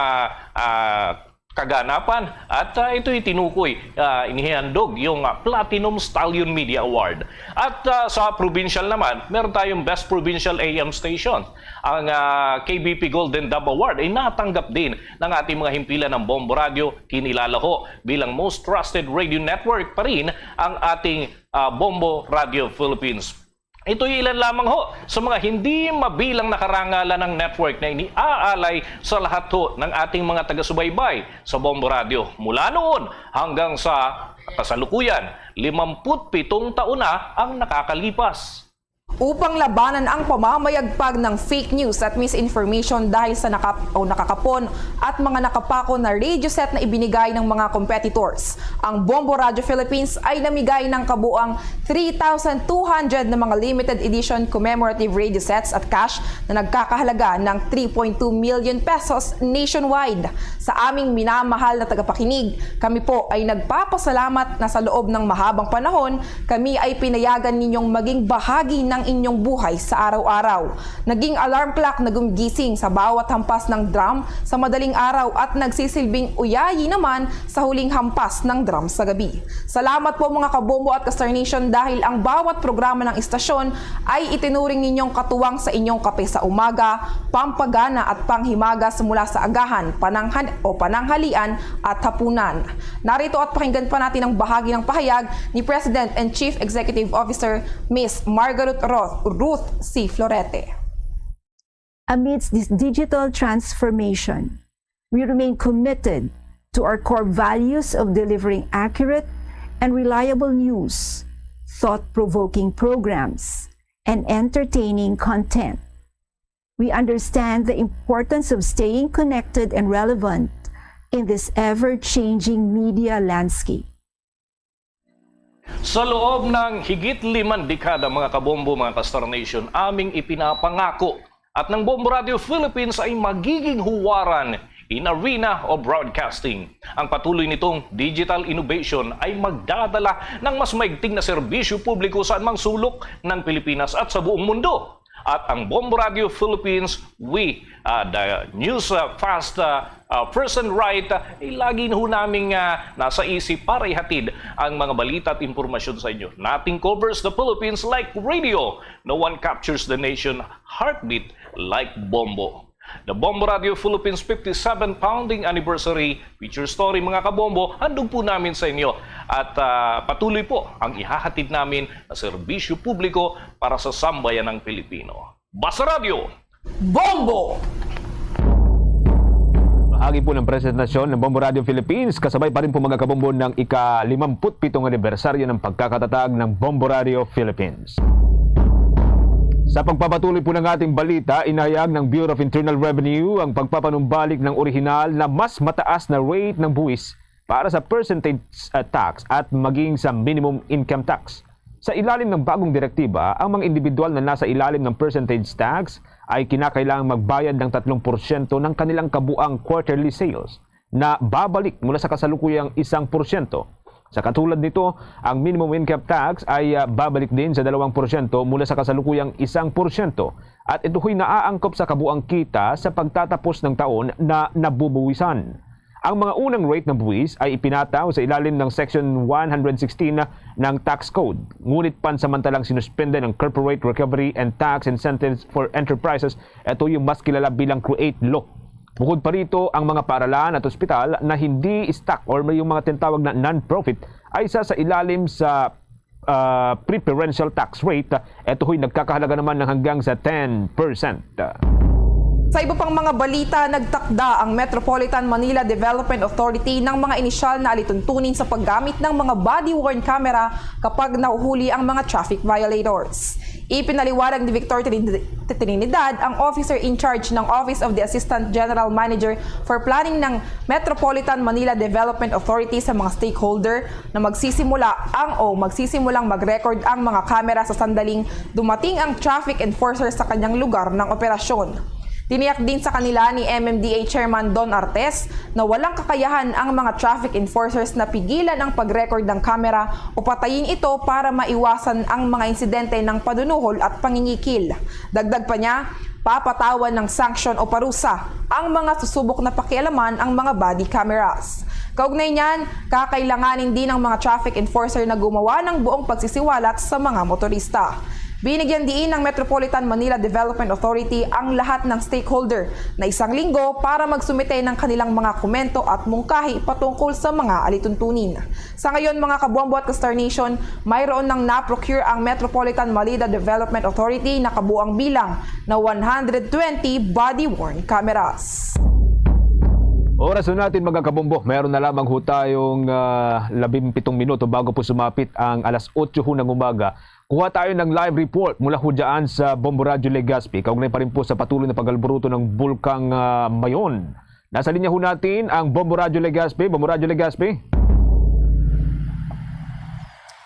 ah, kaganapan at, ah, ito'y tinukoy, ah, inihandog yung, ah, Platinum Stallion Media Award. At, ah, sa provincial naman, meron tayong Best Provincial A M Station, ang, ah, K B P Golden Dove Award ay natanggap din ng ating mga himpilan ng Bombo Radio. Kinilala ho bilang most trusted radio network pa rin ang ating, ah, Bombo Radio Philippines. Ito'y ilan lamang ho sa mga hindi mabilang na karangalan ng network na iniaalay sa lahat ho ng ating mga taga-subaybay sa Bombo Radio mula noon hanggang sa kasalukuyan. Limamput pitong taon na ang nakakalipas. Upang labanan ang pamamayagpag ng fake news at misinformation dahil sa nakap-, o nakakapon at mga nakapako na radio set na ibinigay ng mga competitors, ang Bombo Radio Philippines ay namigay ng kabuang three thousand two hundred na mga limited edition commemorative radio sets at cash na nagkakahalaga ng three point two million pesos nationwide. Sa aming minamahal na tagapakinig, kami po ay nagpapasalamat na sa loob ng mahabang panahon, kami ay pinayagan ninyong maging bahagi ng inyong buhay sa araw-araw. Naging alarm clock na gumigising sa bawat hampas ng drum sa madaling araw at nagsisilbing uyayi naman sa huling hampas ng drum sa gabi. Salamat po, mga kabombo at ka-Star Nation, dahil ang bawat programa ng istasyon ay itinuring ninyong katuwang sa inyong kape sa umaga, pampagana at panghimagas mula sa agahan, pananghan-, o pananghalian at hapunan. Narito at pakinggan pa natin ang bahagi ng pahayag ni President and Chief Executive Officer Miss Margaret Roth, Ruth C. Florete. Amidst this digital transformation, we remain committed to our core values of delivering accurate and reliable news, thought-provoking programs, and entertaining content. We understand the importance of staying connected and relevant in this ever-changing media landscape. Sa loob ng higit limang dekada, mga kabombo, mga ka-Star Nation, aming ipinapangako at ng Bombo Radio Philippines ay magiging huwaran in arena of broadcasting. Ang patuloy nitong digital innovation ay magdadala ng mas maigting na serbisyo publiko sa anumang sulok ng Pilipinas at sa buong mundo. At ang Bombo Radio Philippines, we, uh, the news, uh, fast, uh, uh, person right, uh, ay lagi na ho naming, uh, nasa isip para ihatid ang mga balita at impormasyon sa inyo. Nothing covers the Philippines like radio. No one captures the nation heartbeat like Bombo. The Bombo Radio Philippines fifty-seventh founding anniversary feature story, mga kabombo, handog po namin sa inyo. At, ah, patuloy po ang ihahatid namin na serbisyo publiko para sa sambayanang Pilipino. Basta Radyo! Bombo! Bahagi po ng presentasyon ng Bombo Radio Philippines, kasabay pa rin po, mga kabombo, ng ika-limamput pitong anibersaryo ng pagkakatatag ng Bombo Radio Philippines. Sa pagpapatuloy po ng ating balita, inahayag ng Bureau of Internal Revenue ang pagpapanumbalik ng orihinal na mas mataas na rate ng buwis para sa percentage, uh, tax at maging sa minimum income tax. Sa ilalim ng bagong direktiba, ang mga individual na nasa ilalim ng percentage tax ay kinakailangang magbayad ng tatlong porsyento ng kanilang kabuang quarterly sales na babalik mula sa kasalukuyang isang porsyento. Sa katulad nito, ang minimum income tax ay, ah, babalik din sa dalawang porsyento mula sa kasalukuyang isang porsyento, at ito'y naaangkop sa kabuang kita sa pagtatapos ng taon na nabubuwisan. Ang mga unang rate ng buwis ay ipinataw sa ilalim ng Section one hundred sixteen ng Tax Code, ngunit pansamantalang sinuspende ng Corporate Recovery and Tax Incentives for Enterprises, ito yung mas kilala bilang CREATE Law. Bukod pa rito, ang mga paaralan at ospital na hindi stock or may yung mga tinatawag na non-profit ay isa sa ilalim sa, ah, preferential tax rate. Ito ho'y nagkakahalaga naman ng hanggang sa ten percent. Sa iba pang mga balita, nagtakda ang Metropolitan Manila Development Authority ng mga inisyal na alituntunin sa paggamit ng mga body-worn camera kapag nahuhuli ang mga traffic violators. Ipinaliwanag ni Victor Trinid-, Trinidad, ang officer in charge ng Office of the Assistant General Manager for Planning ng Metropolitan Manila Development Authority sa mga stakeholder na magsisimula ang o magsisimulang mag-record ang mga kamera sa sandaling dumating ang traffic enforcer sa kanyang lugar ng operasyon. Tiniyak din sa kanila ni M M D A Chairman Don Artes na walang kakayahan ang mga traffic enforcers na pigilan ang pag-record ng kamera o patayin ito para maiwasan ang mga insidente ng panunuhol at pangingikil. Dagdag pa niya, papatawan ng sanksyon o parusa ang mga susubok na pakialaman ang mga body cameras. Kaugnay niyan, kakailanganin din ang mga traffic enforcer na gumawa ng buong pagsisiwalat sa mga motorista. Binigyan diin ng Metropolitan Manila Development Authority ang lahat ng stakeholder na isang linggo para magsumite ng kanilang mga komento at mungkahi patungkol sa mga alituntunin. Sa ngayon, mga kabuambo at ka-Star Nation, mayroon nang na-procure ang Metropolitan Manila Development Authority na kabuang bilang na one hundred twenty body-worn cameras. Oras na natin, mga kabombo. Meron na lamang ho tayong, ah, labing pitong minuto bago po sumapit ang alas otso ho ng umaga. Kuha tayo ng live report mula ho dyan sa Bombo Radyo Legazpi. Kaugnay pa rin po sa patuloy na pag-alburuto ng Bulkang, ah, Mayon. Nasa linya ho natin ang Bombo Radyo Legazpi. Bombo Radyo Legazpi.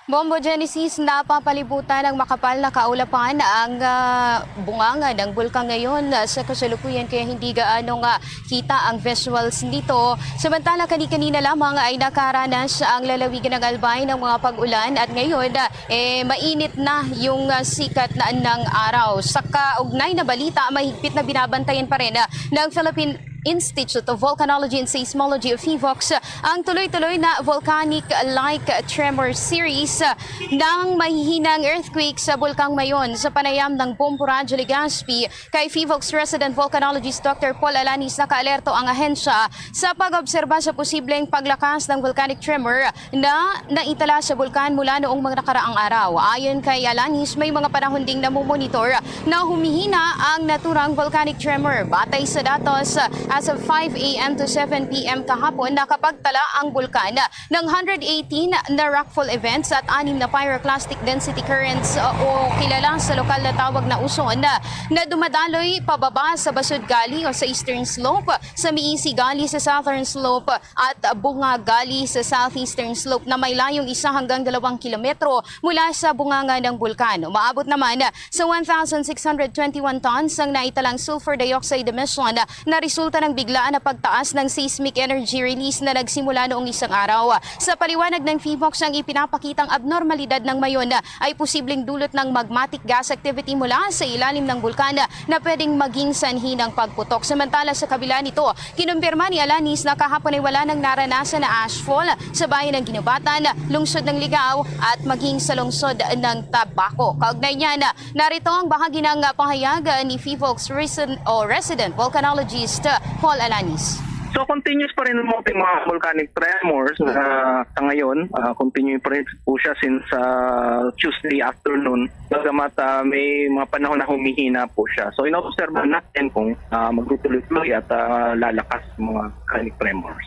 Bombo Genesis, napapalibutan ng makapal na kaulapan ang, ah, bunganga ng bulkan ngayon, ah, sa kasalukuyan, kaya hindi gaano nga kita ang visuals nito. Samantala, kani-kanina lamang ay nakaranas ang lalawigan ng Albay ng mga pag-ulan at ngayon, ah, eh, mainit na yung, ah, sikat na ng araw. Sa kaugnay na balita, mahigpit na binabantayan pa rin, ah, ng Philippine Institute of Volcanology and Seismology o PHIVOLCS ang tuloy-tuloy na volcanic-like tremor series ng mahihinang earthquake sa Bulkang Mayon. Sa panayam ng Bombo Radyo Legazpi kay PHIVOLCS Resident Volcanologist Doctor Paul Alanis, nakaalerto ang ahensya sa pag-obserba sa posibleng paglakas ng volcanic tremor na naitala sa bulkan mula noong mga nakaraang araw. Ayon kay Alanis, may mga panahon ding namomonitor na humihina ang naturang volcanic tremor. Batay sa datos, as of five a m to seven p m kahapon, nakapagtala ang bulkan ng hundred eighteen na rockfall events at anim na pyroclastic density currents, o kilala sa lokal na tawag na uson, na dumadaloy pababa sa Basud Gully o sa eastern slope, sa Miisi Gully sa southern slope, at Bunga Gully sa southeastern slope na may layong isa hanggang dalawang kilometro mula sa bunganga ng bulkan. Umaabot naman sa one thousand six hundred twenty-one tons ang naitalang sulfur dioxide emission na resulta ng biglaan na pagtaas ng seismic energy release na nagsimula noong isang araw. Sa paliwanag ng PHIVOLCS, ang ipinapakitang abnormalidad ng Mayon ay posibleng dulot ng magmatic gas activity mula sa ilalim ng bulkan na pwedeng maging sanhi ng pagputok. Samantala, sa kabila nito, kinumpirma ni Alanis na kahapon ay wala nang naranasan na ashfall sa bayan ng Guinobatan, lungsod ng Ligao, at maging sa lungsod ng Tabaco. Kaugnay niyan, narito ang bahagi ng pahayag ni PHIVOLCS reason-, o resident volcanologist Paul Alanis. So, continuous pa rin ang mga, mga volcanic tremors, ah, sa ngayon. Ah, continue pa rin po siya since, ah, Tuesday afternoon. Bagamat, ah, may mga panahon na humihina po siya. So, inobserbahan natin kung, ah, magtutuloy-tuloy at, ah, lalakas ang mga volcanic tremors.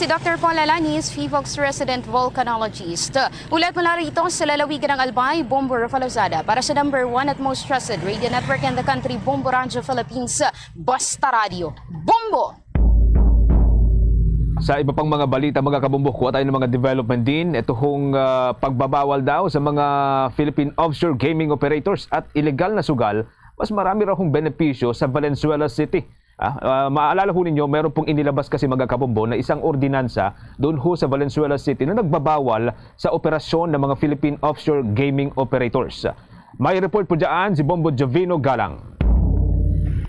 Si Doctor Paul Alanis, PHIVOLCS resident volcanologist. Ulat mula rito sa lalawigan ng Albay, Bombo Rafa Lozada para sa number one at most trusted radio network in the country, Bombo Radyo Philippines. Basta Radyo, Bombo! Sa iba pang mga balita, mga kabombo, kuha tayo ng mga development din. Ito hong, ah, pagbabawal daw sa mga Philippine offshore gaming operators at illegal na sugal, mas marami raw hong benepisyo sa Valenzuela City. Ah, ah, maalala ho ninyo, meron pong inilabas kasi, mga kabombo, na isang ordinansa doon ho sa Valenzuela City na nagbabawal sa operasyon ng mga Philippine offshore gaming operators. May report po dyan si Bombo Jovino Galang.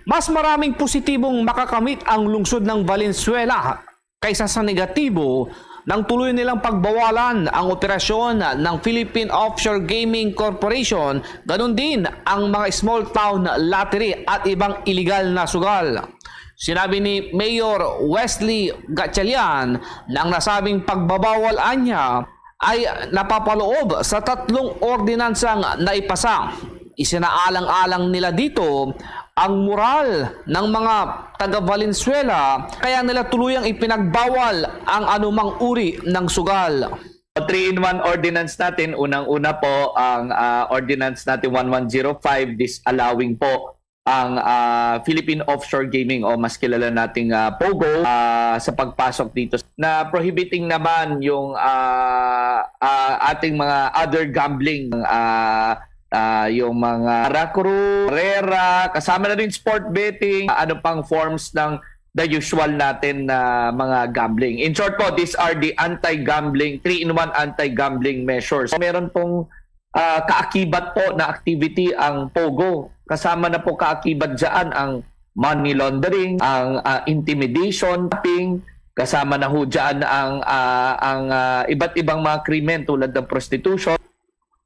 Mas maraming positibong makakamit ang lungsod ng Valenzuela kaysa sa negatibo nang tuloy nilang pagbawalan ang operasyon ng Philippine Offshore Gaming Corporation, ganun din ang mga small town lottery at ibang illegal na sugal. Sinabi ni Mayor Wesley Gatchalian na ang nasabing pagbabawal anya ay napapaloob sa tatlong ordinansang naipasa. Isinaalang-alang nila dito ang moral ng mga taga Valenzuela, kaya nila tuluyang ipinagbawal ang anumang uri ng sugal. Three-in-one ordinance natin, unang-una po ang, ah, ordinance natin one one zero five, disallowing po ang, ah, Philippine Offshore Gaming o mas kilala nating, ah, POGO, ah, sa pagpasok dito na prohibiting naman yung, ah, ah, ating mga other gambling, ah, ah, yung mga rakru, rera, kasama na rin sport betting, ano pang forms ng the usual natin na mga gambling. In short po, these are the anti-gambling, three-in-one anti-gambling measures. Meron pong, ah, kaakibat po na activity ang POGO. Kasama na po kaakibat dyan ang money laundering, ang, ah, intimidation, tapping, kasama na ho dyan ang, ah, ang, ah, iba't ibang mga krimen tulad ng prostitution.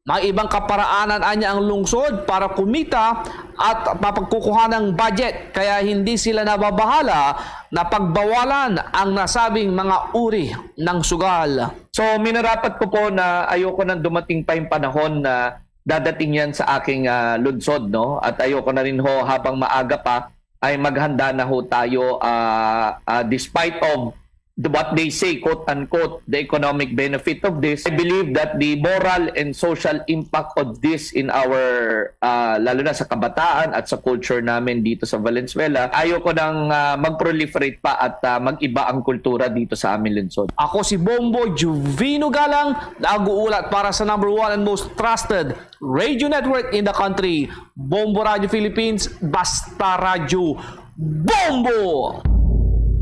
May ibang kaparaanan anya ang lungsod para kumita at mapagkukuha ng budget, kaya hindi sila nababahala na pagbawalan ang nasabing mga uri ng sugal. So, minarapat ko po na ayoko nang dumating pa yung panahon na dadating yan sa aking, ah, lungsod, no? At ayoko na rin ho habang maaga pa ay maghanda na ho tayo, ah, ah, despite of the, what they say, quote unquote, the economic benefit of this. I believe that the moral and social impact of this in our, ah, lalo na sa kabataan at sa culture namin dito sa Valenzuela, ayoko nang, ah, mag-proliferate pa at, ah, mag-iba ang kultura dito sa aming lungsod. Ako si Bombo Juvino Galang, nag-uulat para sa number one and most trusted radio network in the country, Bombo Radio Philippines, Basta Radyo, Bombo!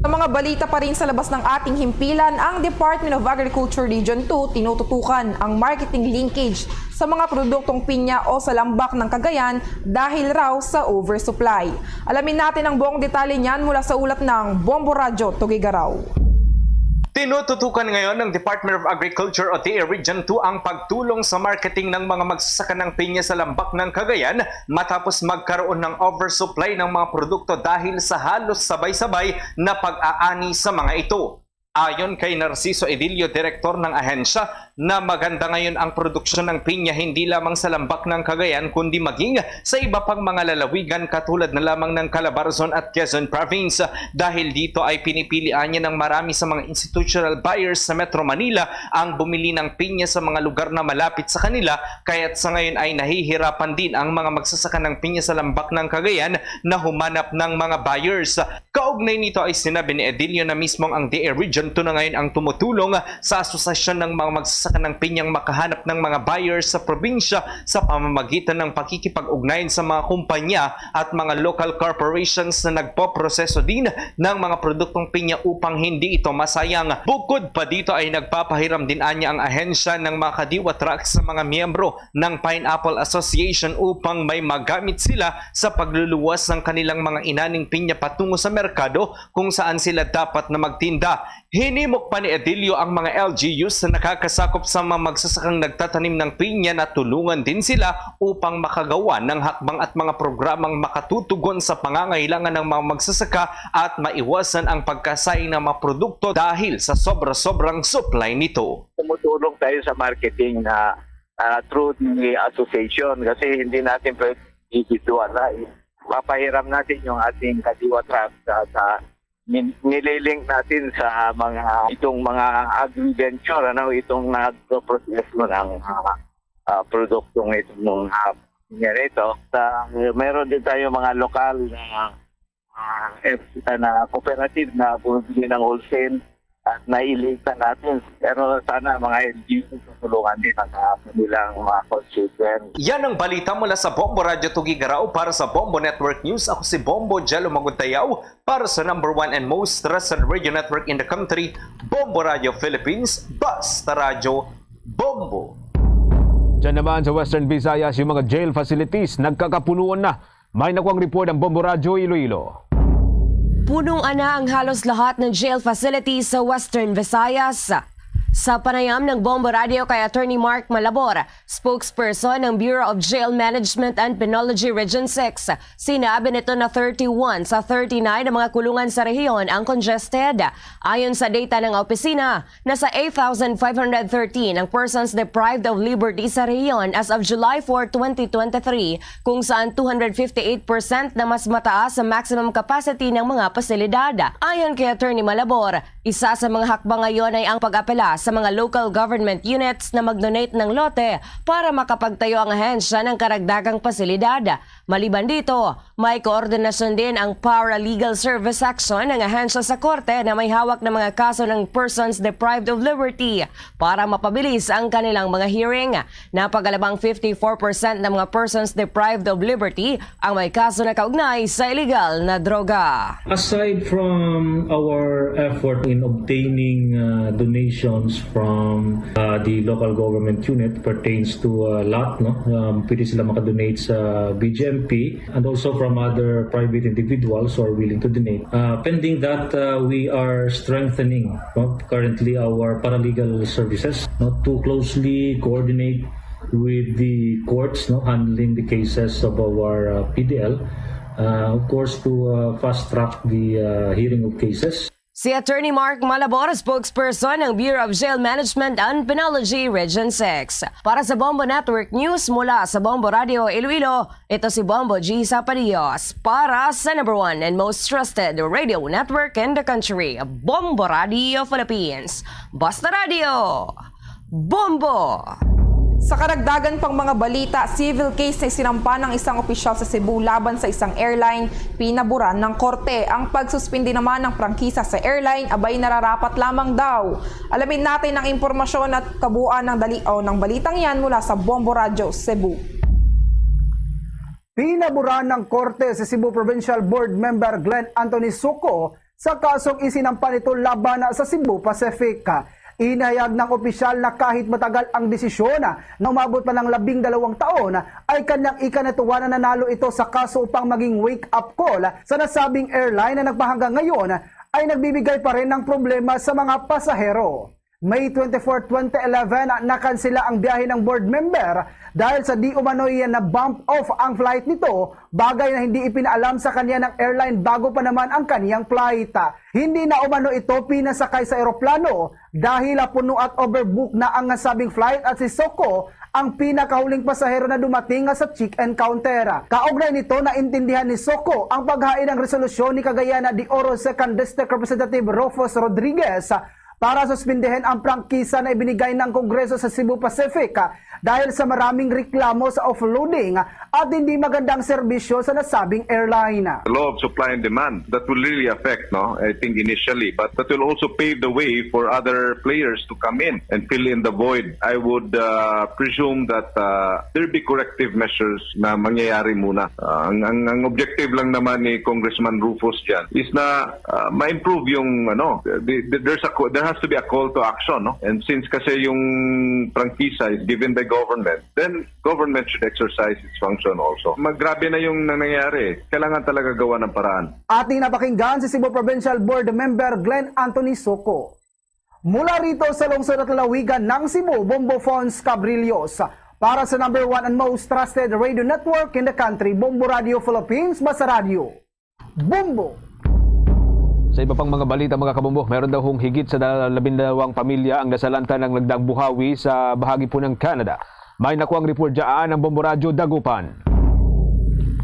Sa mga balita pa rin sa labas ng ating himpilan, ang Department of Agriculture Region two tinututukan ang marketing linkage sa mga produktong pinya o sa lambak ng Cagayan dahil raw sa oversupply. Alamin natin ang buong detalye niyan mula sa ulat ng Bombo Radyo Tuguegarao. Tinututukan ngayon ng Department of Agriculture o D A Region two ang pagtulong sa marketing ng mga magsasaka ng pinya sa lambak ng Cagayan matapos magkaroon ng oversupply ng mga produkto dahil sa halos sabay-sabay na pag-aani sa mga ito. Ayon kay Narciso Edilio, direktor ng ahensya, na maganda ngayon ang produksyon ng pinya hindi lamang sa lambak ng Cagayan kundi maging sa iba pang mga lalawigan katulad na lamang ng Calabarzon at Quezon Province. Dahil dito ay pinipilian niya ng marami sa mga institutional buyers sa Metro Manila ang bumili ng pinya sa mga lugar na malapit sa kanila, kaya't sa ngayon ay nahihirapan din ang mga magsasaka ng pinya sa lambak ng Cagayan na humanap ng mga buyers. Kaugnay nito ay sinabi ni Edilio na mismong ang D A Region two na ngayon ang tumutulong sa Asosasyon ng mga Magsasaka ng Pinyang makahanap ng mga buyers sa probinsya sa pamamagitan ng pakikipag-ugnayan sa mga kumpanya at mga local corporations na nagpoproseso din ng mga produktong pinya upang hindi ito masayang. Bukod pa dito ay nagpapahiram din anya ang ahensya ng mga kadiwa trucks sa mga miyembro ng Pineapple Association upang may magamit sila sa pagluluwas ng kanilang mga inaning pinya patungo sa merkado kung saan sila dapat na magtinda. Hinimok pa ni Edilio ang mga L G Us na nakakasakop sa mga magsasakang nagtatanim ng pinya na tulungan din sila upang makagawa ng hakbang at mga programang makatutugon sa pangangailangan ng mga magsasaka at maiwasan ang pagkasayang ng mga produkto dahil sa sobra-sobrang supply nito. Tumutulong tayo sa marketing na, ah, through the association kasi hindi natin pwede individual na, eh. Papahiram natin yung ating kadiwa truck sa, sa nin-, nililink natin sa mga, itong mga agri-venture, ano, itong nagproproseso ng, ah, ah, produktong itong mga ganito. Sa, meron din tayo mga lokal na, ah, eh, na cooperative na bumibili ng wholesale at naiilitan natin. Pero sana mga L G U tutulungan din ang, ah, kanilang mga constituents. Yan ang balita mula sa Bombo Radyo Tugigarao. Para sa Bombo Network News, ako si Bombo Jello Maguntayaw para sa number one and most trusted radio network in the country, Bombo Radio Philippines, Basta Radyo Bombo. Diyan naman sa Western Visayas, yung mga jail facilities nagkakapunuan na. May nakuang report ang Bombo Radyo Iloilo. Punong na ang halos lahat ng jail facilities sa Western Visayas. Sa panayam ng Bombo Radio kay Attorney Mark Malabor, spokesperson ng Bureau of Jail Management and Penology Region six, sinabi nito na thirty-one sa thirty-nine ang mga kulungan sa rehiyon ang congested. Ayon sa data ng opisina, nasa eight thousand five hundred thirteen ang persons deprived of liberty sa rehiyon as of July four, twenty twenty-three, kung saan two hundred fifty-eight percent na mas mataas sa maximum capacity ng mga pasilidad. Ayon kay Attorney Malabor, isa sa mga hakbang ngayon ay ang pag-apela sa mga local government units na mag-donate ng lote para makapagtayo ang ahensya ng karagdagang pasilidad. Maliban dito, may koordinasyon din ang Paralegal Service Action ng ahensya sa korte na may hawak ng mga kaso ng persons deprived of liberty para mapabilis ang kanilang mga hearing. Napagalabang fifty-four percent ng mga persons deprived of liberty ang may kaso na kaugnay sa illegal na droga. Aside from our effort in obtaining, uh, donations from, uh, the local government unit pertains to a lot, no? Um, pwede sila makadonate sa B J M P and also from other private individuals who are willing to donate. Uh, pending that, uh, we are strengthening, no, currently our paralegal services, no, to closely coordinate with the courts, no, handling the cases of our, uh, P D L. Uh, of course, to, uh, fast track the, uh, hearing of cases. Si Attorney Mark Malabor, spokesperson ng Bureau of Jail Management and Penology Region six. Para sa Bombo Network News mula sa Bombo Radio Iloilo, ito si Bombo G Sapadios para sa number one and most trusted radio network in the country, Bombo Radio Philippines. Basta Radio, Bombo! Sa karagdagan pang mga balita, civil case na isinampa ng isang opisyal sa Cebu laban sa isang airline, pinaboran ng korte. Ang pagsuspindi naman ng prangkisa sa airline, abay, nararapat lamang daw. Alamin natin ang impormasyon at kabuuan ng dali-, o ng balitang yan mula sa Bombo Radyo Cebu. Pinaboran ng korte si Cebu Provincial Board Member Glenn Anthony Suko sa kasong isinampa nito laban sa Cebu Pacific. Inihayag ng opisyal na kahit matagal ang desisyon na umabot pa ng labing dalawang taon, ay kanyang ikanatuwa na nanalo ito sa kaso upang maging wake-up call sa nasabing airline na nagpahanggang ngayon ay nagbibigay pa rin ng problema sa mga pasahero. May twenty-four, twenty eleven, nakansela ang biyahe ng board member dahil sa di umano'y na-bump off ang flight nito, bagay na hindi ipinaalam sa kanya ng airline bago pa naman ang kaniyang flight. Hindi na umano ito pinasakay sa eroplano dahil puno at overbook na ang nasabing flight at si Soko ang pinakahuling pasahero na dumating sa check-in counter. Kaugnay nito, naintindihan ni Soko ang paghain ng resolusyon ni Cagayan de Oro Second District Representative Rufus Rodriguez para suspindihin ang prangkisa na ibinigay ng Kongreso sa Cebu Pacific, ah, dahil sa maraming reklamo sa offloading, ah, at hindi magandang serbisyo sa nasabing airline. The law of supply and demand that will really affect, no? I think initially, but that will also pave the way for other players to come in and fill in the void. I would, uh, presume that, uh, there be corrective measures na mangyayari muna. Uh, ang, ang, ang objective lang naman ni Congressman Rufus dyan is na, uh, ma-improve yung, ano, the, the, there's a co-, there has to be a call to action, no? And since kasi yung prangkisa is given by government, then government should exercise its function also. Magrabe na yung nangyayari. Kailangan talaga gawa ng paraan. Ating napakinggan si Cebu Provincial Board Member Glenn Anthony Soko. Mula rito sa lungsod at lalawigan ng Cebu, Bombo Fons Cabrillos. Para sa number one and most trusted radio network in the country, Bombo Radio Philippines, Basta Radio, Bombo! Sa iba pang mga balita, mga kabombo, meron daw hong higit sa da-, labindalawang pamilya ang nasalanta ng lagdang buhawi sa bahagi po ng Canada. May nakuang report dyan ang Bombo Radyo Dagupan.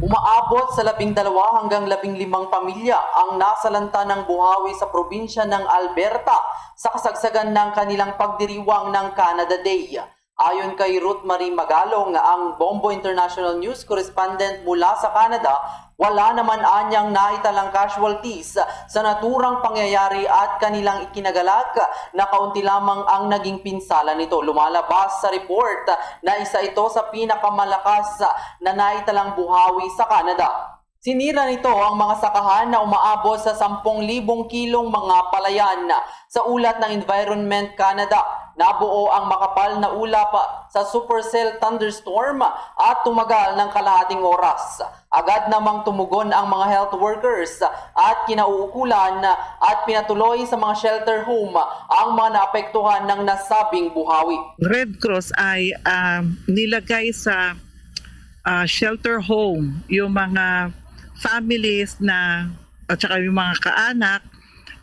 Umaabot sa labing dalawa hanggang labing limang pamilya ang nasalanta ng buhawi sa probinsya ng Alberta sa kasagsagan ng kanilang pagdiriwang ng Canada Day. Ayon kay Ruth Marie Magalong, ang Bombo International News correspondent mula sa Canada, wala naman anyang naitalang casualties sa naturang pangyayari at kanilang ikinagalak na kaunti lamang ang naging pinsala nito. Lumalabas sa report na isa ito sa pinakamalakas na naitalang buhawi sa Canada. Sinira nito ang mga sakahan na umaabot sa sampung libong kilong mga palayan. Sa ulat ng Environment Canada, nabuo ang makapal na ulap sa supercell thunderstorm at tumagal ng kalahating oras. Agad namang tumugon ang mga health workers at kinauukulan at pinatuloy sa mga shelter home ang mga naapektuhan ng nasabing buhawi. Red Cross ay, ah, nilagay sa, ah, shelter home yung mga families na, at saka yung mga kaanak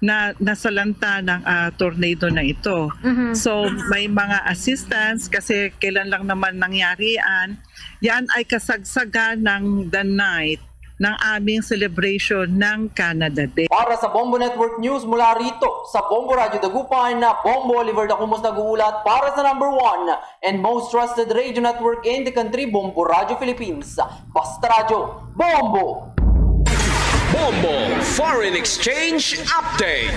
na nasalanta ng, ah, tornado na ito. Mhm. So, may mga assistance kasi kailan lang naman nangyari yan. Yan ay kasagsagan ng the night ng aming celebration ng Canada Day. Para sa Bombo Network News, mula rito sa Bombo Radio Dagupan, Bombo Oliver Dacumos nag-uulat para sa number one and most trusted radio network in the country, Bombo Radio Philippines. Basta Radyo, Bombo! Bombo Foreign Exchange Update.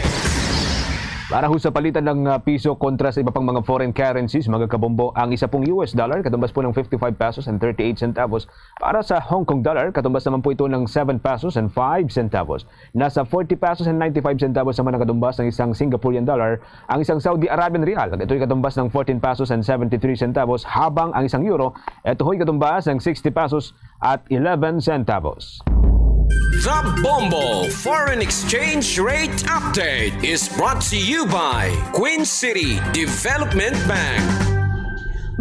Para ho sa palitan ng, ah, piso kontra sa iba pang mga foreign currencies, mga kabombo, ang isa pong U S dollar, katumbas po ng fifty-five pesos and thirty-eight centavos. Para sa Hong Kong dollar, katumbas naman po ito ng seven pesos and five centavos. Nasa forty pesos and ninety-five centavos naman ang katumbas ng isang Singaporean dollar, ang isang Saudi Arabian rial, at ito'y katumbas ng fourteen pesos and seventy-three centavos, habang ang isang euro, ito ho'y katumbas ng sixty pesos at eleven centavos. The Bombo Foreign Exchange Rate Update is brought to you by Queen City Development Bank.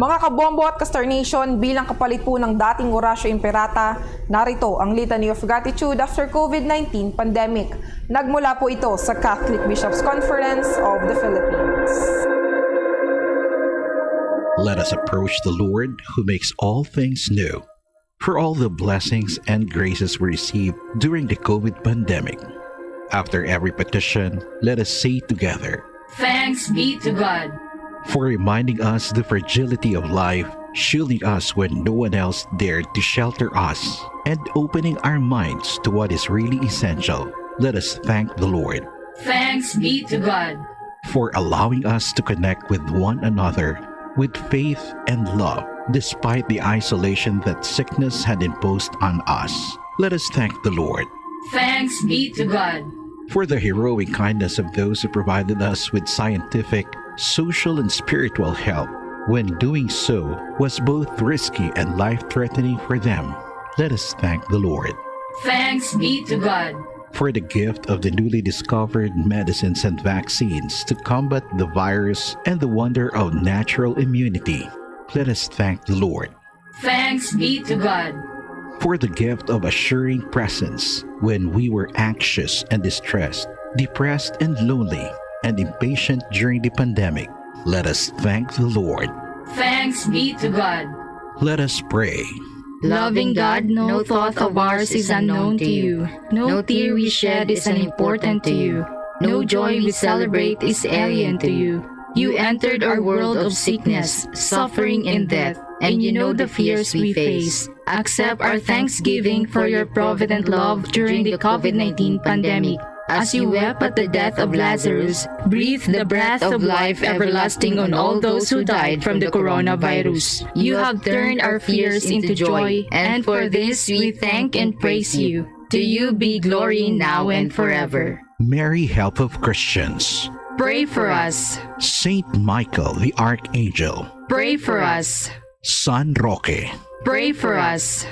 Mga kabombo at ka-Star Nation, bilang kapalit po ng dating Horacio Imperata, narito ang Litany of Gratitude after COVID nineteen pandemic. Nagmula po ito sa Catholic Bishops' Conference of the Philippines. Let us approach the Lord who makes all things new, for all the blessings and graces we received during the COVID pandemic. After every petition, let us say together, Thanks be to God. For reminding us the fragility of life, shielding us when no one else dared to shelter us, and opening our minds to what is really essential. Let us thank the Lord. Thanks be to God. For allowing us to connect with one another with faith and love, despite the isolation that sickness had imposed on us. Let us thank the Lord. Thanks be to God. For the heroic kindness of those who provided us with scientific, social, and spiritual help when doing so was both risky and life-threatening for them. Let us thank the Lord. Thanks be to God. For the gift of the newly discovered medicines and vaccines to combat the virus and the wonder of natural immunity. Let us thank the Lord. Thanks be to God. For the gift of assuring presence when we were anxious and distressed, depressed and lonely, and impatient during the pandemic. Let us thank the Lord. Thanks be to God. Let us pray. Loving God, no thought of ours is unknown to you. No tear we shed is unimportant to you. No joy we celebrate is alien to you. You entered our world of sickness, suffering, and death, and you know the fears we face. Accept our thanksgiving for your provident love during the COVID nineteen pandemic. As you wept at the death of Lazarus, breathe the breath of life everlasting on all those who died from the coronavirus. You have turned our fears into joy, and for this we thank and praise you. To you be glory now and forever. Mary, help of Christians. Pray for us. Saint Michael the Archangel. Pray for us. San Roque. Pray for us.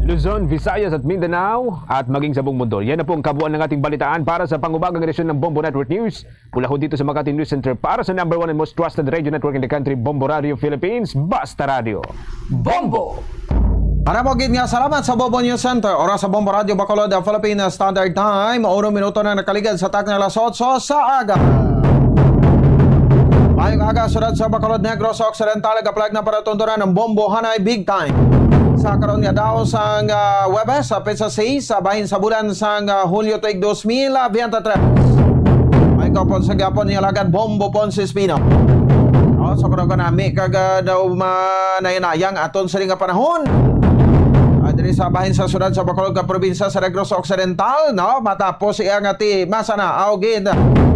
Luzon, Visayas at Mindanao at maging sa buong mundo. Yan na po ang kabuuan ng ating balitaan para sa pangumagang edisyon ng Bombo Network News. Mula ho dito sa Makati News Center para sa number one and most trusted radio network in the country, Bombo Radio Philippines, Basta Radio. Bombo! Para mo gid nga salamat sa Bombo News Center. Oras sa Bombo Radio Bacolod, ang Philippine Standard Time. Uno minuto na nakaligad sa takna alas otso sa aga. Ay, aga, syudad sa Bacolod, Negros Occidental, nagapalag na para tuntunan ang bombo, hanay big time. Sa karon nga daw sang, ah, Huwebes, sa petsa sais, sa bahin sa bulan sang, ah, Hulyo tuig dos mil veintitrés. May kopon sa gapon niya lagad bombo pon si Espino. Oh, so kuno kanami kag, ah, daw manayang aton sini nga panahon. Ah, diri sa bahin sa syudad sa Bacolod nga probinsya sa Negros Occidental, no? Matapos iya nga ti masana aw gid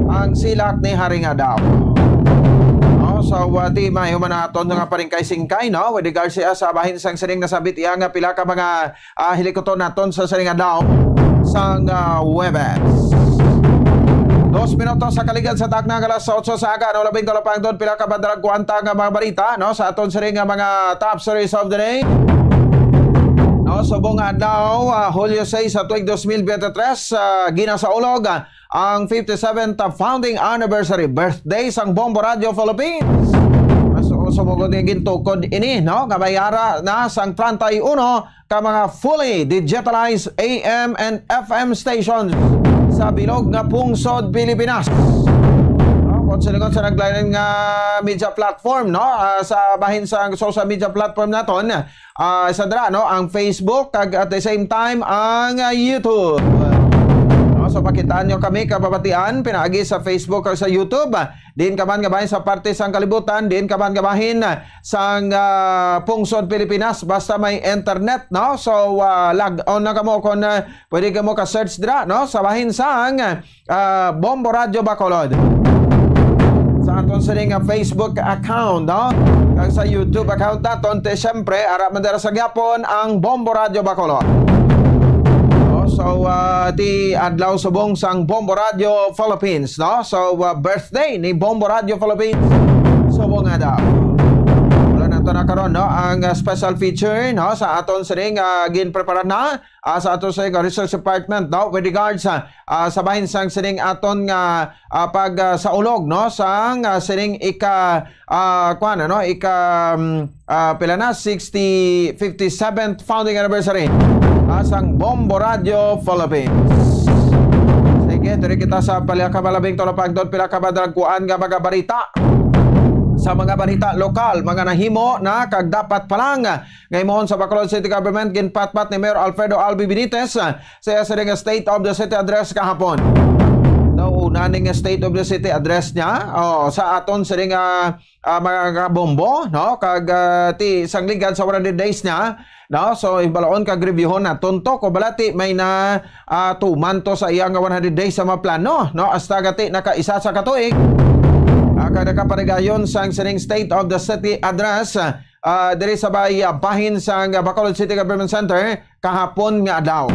ang silak ni Hari nga daw. No? So, ah, ti mayo man naton nga paringkay-singkay, no? With regards siya sa bahin sang sining nasabit iya nga pila ka mga, ah, hilikuton naton sa sining adlaw sang, ah, Huwebes. Dos minutos sa kaligad sa takna nga alas otso sa aga, no, labing talapangdon, pila ka madalagkuan ta nga mga balita, no, sa aton sining nga mga top stories of the day. No, subong nga adlaw, ah, Hulyo sais sa tuig dos mil veintitrés, ah, ginasaulog, ah, ang fifty-seventh founding anniversary birthday sang Bombo Radio Philippines. Mas subong nga gintukod ini, no, nga may ara na sang treinta y uno ka mga fully digitalized A M and F M stations sa bilog nga pungsod Pilipinas. No, kung silingon sa naglain nga media platform, no, ah, sa bahin sa social media platform naton, ah, sa dira, no, ang Facebook, kag at the same time ang, ah, YouTube. No, so makitaan nyo kami kababatian pinaagi sa Facebook kag sa YouTube. Diin ka man nga bahin sa parte sang kalibutan, diin ka man nga bahin sang, ah, pungsod Pilipinas, basta may internet, no? So, ah, log on na kamo kung, ah, pwede kamo ka-search dira, no? Sa bahin sang, ah, Bombo Radio Bacolod. Sa aton sini nga Facebook account, no? Kag sa YouTube account naton, ti siyempre, ara man dira sa gyapon ang Bombo Radio Bacolod. No? So, ah, ti adlaw subong sang Bombo Radio Philippines, no? So, ah, birthday ni Bombo Radio Philippines. Subong nga daw. Wala na to na karon, no? Ang, ah, special feature, no? Sa aton sining, ah, ginprepara na, ah, sa aton sining, ah, research department, no? With regards sa, ah, sa bahin sang sining aton nga, ah, pag, ah, saulog, no? Sang, ah, sining ika, ah, kuwan, ano? Ika, mm, ah, pila na? Sixty, fifty-seventh founding anniversary, ah, sang Bombo Radio Philippines. Sige, diri kita sa pila ka malabing tulapangdon, pila ka madalagkuan nga mga barita sa mga balita lokal, mga nahimo na kag dapat pa lang nga himuon sa Bacolod City Government, ginpatpat ni Mayor Alfredo Albi Benitez, ah, sa iya sining State of the City Address kahapon. Daw una ning State of the City Address niya, oh, sa aton sining, ah, ah, mga kabombo, no? Kag, ah, ti, sang ligad sa one hundred days niya, no? So, hibaloon kag reviewhon naton to. Kung balati, may na, ah, tuman to sa iya nga one hundred days sa mga plano, no? Hasta gati nakaisa sa katuig. Ah, kag nakaparigayon sang sining State of the City Address, ah, diri sa bay-, ah, bahin sang Bacolod City Government Center kahapon nga adlaw.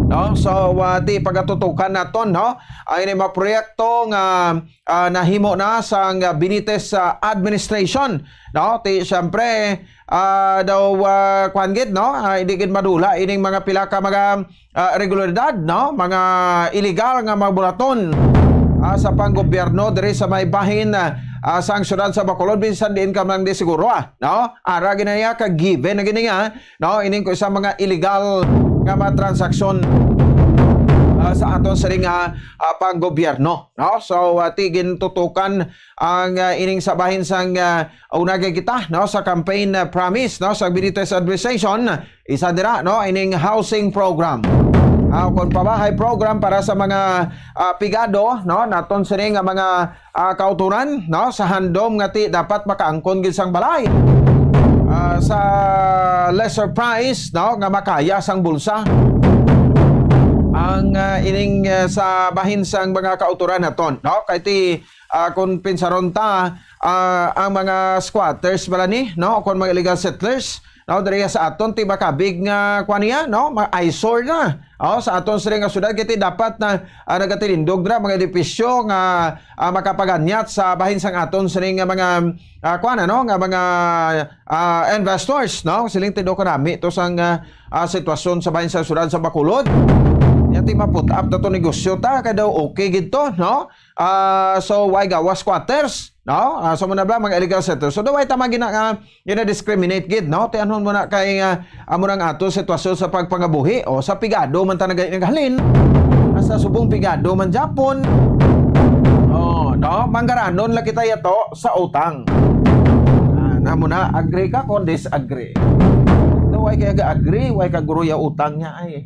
No? So, ah, ti pagatutukan naton, no? Ang ini mga proyekto nga, ah, nahimo na sang Benitez, ah, administration, no? Ti, siyempre, ah, daw, ah, kwan gid, no? Ah, hindi gid madula ining mga pila ka mga, ah, irregularidad, no? Mga illegal nga mga bulaton, ah, sa panggobyerno diri sa may bahin, ah, ah, sang siyudad sa Bacolod, bisan diin ka man di siguro, ah, no? Ara gid na niya, ka given na gid niya, no? Ining ko isa mga illegal nga mga transaksyon, ah, sa aton sining, ah, ah, panggobyerno, no? So, ah, ti gintutukan ang, ah, ining sa bahin sang, ah, una kay kita, no, sa campaign, ah, promise, no, sa Benitez administration, isa dira, no, ining housing program. Ah, kung pabahay program para sa mga, ah, pigado, no, naton sini nga mga, ah, kautoran, no, sa handom nga ti dapat makaangkon gid sang balay, ah, sa lesser price, no, nga makaya sang bulsa ang, ah, ining, ah, sa bahin sang mga kautoran naton, no, kay ti, ah, kung pinsaron ta, ah, ang mga squatters bala ni, no, kung mga illegal settlers, no, diri sa aton ti makabig nga kuan niya, no, mga eyesore na. Oh, sa aton sini nga syudad kay ti dapat na, ah, nagatilindog dira mga edipisyo nga, ah, makapaganyat sa bahin sang aton sini nga mga, ah, kuan, ano, nga mga, ah, investors, no? Siling tindo kanami to sang, ah, ah, sitwasyon sa bahin sa syudad sa Bacolod. Nya ti ma-put up na to negosyo ta kay daw okay gid to, no? Ah, so, way gawas squatters, no? Ah, so, muna ba, mga illegal settlers? So, daw way tama gina-, ah, gina-discriminate gid, no? Ti ano muna kay, ah, amo nang ato sitwasyon sa pagpangabuhi, o sa pigado man ta nag-, naghalin, hasta subong pigado man Japon. Oh, No, manggaranon lang kita yato sa utang. Ah, namo na, agree ka kung disagree. No, why kaya ga-agree? Why ka guro ya utang niya ay?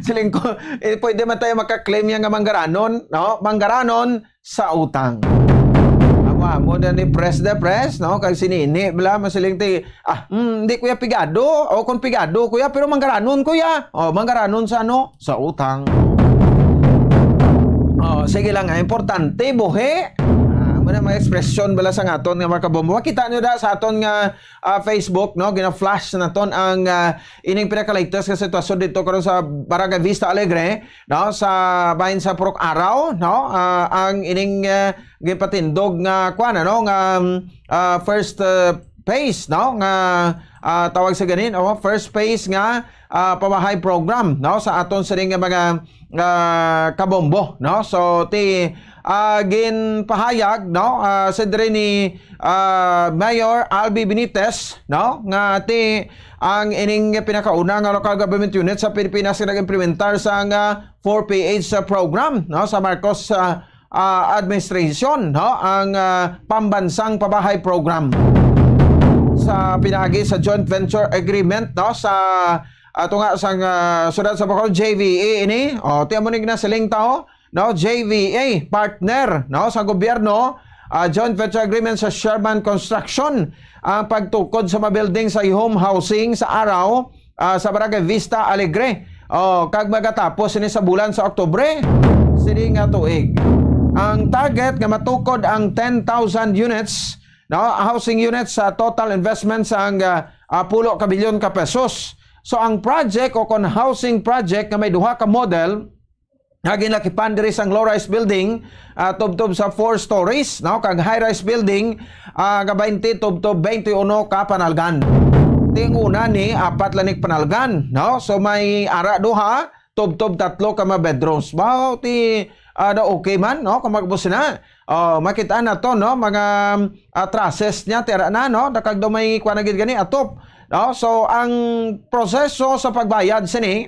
Siling ko, eh, pwede man tayo makaklaim yan nga manggaranon, no? Manggaranon sa utang. Amo, amo na ni Pres de Pres, no? Kag sinini, bala, masiling ti, ah, mm, hindi kuya pigado. O kung pigado, kuya, pero manggaranon, kuya. O, manggaranon sa ano? Sa utang. O, sige lang, ah, importante, buhi. Ah, muna mga ekspresyon bala sa aton nga mga kabombo. Makita nyo da sa aton nga, ah, Facebook, no? Gina-flash naton ang, ah, ining pinaka-latest nga sitwasyon dito karon sa Barangay Vista Alegre, no? Sa bahin sa Purok Araw, no? Ah, ang ining, ah, gipatindog nga kwan, ano, nga, um, ah, first, ah, phase, no? Nga, ah, tawag sa ganin, o first phase nga, ah, pabahay program, no? Sa aton sining nga mga, ah, kabombo, no? So, ti, ah, ginpahayag, no? Ah, sa diri ni, ah, Mayor Albi Benitez, no? Nga ti ang ining pinakauna nga local government unit sa Pilipinas nga nag-implementar sa nga four P H sa program, no? Sa Marcos, ah, ah, administration, no? Ang, ah, pambansang pabahay program sa pinagi sa joint venture agreement, no? Sa ato nga sa, ah, siyudad sa Bacolod, J V A ini. O, ti amo ni ginasiling ta, o, no? J V A partner, no? Sa gobyerno, ah, joint venture agreement sa Sherman Construction ang pagtukod sa mga building sa home housing sa Araw, ah, sa Barangay Vista Alegre. O, kag magatapos sini sa bulan sa Oktubre sini nga tuig. Ang target nga matukod ang ten thousand units, no, housing units sa total investment sang, ah, ah, pulo ka bilyon ka pesos. So, ang project o kon housing project nga may duha ka model, nga ginlakipan diri sang low-rise building, ah, tubtob sa four stories, no, kag high-rise building, ah, nga twenty tubtob twenty-one ka panalgan. Ti ang una ni apat lang ni panalgan, no? So may ara duha, tubtob tatlo ka mga bedrooms. Ba, ti, ah, na okay man, no? Kung magbus na, oh, makita na to, no? Mga, ah, trusses niya, tira na, no? Dakag daw may kuha na gid gani, atop, no? So ang proseso sa pagbayad sini,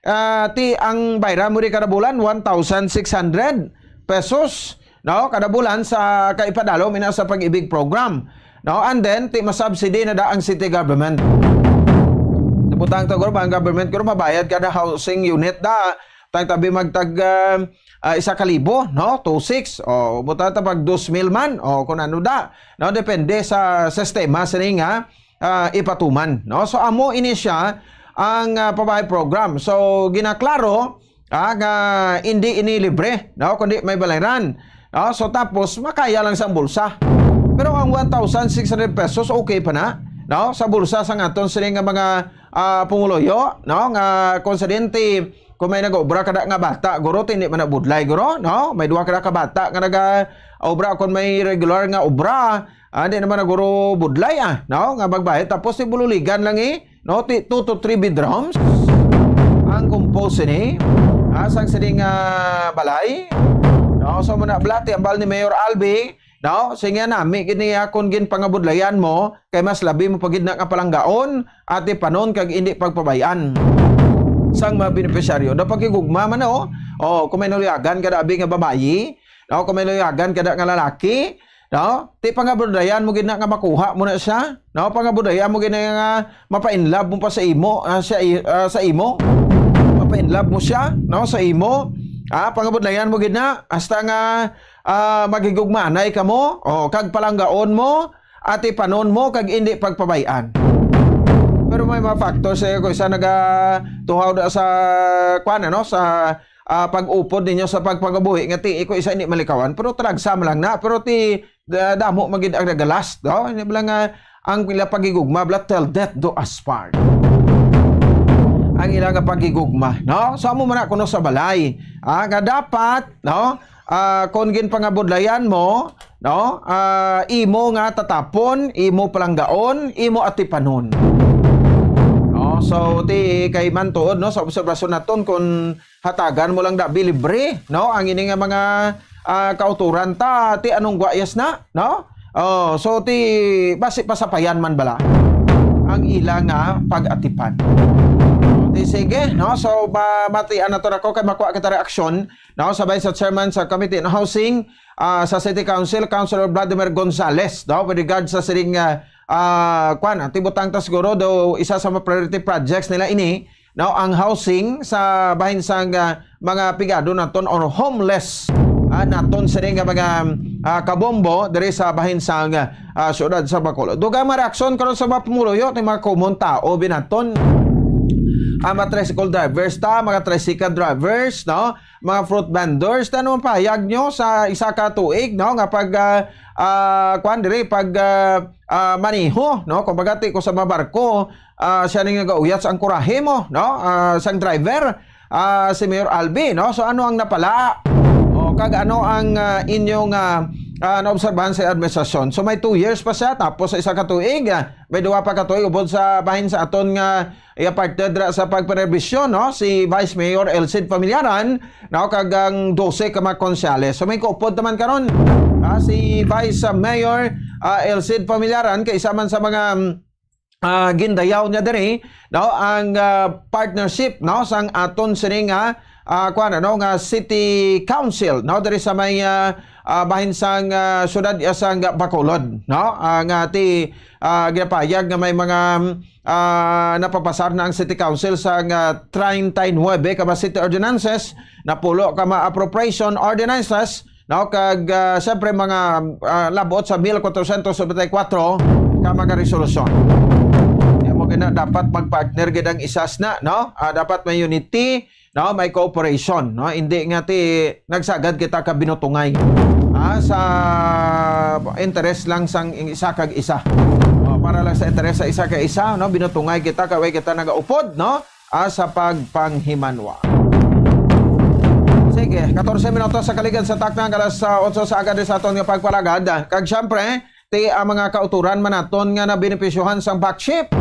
ah, ti ang bayran mo di kada bulan, one thousand six hundred pesos, no? Kada bulan sa kaipadalom ina sa Pag-ibig program, no? And then, ti masubsidy na da ang city government. Nabutang to, guro, ba ang government, guro, mabayad kada housing unit da. Tang tabi magtag, ah, ah, isa ka libo, no? Two six. O, butang ta pag dos mil man. O, kung ano da. No? Depende sa sistema sini nga, ah, ipatuman, no? So, amo ini siya ang, ah, pabahay program. So, ginaklaro, ah, nga hindi ini libre, no? Kundi may balayran, no? So, tapos, makaya lang sa bulsa. Pero ang one thousand six hundred pesos, okay pa na, no? Sa bulsa sa aton sini nga mga, ah, pumuluyo, no? Nga kung sa dente, kung may nag-obra kada nga bata, guro, ti hindi man nabudlay, guro, no? May duha kada ka bata nga nag-obra, kung may regular nga obra, ah, di naman na guro budlay, ah, no? Nga magbayad, tapos ti bululigan lang, eh, no? Ti two to three bedrooms ang compose ni, ah, sang sining, ah, balay, no? So, muna, bala, ti ambal ni Mayor Albi, no? Sige nami gid ni akon ginpangabudlayan mo, kay mas labi mo pa gid na nga palanggaon, atipanon kag indi pagpabay-an sang mga benepisyaryo. Daw pakigugma man, oh. Oh, kung may naluyagan ka da abi nga babayi, no? Kung may naluyagan ka da nga lalaki, no? Ti pangabudlayan mo gid na nga makuha mo na siya, no? Pangabudlayan mo gid na nga mapa-in love mo pa sa imo, ah, siya, ah, sa imo. Mapa-in love mo siya, no? Sa imo. Ah, pangabudlayan mo gid na hasta nga, ah, maghigugmaanay kamo, o, kag palanggaon mo, atipanon mo, kag indi pagpabay-an. Pero may mga factors, eh, kung isa nagatuhaw na sa, kwan, ano, sa, ah, pag-upod ninyo sa pagpangabuhi, nga ti, kung isa hindi malikawan, pero talagsa man lang na, pero ti, da-, damo man gid ang nagalas, no? Hindi bala nga, ang ila paghigugma, bala, till death do us part. Ang ila nga paghigugma, no? So, amo man na kuno sa balay, ah, nga dapat, no? Ah, kung ginpangabudlayan mo, no? Ah, imo nga tatapon, imo palanggaon, imo atipanon. No? So, ti kay man tuod, no, sa obserbasyon naton, kung hatagan mo lang dabi libre, no? Ang ini nga mga, ah, kauturan ta, ti anong gwayas na, no? Oh, so ti basi pasapayan man bala ang ila nga pag-atipan. Ti Sige, no? So, mamatian na to nako kay makuha kita reaksyon, no? Sabay sa chairman sa Committee on Housing, ah, sa City Council, Councilor Vladimir Gonzales, no? With regard sa sining, ah, ah, kwan, ang tibutang ta siguro, do isa sa mga priority projects nila ini, no? Ang housing sa bahin sang, ah, mga pigado naton or homeless, ah, naton sini nga mga, ah, kabombo diri sa bahin sang, ah, syudad sa Bacolod. Dugang mga reaksyon karon sa mga pumuluyo ni mga common tao binaton. Ang mga tricycle drivers ta, mga tricycle drivers, no? Mga fruit vendors, ano ang pahayag nyo sa isa ka tuig, no? Nga pag, ah, ah, kwan diri, pag, ah, ah, maniho, no? Kung bagati ko sa mga barko, ah, siya ning nagauyat sa ang kurahe mo, no? Ah, sang driver, ah, si Mayor Albi, no? So, ano ang napala? O, kag ano ang, ah, inyong, ah, ah, naobserbahan sa administrasyon? So, may two years pa siya, tapos sa isa ka tuig, ah, may duwa pa ka tuig, ubod sa bahin sa aton nga iya partner dira sa pagpanerbisyon, no? Si Vice Mayor Elcid Familiaran, no? Kag ang dose ka mga konsyales. So, may kaupod naman karon, ah, si Vice Mayor, ah, Elcid Familiaran, kay isa man sa mga, mm, ah, gindayaw niya diri, no, ang, ah, partnership, no, sang aton sini nga, ah, kuwan, ano, nga city council, no, diri sa may, ah, ah, bahin sang, ah, syudad, ah, sang Bacolod, no, ah, nga ti, ah, ginapahayag nga may mga, ah, napapasar na ang city council sang, ah, treinta y nueve ka mga city ordinances, napulo ka mga appropriation ordinances, no? Kag, ah, siyempre, mga, ah, labot sa mil kwatrocientos noventa y cuatro ka mga resolusyon. Kaya mo gina, dapat mag-partner gid ang isas na, no? Ah, dapat may unity, no? May cooperation, no? Hindi nga ti nagsagad kita ka binutungay, ah, sa interes lang sang isa kag isa. Oh, para lang sa interes sa isa kag isa, no? Binutungay kita, kaway kita nagaupod, no? Ah, sa pagpanghimanwa. Sige, katorse minutos sa kaligad sa takna, alas, ah, otso sa aga sa aton nga pagpalagad. Kag siyempre, ti ang mga kauturan man naton nga nabenepisyohan sang back shift.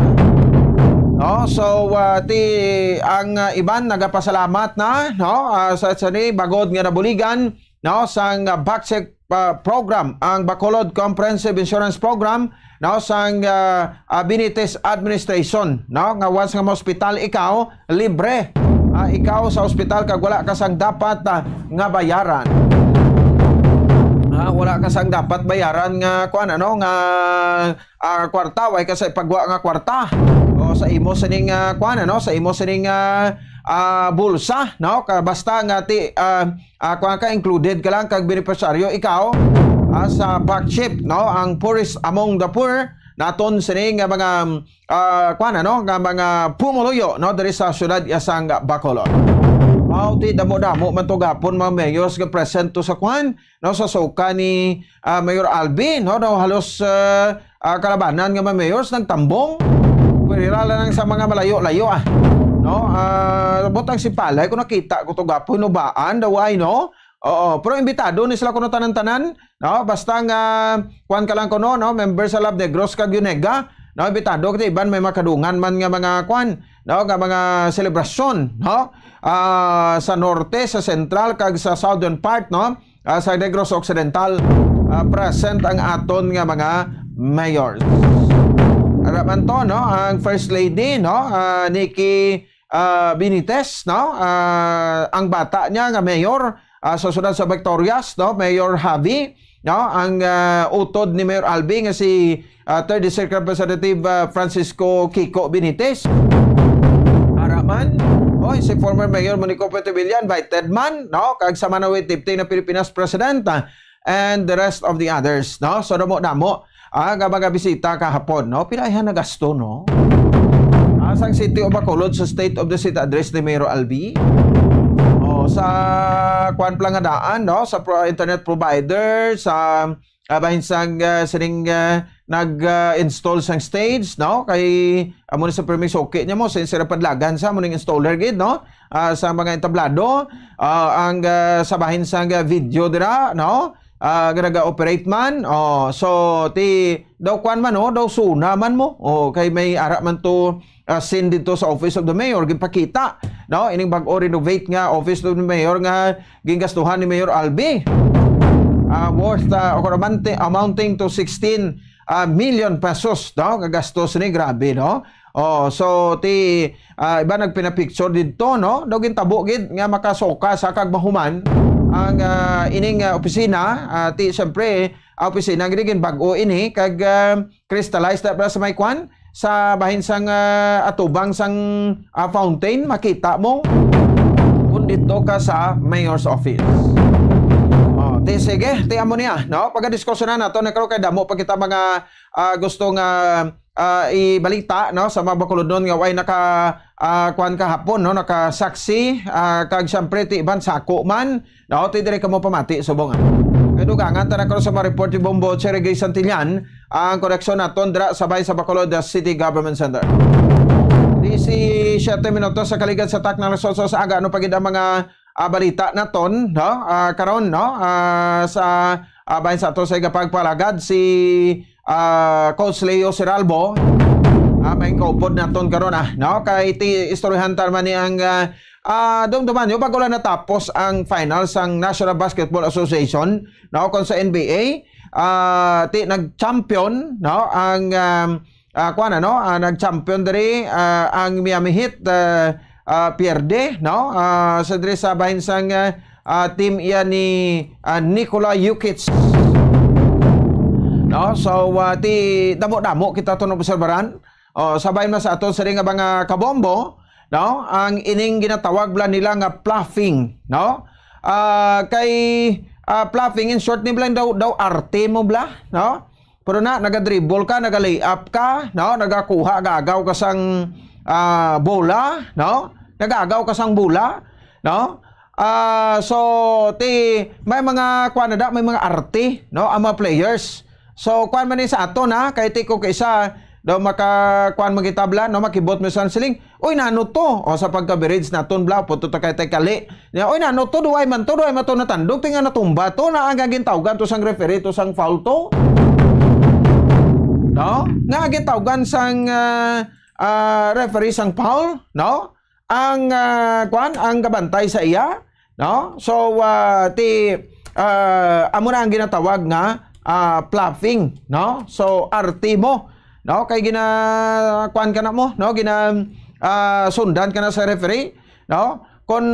No, so, ah, ti ang, ah, iban nagapasalamat na, no, ah, sa, sa ni bagod nga nabuligan, no, sang, ah, back shift, ah, program, ang Bacolod Comprehensive Insurance Program, no, sang, ah, ah, Benitez Administration, no, nga once nga ma-hospital ikaw, libre, ah, ikaw sa ospital kag wala ka sang dapat, ah, nga bayaran. Ah, wala ka sang dapat bayaran nga, kuan, ano, nga, ah, kwarta, way ka sa ipagwa nga kwarta. O sa imo sining, ah, kuan, ano, sa imo sining, ah, ah, bulsa, no? Ka, basta nga ti, ah, ah, kuan ka, included ka lang kag benepisyaryo ikaw, ah, sa back shift, no? Ang poorest among the poor, naton sini nga mga, ah, kuan, ano, nga mga pumuluyo, no, diri sa siyudad sang Bacolod. Mao ti damo-damo man to gapon mga mayors nga present to sa kuan, no, sa suka ni, ah, Mayor Albi, no, no, halos, ah, ah, kalabanan nga mga mayors nagtambong. Pwede ra lang sa mga malayo-layo, ah. No, ah, butang si Palay, kung nakita ko to gapon, nubaan daw ay, no? Oo, pero imbitado ni sila kuno tanan-tanan, no? Basta nga, kuan ka lang kuno, no? Member sa Love Negros kag Unega, no? Imbitado ka, iban may makadungan man nga mga kuan, no? Nga mga selebrasyon, no? Ah, sa norte, sa central, kag sa southern part, no? Ah, sa Negros Occidental, ah, present ang aton nga mga mayors. Ara man to, no? Ang First Lady, no? Ah, Nikki, ah, Benitez, no? Ah, ang bata niya nga mayor, ah, sa siyudad sa Victorias, no? Mayor Javi, no? Ang, ah, utod ni Mayor Albi nga si, ah, Third District Representative, ah, Francisco Kiko Benitez. Ara man, oy, si former Mayor Monico Petivillan, invited man, no? Kag sa Manaway Tipting na Pilipinas President, ah, and the rest of the others, no? So, damo-damo, ah, nga mga bisita kahapon, no? Pila iya nagasto, no? Ah, sang City of Bacolod sa State of the State Address ni Mayor Albi. O, sa kuan pala nga daan, no? Sa pro-, internet provider, sa, ah, bahin sang, ah, sining, ah, nag, ah, install sang stage, no? Kay, amo ni sa permi suki niya mo, sa sira padlagan sa, amo ning installer gid, no? Ah, sa mga entablado, ah, ang, ah, sa bahin sang, ah, video dira, no? Ah, nga naga-operate man. Oh, so, ti, daw kwan man, oh, daw suna man mo. Oh, kay may ara man to, ah, scene dito sa Office of the Mayor, ginpakita, no? Ining bag-o renovate nga Office of the Mayor nga gingastuhan ni Mayor Albi. Ah, worth, ah, o kung amante-, amounting to sixteen, ah, million pesos, no? Nga gastos ni, grabe, no? Oh, so ti ah, iba nagpinapicture didto, no? Daw gintabo gid nga makasoka sa kag mahuman ang ah, ining ah, opisina. Ah, ti siyempre, ah, opisina gid ginbag-o ini kag ah, crystallized na ba sa may kwan? Sa bahin sang ah, atubang sang ah, fountain, makita mo kung dito ka sa mayor's office. Oh, ti sige, ti amo niya, no? Pagdiskusyonan nato na karon kay damo pa kita mga ah, gusto nga ah, ibalita, no, sa mga Bacolodnon nga way naka ah, kwan kahapon, no, nakasaksi ah, kag siyempre ti iban sako man, no, ti diri kamo pamati subong. Kadugangan ta na karon sa mga report ni Bombo Cherry Gray Santillan, ang koreksyon naton dira sa bay sa Bacolod City Government Center. Disi-siyete minutos sa kaligad sa takna alas otso sa aga, ano pa gid ang mga ah, balita naton, no? Ah, karon, no? Ah, sa ah, bahin sa ato sa igapagpalagad si ah, Coach Leo Siralbo. Ah, may kaupod naton karon ah, no? Kay ti istoryahan ta man ni ang ah, ah, dumduman nyo, bago lang natapos ang final sang National Basketball Association, no? Kung sa N B A, ah, ti nag-champion, no? Ang um, ah, kuan ano, ah, nag-champion diri ah, ang Miami Heat ah, ah, pierde, no? Ah, sa diri sa bahin sang ah, ah, team iya ni ah, Nikola Jokic. No? So ah, ti damo-damo kita to obserbaran. Oh, sabay man sa aton sa nga mga kabombo, no? Ang ining ginatawag bla nila nga bluffing, no? Ah, kay ah, bluffing in short ni bla daw daw arte mo bla, no? Pero na, naga-dribble ka, naga-layup ka, no? Nagakuha, gagaw ka sang ah, bola, no? Nagagaw ka sang bola, no? Ah, so ti may mga kuan na da, may mga arte, no? Ang mga players. So kuan man ni sa ato na kay ti ko kay isa daw maka kuan magkitabla, no? Makibot mo sa siling. Uy, nano to? O sa pagka-bearage naton bla, puto ta kay tay kali. Nya, oy, nano to, duway man to, duway man to natandog, ti nga natumba to, na ang gintawgan to sang referee to sang foul to. No? Nga gintawgan sang ah, ah, referee sang foul, no? Ang ah, kwan, ang gabantay sa iya, no? So ah, ti ah, amo na ang ginatawag nga ah, bluffing, no? So arte mo, no? Kay gina kwan ka na mo, no? Gina ah, sundan ka na sa referee, no? Kon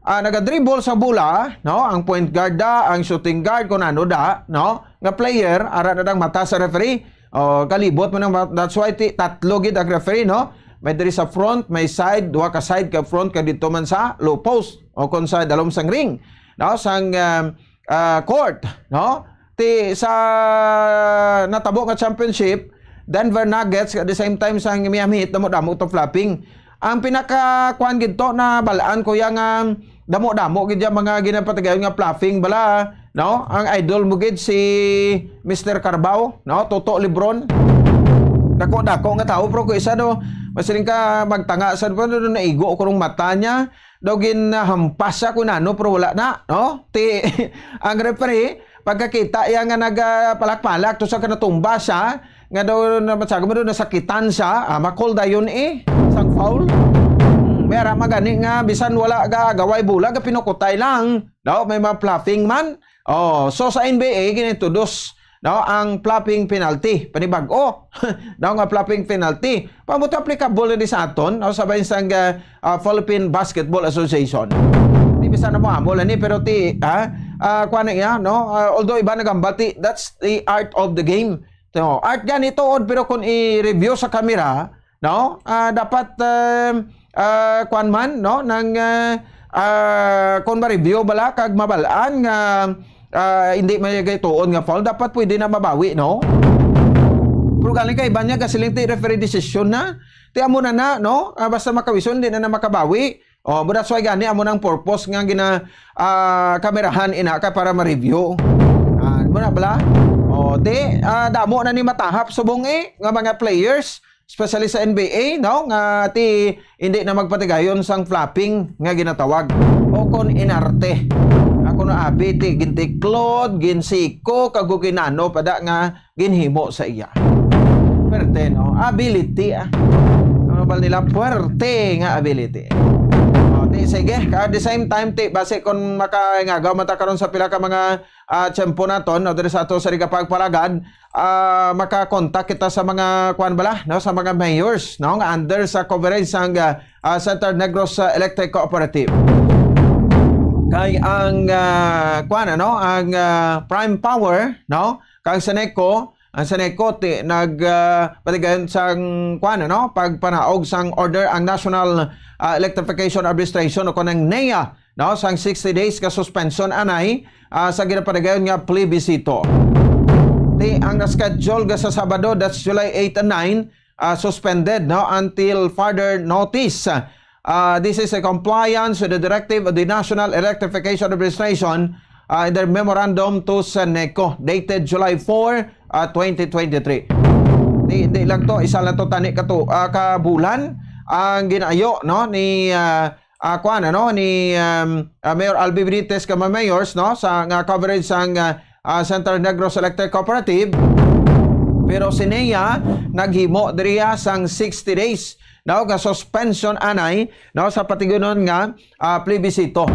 ah, nagadribble sa bola, no? Ang point guard da, ang shooting guard, kon ano da, no? Nga player, ara na dang mata sa referee. O, kalibot mo nang ma- that's why ti, tatlo gid ang referee, no? May diri sa front, may side, duha ka side ka front ka dito man sa low post o kon sa dalom sang ring, no? Sang um, ah, court, no? Ti sa natabo nga championship, Denver Nuggets at the same time sang Miami Heat, damo-damo to flopping. Ang pinaka kuan gid to na balaan ko yang um, damo-damo gid yang mga ginapatigayon nga bluffing bala, no? Ang idol mo gid si Mister Carabao, no? Toto Lebron. Dako-dako nga tao, pero ko isa do, masiling ka magtanga sa pa do naigo ko rong mata niya. Daw ginhampas siya kung ano, pero wala na, no? Ti ang referee, pagkakita iya nga nagapalak-palak to sa kanatumba siya, nga daw na matsagom daw nasakitan siya, ah, makol dayon eh, sang foul. Hmm, may ara magani nga bisan wala ga gaway bola, ga pinukutay lang. No, may mga bluffing man. Oh, so sa N B A ginintroduce, no, ang bluffing penalty, panibag-o. No, nga bluffing penalty. Pamuto applicable na di sa aton, no, sa bayan sang ah, ah, Philippine Basketball Association. Di bisan na mo amo lang ni, pero ti, ha? Ah, kuha na iya, no? Ah, although iba nagambati, that's the art of the game. So, art gani tuod, pero kung i-review sa kamera, no? Ah, dapat um, ah, kuan man, no? Nang ah, ah, kung ma-review bala kag mabalaan nga ah, hindi may tuon nga foul, dapat pwede na mabawi, no? Pero galing kay iban niya gasiling ti referee decision na. Ti amo na na, no? Ah, basta makawison, hindi na na makabawi. Oh, but that's why gani amo nang purpose nga gina ah, kamerahan ina ka para ma-review. Ah, mo na bala? Oh, di ah, damo na ni matahap subong eh nga mga players, especially sa N B A, no? Nga ti hindi na magpatigayon sang flopping nga ginatawag o kon inarte. Ako no abi ti gintiklod, ginsiko, kag ginano pa da nga ginhimo sa iya. Pwerte, no? Ability, ah. Ano ba nila? Pwerte nga ability. Oh, Ti, sige, at the same time, ti, basi kung makaingagaw man ta karon sa pila ka mga, ah, tiyempo naton, no, diri sa ato sa Riga Pagpalagad, ah, makakontak kita sa mga, kuwan bala, no, sa mga mayors, no, nga under sa coverage sang, ah, ah, Central Negros, ah, Electric Cooperative. Kay ang, ah, kuwan, ano, ang, ah, Prime Power, no, kag Seneco, ang Seneco ti nag, ah, patigayon sang, kuwan, ano, pagpanaog sang order ang National, ah, Electrification Administration o kon ang NEA, no, sang sixty days ka suspension anay, ah, sa ginapatigayon nga plebisito. Ti ang na-schedule nga sa Sabado, that's July eight and nine, ah, suspended, no, until further notice. Ah, this is a compliance with the directive of the National Electrification Administration, ah, in their memorandum to Seneco dated July four, ah, twenty twenty-three. Di, di lang to, isa lang to tani ka to, ah, ka bulan ang ginayo, no, ni, ah, ah, kuwan, ano, ni, um, ah, Mayor Albi Benitez ka mga mayors, no, sa nga coverage sang, ah, ah, Central Negros Electric Cooperative. Pero si NEA naghimo diriya sang sixty days, no, nga suspension anay, no, sa patigunon nga, ah, plebisito.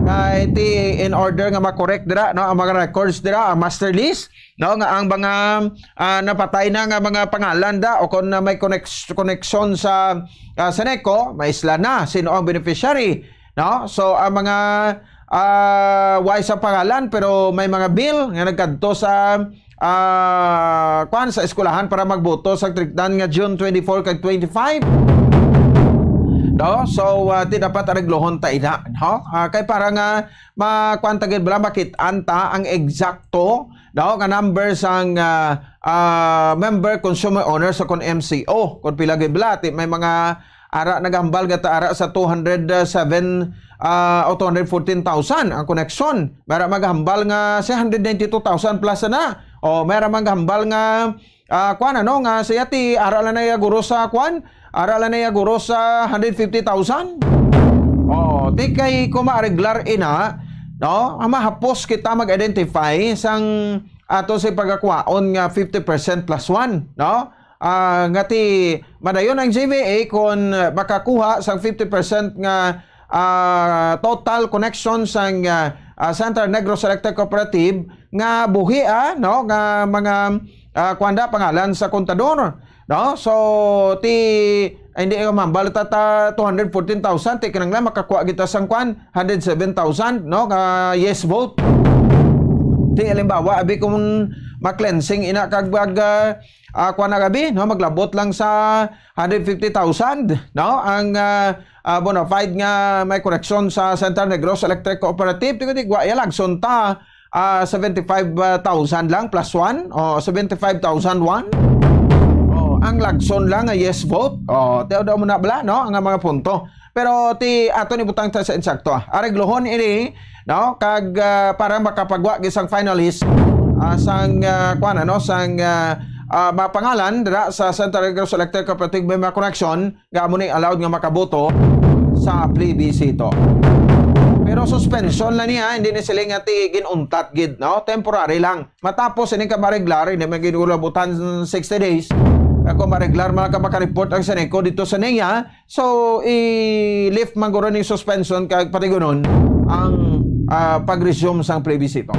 Kay ti in order nga ma-correct dira, no, ang mga records dira, ang master list, no, nga ang mga, ah, napatay na nga mga pangalan da o kung na may connect-, connection sa, ah, Seneco, maisla na sino ang beneficiary, no? So, ang mga, ah, way sa pangalan pero may mga bill nga nagkadto sa, ah, kwan, sa eskwelahan para magboto sa trikdan nga June twenty-four kag twenty-five. No? So, ah, ti dapat areglohon ta ina, no? Ah, kay para nga ma-, kwan ta gid bala, makit-an ta ang eksakto, no, nga number sang, ah, ah, member consumer owner sa kon M C O. Kon pila gid bala, ti may mga ara naghambal nga ta ara sa two hundred seven, ah, o two hundred fourteen thousand ang koneksyon. May ara maghambal nga sa hundred ninety-two thousand plus na. O may ara maghambal nga, ah, kuwan, ano, nga siya ti ara lang na iya guro sa kuwan, ara lang na iya guro sa hundred fifty thousand. O, ti kay kung maareglar ina, no, ang mahapos kita mag-identify sang ato sa pagkakwaon nga fifty percent plus one, no? Ah, nga ti madayon ang G V A kon makakuha sang fifty percent nga, ah, total connection sang, ah, ah, Central Negros Electric Cooperative nga buhi, ah, no, nga mga, ah, kuwan da, pangalan sa kontador, no? So, ti, ay, hindi ka mambal ta, ta two hundred fourteen thousand, ti kinanglan makakuha kita sang kuwan, hundred seven thousand, no, nga yes vote. Ti, halimbawa, abi kung ma-cleansing ina kag mag, ah, ah, kuwan na gabi, no? Maglabot lang sa hundred fifty thousand, no? Ang, ah, ah, bona fide nga may koneksyon sa Central Negros Electric Cooperative, ti, ti, wa, ya, lagson ta, ah, seventy-five thousand lang plus one, o seventy-five thousand one. O, ang lagson lang nga yes vote. O, ti, daw mo na bala, no? Ang mga punto. Pero ti ato ni butang ta sa insakto, ah. Areglohon ini, no? Kag, ah, para makapagwa gid sang finalist, ah, sang, ah, kuwan, ano, sang, ah, ah, mapangalan dira sa Central Negros Electric Cooperative member connection, nga amo ni allowed nga makaboto sa plebisito. Pero suspension lang niya, hindi ni sila nga ti ginuntat gid, no? Temporary lang. Matapos ini ka mareglar, hindi man gid ulabutan sixty days. Kag kung mareglar man ka makareport ang Seneco dito sa NEA, so i-lift man guro ni suspension kag patigunon ang, ah, pag-resume sang plebisito.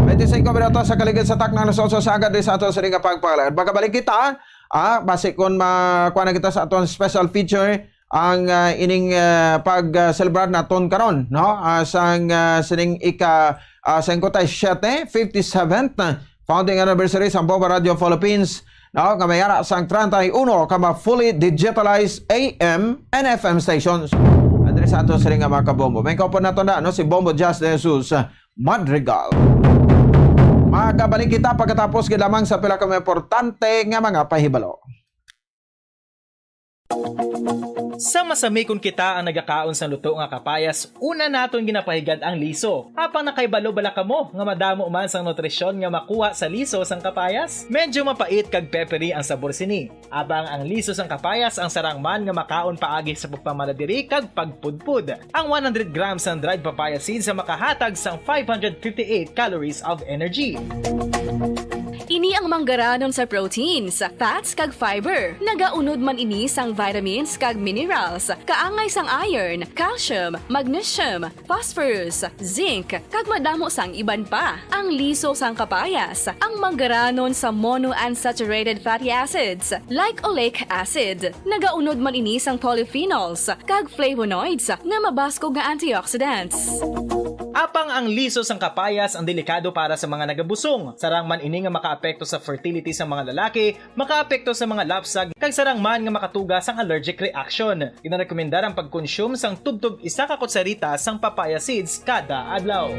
Twenty-five minutos sa kaligid sa takna, alas otso sa agad, di sa ato sa ring pagpangalagan. Makabalik kita, ah, basi kung ma-, kuha na kita sa aton special feature, ang, ah, ining, ah, pag, ah, celebrar naton karon, no? Ah, sang, ah, sining ika, ah, singkwenta y siyete, fifty-seventh founding anniversary sang Bombo Radio Philippines, no? Nga may ara sang treinta y uno ka ma-fully digitalized A M and F M stations. Andres Santos rin nga mga kabombo. May kaupod nato na, no? Si Bombo Jazz de Jesus Madrigal. Makabalik kita pagkatapos gid lamang sa pila ka mga importante nga mga pahibalo. Sa masami kon kita ang nagakaon sang luto nga kapayas, una naton ginapahigad ang liso. Apang nakahibalo bala kamo nga madamo man sang nutrisyon nga makuha sa liso sang kapayas? Medyo mapait kag peppery ang sabor sini. Apang ang liso sang kapayas ang sarang man nga makaon paagi sa pagpamaladiri kag pagpudpod. Ang one hundred grams sang dried papaya seeds ang makahatag sang five hundred fifty-eight calories of energy. Ni ang manggaranon sa proteins, fats, kag fiber. Nagaunod man ini sang vitamins kag minerals, kaangay sang iron, calcium, magnesium, phosphorus, zinc, kag madamo sang iban pa. Ang liso sang kapayas, ang manggaranon sa monounsaturated fatty acids, like oleic acid. Nagaunod man ini sang polyphenols kag flavonoids nga mabaskog nga antioxidants. Apang ang liso sang kapayas ang delikado para sa mga nagabusong. Sarang man ini nga makaapekto sa fertility sa mga lalaki, makaapekto sa mga lapsag, kag sarang man nga makatuga sang allergic reaction. Ginarekomendar ang pagkonsume sang tubtob isa ka kutsarita sang papaya seeds kada adlaw.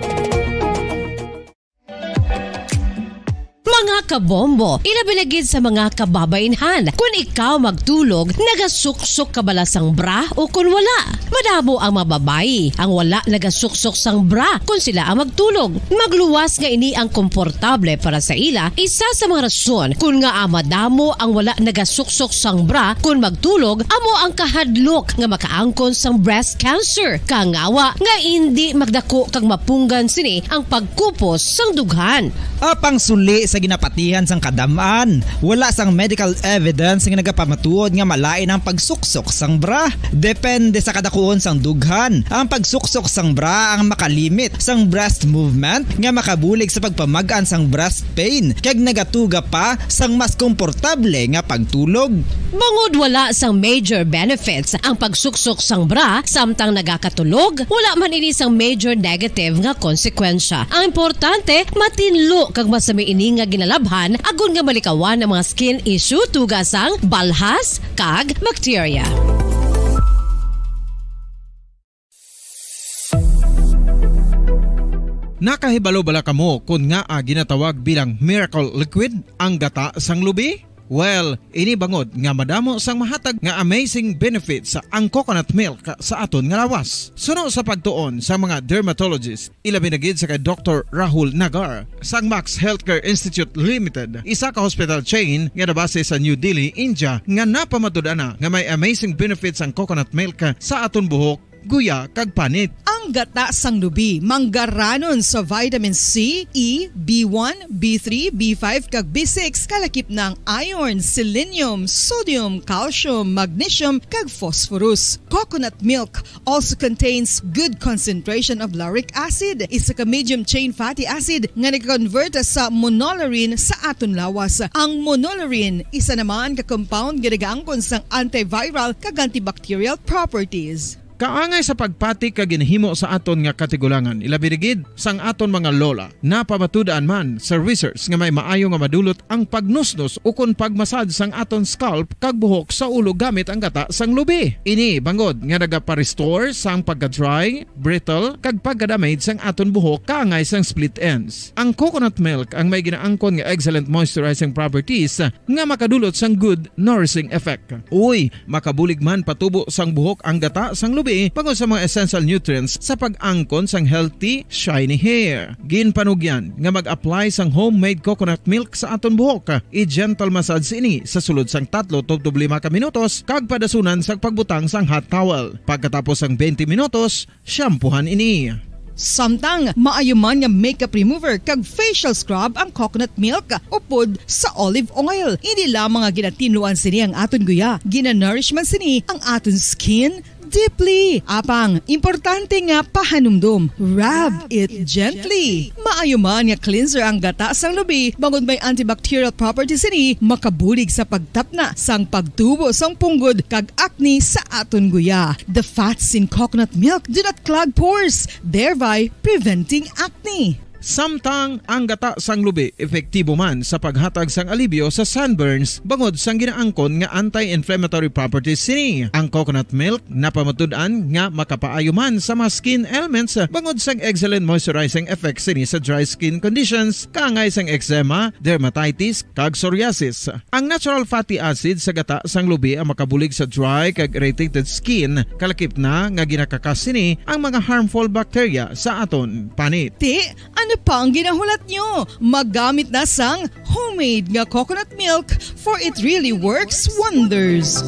Mga kabombo, ilabi na gid sa mga kababainhan, kun ikaw magtulog, nagasuksok ka bala sang bra o kun wala? Madamo ang mga babayi ang wala nagasuksok sang bra kun sila ang magtulog. Magluwas nga ini ang komportable para sa ila, isa sa mga rason kun ngaa madamo ang wala nagasuksok sang bra kun magtulog amo ang kahadlok nga makaangkon sang breast cancer, kangawa nga indi magdako kag mapunggan sini ang pagkupos sang dughan. Apang suli sa ginapatihan sang kadam-an, wala sang medical evidence nga nagapamatuod nga malain ang pagsuksok sang bra. Depende sa kadakuon sang dughan, ang pagsuksok sang bra ang makalimit sang breast movement nga makabulig sa pagpamag-an sang breast pain kag nagatuga pa sang mas komportable nga pagtulog. Bangod wala sang major benefits ang pagsuksok sang bra samtang nagakatulog, wala man ini sang major negative nga konsekwensya. Ang importante, matinlo kag masami ini nga ginalabhan agod nga malikawan ang mga skin issue tuga sang balhas kag bakterya. Nakahibalo bala kamo kon ngaa ginatawag bilang miracle liquid ang gata sang lubi? Well, ini bangod nga madamo sang mahatag nga amazing benefits ang coconut milk sa aton nga lawas. Suno sa pagtuon sa mga dermatologist, ilabi na gid sa kay Doktor Rahul Nagar sang Max Healthcare Institute Limited, isa ka hospital chain nga nabase sa New Delhi, India, nga napamatud-an na nga may amazing benefits ang coconut milk sa aton buhok, guya, kag panit. Ang gata sang lubi manggaranon sa vitamin C, E, B one, B three, B five, kag B six, kalakip na ang iron, selenium, sodium, calcium, magnesium, kag phosphorus. Coconut milk also contains good concentration of lauric acid, isa ka medium chain fatty acid nga nag-convert sa monolaurin sa aton lawas. Ang monolaurin isa naman ka compound nga nagaangkon sang antiviral kag antibacterial properties. Kaangay sa pagpati kag ginhimo sa aton nga katigulangan, ilabi na gid sang aton mga lola. Napamatud-an man sa research nga may maayo nga madulot ang pagnusnos ukon pagmasad sang aton scalp kag buhok sa ulo gamit ang gata sang lubi. Ini bangod nga nagapa-restore sang pagka-dry, brittle, kag pagka-damage sang aton buhok kaangay sang split ends. Ang coconut milk ang may ginaangkon nga excellent moisturizing properties nga makadulot sang good nourishing effect. Uy, makabulig man patubo sang buhok ang gata sang lubi bangod sa mga essential nutrients sa pag-angkon sang healthy, shiny hair. Ginpanugyan nga mag-apply sang homemade coconut milk sa aton buhok. I-gentle massage ini sa sulod sang tatlo tubtob lima ka minutos kag padasunan sang pagbutang sang hot towel. Pagkatapos sang twenty minutos, shampoohan ini. Samtang maayo man nga makeup remover kag facial scrub ang coconut milk upod sa olive oil. Hindi lamang nga ginatinluan sini ang aton guya, ginanourish man sini ang aton skin deeply. Apang, importante nga pahanumdom, rub it gently. Maayo man nga cleanser ang gata sang lubi bangod may antibacterial properties sini, makabulig sa pagtapna sang pagtubo sang punggod kag acne sa aton guya. The fats in coconut milk do not clog pores, thereby preventing acne. Samtang ang gata sang lubi epektibo man sa paghatag sang alibyo sa sunburns bangod sang ginaangkon nga anti-inflammatory properties sini. Ang coconut milk napamatud-an nga makapaayo man sa mga skin ailments bangod sang excellent moisturizing effects sini sa dry skin conditions, kaangay sang eczema, dermatitis, kag psoriasis. Ang natural fatty acid sa gata sang lubi ang makabulig sa dry kag irritated skin, kalakip na nga ginakakas sini ang mga harmful bacteria sa aton panit. Ti, ano pa ang ginahulat nyo? Maggamit na sang homemade nga coconut milk, for it really works wonders.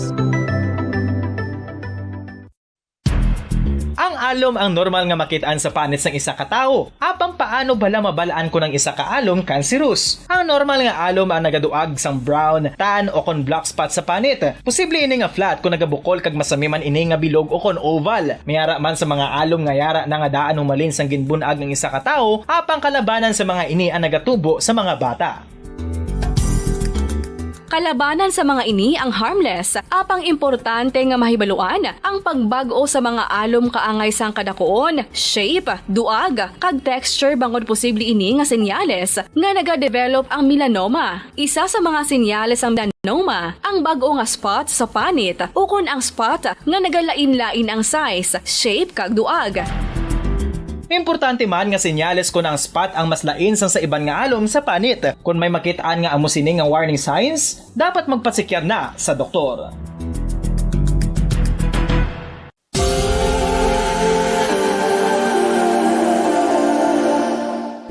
Ang alom ang normal nga makit-an sa panit sang isa ka tawo. Apang paano bala mabal-an kon ang isa ka alom kanserus? Ang normal nga alom ang nagaduag sang brown, tan, o kon black spot sa panit. Posible ini nga flat kon nagabukol kag masami man ini nga bilog o kon oval. May ara man sa mga alom nga yara na nga daan humalin sang ginbun-ag ang isa ka tawo, apang kalabanan sa mga ini ang nagatubo sa mga bata. Kalabanan sa mga ini ang harmless, apang importante nga mahibaluan ang pagbag-o sa mga alom kaangay sang kadakuon, shape, duag, kag texture, bangod posible ini nga senyales nga nagadevelop ang melanoma. Isa sa mga senyales sang melanoma ang bag-o nga spot sa panit ukon ang spot nga nagalain-lain ang size, shape, kag duag. Importante man nga senyales kon ang spot ang mas lain sang sa iban nga alom sa panit. Kon may makit-an nga amo sini nga warning signs, dapat magpatsikyar na sa doktor.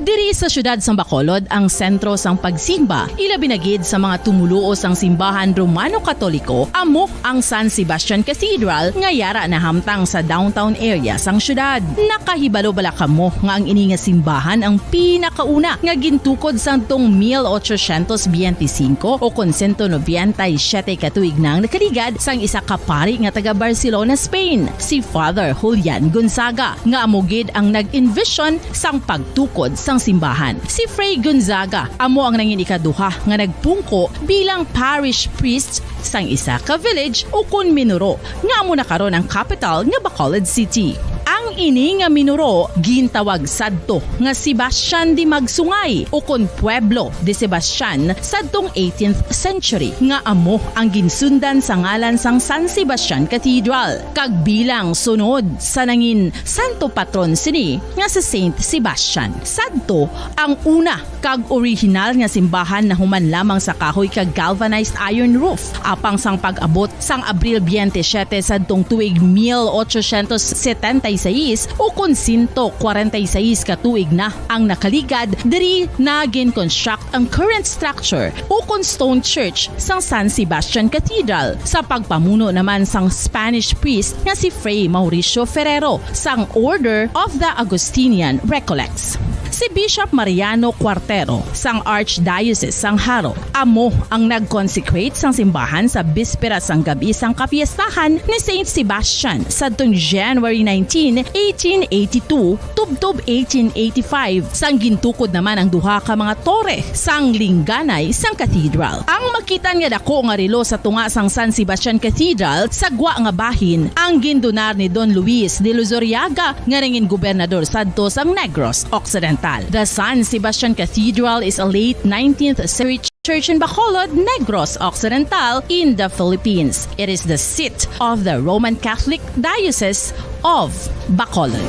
Diri sa siyudad sang Bacolod ang sentro sang pagsimba, ilabi na gid sa mga tumoluo sang simbahan Romano-Katoliko, amo ang San Sebastian Cathedral nga yara nahamtang sa downtown area sang siyudad. Nakahibalo bala kamo nga ang ini nga simbahan ang pinakauna nga gintukod sadtong mil ochocientos biyente singko o kon sento nobenta y siyete ka tuig na ang nakaligad sang isa ka pari nga taga Barcelona, Spain, si Father Julian Gonzaga, nga amo gid ang nag-envision sang pagtukod sang simbahan. Si Fray Gonzaga amo ang nangin ikaduha nga nagpungko bilang parish priest sang isa ka village ukon minuro nga amo na karon ang kapital nga Bacolod City. Ang ini nga minuro gintawag sadto nga Sebastian de Magsungay ukon Pueblo de Sebastian sadtong eighteenth century, nga amo ang ginsundan sa ngalan sang San Sebastian Cathedral, kag bilang sunod sa nangin santo patron sini nga si Saint Sebastian. Sadto ang una kag orihinal nga simbahan nahuman lamang sa kahoy kag galvanized iron roof. Apang sang pag-abot sang Abril biyente siyete sadtong tuig mil ochocientos setenta y seis, ukon sento kwarenta y seis ka tuig na ang nakaligad, diri na gin-construct ang current structure ukon stone church sang San Sebastian Cathedral sa pagpamuno naman sang Spanish priest nga si Fray Mauricio Ferrero sang Order of the Augustinian Recollects. Si Bishop Mariano Cuartero sang Archdiocese sang Jaro amo ang nag-consecrate sang simbahan sa bispera sang gab-i sang kapiestahan ni Saint Sebastian sadtong January nineteen, eighteen eighty-two, tubtob eighteen eighty-five, sang gintukod naman ang duha ka mga tore sang lingganay sang cathedral. Ang makit-an nga dako nga relo sa tunga sang San Sebastian Cathedral sa gwa nga bahin ang gindunar ni Don Luis de Luzuriaga nga nangin gobernador sadto sang Negros Occidental. The San Sebastian Cathedral is a late nineteenth century church in Bacolod, Negros Occidental, in the Philippines. It is the seat of the Roman Catholic Diocese of Bacolod.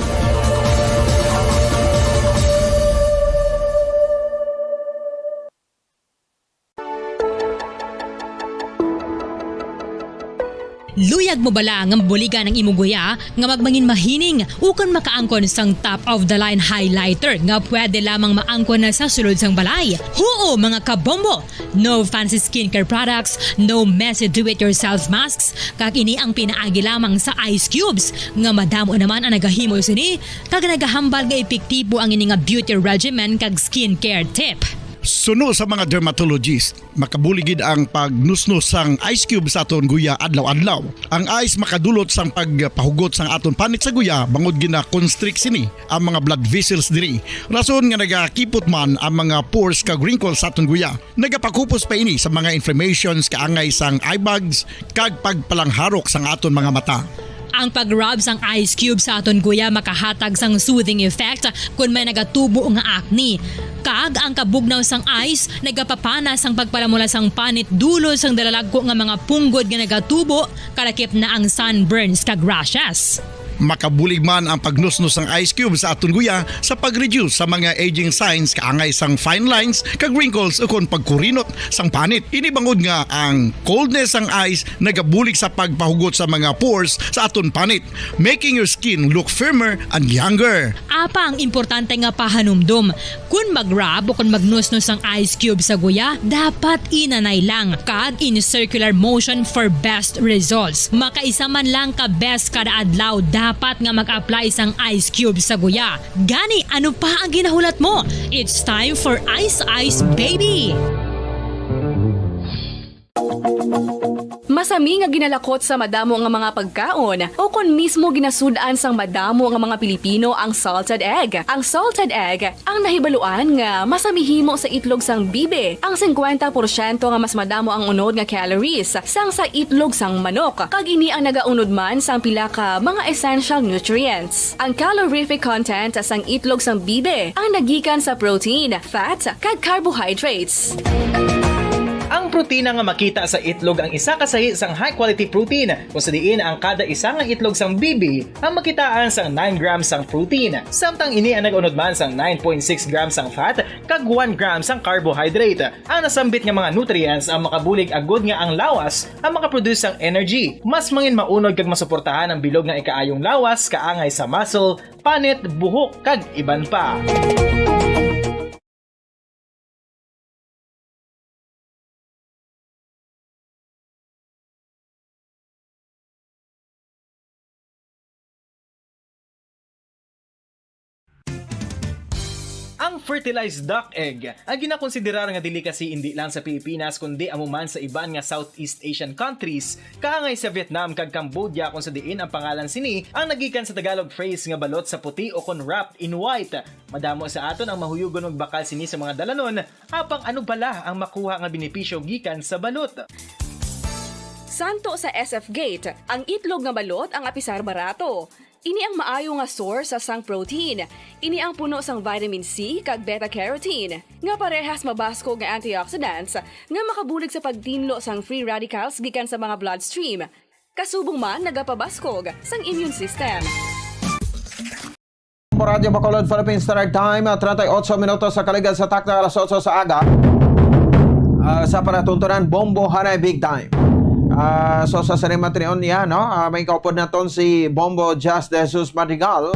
Luyag mo bala nga mabuligan ang imo guya nga magmangin mahining ukon makaangkon sang top of the line highlighter nga pwede lamang maangkon na sa sulod sang balay? Huo, mga kabombo! No fancy skincare products, no messy do-it-yourself masks, kag ini ang pinaagi lamang sa ice cubes nga madamo naman ang nagahimo sini kag nagahambal nga epektibo ang ini nga beauty regimen kag skincare tip. Suno sa mga dermatologist, makabulig gid ang pagnusnos sang ice cube sa aton guya adlaw-adlaw. Ang ice makadulot sang pagpahugot sang aton panit sa guya bangod gina-constrict sini ang mga blood vessels diri. Rason nga nagakipot man ang mga pores kag wrinkles sa aton guya. Nagapakupos pa ini sa mga inflammations kaangay sang eye bags kag pagpalangharok sang aton mga mata. Ang pag-rub sang ice cube sa aton guya makahatag sang soothing effect kon may nagatubo nga acne. Kag ang kabugnaw sang ice nagapapana sang pagpalamula sang panit dulot sang dalalagko nga mga punggod nga nagatubo, kalakip na ang sunburns kag rashes. Makabulig man ang pagnusnos sang ice cube sa aton guya sa pag-reduce sa mga aging signs kaangay sang fine lines kag wrinkles ukon pagkurinot sang panit. Ini bangod nga ang coldness sang ice nagabulig sa pagpahugot sa mga pores sa aton panit, making your skin look firmer and younger. Apang importante nga pahanumdom, kon mag-rub o kon magnusnos ang ice cube sa guya, dapat inanay lang kag in circular motion for best results. Makaisa man lang ka beses kada adlaw dapat Pat nga mag-apply sang ice cube sa guya. Gani, ano pa ang ginahulat mo? It's time for Ice Ice Baby! Masami nga ginalakot sa madamo nga mga pagkaon, o kon mismo ginasud-an sang madamo nga mga Pilipino ang salted egg. Ang salted egg ang nahibaluan nga masami himo sa itlog sang bibi, ang singkwenta porsyento nga mas madamo ang unod nga calories sang sa itlog sang manok, kag ini ang nagaunod man sang pila ka mga essential nutrients. Ang calorific content sang itlog sang bibi ang nagikan sa protein, fat, kag carbohydrates. Ang protina nga makita sa itlog ang isa ka sahi sang high-quality protein, kung sa diin ang kada isa nga itlog sang bibi ang makitaan sang nine grams sang protein, samtang ini ang nag-unod man sang nine point six grams sang fat kag one gram sang carbohydrate. Ang nasambit nga mga nutrients ang makabulig agud nga ang lawas ang makaproduce sang energy. Mas mangin maunod kag masuportahan ang bilog nga ikaayong lawas kaangay sa muscle, panit, buhok, kag iban pa. Ang fertilized duck egg ang ginakonsiderar nga delicacy indi lang sa Pilipinas, kundi amo man sa iban nga Southeast Asian countries, kaangay sa Vietnam kag Cambodia, kung sa diin ang pangalan sini ang nagikan sa Tagalog phrase nga balot sa puti o kon wrapped in white. Madamo sa aton ang mahuyugon magbakal sini sa mga dalanon, apang ano bala ang makuha nga benepisyo gikan sa balot? Santo sa S F Gate, ang itlog nga balot ang apisar barato. Ini ang maayo nga source sang protein. Ini ang puno sang vitamin C kag beta-carotene, nga parehas mabaskog nga antioxidants nga makabulig sa pagtinlo sang free radicals gikan sa mga bloodstream. Kasubong man nagapabaskog sang immune system. Radyo Bacolod, Philippine Standard Time, ah, treinta y ocho minutos sa kaligad sa takna, alas otso sa aga. Ah, sa palatuntunan, Bombo Hanay Big Time. Ah, so sa sining matrion niya, no? Ah, may kaupod naton si Bombo Jazz de Jesus Madrigal.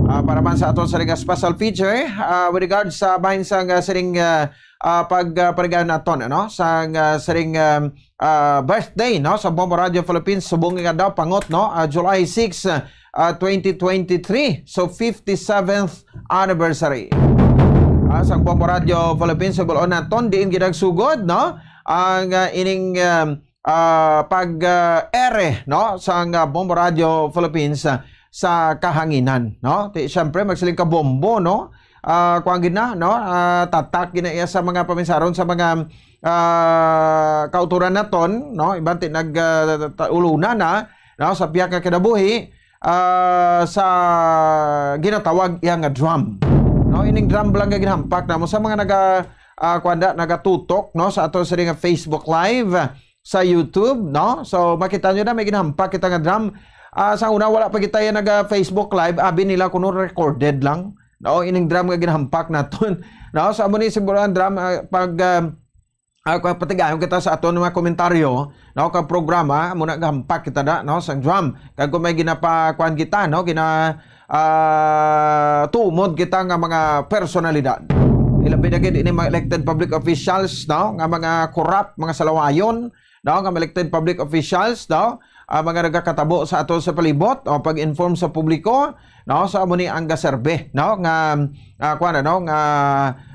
Ah, para man sa aton sa liga special feature, ah, with regards sa bahin sang, ah, sining, ah, ah, pag, ah, parigayon naton, ano? Sang, ah, sining, um, ah, birthday, no? Sa Bombo Radio Philippines, subong nga daw pangot, no? Ah, July six, ah, twenty twenty-three. So, fifty-seventh anniversary. Ah, sang Bombo Radio Philippines, sa bulon naton, diin ginagsugod, no? Ang, ah, ining, um, ah, pag, ah, ere, no? Sang, ah, Bombo Radio Philippines, ah, sa kahanginan, no? Ti, siyempre, magsiling ka bombo, no? Ah, kuwan gid na, no? Ah, tatak gid na iya sa mga paminsaron sa mga, ah, kautoran naton, no? Iban ti nag, ah, ta-, uluna na, no? Sa pihak nga kinabuhi, ah, sa ginatawag iya nga drum. No? Ining drum lang nga ginahampak namo sa mga naga, ah, kuwan da, nagatutok, no? Sa ato sa nga Facebook Live, sa YouTube, no? So, makita nyo na may ginahampak kita nga drum. Ah, sa una, wala pa kita yan naga-Facebook Live. Abi nila kuno recorded lang. No, ining drum nga ginahampak naton. No, sa amo ni siguro ang drum, ah, pag, ah, ah, kung patigayon kita sa aton mga komentaryo, no, kag programa, amo na gahampak kita da, no, sang drum. Kag kung may ginapakuan kita, no, gina, ah, tumod kita nga mga personalidad. Ilabi na gid ini mga elected public officials, no, nga mga corrupt, mga salawayon, no, nga mga elected public officials, no, ah, mga nagakatabo sa aton sa palibot, o pag-inform sa publiko, no, sa amo ni ang gaserbe, no, nga, ah, kuwan, ano, nga,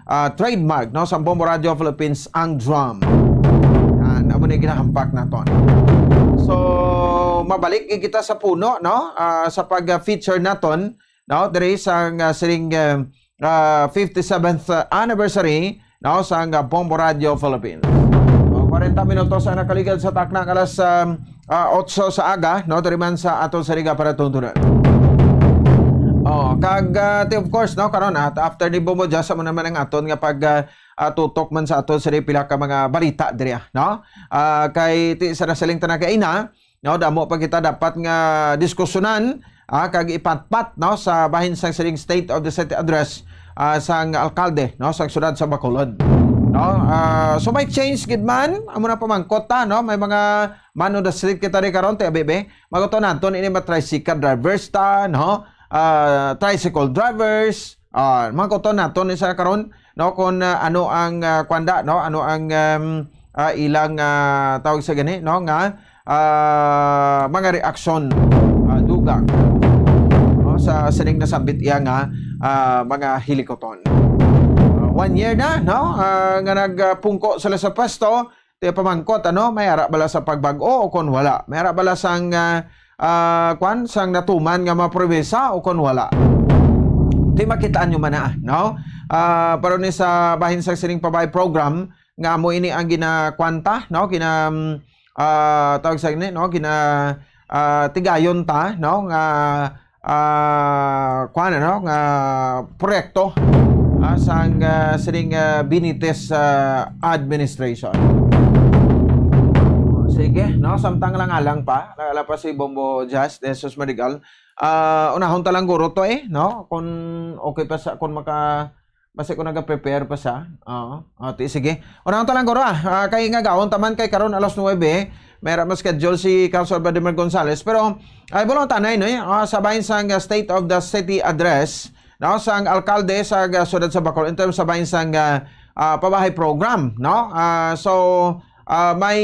ah, trademark, no, sa Bombo Radio Philippines ang drum. Yan, amo ni ginahampak naton. So, mabalik gid kita sa puno, no, ah, sa pag-feature naton, no, diri sa, ah, sining, ah, ah, fifty-seventh anniversary, no, sang, ah, Bombo Radio Philippines. O, kwarenta minutos ang nakaligad sa takna nga alas, um, ah, otso sa aga, no, diri man sa aton sa liga para tuntunan. O, kag, ah, ti, of course, no, karon, at after ni Bombo Jazz, amo naman ang aton nga pag, ah, ah, tutok man sa aton sa pila ka mga balita diri, ah, no? Ah, kay ti sa nasiling tanan kaina, no, damo pa kita dapat nga diskusyonan, ah, kag ipatpat, no, sa bahin sang sining State of the City Address, ah, sang alkalde, no, sang siyudad sa Bacolod. No? Ah, so may change gid man, amo na pamangkot ta, no? May mga man on the street kita rin karon, Tia Bebe. Maguto naton ini mga tricycle drivers ta, no? Ah, tricycle drivers, ah, maguto naton isa karon, no, kung, ah, ano ang, ah, kwanda, no, ano ang, um, ah, ilang, ah, tawag sa gani, no, nga, ah, mga reaksyon, ah, dugang. sa sining nasambit iya nga, ah, mga hilikuton. Ah, one year na, no? Ah, nga nagpungko sila sa pwesto. Ti pamangkot, ano, may ara bala sa pagbag-o o kon wala? May ara bala sang, ah, ah, kwan, sang natuman nga mga promesa o kon wala? Ti makitaan nyo man na, no? Ah, pero ni sa bahin sa sining pabahay program, nga amo ini ang ginakwanta, no? Gina, mm, ah, tawag sa ini, no? Gina, ah, tigayon ta, no? Nga, ah, kuwan, ano? Nga proyekto, ah, sang, ah, sining, ah, Benitez, ah, administration. Sige, no? Samtang lang alang pa, wala pa si Bombo Jazz de Jesus Madrigal. Ah, unahon ta lang guro to eh, no? Kung okay pa sa, kung maka, basta ko naga-prepare pa siya. Oo. O, ti, sige. Unahon ta lang, guro, ah. Ah, kay nga gaon taman kay karon alas nuwebe, may ra ma-schedule si Councilor Vladimir Gonzales. Pero, ay, bulong tanay, no, eh? Ah, sa bahin sang, ah, State of the City Address, no, sang alkalde sa, ah, siyudad sa Bacolod, in terms sa bahin sang, ah, ah, pabahay program, no? Ah, so, ah, may,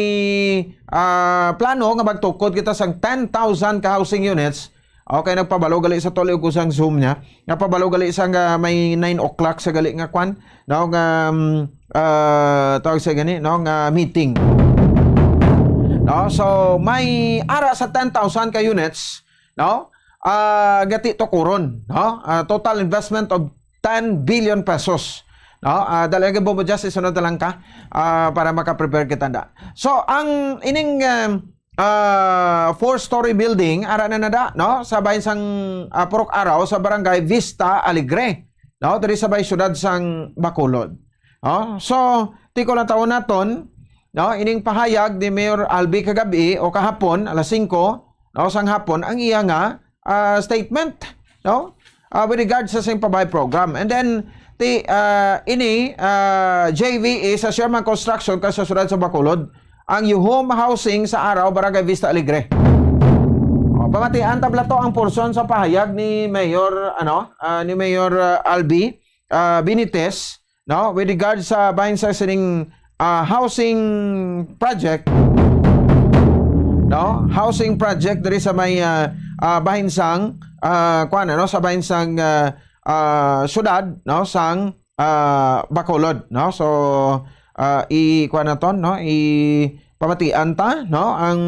ah, plano nga magtukod kita sang ten thousand ka housing units. Okay, nagpabalo gali sa tuli ug usang Zoom niya. Nagpabalo gali sa nga may nine o'clock sa gali nga kwan, no, nga, um, ah, tawag sa gani, no, nga meeting. No, so may ara sa ten thousand ka units, no? Ah, gati to kuron, no? Ah, total investment of ten billion pesos. No? Ah, dali lagi, Bobo Jazz, isunod na lang ka, ah, para maka-prepare kita na. So, ang ining, um, ah, four-story building, ara na nada, no? Sa bahin sang, ah, Purok Araw, sa Barangay Vista Alegre, no? Diri sa may siyudad sang Bacolod. No? So, tiko lang taon naton, no? Ining pahayag ni Mayor Albi kagabi o kahapon, alas singko, no? Sang hapon, ang iya nga, ah, statement, no? Ah, with regard sa sing pabahay program. And then, ti, ah, ini, ah, J V A sa Sherman Construction ka sa siyudad sa Bacolod, ang Yuhum Housing sa Araw, Barangay Vista Alegre. O, pamatian tabla to ang portion sa pahayag ni Mayor, ano, ah, ni Mayor, ah, Albi, ah, Benitez, no, with regard sa bahin sa sining, ah, housing project, no, housing project diri sa may, ah, ah, bahin sang, ah, kuwan, ano, sa bahin sang, ah, ah, syudad, no, sang, ah, Bacolod, no. So, ah, i kuwan naton, no, i pamatian ta, no, ang,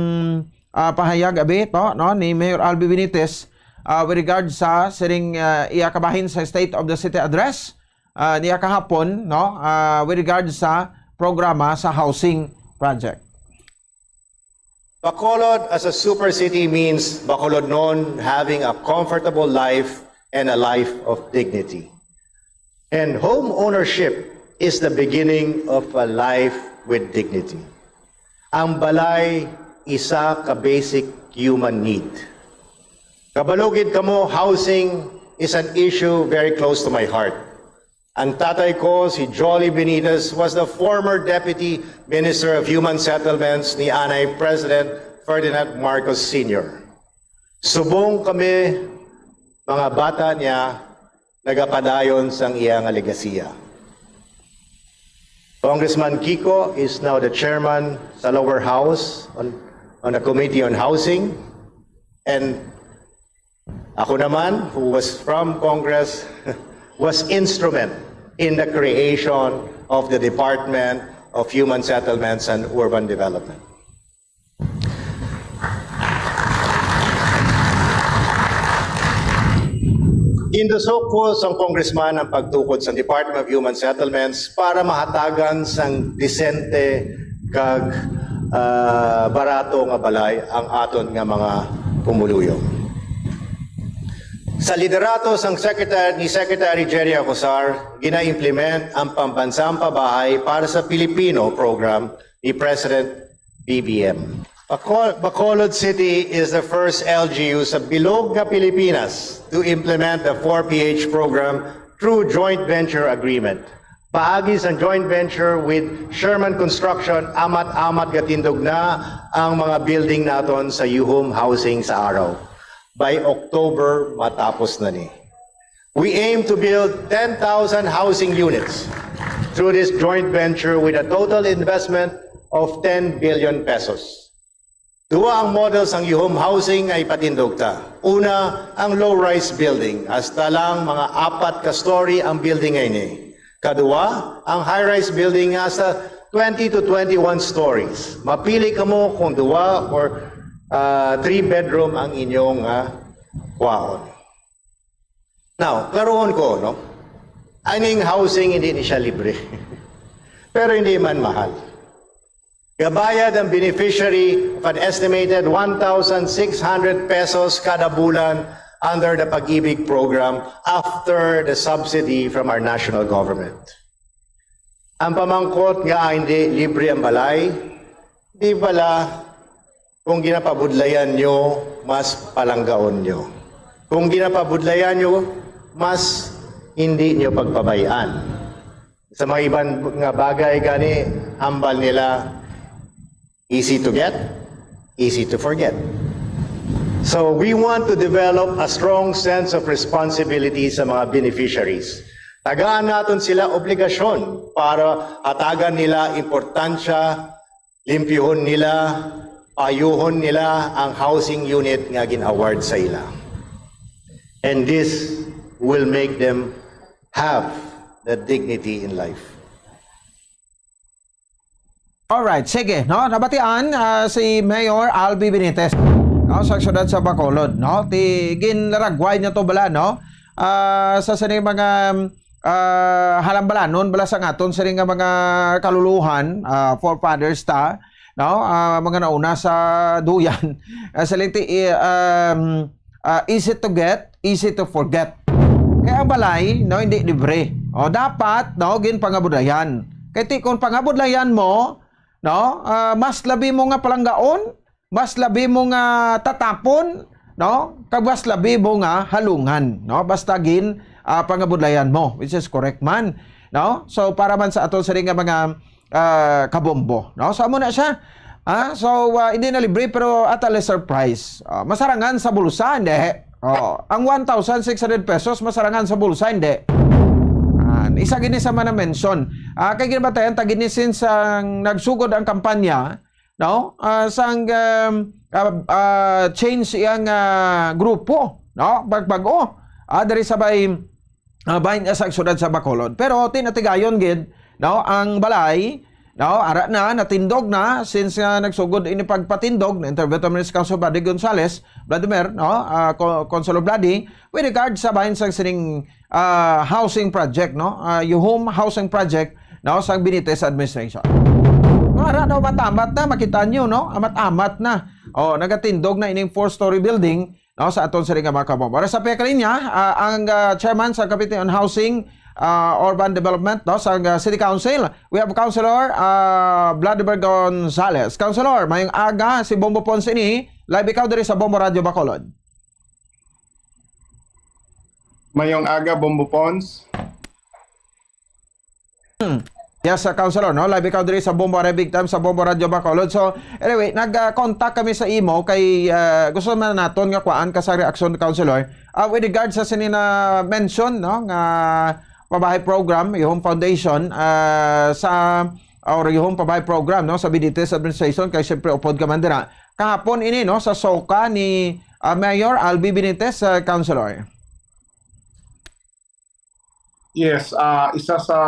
ah, pahayag abi to, no, ni Mayor Albi Benitez, ah, with regard sa sining, ah, iya kabahin sa State of the City Address, ah, niya kahapon, no, ah, with regard sa programa sa housing project. Bacolod as a super city means Bacolodnon having a comfortable life and a life of dignity. And home ownership is the beginning of a life with dignity. Ang balay, isa ka basic human need. Kabalo gid kamo, housing is an issue very close to my heart. Ang tatay ko, si Jolly Benitez, was the former Deputy Minister of Human Settlements ni anay President Ferdinand Marcos Senior. Subong kami, mga bata niya, nagapadayon sang iya nga legasiya. Congressman Kiko is now the chairman sa lower house on, on the Committee on Housing. And ako naman, who was from Congress, was instrument in the creation of the Department of Human Settlements and Urban Development. Gindusok ko sang congressman ang pagtukod sa Department of Human Settlements para mahatagan sang disente kag, ah, barato nga balay ang aton nga mga pumuluyo. Sa liderato sang Secretary, ni Secretary Jerry Acosar, gina-implement ang Pambansang Pabahay para sa Pilipino program ni President B B M. Bacol-, Bacolod City is the first L G U sa bilog nga Pilipinas to implement the four P H program through joint venture agreement. Paagi sa joint venture with Sherman Construction, amat-amat gatindog na ang mga building naton sa Yuhum Housing sa Araw. By October, matapos na ni. We aim to build ten thousand housing units through this joint venture with a total investment of ten billion pesos. Duwa ang model sang Yuhum Housing nga ipatindog ta. Una, ang low-rise building. Hasta lang mga apat ka story ang building nga ini. Kadua, ang high-rise building nga hasta twenty to twenty-one stories. Mapili kamo kung duwa or, ah, three bedroom ang inyong, ah, kwaon. Now, klarohon ko, no? Aning housing, hindi ni siya libre. Pero hindi man mahal. Gabayad ang beneficiary of an estimated one thousand six hundred pesos kada bulan under the Pag-ibig program after the subsidy from our national government. Ang pamangkot nga, ah, hindi libre ang balay, di bala, kung ginapabudlayan nyo, mas palanggaon nyo. Kung ginapabudlayan nyo, mas hindi nyo pagpabayaan. Sa mga iban nga bagay gani, hambal nila, easy to get, easy to forget. So we want to develop a strong sense of responsibility sa mga beneficiaries. Tagaan naton sila obligasyon para hatagan nila importansya, limpyuhon nila, payuhon nila ang housing unit nga gin-award sa ila. And this will make them have the dignity in life. Alright, sige, no? Nabatian, ah, si Mayor Albi Benitez, no, sa siyudad sa Bacolod, no? Ti ginlaragway niya to bala, no? Ah, sa sini mga, ah, halambalanon bala sa ngaton sini nga mga kaluluhan, ah, forefathers ta, no? Ah, mga nauna sa duyan. Ah, sa linti, eh, um, ah, easy to get, easy to forget. Kay ang balay, no, hindi libre. O dapat, no, ginpangabudlayan. Kay ti kung pangabudlayan mo, no, ah, mas labi mo nga palanggaon, mas labi mo nga tatapon, no, kag mas labi mo nga halungan, no, basta gin, ah, pangabudlayan mo, which is correct man, no. So para man sa aton sini nga mga, ah, kabombo, no, so amo na siya. Ah, so, ah, hindi na libre pero at a lesser price. Ah, masarangan sa bulsa, hindi. Oh, ang one thousand six hundred pesos masarangan sa bulsa, hindi. Ah, isa gini sa mga mention. Ah, kay ginabatayan ta gini since ang nagsugod ang kampanya, no? Ah, sang, um, ah, ah, change iyang, ah, grupo, no? Pagbag-o. Ah, diri sa bay, ah, bahin sa siyudad sa Bacolod. Pero tinatigayon gid, no, ang balay, no, ara na, natindog na since nga nagsugod ini pagpatindog na interview to Mister Council Bloody Gonzales, Vladimir, no, ah, Co- Councilor Bloody, with regard sa bahin sang sining, ah, housing project, no, ah, Yuhum Housing Project, no, sang Benitez administration. No, ara na, amat-amat na, makita nyo, no, amat-amat na. Oh, nagatindog na ining four-story building, no, sa aton sini nga mga kabombo. Para sa pihak linya, ah, ang, ah, chairman sa Committee on Housing, ah, Urban Development, no, sa, ah, City Council, we have Councilor, ah, Vladimir Gonzales. Councilor, mayong aga, si Bombo Pons ini, live ikaw diri sa Bombo Radio Bacolod. Mayong aga, Bombo Pons. Yes, uh, Councilor, no? Live ikaw diri sa Bombo Are Big Time, sa Bombo Radio Bacolod. So, anyway, nag-contact kami sa imo kay, uh, gusto man naton nga kuan ka sa reaksyon, Councilor. Uh, with regard sa sini na mention, no, nga pabahay program, Yuhum Foundation, uh, sa or Yuhum Pabahay Program, no, sa Benitez administration, kay siyempre upod ka man dira. Kahapon ini, no, sa SOCA ni, uh, Mayor Albi Benitez, uh, Councilor. Yes, ah, isa sa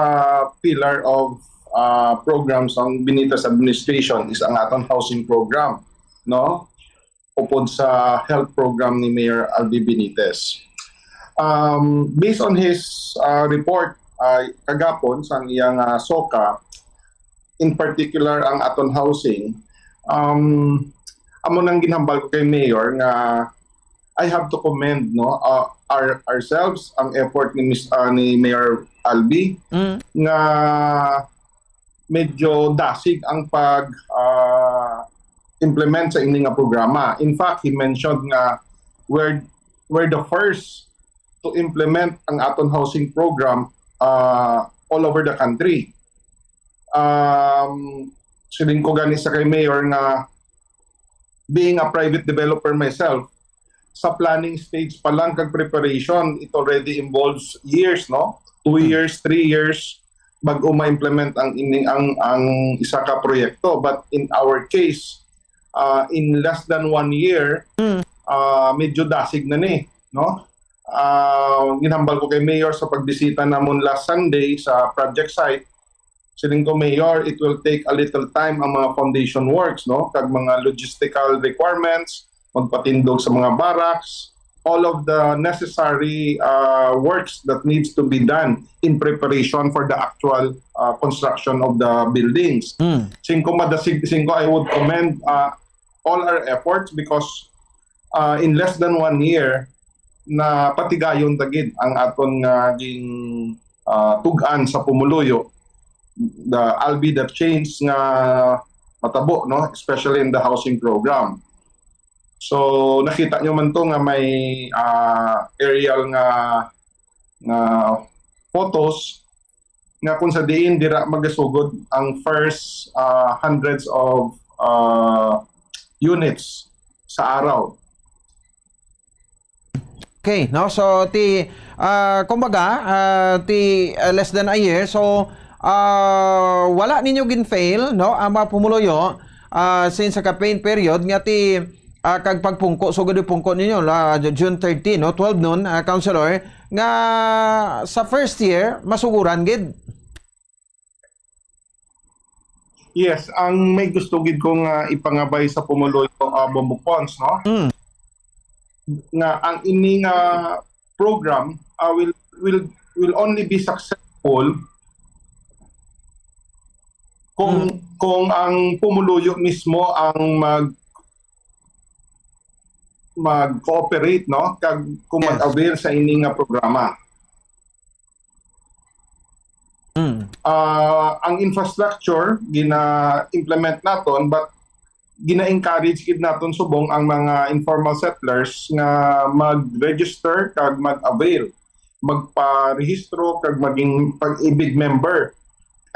pillar of, ah, programs ang Benitez administration is ang aton housing program, no? Upod sa health program ni Mayor Albi Benitez. Um, based on his, ah, report, ah, kagapon sang iyang, ah, SOCA, in particular ang aton housing, um, amo nang ginhambal ko kay Mayor nga I have to commend, no, uh, our, ourselves, ang effort ni Miss, uh, ni Mayor Albi, Mm. nga medyo dasig ang pag, uh, implement sa ini nga programa. In fact, he mentioned nga we're, we're the first to implement ang aton housing program, uh, all over the country. Um, siling ko gani sa kay Mayor nga being a private developer myself, sa planning stage pa lang kag preparation, it already involves years, no? Two years, three years bago ma-implement ang ining, ang, ang isa ka proyekto. But in our case, uh, in less than one year, Mm. uh, medyo dasig na ni, no? Uh, ginhambal ko kay Mayor sa pagbisita namon last Sunday sa project site. Siling ko, "Mayor, it will take a little time ang mga foundation works, no? Kag mga logistical requirements, magpatindog sa mga barracks, all of the necessary uh, works that needs to be done in preparation for the actual uh, construction of the buildings." Mm. Siling ko, madasig, siling ko, I would commend uh, all our efforts because uh, in less than one year, na patigayon ta gid ang aton nga ging uh, tug-an sa pumuluyo, the, albeit the change nga matabo, no, especially in the housing program. So nakita nyo man to nga may uh, aerial nga nga photos nga kung sa diin dira magasugod ang first uh, hundreds of uh, units sa araw. Okay, no? So ti uh, kumbaga uh, ti uh, less than a year, so uh, wala ninyo gin-fail, no? Ang mga pumuluyo uh, since sa campaign period nga ti uh, kag pagpungko, so gud pungko ninyo la June thirteen, no? Twelve noon, uh, Councilor, nga sa first year masuguran gid. Yes, ang may gusto gid ko nga ipangabay sa pumuluyo uh, Bombo Pons, no? Mm. Nga ang ini nga program uh, will will will only be successful kung mm. kung ang pumuluyo mismo ang mag mag-cooperate, no, kag kung yes. mag-avail sa ini nga programa. Mm. Uh, ang infrastructure gina-implement naton, but gina-encourage gid naton subong ang mga informal settlers nga mag-register kag mag-avail, magparehistro kag maging Pag-ibig member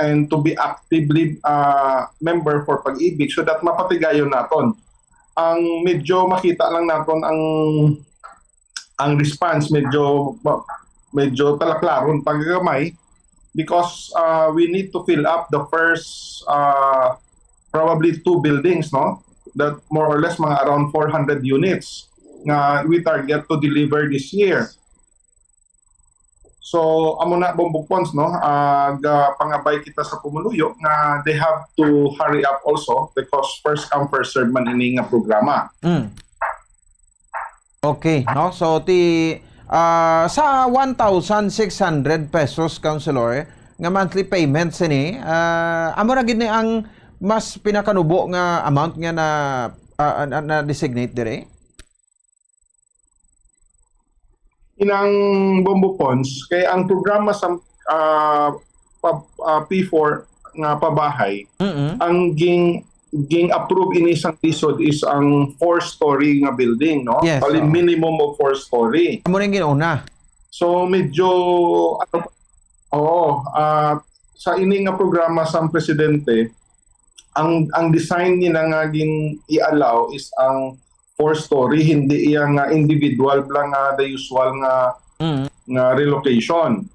and to be actively uh, member for Pag-ibig so that mapatigayon naton. Ang medyo makita lang naton ang ang response medyo medyo talaklaron pagkamay because uh, we need to fill up the first uh, probably two buildings, no, that more or less mga around four hundred units nga we target to deliver this year. So amo na, Bombo Pons, no, uh, pangabay kita sa pumuluyo nga they have to hurry up also because first come first serve man ini nga programa. Mm. Okay, no? So ti uh, sa one thousand six hundred pesos, Councilor, nga monthly payment sini, uh, amo na gid ni ang mas pinakanubo nga amount nga na uh, na, na designate dire? Inang Bombo Pons kay ang programa sa uh, pa, uh, P four nga pabahay, mm-hmm. ang ging ging approve ini sang lisod is ang four story nga building, no? Yes, so, minimum of four story. Amo nang ginauna. So medyo ano, oo, uh, sa ini nga programa sang presidente, ang ang design nila nga gin i-allow is ang four story, hindi iya nga individual lang nga the usual nga mm. nga relocation.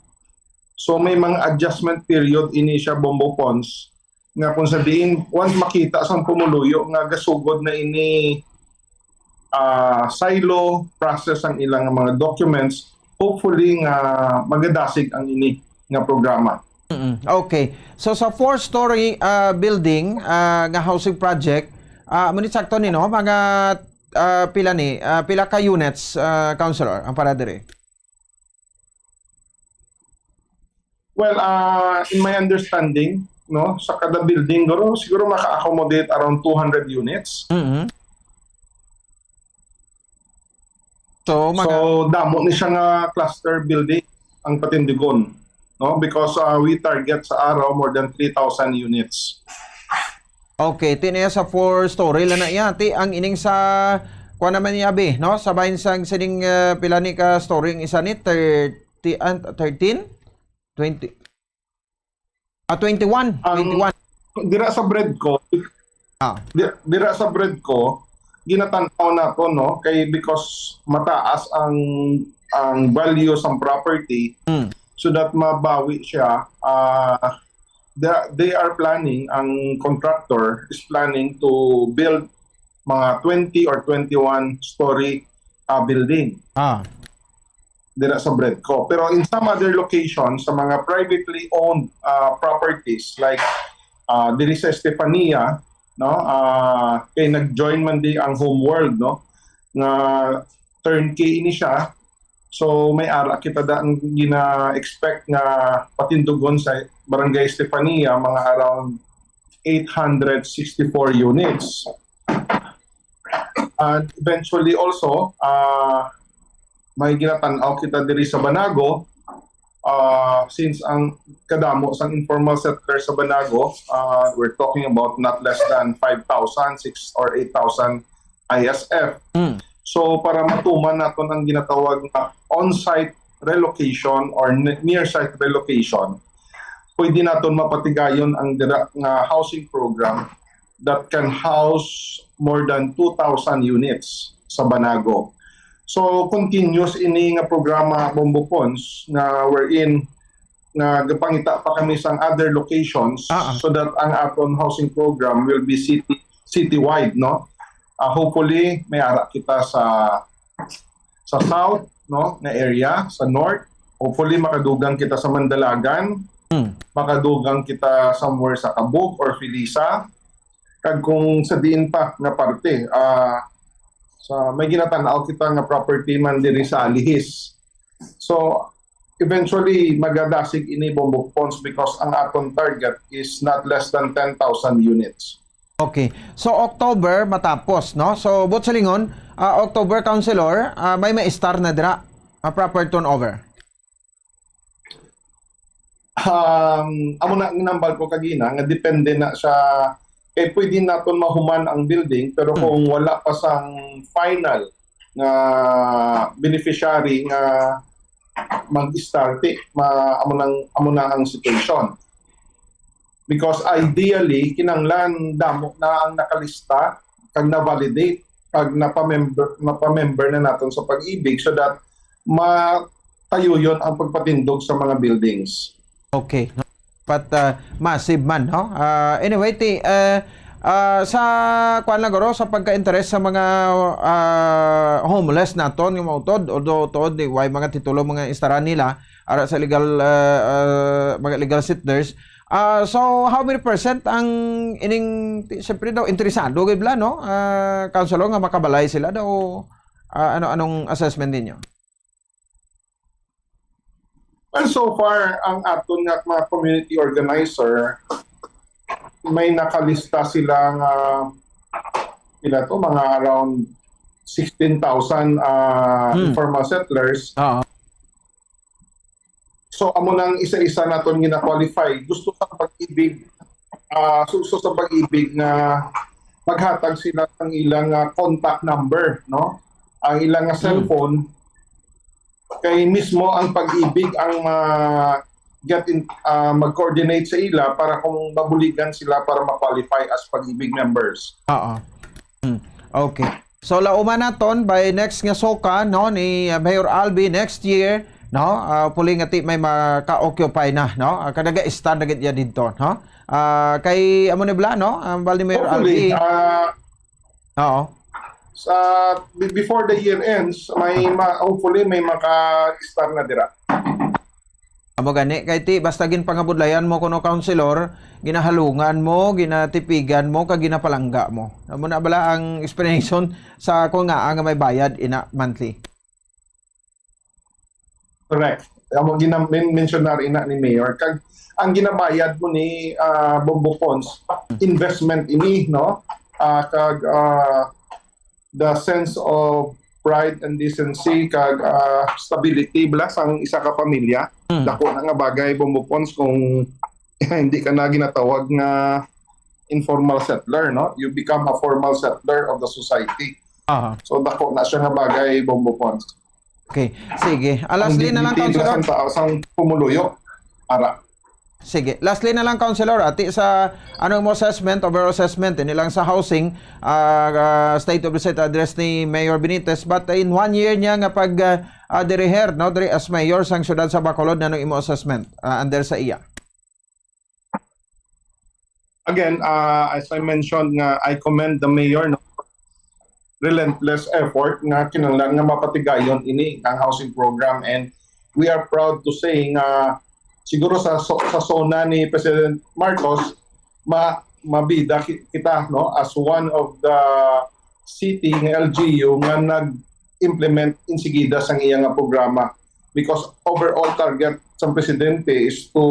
So may mga adjustment period ini siya, Bombo Pons, nga kung sa diin once makita sang pumuluyo nga gasugod na ini uh, silo process ang ilang mga documents, hopefully nga magadasig ang ini nga programa. Mm-mm. Okay. So sa four-story uh, building uh, nga housing project, uh, munit sakto ni, no, mga uh, pila ni uh, pila ka units, uh, councilor, ang para diri? Well, uh, in my understanding, no, sa kada building guro siguro maka-accommodate around two hundred units. Mm-hmm. So, mga... so damo ni siya nga cluster building ang patindigon, no, because uh, we target sa araw more than three thousand units. Okay, ti niya sa four story lang na iya. Ti ang ining sa kuan naman ni abi, no? Sa bahin sang sining uh, pila ni ka story ang isa ni thirty and thirteen? twenty Ah, twenty-one. Ang, twenty-one. Dira sa bread ko, ah. Dira sa bread ko, ginatanaw nato, no, kay because mataas ang ang value sa property, mm. so that mabawi siya, uh, they, they are planning, ang contractor is planning to build mga twenty or twenty-one story, ah, building Ah. dira sa BREDCO. Pero in some other locations, sa mga privately owned, ah, properties like, ah, diri sa Estefania, no, ah, kay nag-join man di ang Homeworld, no, nga turnkey ini siya. So may ara kita da ang gina-expect nga patindugon sa Barangay Estefania, mga around eight hundred sixty-four units. And eventually also, ah, may ginatan-aw kita diri sa Banago, ah, since ang kadamo sang informal sector sa Banago, ah, we're talking about not less than five thousand, six or eight thousand I S F. Mm. So, para matuman naton ang ginatawag nga on-site relocation or ne-, near-site relocation, pwede naton mapatigayon ang dira nga housing program that can house more than two thousand units sa Banago. So, continuous ini nga programa, Bombo Pons, nga wherein nga gapangita pa kami sang other locations Ah, ah. so that ang aton housing program will be city, citywide, no? Ah, hopefully, may ara kita sa, sa south, no, na area, sa north. Hopefully, makadugang kita sa Mandalagan, Hmm. makadugang kita somewhere sa Cabug or Felisa. Kag kung sa diin pa nga parte, ah, sa may ginatan-aw kita nga property man diri sa Alihis. So, eventually, magadasig ini, Bombo Pons, because ang aton target is not less than ten thousand units. Okay. So, October matapos, no? So, buot silingon, ah, October, Councilor, ah, may ma-start na dira, ah, proper turnover. Um, amo na ang nambal ko kagina nga depende na sa, eh, pwede naton mahuman ang building, pero Hmm. kung wala pa sang final nga beneficiary nga mag-start, eh, ma-, amo nang, amo na ang situation. Because ideally, kinahanglan damo na ang nakalista kag na-validate kag napamember, napamember na naton sa Pag-ibig so that matayuyon ang pagpatindog sa mga buildings. Okay, no? But, uh, massive man, no? Uh, anyway, ti, uh, uh, sa, kuwan lang, guro, sa pagka-interest sa mga, uh, homeless naton nga mautod, although tuod, di, way mga titulo, mga instaran nila, ara sa legal, uh, uh, mga legal settlers. Uh, so, how many percent ang ining, ti, siyempre daw, interesado, gid bala, no? Uh, Councilor, nga makabalay sila daw, uh, ano, anong assessment ninyo? Well, so far, ang aton nga mga community organizer, may nakalista sila nga, pila to, mga around sixteen thousand, ah, Hmm. informal settlers. Oo. So, amo nang isa-isa naton gina-qualify. Gusto sa Pag-ibig, ah, so, so sa Pag-ibig nga maghatag sila ang ilang, ah, contact number, no? Ang ilang nga Hmm. cellphone, kay mismo ang Pag-ibig ang ma-, get in, ah, mag-coordinate sa ila para kung mabuligan sila para ma-qualify as Pag-ibig members. Oo. Hmm. Okay. So, lauman naton by next nga SOCA, no, ni, uh, Mayor Albi next year, no? Uh, hopefully nga ti may maka-occupy na, no? Uh, kadaga stand na gid iya didto, no? Uh, kay amo ni bala, no? Ang bal ni Mayor Hopefully, Albi. uh, Oo. Sa, be-, before the year ends, may ma-, hopefully may maka-start na dira. Amo gani, kay ti, basta ginpangabudlayan mo kuno, Councilor, ginahalungan mo, ginatipigan mo, kag ginapalangga mo. Amo na bala ang explanation sa kung nga, nga may bayad ina monthly. Correct. Amo gina-, men-, mensionar ina ni Mayor. Kag ang ginabayad mo ni, ah, Bombo Pons, investment ini, no? Ah, kag, ah, the sense of pride and decency kag, ah, stability bala sang isa ka pamilya. Mm. Dako na nga bagay, Bombo Pons, kung hindi ka na ginatawag nga informal settler, no? You become a formal settler of the society. Aha. So, dako na siya nga bagay, Bombo Pons. Okay. Sige. Ah, lastly na lang, dignity Councilor. Sang tao, sang pumuluyo. Ara. Sige. Lastly na lang, Councilor, ati sa anong mo assessment, overall assessment, ini lang sa housing, ah, ah, State of the State address ni Mayor Benitez, but in one year niya nga pag, ah, ah, diriher, no, diri as mayor sang siyudad sa Bacolod, nanong imo assessment, ah, under sa iya? Again, ah, as I mentioned nga, I commend the mayor, no, relentless effort nga kinahanglan nga mapatigayon ini ang housing program, and we are proud to say nga siguro sa so- sa SONA ni President Marcos, ma mabida ki- kita, no, as one of the city nga L G U nga nag-implement insigida sang iya nga programa, because overall target sang presidente is to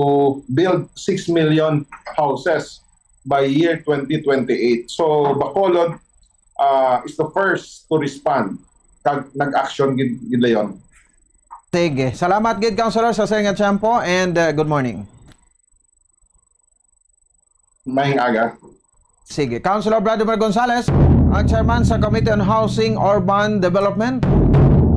build six million houses by year twenty twenty-eight. So Bacolod uh, is the first to respond kag nag-action gid, gid dayon. Sige. Salamat gid, Councilor, sa sa nga tiyempo, and uh, good morning. Maayong aga. Sige, Councilor Vladimir Gonzales, ang chairman sa Committee on Housing Urban Development,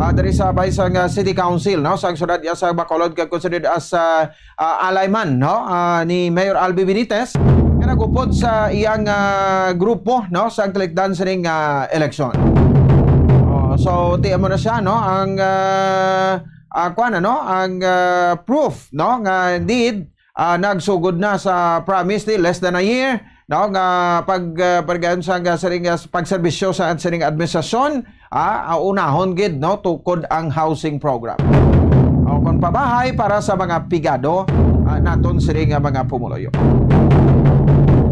ah, diri sa Baisang, ah, City Council, no, sa siyudad sa Bacolod, kag considered as, ah, ah, ally man, no, ah, ni Mayor Albi Benitez, nga nagupod sa iyang, ah, grupo, no, sa kalikdan sining, ah, eleksyon. Oh, so, tiyan mo na siya, no, ang, ah, ah, kuwan, ano, ang, ah, proof, no, nga indeed, ah, nagsugod na sa promise ni less than a year, no, nga pag, ah, pag-, sa, nga sining, ah, pagserbisyo sa sining administrasyon, ah, ah, unahon gid, no, tukod ang housing program. O kung pabahay para sa mga pigado, ah, naton sini nga mga pumuluyo.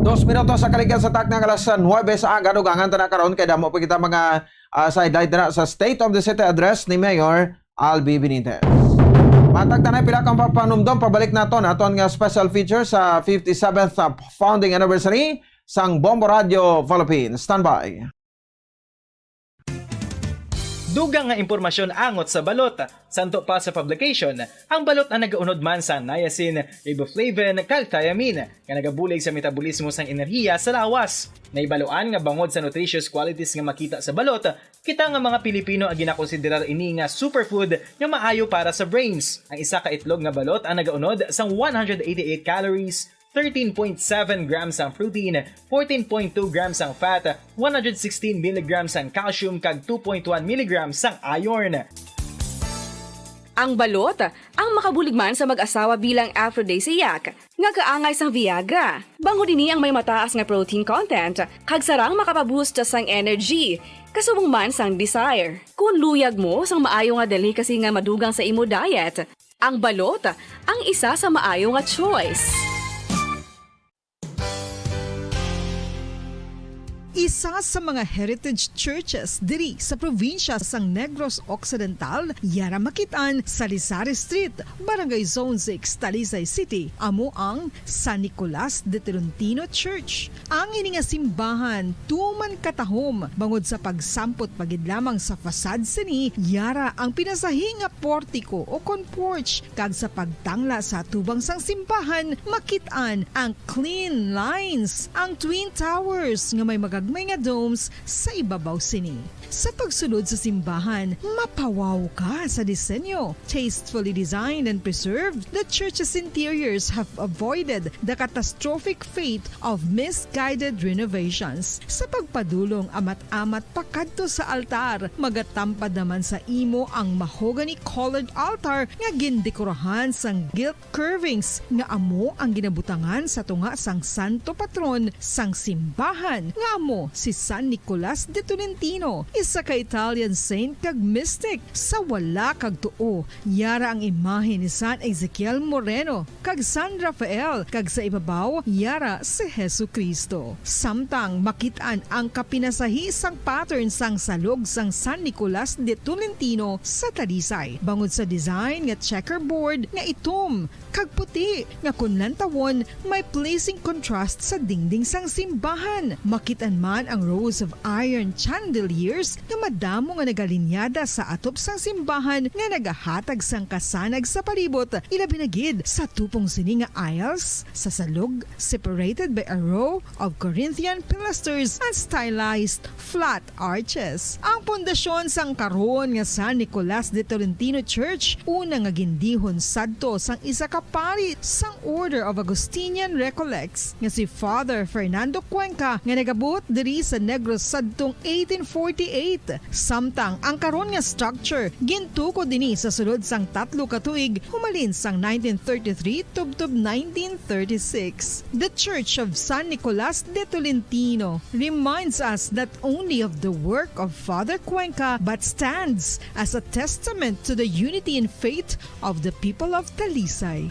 Dos minutos sa kaligyan sa takna nga alas nuwebe sa aga, dugangan ta na karon kay damo pa kita mga, ah, sidelight na sa State of the City Address ni Mayor Albi Benitez. Matag tanay pila kang papanumdom, pabalik naton aton nga special feature sa fifty-seventh founding anniversary sang Bombo Radio Philippines. Standby. Dugang nga impormasyon angot sa balot. Santo pa sa publication, ang balot ang nagaunod man sa niacin, riboflavin, kag thiamine nga nagabulig sa metabolismo sang enerhiya sa lawas. Nahibaluan nga bangod sa nutritious qualities nga makita sa balot, kita nga mga Pilipino ang ginakonsiderar ini nga superfood nga maayo para sa brains. Ang isa ka itlog nga balot ang nagaunod sang one hundred eighty-eight calories, thirteen point seven grams ang protein, fourteen point two grams ang fat, one hundred sixteen milligrams ang calcium, kag two point one milligrams ang iron. Ang balot, ang makabulig man sa mag-asawa bilang aphrodisiac, nga kaangay sang Viagra. Bangod ini ang may mataas nga protein content, kag sarang makapaboost sang energy. Kasubong man sang desire. Kung luyag mo sang maayo nga delicacy nga madugang sa imo diet, ang balot ang isa sa maayo nga choice. Isa sa mga heritage churches diri sa probinsya sang Negros Occidental, yara makit-an sa Lizari Street, Barangay Zone six, Talisay City, amo ang San Nicolas de Tolentino Church. Ang ini nga simbahan tuman katahom bangod sa pagsampot pa gid lamang sa facade sini, yara ang pinasahi nga portiko o kon porch, kag sa pagtangla sa atubang sang simbahan, makit-an ang clean lines, ang twin towers nga may magagmay nga domes sa ibabaw sini. Sa pagsulod sa simbahan, mapawaw ka sa disenyo. Tastefully designed and preserved, the church's interiors have avoided the catastrophic fate of misguided renovations. Sa pagpadulong amat-amat pakadto sa altar, magatampad naman sa imo ang mahogany-colored altar nga gindekorahan sang gilt curvings nga amo ang ginabutangan sa tunga sang santo patron sang simbahan, nga amo si San Nicolas de Tolentino, isa ka Italian saint kag mystic. Sa wala kag tuo, yara ang imahe ni San Ezekiel Moreno kag San Rafael, kag sa ibabaw, yara si Jesu-Cristo. Samtang makit-an ang kapinasahi sang pattern sang salog sang San Nicolas de Tolentino sa Talisay, bangod sa design nga checkerboard nga itom kag puti nga kun lantawon may pleasing contrast sa dingding sang simbahan. Makit-an man ang rows of iron chandeliers nga madamo nga nagalinyada sa atop sang simbahan nga nagahatag sang kasanag sa palibot, ilabi na gid sa tupong sini nga aisles sa salog, separated by a row of Corinthian pilasters and stylized flat arches. Ang pundasyon sang karon nga San Nicolas de Tolentino Church, una nga gindihon sadto sang isa ka pari sang Order of Augustinian Recollects nga si Father Fernando Cuenca, nga nagabuot diri sa Negros sadtong eighteen forty-eight. eight, samtang ang karon nga structure gintukod ini sa sulod sang tatlo ka tuig, humalin sang nineteen thirty-three tubtob nineteen thirty-six. The Church of San Nicolas de Tolentino reminds us not only of the work of Father Cuenca but stands as a testament to the unity in faith of the people of Talisay.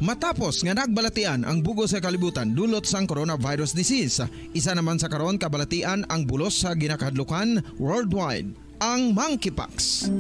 Matapos nga nagbalatian ang bug-os nga kalibutan dulot sang coronavirus disease, isa naman sa karon kabalatian ang bulos sa ginakahadlukan worldwide, ang monkeypox.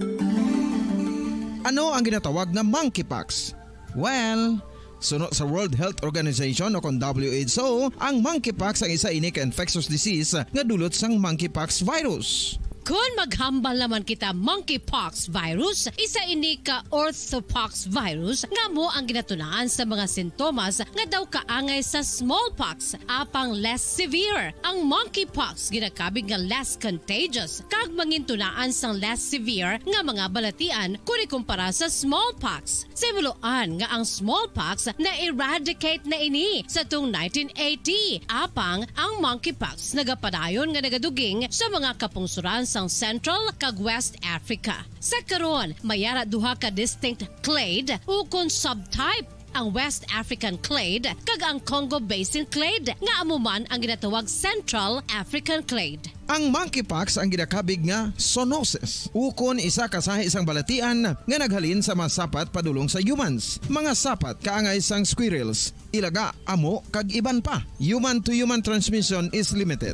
Ano ang ginatawag nga monkeypox? Well, suno sa World Health Organization o kon W H O, ang monkeypox ang isa ini ka infectious disease nga dulot sang monkeypox virus. Kon maghambal naman kita monkeypox virus, isa ini ka orthopox virus nga amo ang ginatunaan sa mga sintomas nga daw kaangay sa smallpox, apang less severe. Ang monkeypox ginakabig nga less contagious kag mangintunaan sang less severe nga mga balatian kon ikumpara sa smallpox. Sa himuloan nga ang smallpox na-eradicate na ini sa tuong nineteen eighty, apang ang monkeypox nagapadayon nga nagaduging sa mga kapungsoran sang Central kag West Africa. Sa karon, may ara duha ka distinct clade ukon subtype, ang West African clade kag ang Congo Basin clade, nga amo man ang ginatawag Central African clade. Ang monkeypox ang ginakabig nga zoonosis, ukon isa ka sahi sang balatian nga naghalin sa mga sapat padulong sa humans, mga sapat kaangay sang squirrels, ilaga, amo, kag iban pa. Human-to-human transmission is limited.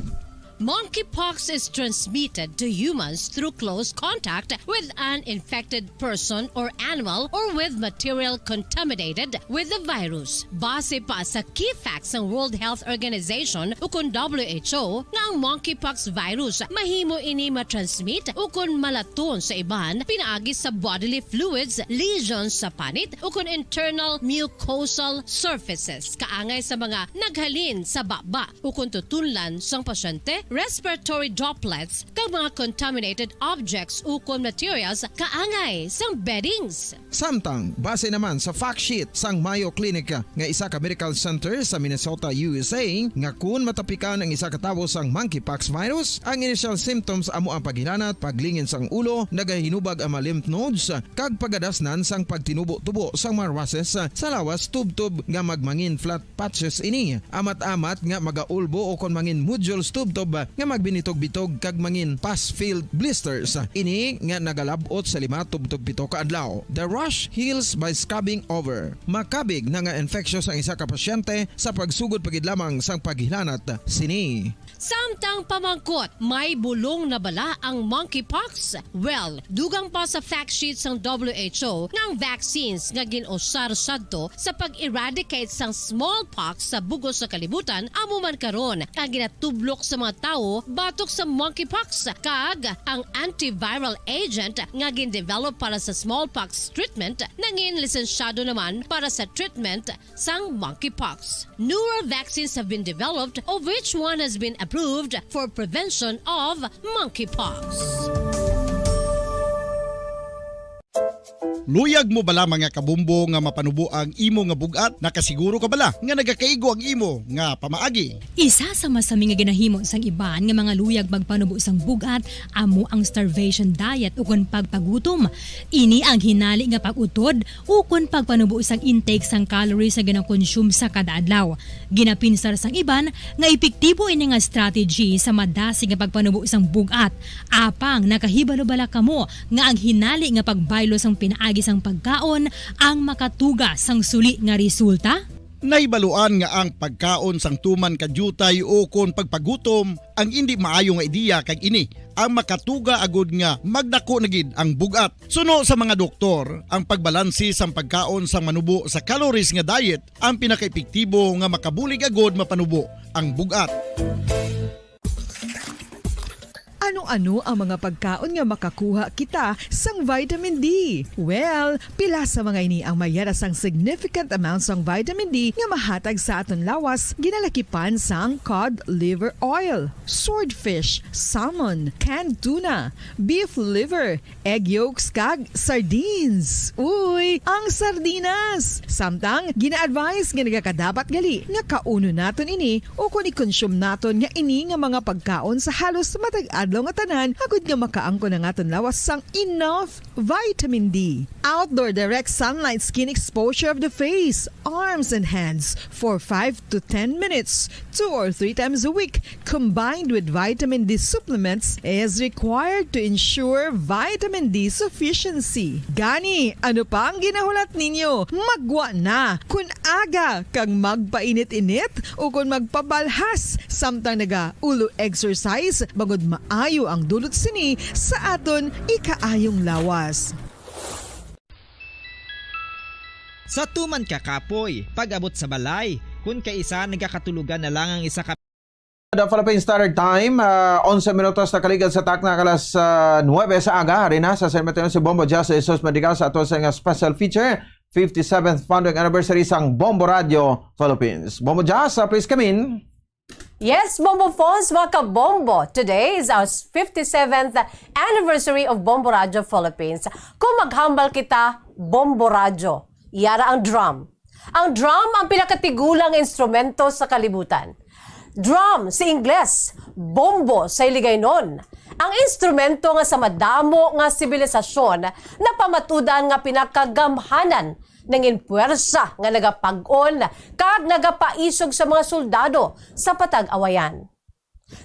Monkeypox is transmitted to humans through close contact with an infected person or animal or with material contaminated with the virus. Base pa sa key facts sang World Health Organization ukon W H O nga ang monkeypox virus mahimo ini matransmit ukon malaton sa iban pinaagi sa bodily fluids, lesions sa panit ukon internal mucosal surfaces kaangay sa mga naghalin sa baba ukon tutunlan sang pasyente, respiratory droplets, kag mga contaminated objects ukon materials kaangay sang beddings. Samtang, base naman sa fact sheet sang Mayo Clinic nga isa ka medical center sa Minnesota, U S A, nga kun matapikan ang isa ka tawo sang monkeypox virus, ang initial symptoms amo ang paghilanat, paglingin sang ulo, nagahinubag ang mga lymph nodes, kag pagadasnan sang pagtinubo-tubo sang mga rushes sa lawas tubtob nga magmangin flat patches ini, amat-amat nga magaulbo o kon mangin nodules tubtob nga magbinitog-bitog kag mangin pus-filled blisters. Ini nga nagalab-ot sa lima tubtob pito ka adlaw. The rash heals by scabbing over. Makabig na nga infectious ang isa ka pasyente sa pagsugod pa gid lamang sang paghilanat sini. Samtang pamangkot, may bulong na bala ang monkeypox? Well, dugang pa sa fact sheet sang W H O nga ang vaccines nga gin-usar sadto sa pag-eradicate sang smallpox sa bug-os nga kalibutan amo man karon ang ginatublok sa mga tawo batok sa monkeypox, kag ang antiviral agent nga gin-develop para sa smallpox treatment nangin lisensyado naman para sa treatment sang monkeypox. Newer vaccines have been developed, of which one has been approved for prevention of monkeypox. Luyag mo bala, mga kabumbo, nga mapanubo ang imo nga bug-at? Nakasiguro ka bala nga nagakaigo ang imo nga pamaagi? Isa sa masami nga ginahimo sang iban nga mga luyag magpanubo sang bug-at amo ang starvation diet, ukon pagpagutom. Ini ang hinali nga pag-utod ukon pagpanubo sang intake sang calories nga ginakonsume sa kada adlaw. Ginapinsar sang iban nga epektibo ini nga strategy sa madasig nga pagpanubo sang bug-at. Apang nakahibalo bala kamo nga ang hinali nga pagbaylo sang pinaagi sang pagkaon ang makatuga sang suli nga resulta? Nahibaluan nga ang pagkaon sang tuman ka diutay ukon pagpagutom ang indi maayo nga ideya, kag ini ang makatuga agud nga magdako na gid ang bug-at. Suno sa mga doktor, ang pagbalanse sang pagkaon sang manubo sa calories nga diet ang pinakaepektibo nga makabulig agud mapanubo ang bug-at. Ano Ano ang mga pagkaon nga makakuha kita sang vitamin D? Well, pila sa mga ini ang may yara sang significant amount sang vitamin D nga mahatag sa aton lawas, ginalakipan sang cod liver oil, swordfish, salmon, canned tuna, beef liver, egg yolks, kag sardines. Uy, ang sardinas! Samtang, gina-advise nga nagakadapat gali nga kaunon naton ini o kon i-consume naton nga ini nga mga pagkaon sa halos matag adlaw nga tanan, agud nga makaangkon ang aton lawas sang enough vitamin D. Outdoor direct sunlight skin exposure of the face, arms, and hands for five to ten minutes, two or three times a week, combined with vitamin D supplements, is required to ensure vitamin D sufficiency. Gani, ano pa ang ginahulat ninyo? Maggwa na! Kun aga kag magpainit-init o kon magpabalhas samtang naga-ulo exercise, bangod maayo ang dulot sini sa aton ikaayong lawas. Sa tuman ka kapoy, pag-abot sa balay, kun kaisa nagakatulogan na lang ang isa ka The Philippine Standard Time, ah, onse minutos na kaligad sa takna kalas, ah, nuwebe sa aga. Hari na sa San Mateo si Bombo Jazz Jesus Madrigal sa ato sa nga special feature, fifty-seventh founding anniversary sang Bombo Radio Philippines. Bombo Jazz, ah, please come in. Yes, Bombo Fons, mga kabombo. Today is our fifty-seventh anniversary of Bombo Radio Philippines. Kung maghambal kita, Bombo Radio, yara ang drum. Ang drum ang pinakatigulang instrumento sa kalibutan. Drum sa Ingles, bombo sa Hiligaynon. Ang instrumento nga sa madamo nga sibilisasyon napamatudan nga pinakagamhanan, nangin puwersa nga nagapag-on kag nagapaisog sa mga soldado sa patag-awayan.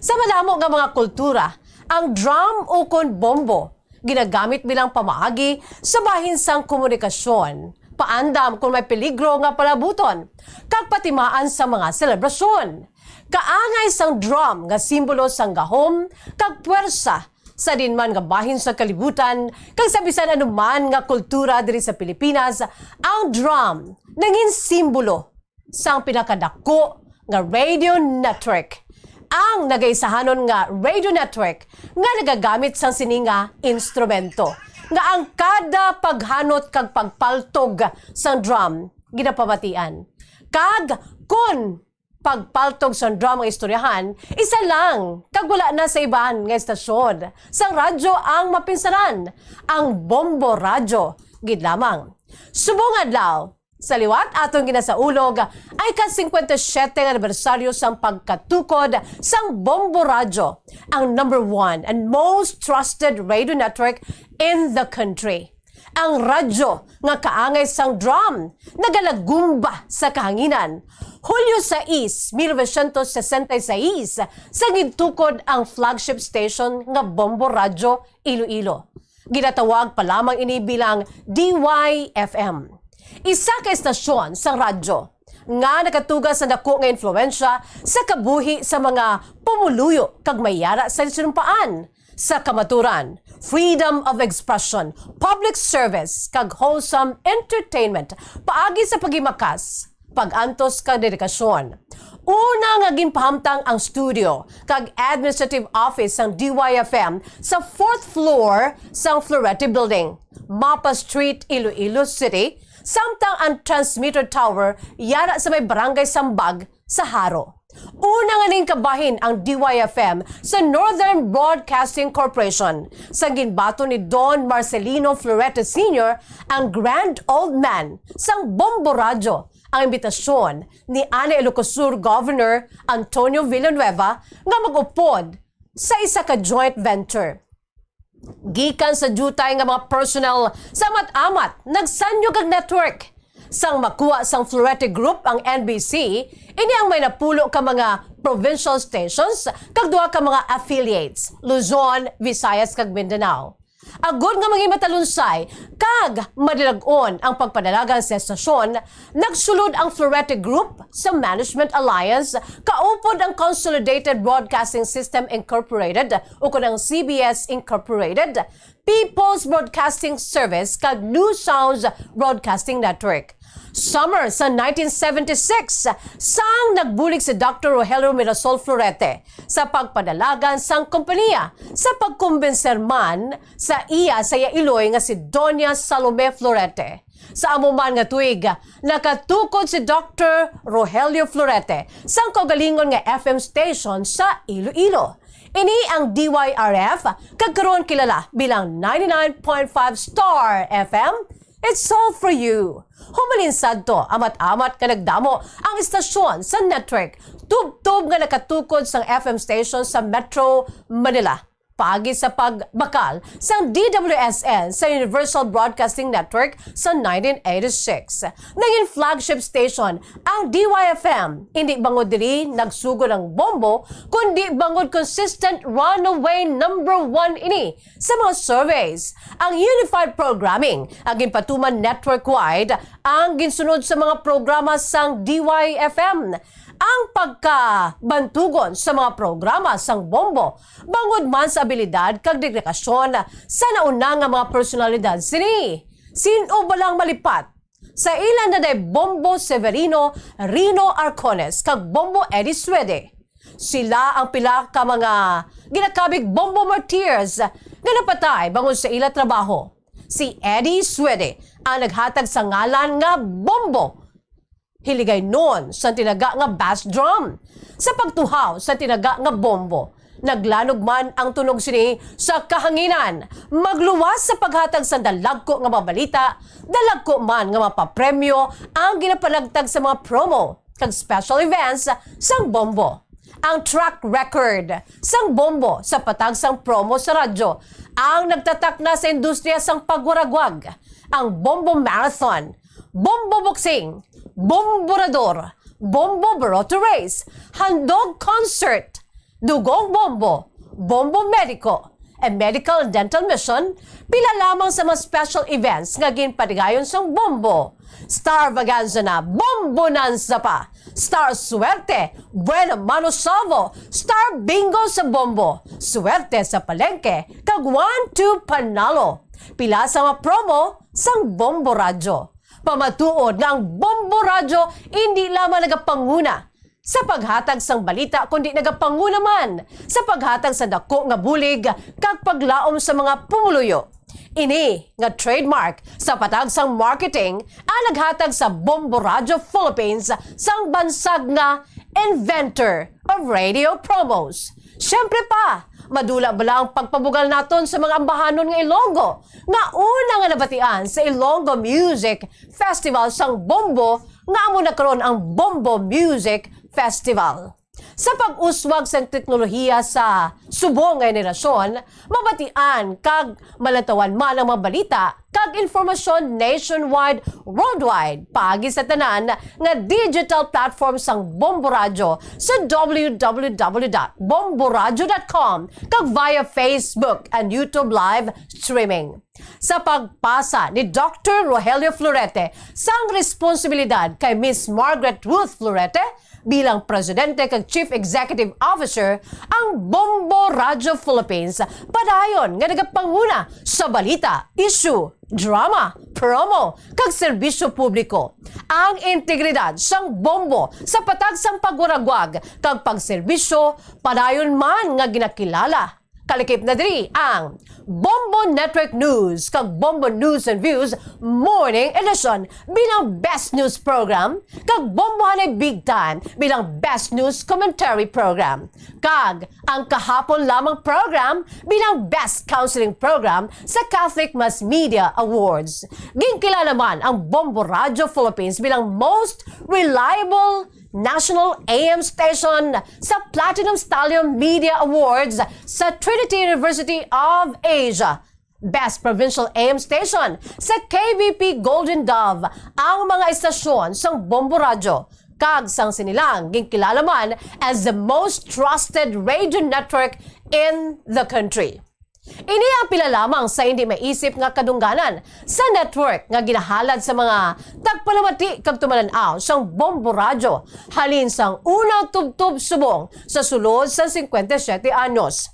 Sa madamo nga mga kultura, ang drum ukon bombo ginagamit bilang pamaagi sa bahin sang komunikasyon, paandam kon may peligro nga palabuton, kag patimaan sa mga selebrasyon. Kaangay sang drum nga simbolo sang gahom kag puwersa sa diin man nga bahin sa kalibutan kag sa bisan ano man nga kultura diri sa Pilipinas, ang drum nangin simbolo sang pinakadako nga radio network, ang nagaisahanon nga radio network nga nagagamit sang sini nga instrumento, nga ang kada paghanot kag pagpaltog sang drum ginapamatian. Kag kon pagpaltog sang drum ang istoryahan, isa lang kag wala na sa iban nga estasyon sang radyo ang mapinsaran, ang Bombo Radyo gid lamang. Subong adlaw, sa liwat aton ginasaulog ang ika-cinquenta y siete nga anibersaryo sang pagkatukod sang Bombo Radyo, ang number one and most trusted radio network in the country. Ang radyo nga kaangay sang drum nagalagumba sa kahanginan. Hulyo sais, mil novecientos sesenta y seis, sa gintukod ang flagship station nga Bombo Radyo Iloilo. Ginatawag pa lamang ini bilang D Y F M. Isa ka estasyon sang radyo nga nakatuga sa dako nga influwensya sa kabuhi sa mga pumuluyo kag may yara sa sinumpaan, sa kamaturan, freedom of expression, public service, kag wholesome entertainment paagi sa paghimakas, pag-antos kag dedikasyon. Una nga ginpahamtang ang studio kag administrative office sang D Y F M sa fourth floor sang Florete Building, Mapa Street, Iloilo City, samtang ang transmitter tower yara sa may Barangay Sambag sa Jaro. Una nga ningkabahin ang D Y F M sa Northern Broadcasting Corporation, sang ginbaton ni Don Marcelino Florete Senior, ang Grand Old Man sang Bombo Radyo, ang imbitasyon ni anay Ilocos Sur Governor Antonio Villanueva nga mag-upod sa isa ka joint venture. Gikan sa diutay nga mga personnel sa amat-amat, nagsanyog ang network. Sang makuha sang Florete Group ang N B C, ini ang may napulo ka mga provincial stations kag duha ka mga affiliates, Luzon, Visayas, kag Mindanao. Agod nga maging matalunsay kag madilag-on ang pagpadalagan sa estasyon, nagsulod ang Florete Group sa Management Alliance kaupod ang Consolidated Broadcasting System Incorporated, ukon ang C B S Incorporated, People's Broadcasting Service, kag New Sounds Broadcasting Network. Summer sa nineteen seventy-six, sang nagbulig si Doctor Rogelio Mirasol Florete sa pagpadalagan sang kompanya sa pagkumbinser man sa iya sa iya iloy nga si Doña Salome Florete. Sa amo man nga tuig, nakatukod si Doctor Rogelio Florete sang kaugalingon nga F M station sa Iloilo. Ini ang D Y R F, kag karon kilala bilang ninety-nine point five Star F M. It's all for you. Humalin sadto, amat-amat nga nagdamo ang istasyon sa network, tubtob nga nakatukod sang F M station sa Metro Manila. Paagi sa pagbakal sang D W S N sa Universal Broadcasting Network sa nineteen eighty-six, naging flagship station ang D Y F M. Indi bangod diri nagsugod ang bombo, kundi bangod consistent runaway number one ini sa mga surveys. Ang unified programming ang ginpatuman network-wide, ang ginsunod sa mga programa sang D Y F M. Ang pagkabantugon sa mga programa sang bombo, bangod man sa abilidad kag dedikasyon sa nauna nga mga personalidad sini. Sin-o bala ang malipat sa ila na day Bombo Severino Rino Arcones kag Bombo Eddie Suede? Sila ang pila ka mga ginakabig bombo martyrs nga napatay bangod sa ila trabaho. Si Eddie Suede ang naghatag sa ngalan nga Bombo, Hiligaynon sa tinaga nga bass drum. Sa pagtuhaw sa tinaga nga bombo, naglanog man ang tunog sini sa kahanginan. Magluwas sa paghatag sa dalagko nga mga balita, dalagko man nga mga papremyo ang ginapanagtag sa mga promo kag special events sang bombo. Ang track record sang bombo sa patag sang promo sa radyo ang nagtatakna sa industriya sang pagwaragwag. Ang Bombo Marathon, Bombo Boxing, Bomborador, Bombo Baroto Race, Handog Concert, Dugong Bombo, Bombo Medico, a medical and dental mission, pila lamang sa mga special events nga ginpatigayon sang bombo. Star Vaganza na, Bombonanza pa, Star Suerte, Buena Mano Salvo, Star Bingo sa Bombo, Suerte sa Palengke, kag One Two Panalo. Pila sa mga promo sang Bombo Radyo. Pamatuod nga ang Bombo Radyo indi lamang nagapanguna sa paghatag sang balita, kundi nagapanguna man sa paghatag sa dako nga bulig kag paglaom sa mga pumuluyo. Ini nga trademark sa patag sang marketing ang naghatag sa Bombo Radyo Philippines sang bansag nga Inventor of Radio Promos. Siyempre pa, madula bala ang pagpabugal naton sa mga ambahanon nga Ilonggo nga una nga nabatian sa Ilonggo Music Festival sang Bombo, nga amo na karon ang Bombo Music Festival. Sa pag-uswag sang teknolohiya sa subong nga henerasyon, mabatian kag malantawan man ang mga balita kag informasyon nationwide, worldwide, paagi sa tanan nga digital platform sang Bombo Radyo sa W W W dot bomboradyo dot com kag via Facebook and YouTube live streaming. Sa pagpasa ni Doctor Rogelio Florete sang responsibilidad kay Miss Margaret Ruth Florete bilang Presidente kag Chief Executive Officer, ang Bombo Radyo Philippines padayon nga nagapanguna sa balita, issue, drama, promo, kag serbisyo publiko. Ang integridad sang Bombo sa patag sang pagwaragwag kag pagserbisyo padayon man nga ginakilala. Kalikip na diri ang Bombo Network News kag Bombo News and Views Morning Edition bilang Best News Program, kag Bombo Hanay Big Time bilang Best News Commentary Program, kag ang Kahapon Lamang Program bilang Best Counseling Program sa Catholic Mass Media Awards. Ginkilala man ang Bombo Radyo Philippines bilang Most Reliable National A M Station sa Platinum Stallion Media Awards sa Trinity University of Asia. Best Provincial A M Station sa K B P Golden Dove ang mga istasyon sang Bombo Radyo, kag sang sini lang ginkilala man as the most trusted radio network in the country. Ini ang pila lamang sa indi maisip nga kadungganan sa network nga ginahalad sa mga tagpalamati kag tumalan-aw sang Bombo Radyo halin sang una tubtob subong sa sulod sang cincuenta y siete anyos.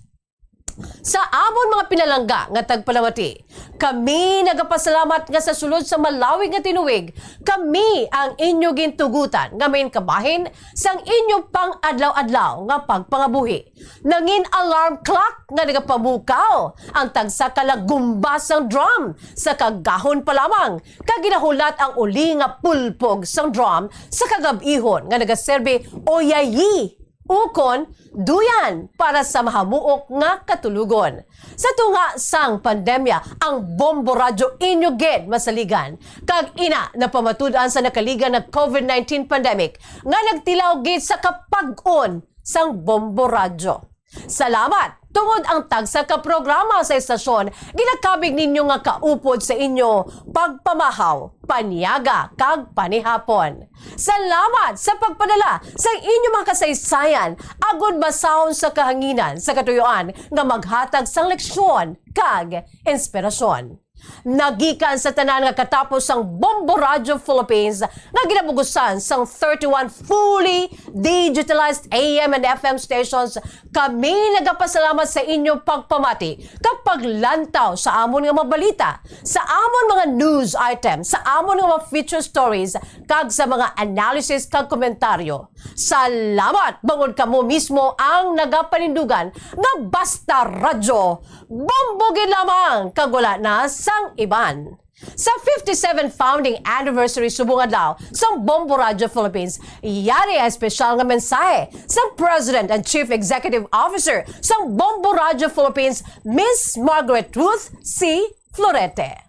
Sa amon mga pinalangga nga tagpalamati, kami nagapasalamat nga sa sulod sa malawig nga tinuig, kami ang inyo gintugutan nga main kabahin sang inyo pang-adlaw-adlaw nga pagpangabuhi. Nangin alarm clock nga nagapamukaw ang tagsa ka lagumba sang drum sa kagahon pa lamang, kag ginahulat ang uli nga pulpog sang drum sa kagab-ihon nga nagaserbi o yayi ukon duyan para sa mahamuok nga katulogon. Sa tunga sang pandemya, ang Bombo Radyo inyo gid masaligan, kag ina napamatud-an sa nakaligan nga COVID nineteen pandemic nga nagtilaw gid sa kapag-on sang Bombo Radyo. Salamat tungod ang tagsa ka programa sa estasyon ginakabig ninyo nga kaupod sa inyo pagpamahaw, paniaga, kag panihapon. Salamat sa pagpadala sa inyo mga kasaysayan agud basahon sa kahanginan sa katuyoan nga maghatag sang leksyon kag inspirasyon. Nagikan sa tanan nga katapos sang Bombo Radio Philippines nga ginabugusan sang thirty-one fully digitalized A M and F M stations, kami nagapasalamat sa inyo pagpamati kag paglantaw sa amon nga mga balita, sa amon mga news item, sa amon nga mga feature stories, kag sa mga analysis kag komentaryo. Salamat bangod kamo mismo ang nagapanindugan nga basta radyo, Bombo gid lamang kag wala na sang iban. Sa fifty-seven founding anniversary subong adlaw sang Bombo Radio Philippines, yari ang espesyal nga mensahe sang President and Chief Executive Officer sang Bombo Radio Philippines, Miss Margaret Ruth C. Florete.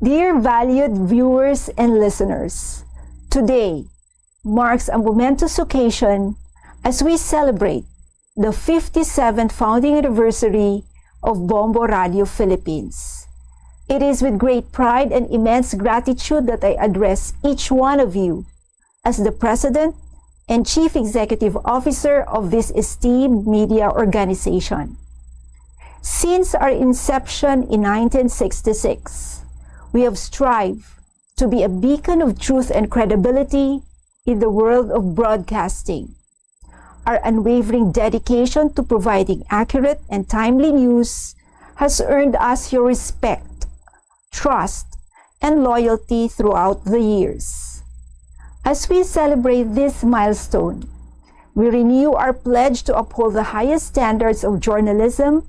Dear valued viewers and listeners, today marks a momentous occasion as we celebrate the fifty-seventh founding anniversary of Bombo Radio Philippines. It is with great pride and immense gratitude that I address each one of you as the President and Chief Executive Officer of this esteemed media organization. Since our inception in nineteen sixty-six, we have strived to be a beacon of truth and credibility in the world of broadcasting. Our unwavering dedication to providing accurate and timely news has earned us your respect, trust, and loyalty throughout the years. As we celebrate this milestone, we renew our pledge to uphold the highest standards of journalism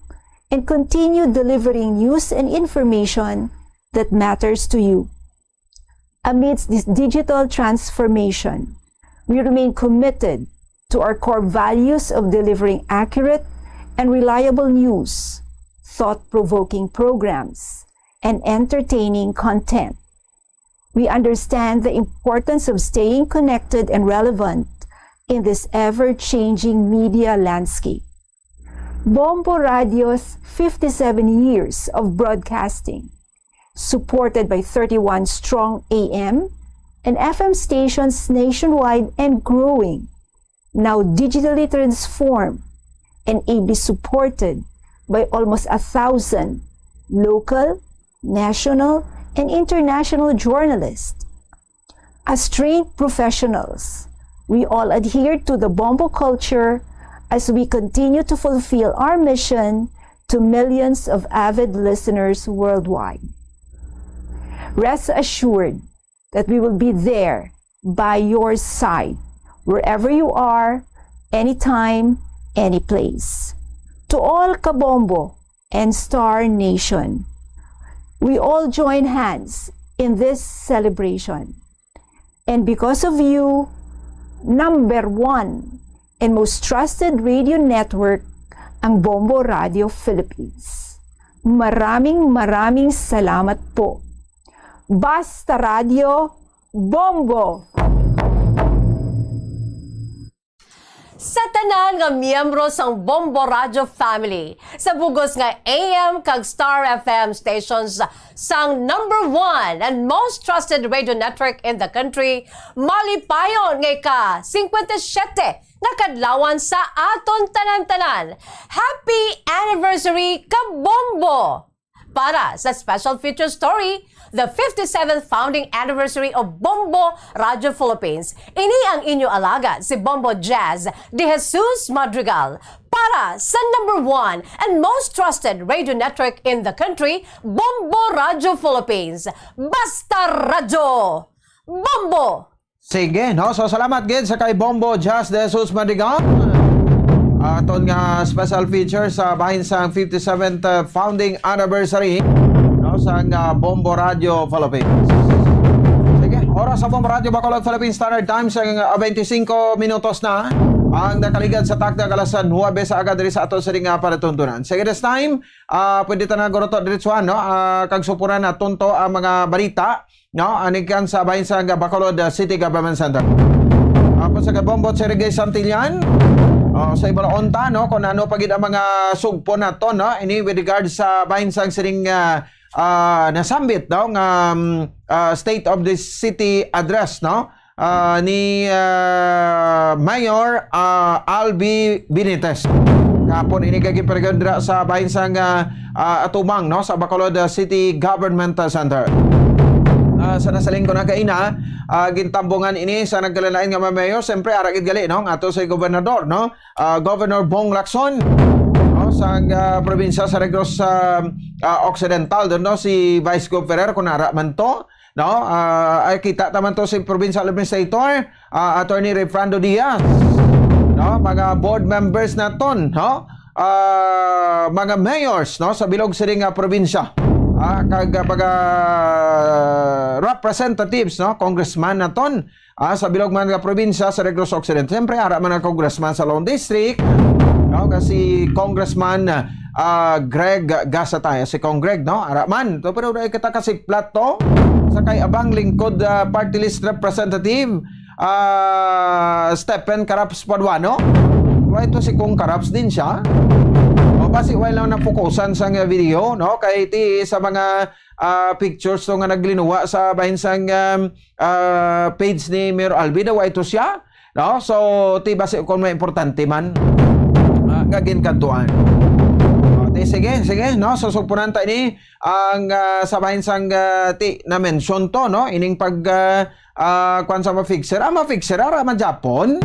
and continue delivering news and information that matters to you. Amidst this digital transformation, we remain committed to our core values of delivering accurate and reliable news, thought-provoking programs, and entertaining content. We understand the importance of staying connected and relevant in this ever-changing media landscape. Bombo Radio's fifty-seven years of broadcasting, supported by thirty-one strong A M and F M stations nationwide and growing, now digitally transformed and ably supported by almost a thousand local, national, and international journalists. As trained professionals, we all adhere to the Bombo culture as we continue to fulfill our mission to millions of avid listeners worldwide. Rest assured that we will be there by your side, wherever you are, anytime, any place. To all Kabombo and Star Nation, we all join hands in this celebration. And because of you, number one and most trusted radio network ang Bombo Radio Philippines. Maraming, maraming salamat po. Basta Radio, Bombo! Sa tanan nga miyembro sang Bombo Radio family, sa bug-os nga A M kag Star F M stations sang number one and most trusted radio network in the country, malipayon nga ika-singkwenta y siyete nga kadlawan sa aton tanan-tanan. Happy anniversary, Kabombo! Para sa special feature story, the fifty-seventh founding anniversary of Bombo Radio Philippines. Ini ang inyo alagad, si Bombo Jazz de Jesus Madrigal, para sa number one and most trusted radio network in the country, Bombo Radio Philippines. Basta Radyo! Bombo! Sige, no? So, salamat gid sa kay Bombo Jazz de Jesus Madrigal. Aton nga special feature sa bahin sang fifty-seventh, uh, founding anniversary, no, sang, uh, Bombo Radio Philippines. Sige, oras sa Bombo Radio Bacolod Philippine Standard Time sang, uh, twenty-five minutos na ang nakaligad sa takna alas nuebe sa aga diri sa ato sa nga palatuntunan. Sige, this time, ah, pwede ta na guro to diretsuhan, no? Ah, kag supuran naton to ang mga balita, no? Anikan sa bahin sa Bacolod, ah, City Government Center. Tapos sa Kabombo, Sergey Santillan, oh, sa Ibalaonta, no? Kung ano pa gid ang mga sugpo nato, no? Ini with regard sa bahin sang sining, ah, ah, nasambit, no? Nga, um, ah, State of the City Address, no? Ah, ni, ah, Mayor, ah, Albi Benitez. Kapon ini kay ginparigon dira sa bahin sang, ah, ah, Atumang, no, sa Bacolod, ah, City Government, ah, Center. Ah, sa nasaling ko na kaina, ah, gintambungan ini sa nagkalain-lain nga mga mayor. Siyempre, ara gid gali, no, nga ato sa gobernador, no, ah, Governor Bong Lacson, no, sa, ah, probinsya sa Negros, ah, ah, Occidental, doon, no, si Vice Gov Ferrer, kung ara man to, no? Ah, ay, kita ta man to si Provincial Administrator, ah, Attorney Refrando Diaz, no? Mga board members naton, no? Ah, mga mayors, no, sa bilog sining nga probinsya. Ah, kag, ah, mga representatives, no, congressman naton, ah, sa bilog man nga probinsya sa Negros Occidental. Siyempre, ara man ang congressman sa Laon District, no, nga si Congressman, ah, Greg Gasataya, si Cong Greg, no? Ara man. To, pero dahil kita kasiplat to sa kay Abang Lingkod, ah, Party List Representative, ah, Stephen Caraps Paduano. Why to si Cong Caraps din siya? O, basi wala lang napukusan sa nga video, no? Kay ti sa mga, ah, pictures to nga naglinuwa sa bahin sang, um, ah, page ni Mayor Albi, daw ito siya, no? So, ti basi kung may importante man, ah, nga ginkadtuan. O, ti, sige, sige, no? So, sugpunan ta ini ang, ah, sa bahin sang, ah, ti na-mention to, no? Ining pag, ah, ah, kwan sa mga fixer. Ah, mga fixer, ara man Japon.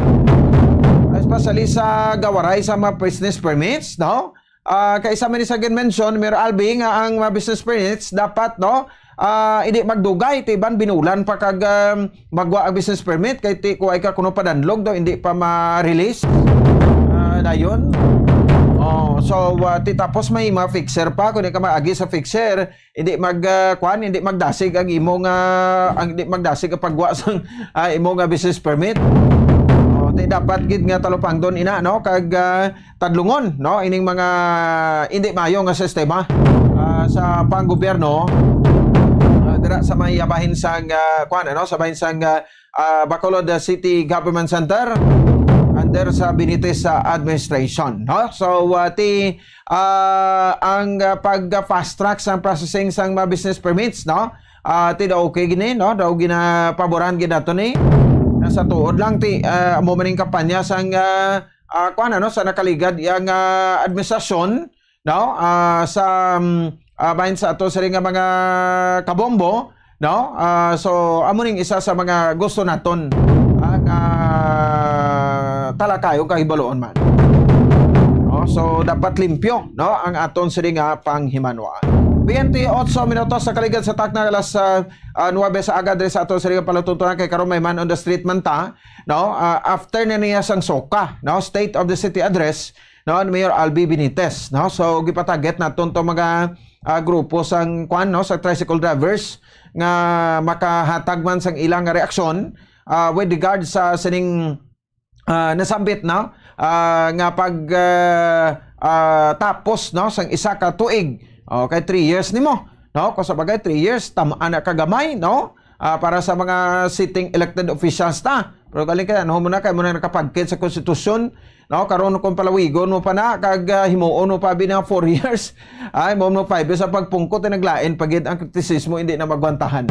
Especially sa gawaray sa mga business permits, no? Ah, kay isa man ni sa gin-mention, Mayor Albi, nga ang mga business permits dapat, no, ah, hindi magdugay, ti ban binulan pa kag, um, magwa ang business permit, kay ti kuway ka kuno padanlog daw, hindi pa ma-release. Ah, dayon. Oh, so, ah, ti tapos may mga fixer pa, kung di ka maagi sa fixer, hindi mag, ah, kwan, hindi magdasig ang imo nga, ang hindi magdasig ang pagwa sang, ah, imo nga business permit. Oh, ti dapat gid nga talupangdon ina, no? Kag, ah, tadlungon, no, ining mga hindi maayo nga sistema, ah, sa panggobyerno, ah, dira sa may bahin sang, ah, kuwan, ano, sa bahin sang, ah, ah, Bacolod, ah, City Government Center under sa Benitez, ah, administration, no? So, ah, ti, ah, ang, ah, pag-fast track sang processing sang mga business permits, no? Ah, ti daw okay gini, no? Daw ginapaboran gid nato ni. Nasa tuod lang ti, ah, amo man ning kampanya sang, ah, ah, kuwan, ano, sa nakaligad yang, ah, administrasyon, no? Ah, sa, mm, ah, bahin sa ato sila nga mga kabombo, no? Ah, so, amo ning isa sa mga gusto naton, ah, nga talakayon kag hibaluon man. No? So, dapat limpyo, no, ang aton sila nga panghimanwaan. Twenty-eight minutos sa kaligad sa takna, alas, ah, ah, nuwebe sa aga diri sa aton sila nga palatuntunan, kay karon may man on the street man ta, no? Ah, after na niya sang SOCA, no, State of the City Address, no, ni Mayor Albi Benitez, no? So, gipatarget naton to mga, ah, grupo sang, kwan, no, sa tricycle drivers nga makahatag man sang ilang reaksyon, ah, with regard sa sining, ah, nasambit, no, ah, nga pag, ah, ah, tapos, no, sang isa ka tuig. Okay, three years nimo, no? Kung sa bagay, three years, tam-, ana ka gamay, no? Ah, para sa mga sitting elected officials ta. Pero galing kaya, ano mo na, kaya mo na nakapagkit sa konstitusyon, no? Karon kung palawigon mo pa na, kag, ah, himuon mo pa abi na four years, ay, mo mo five years ang pagpungkot, ay naglain pa gid ang kritisismo, hindi na magwantahan.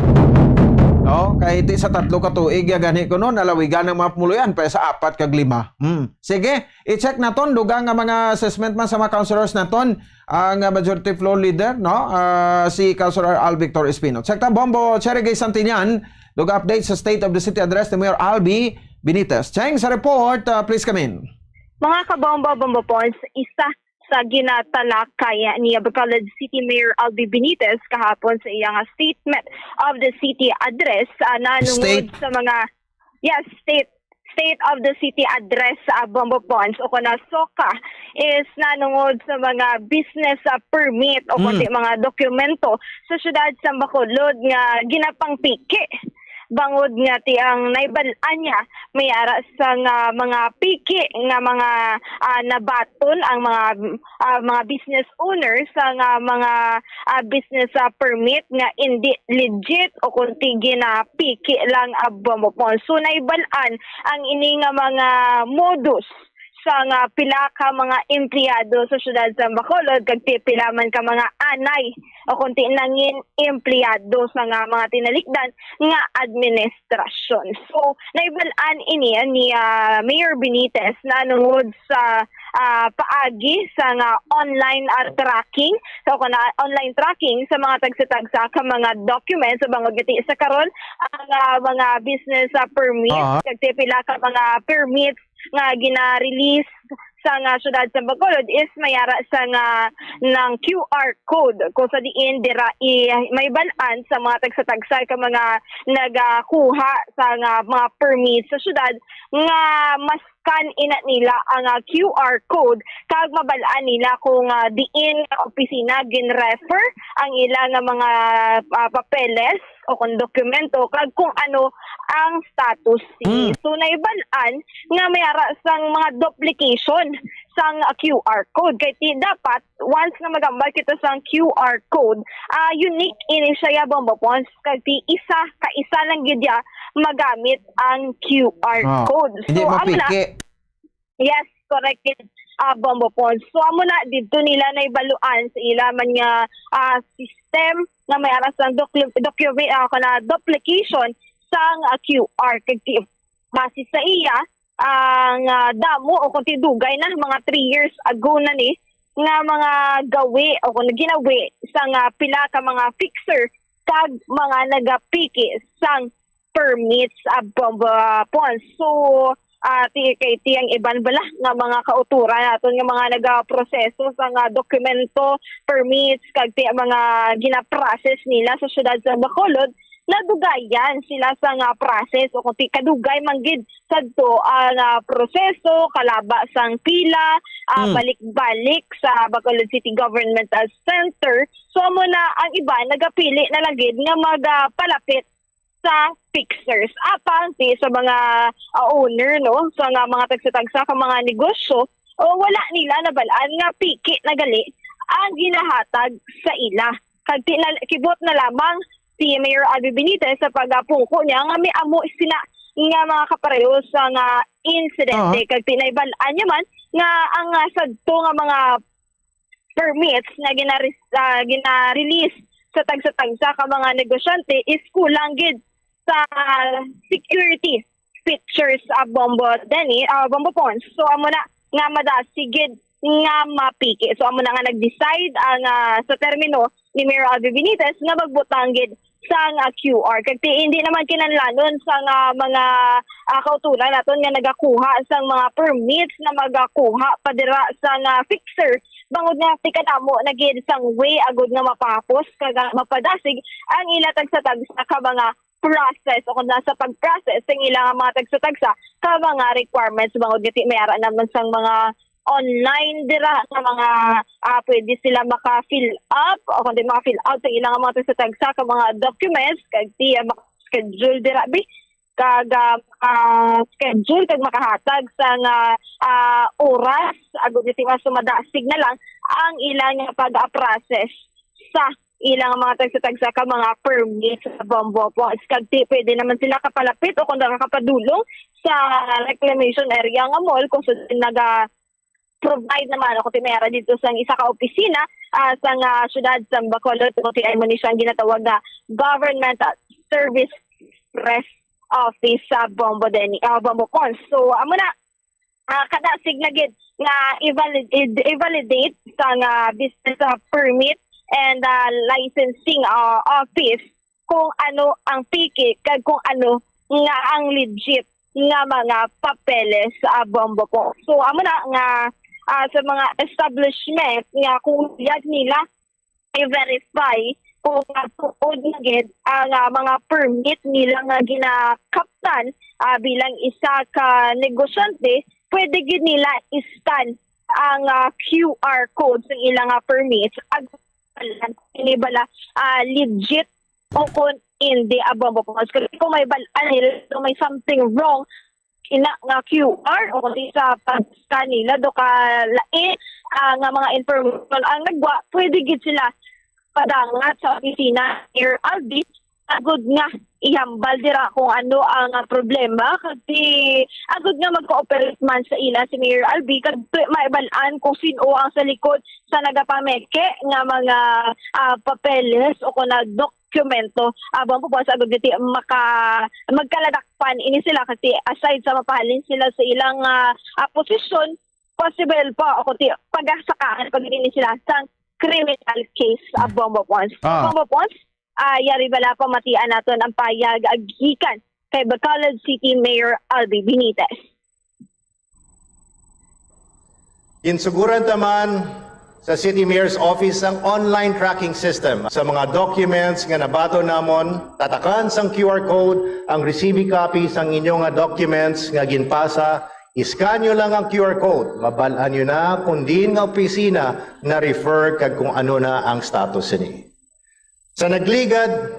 No? Kay ti sa tatlo ka tuig, ya gani ko, no, nalawigan ang mga pumuluyan pa sa apat kag lima. Hmm. Sige, i-check naton, dugang nga mga assessment man sa mga councilors naton, ang, ah, Majority Floor Leader, no? Ah, si Councilor Al Victor Espino. Check ta, Bombo Cherry Gay Santinian, dugang update sa State of the City Address ni Mayor Albi Benitez. Cheng sa report, ah, please come in. Mga kabombo, Bombo Pons, isa sa ginatalakay ni Bacolod City Mayor Albi Benitez kahapon sa iyang Statement of the City Address, ah, nanungod State. sa mga, yes, State, State of the City Address, ah, Bombo Pons, o kuna SOCA, is nanungod sa mga business, ah, permit o Mm. kundi mga dokumento sa siyudad sa Bacolod nga ginapangpiki. Bangod nga ti ang naibal-an niya, may ara sa nga mga piki nga mga, ah, nabaton ang mga, ah, mga business owners sa nga mga, ah, business, ah, permit nga indi legit o kung ti ginapiki lang, ah, Bombo Pons. So, naibal-an ang ini nga mga modus sa nga pila ka mga empleyado sa siyudad sa Bacolod, kag ti pila man ka mga anay o kung ti nangin empleyado sa nga mga tinalikdan nga administrasyon. So, naibal-an ini ni, ah, Mayor Benitez nanungod sa, ah, paagi sa nga online, ah, tracking, so, kana online tracking sa mga tagsa-tagsa ka mga documents, sa bangod nga ti sa karon ang, ah, mga business, ah, permits, Aha. kag ti pila ka mga permits nga gina-release sa nga siyudad sa Bacolod is may ara sa nga nang Q R code, kung sa diin dira i-, maibal-an sa mga tagsa-tagsa ka mga nagakuha sa nga mga permit sa siyudad nga ma-scan ina nila ang, ah, Q R code kag mabal-an nila kung, ah, diin nga opisina gin-refer ang ila nga mga, ah, papeles o kung dokumento kag kung ano ang status sini. Mm. So, naibal-an nga may ara sang mga duplication sang, ah, Q R code. Kay ti dapat, once nga magambal kita sang Q R code, ah, unique ini siya, ya, Bombo Pons. Kag ti isa ka isa lang gid ya magamit ang Q R Ah, code. Hindi So, amo na, mapiki. Yes, correct, ah, Bombo Pons. So, amo na, didto nila naibaluan sa ila man nga, ah, system nga may ara sang docu-, document, ah, kana duplication sang, ah, Q R. Kag ti-, base sa iya, ang, ah, damo o kung ti dugay na, mga three years ago na ni, nga mga gawi o kung ginawi sa nga pila ka mga fixer kag mga nagapiki sang permits, ah, Bombo Pons. So, ah, ti-, kay ti ang iban bala nga mga kauturan naton nga mga nagaproseso sa nga dokumento, permits, kag ti ang mga ginaprocess nila sa siyudad sa Bacolod, nadugayan sila sa nga process o kung ti kadugay man gid sadto ang, ah, proseso, kalaba sang pila, ah, Hmm. balik-balik sa Bacolod City Government, ah, Center. So, amo na ang iban nagapili na lang gid nga magapalapit sa fixers. Apang ti sa mga, ah, owner, no, sa nga mga tagsa-tagsa ka mga negosyo, o wala nila nabal-an nga piki na gali ang ginahatag sa ila. Kag ti-, na-, kibot na lamang si Mayor Albi Benitez sa pagapungko niya nga may amo sina nga mga kapareho sa nga insidente. Aha. Kag ti naibal-an niya man nga ang, ah, sadto nga mga permits nga ginaris-, ah, gina-release sa tagsa-tagsa ka mga negosyante is kulang gid sa security features, ah, Bombo Denny, ah, Bombo Pons. So, amo na nga madasig gid nga mapiki. So, amo na nga nag-decide ang, ah, sa termino ni Mayor Albi Benitez nga magbutang gid sang, ah, Q R. Kag ti, hindi naman kinahanglanon sang, ah, mga, ah, kauturan naton nga nagakuha sang mga permits na magakuha pa dira sang, ah, fixer. Bangod nga ti kadamo na gid sang way agud nga mapahapos kag, ah, mapadasig ang ila tagsa-tagsa ka mga process o kung nasa pag-process ang ila nga mga tagsa-tagsa ka mga requirements. Bangod nga ti may ara naman sang mga online dira nga mga, ah, pwede sila maka-fill up o kundi maka-fill out sa ilang mga tagsa-tagsa ka mga documents, kag ti, ah, maka-schedule dira, bi, kag, ah, maka-schedule kag makahatag sa nga, ah, oras, agud nga ti mas madasig na lang ang ilang pag-process sa ilang mga tagsa-tagsa ka mga permits sa Bombo Pons. Kag ti, pwede naman sila kapalapit o kung nakakapadulong sa reclamation area nga mall kung sa naga provide naman ako ti may ara dito sa isa ka opisina, ah, sa nga syudad sa Bacolod, kung ti ay mo ni siyang ginatawag nga government, ah, service Express Office sa Bombo Deni, ah, Bombo Pons. So, amo na, ah, kadasig na gid nga i-valid-, i-, i-validate sa nga business, ah, permit and, ah, licensing, ah, office kung ano ang peke kag kung ano nga ang legit nga mga papeles sa Bombo Pons. So, amo na nga, ah, sa mga establishment nga kung luyag nila i-verify kung tuod na gid ang, ah, mga permit nila nga ginakaptan, ah, bilang isa ka negosyante, pwede gid nila i-scan ang, ah, Q R code sa ilang, ah, permits. Ag-, ini bala, ah, legit o kung hindi, ah, Bombo Pons. Kasi kung may bal-an nila, kung may something wrong, ina nga Q R o kundi sa pag-scan nila, do ka lain, ah, nga mga information ang nagwa, pwede gid sila padangat sa opisina ni Mayor Albi, agud nga ihambal dira kung ano ang, ah, problema, kag si, agud nga mag-cooperate man sa ila si Mayor Albi, kag pe-, maibalaan kung sin-o ang sa likod sa nagapameke nga mga, ah, papeles o kung nag-, dokumento. Abang po po sa agud nga ti-, maka-, magkaladakpan ini sila, kasi aside sa mapahalin sila sa ilang, ah, ah, posisyon, possible pa o kundi pagasakaan pa gid ini sila sang criminal case, ah, Bombo Pons. Ah. Bombo Pons, ah, yari bala pamatian naton ang payag, ah, gikan kay Bacolod City Mayor Albi Benitez. Ginsuguran ta man sa City Mayor's Office ang online tracking system sa mga documents nga nabaton namon. Tatakan sang Q R code ang resibi copy sang inyo nga documents nga ginpasa. Iskanyo lang ang Q R code, mabal-an nyo na kung diin nga opisina na-refer kag kung ano na ang status sini. Sa nagligad,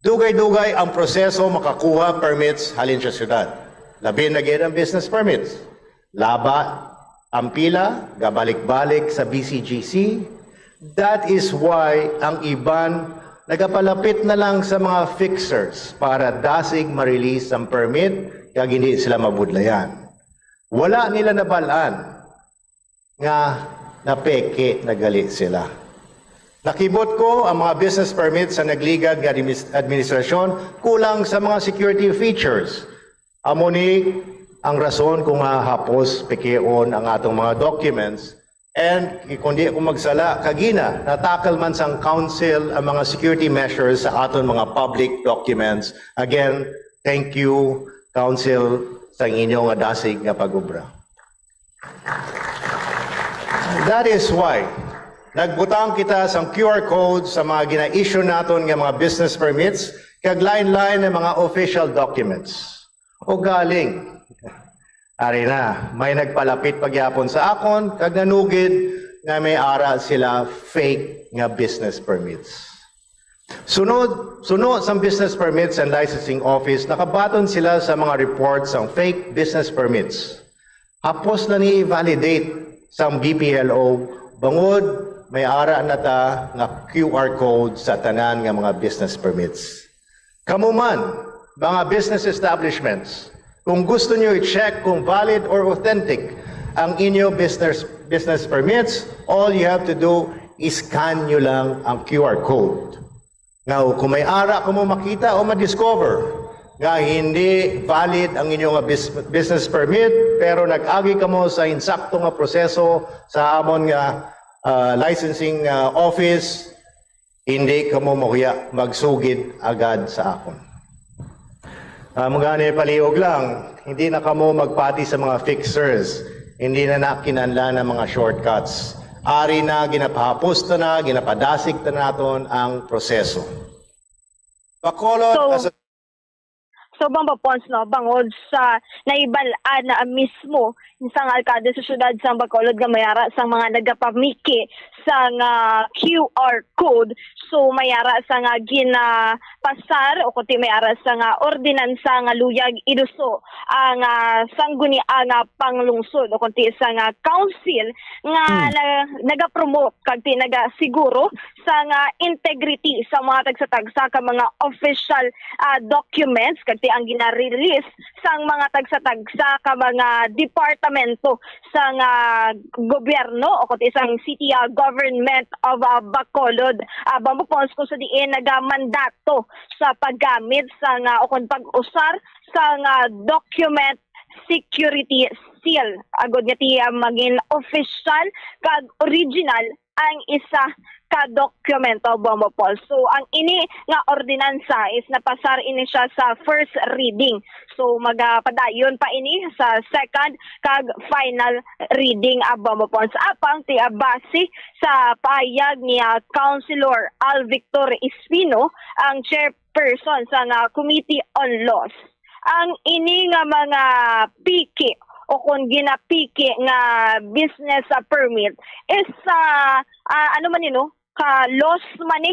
dugay-dugay ang proseso makakuha permits halin sa syudad. Labi na gid ang business permits. Laba ang pila, gabalik-balik sa B C G C. That is why ang iban nagapalapit na lang sa mga fixers para dasig ma-release ang permit kag hindi sila mabudlayan. Wala nila nabal-an nga napeke na gali sila. Nakibot ko ang mga business permit sa nagligad nga admis-, administrasyon kulang sa mga security features. Amo ni ang rason kung nga hapos pekeon ang atong mga documents. And kung di ako magsala, kagina, natakal man sang council ang mga security measures sa aton mga public documents. Again, thank you, council, sa inyo nga dasig nga pag-obra. That is why nagbutang kita sang Q R code sa mga gina-issue naton nga mga business permits kag lain-lain nga mga official documents. Ugaling, ari na, may nagpalapit pagyapon sa akon kag nanugid nga may ara sila fake nga business permits. Sunod, suno sang Business Permits and Licensing Office, nakabaton sila sa mga report sang fake business permits. Hapos na ni i-validate sang B P L O, bangod may ara na ta nga Q R code sa tanan nga mga business permits. Kamo man, mga business establishments, kung gusto nyo i-check kung valid or authentic ang inyo business, business permits, all you have to do is scan nyo lang ang Q R code. Now, kung may ara kamo makita o ma-discover nga hindi valid ang inyo nga bus-, business permit, pero nag-agi kamo sa insakto nga proseso sa amon nga, ah, licensing, ah, office, hindi kamo mahuya, magsugid agad sa akon. Ah, mga ni palihog lang, hindi na kamo magpati sa mga fixers, hindi na na kinahanglan ang mga shortcuts. Ari na, ginapahapos ta na, ginapadasig ta naton ang proseso. Bacolod. So, as a so, Bombo Pons, no, bangod sa nahibal-an na mismo sang alkalde sa siyudad sang Bacolod nga may ara sang mga nagapameke sang, ah, Q R code, so may ara sang, ah, ginapasar o kundi may ara sang, ah, ordinansa nga luyag iduso ang, ah, sangguniang, ah, panglungsod o kundi sang, ah, council nga Hmm. na-, nagapromote kag ti-, nagasiguro sang, ah, integrity sa mga tagsa-tagsa ka mga official, ah, documents kag ang gina-release sang mga tagsa-tagsa ka mga departamento sang, ah, gobyerno o kundi sang City, ah, Government of, ah, Bacolod, ah, Bambopols, kung sa diin nagamandato sa paggamit sang, ah, o kon pag-usar sang, ah, document security seal. Agod nga ti, ah, magin opisyal kag original ang isa ka dokumento, Bambopols. So, ang ini nga ordinansa is napasar ini siya sa first reading. So, magapadayon pa ini sa second kag final reading, ah, Bambopols. Apang ti, ah, base sa pahayag ni, ah, Councilor Al Victor Espino, ang chairperson sa nga Committee on Laws, ang ini nga mga piki o kon ginapiki nga business, ah, permit is, ah, ah, ano man ni, no, ka loss man ni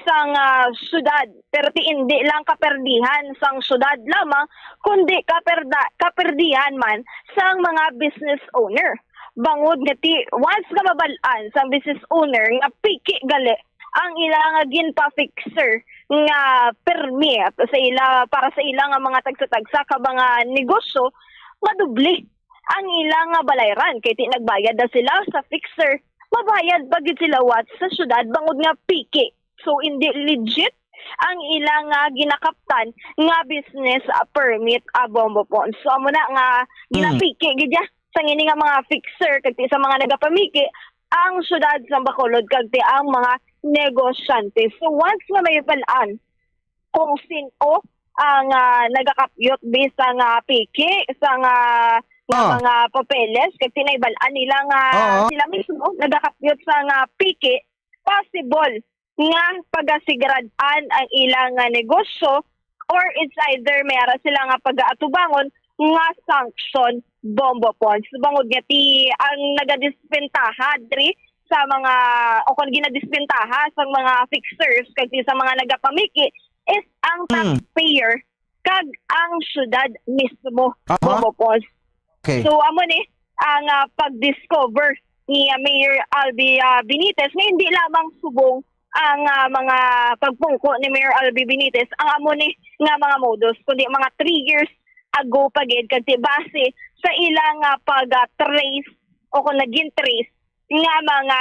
sang, ah, syudad, pero ti indi lang kaperdihan sang syudad lamang, kundi kaperda-, kaperdihan man sang mga business owner. Bangod nga ti once nga mabal-an sang business owner nga piki gali ang ila nga ginpa-fixer nga permit sa ila, para sa ila nga mga tagsa-tagsa ka mga negosyo, madoble ang ila nga balayran kay ti nagbayad na sila sa fixer, mabayad pa gid sila wat sa syudad bangod nga piki. So, hindi legit ang ila nga ginakaptan nga business, ah, permit, ah, Bambopols. So, amo na nga ginapiki gid ya sang ini nga mga fixer kag ti sa mga nagapamiki ang syudad sang Bacolod kag ti ang mga negosyante. So, once nga may balaan kung sin-o ang, ah, nagakapyot bisan nga piki sa nga, nga Ah. mga papeles kag ti naibalaan nila nga Oo. sila mismo nagakapyot sa nga piki, possible nga pagasigradaan ang ilang nga negosyo, or it's either may ara sila nga pagaatubangon nga sanction, Bambopols. Bangod nga ti ang nagadisbentaha diri sa mga, o kon ginadisbentaha sa mga fixers kag sa mga nagapamiki is ang Mm. taxpayer kag ang syudad mismo, Aha. Bambopols. Okay. So, amo ni ang, ah, pag-discover ni, ah, Mayor Albi, ah, Benitez nga hindi lamang subong ang, ah, mga pagpungko ni Mayor Albi Benitez ang amo ni nga mga modus, kundi mga three years ago pa gid, kag ti base sa ilang, ah, pag, ah, trace o kung naging trace nga mga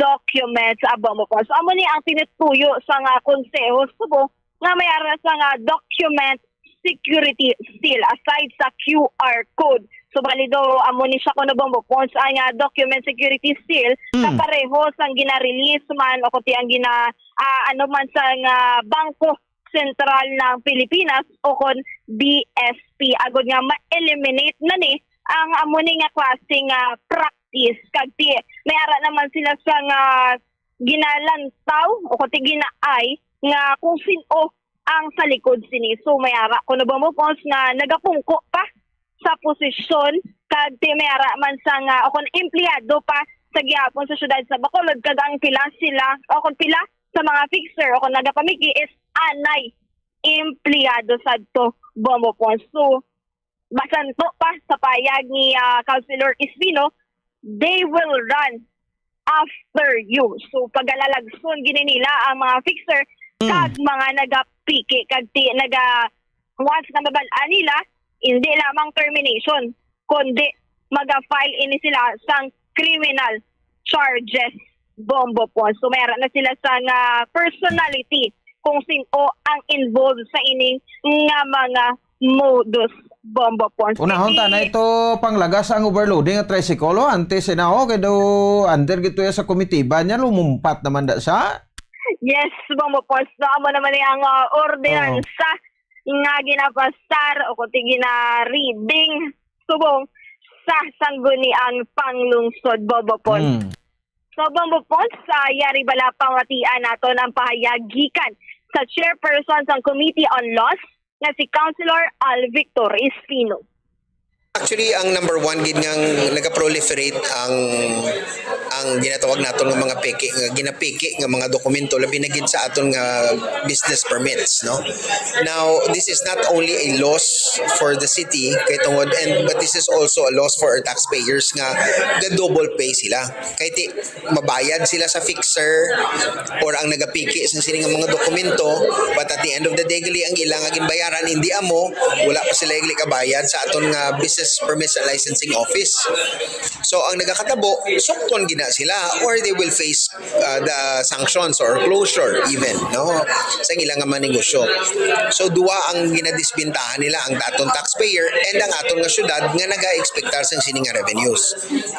documents, ah, Bambopols. So, amo ni ang tinutuyo sa nga konseho subong nga may ara sa nga document security seal aside sa Q R code. So, bali daw, amo ni siya kuno, Bambopols, ang, ah, document security seal Mm. kapareho sang gina-release man o kuti ang gina, ah, ano man sa nga Bangko Sentral ng Pilipinas o kon B S P, agod nga ma-eliminate na ni ang amo ni nga klase nga practice. Kag ti, may ara naman sila sa nga ginalantaw o kuti ginaay nga kung sin-o ang sa likod sini. So, may ara kuno, Bambopols, nga nagapungko pa sa posisyon kag ti may ara man sa nga o kon empleyado pa sa gihapon sa siyudad sa Bacolod, kag ang pila sila o kon pila sa mga fixer o kon nagapamiki is anay empleyado sadto, Bambopols. So, basanto pa sa payag ni, ah, Councilor Espino, they will run after you. So, pagalalagson gini nila ang mga fixer Mm. kag mga nagapiki kag ti-, naga, once na mabal-an nila, hindi lamang termination, kundi maga-file ini sila sang criminal charges, Bambopols. So, may ara na sila sa nga personality kung sin-o ang involved sa ining nga mga modus, Bambopols. Unahon ta na ito panglagas ang overloading at tricycle, oh, antes, eh, na, oh, kay daw under gito ya sa komitiba niya, lumumpat naman da sa. Yes, Bambopols. No, amo naman ni ang, ah, ordinansa nga ginapasar o kuti gina-reading subong sa Sangguniang Panglungsod, Bambopols. Mm. So, Bambopols, sa yari bala pamatian naton ang pahayag gikan sa chairperson sang Committee on Laws nga si Councilor Al Victor Espino. Actually, ang number one gid nga nagaproliferate ang ang ginatawag naton nga mga peke, nga ginapeke nga mga dokumento, labi na gid sa aton nga business permits, no? Now, this is not only a loss for the city, kay tungod, and, but this is also a loss for our taxpayers nga ga-double pay sila. Kay ti, mabayad sila sa fixer or ang nagapeke sa sini nga mga dokumento, but at the end of the day, gali ang ilang nga ginbayaran, hindi amo, wala pa sila gali kabayad sa aton nga business permits and licensing office. So, ang nagakatabo, sukton gina sila, or they will face uh, the sanctions or closure even, no, sa ilang nga mga negosyo. So, duwa ang ginadisbintahan nila, ang aton taxpayer and ang aton nga syudad nga naga-expectar sang sini nga revenues,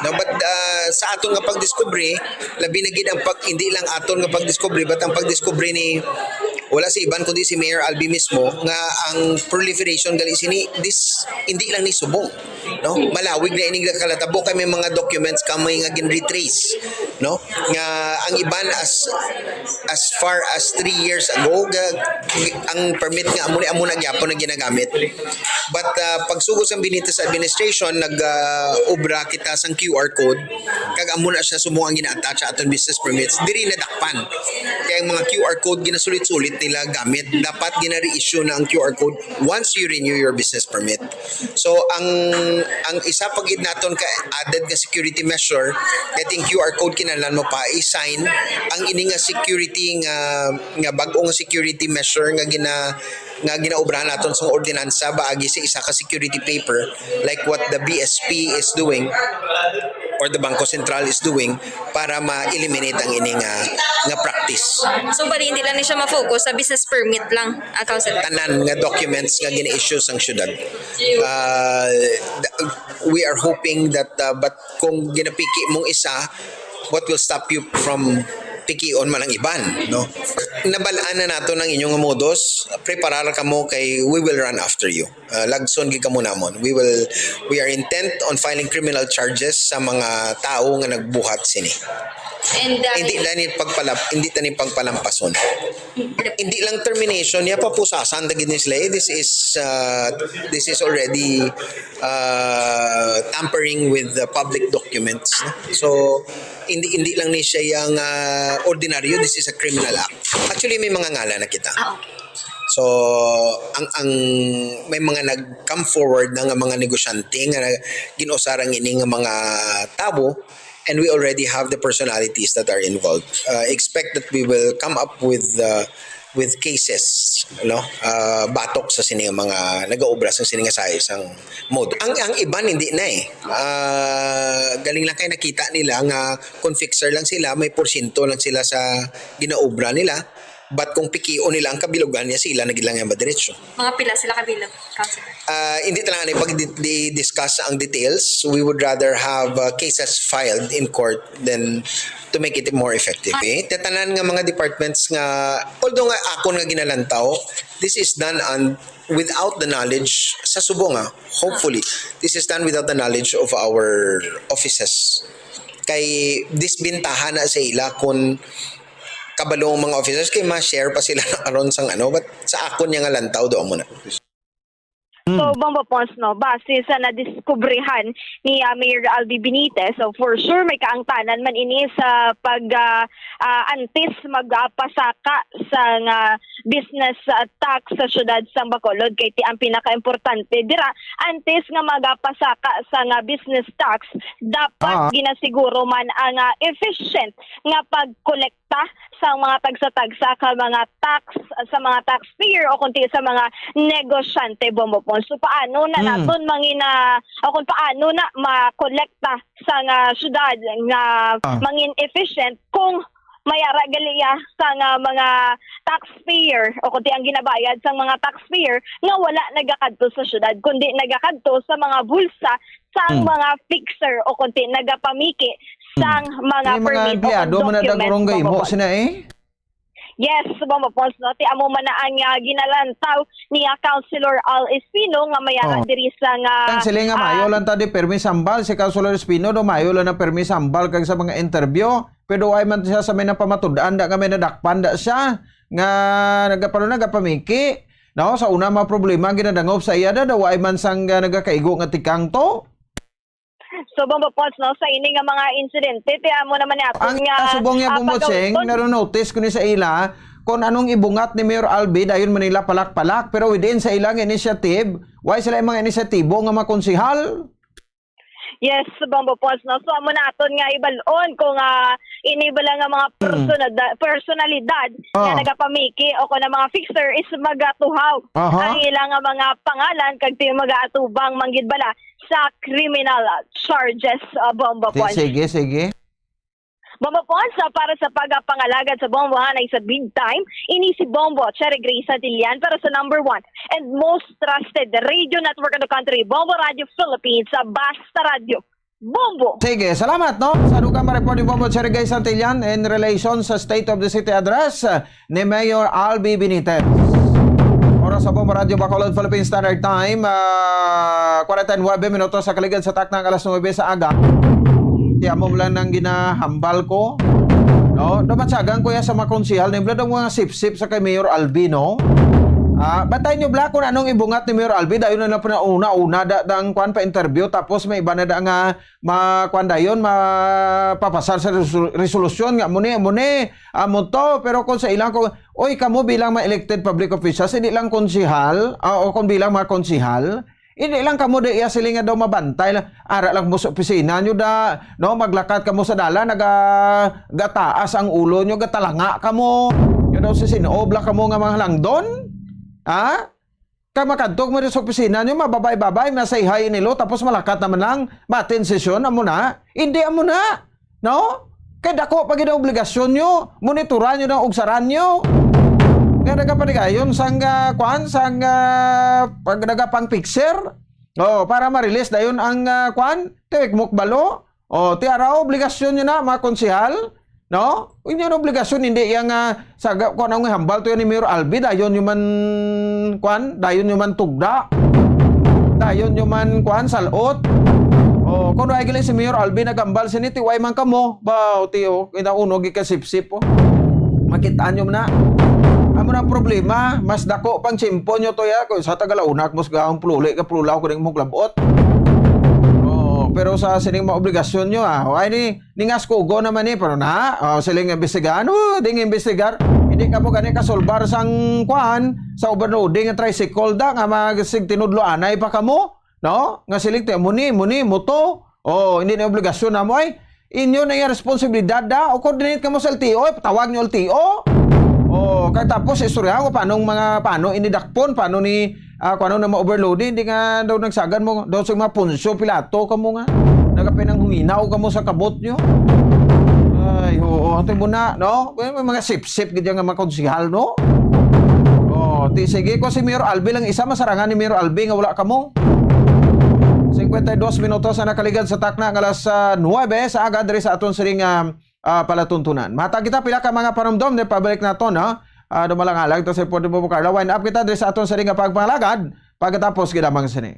no? But uh, sa aton nga pagdiskubre, labi na gid ang pag, hindi lang aton nga pagdiskubre, but ang pagdiskubre ni, wala sa iban kundi si Mayor Albi mismo, nga ang proliferation gali sini, this, hindi lang ni subong, no? Malawig na ining nakalatabo kay may mga documents kami nga gin-retrace, no? Nga ang iban as as far as three years ago, ga, ang permit nga amo ni, amo na gyapon ang ginagamit. But uh, pagsugod sa Benitez administration, nag uh, obra kita sang Q R code, kag amo na siya subong ang gina-attach sa aton business permits. Diri nadakpan. Kaya ang mga Q R code ginasulit-sulit nila gamit. Dapat gina-reissue na ang Q R code once you renew your business permit. So ang ang isa pa gid naton ka added nga security measure, kay ting Q R code kinahanglan mo pa i-sign ang ini nga security nga nga bag-o nga security measure nga gina nga ginaobrahan naton sa ordinansa baagi sa isa ka security paper, like what the B S P is doing or the Bangko Sentral is doing para ma-eliminate ang ini nga nga practice. So, bali, hindi lang ni siya ma-focus sa business permit lang, ah, Councilor? Tanan nga documents nga gina-issue sang syudad. Uh, we are hoping that, uh, but kung ginapiki mong isa, what will stop you from pikion man ang iban, no? Nabalaan na nato ang inyong modus, preparar kamo kay we will run after you. Uh, lagson gid kamo namon. We will, we are intent on filing criminal charges sa mga tawo nga nagbuhat sini. And, uh, hindi na ni pagpalap, hindi ta ni pagpalampason. Hindi lang termination niya, papusasan ta gid ni sila. Eh, this is, uh, this is already uh, tampering with the public documents, no? So hindi, hindi lang ni siya yung uh, ordinaryo, this is a criminal act. Actually, may mga ngalan na kita. Ah, okay. So ang ang may mga nag-come forward na nga mga negosyante nga gin-usar ang ini nga mga tawo, and we already have the personalities that are involved. Uh, expect that we will come up with uh, with cases, no, uh, batok sa sini nga mga nagaobra sa sini nga sa isang mode. Ang ang iban hindi na eh. Uh, galing lang kay nakita nila nga kung fixer lang sila, may porsyento lang sila sa ginaobra nila. But kung pikion nila ang kabilugan niya, sila na gid lang yung madiretso. Mga pila sila kabilog, Councilor? Uh, hindi talaga pag di-discuss ang details. We would rather have uh, cases filed in court than to make it more effective. Eh, tatanan nga mga departments nga, although nga akon nga ginalantaw, this is done on without the knowledge sa subong, ah, hopefully, this is done without the knowledge of our offices. Kay disbintaha na sa ila kung kabalo ang mga officers kay ma-share pa sila na karon sang ano, but sa akon niya nga lantaw do mo na. So, Bombo Pons, no, base sa nadiskubrihan ni ah, Mayor Albi Benitez, so for sure may kaangtanan man ini sa pag ah, ah, antes magpasaka sa nga business ah, tax sa siyudad sang Bacolod, kay ti ang pinakaimportante dira, antes nga magpasaka sa nga business tax, dapat Ah. ginasiguro man ang ah, efficient nga pagkolekta sa mga tagsa-tagsa ka mga tax sa mga taxpayer o kundi sa mga negosyante, Bombo Pons. So paano na Mm. naton mangina o kung paano na makolekta sa nga syudad nga Ah. mangin efficient kung may ara gali ya sa nga mga taxpayer o kundi ang ginabayad sa mga taxpayer nga wala nagakadto sa syudad kundi nagakadto sa mga bulsa sang Hmm. mga fixer o kundi nagapamiki Hmm. sang mga May mga permit o empleyado man na documents, dagurong gahimo Bombo Pons. Sina eh? Yes, Bombo Pons, no? Ti amo man na ang ah, ginalantaw ni ah, Councilor Al Espino nga may ara Oh. diri sa nga Ang sila nga ah, mayo lang ta di permi sambal si Councilor Espino do mayo lang na permi sambal kag sa mga interview. Pero why man siya sa may napamatud-an da nga may nadakpan da siya nga nagapalo nagapamiki. No, sa una mga problema ang ginadangop sa iya da, da why man sang ah, nagakaigo nga tikang to. So, Bombo Pons, no, sa ini nga mga insidente, ti amo naman ni aton Ang nga, subong niya, ah, Bombo Cheng, pagawton. Naro-notice ko ni sa ila, kung anong ibungat ni Mayor Albi, dayon man nila palak-palak, pero within sa ilang initiative, why sila yung mga inisyatibo nga mga konsihal? Yes, Bombo Pons, no? So, amo na aton nga ibalon kung, ah, ini bala nga mga Mm. personada-, personalidad nga Ah. nagapamiki o kung ang mga fixer is magatuhaw Aha. ang ilang nga mga pangalan kag ti-, mag-aatubang man gid bala sa criminal charges, ah, Bombo Ti-, Pons. sige, sige. Bombo Pons, ah, para sa pagpangalagad sa Bombo, ha, na sa big time, ini si Bombo Cherry Gray Santillan para sa number one and most trusted radio network in the country, Bombo Radio Philippines, sa Basta Radio. Bombo! Sige, salamat, no? Sa dugang report ni Bombo Cherry Gray Santillan in relation sa State of the City Address, ah, ni Mayor Albi Benitez. Oras sa Bombo Radio Bacolod, Philippine Standard Time, ah, kwarenta y nuebe minutos sa kaligad sa takna nga alas nuebe sa aga. Ti amo lang nang ginahambal ko. No? Dapat sagang ko ya sa mga konsihal na yung mga sip-sip sa kay Mayor Albi, no? Ah, batay nyo bala kung anong ibungat ni Mayor Albi, dayon na lang pa na una-una da, da ang kwan pa interview, tapos may iba na da nga ma-, kwan dayon, mapapasar sa resol-, resolusyon nga, muni, muni, amo to, pero kung sa ilang, kung, oy, kamo bilang mga elected public officials, hindi lang konsihal, ah, o kung bilang mga konsihal, hindi lang kamo di iya sila nga daw mabantay lang. Ara lang mo sa opisina nyo da, no? Maglakat kamo sa dalan, naga-, gataas ang ulo nyo, gatalanga kamo. Nyo daw si sinob lang kamo nga mga langdon? Ha? Kay makadto mo sa opisina nyo, mababay-babay, masayhay nilo, tapos malakat naman lang, matin sesyon, amo na. Hindi, amo na. No? Kay dako pa gid ang obligasyon nyo, monitoran nyo na, ugsaran nyo. Nga nagapaligayon sang, ah, kwan, sang, ah, pag nagapang-fixer. Oh, para ma-release dayon ang, ah, kwan, tiwik mukbalo. Oh, ti ara, obligasyon nyo na, mga konsehal. No? Inyo na obligasyon, hindi yang, ah, sa ga-, kung anong hambal to yan ni Mayor Albi, dayon nyo man, kwan, dayon nyo man tugda. Dayon nyo man, kwan, salot. Oh, kung ay gali si Mayor Albi nagambal sini, ti way man kamo. Ba, ti, oh, kinaunog ikasipsip, oh. Makitaan nyo man na. Amo na ang problema, mas dako pang tsimpo nyo to ya. Kung sa Tagalauna, mas gaong pluli ka plulaw ko ning mong labot. Oh, pero sa sining mga obligasyon nyo, ah, ay ni, Ningas kugo naman ni, pero na, oh, siling imbestigahan, oh, ding imbestigar. Hindi ka mo gani kasulbar sang, kwan, sa overloading nga tricycle da, nga mag-, sig tinudlo anay pa kamo, no? Nga siling, ti, muni, muni, muto. Oh, hindi na obligasyon na mo, ay. Inyo na yung responsibilidad da. O coordinate ka mo sa L T O, eh, patawag nyo L T O. Oh, kag tapos, istoryahan ko paano ang mga, paano inidakpon, paano ni Ah, kung ano na ma-overload, hindi nga daw nagsagan mo, daw sa mga Poncio Pilato ka mo nga. Nagapinanghuminaw ka mo sa kabot nyo. Ay, oo, ate mo na, no? May, may mga sip-sip gid nga mga konsihal, no? Oh, ti, sige ko si Mayor Albi lang isa, masarangan ni Mayor Albi nga wala ka mo. Cincuenta y dos minutos na nakaligad sa takna nga alas, ah, nuebe sa aga diri sa aton siring, ah, ah, palatuntunan. Matag kita pila ka mga panumdom ni pabalik naton, ha? Ah, dumalangalag to sa Deportivo Carla. Wind up kita diri sa aton siring nga pagpangalagad. Pagkatapos, gidamang sini.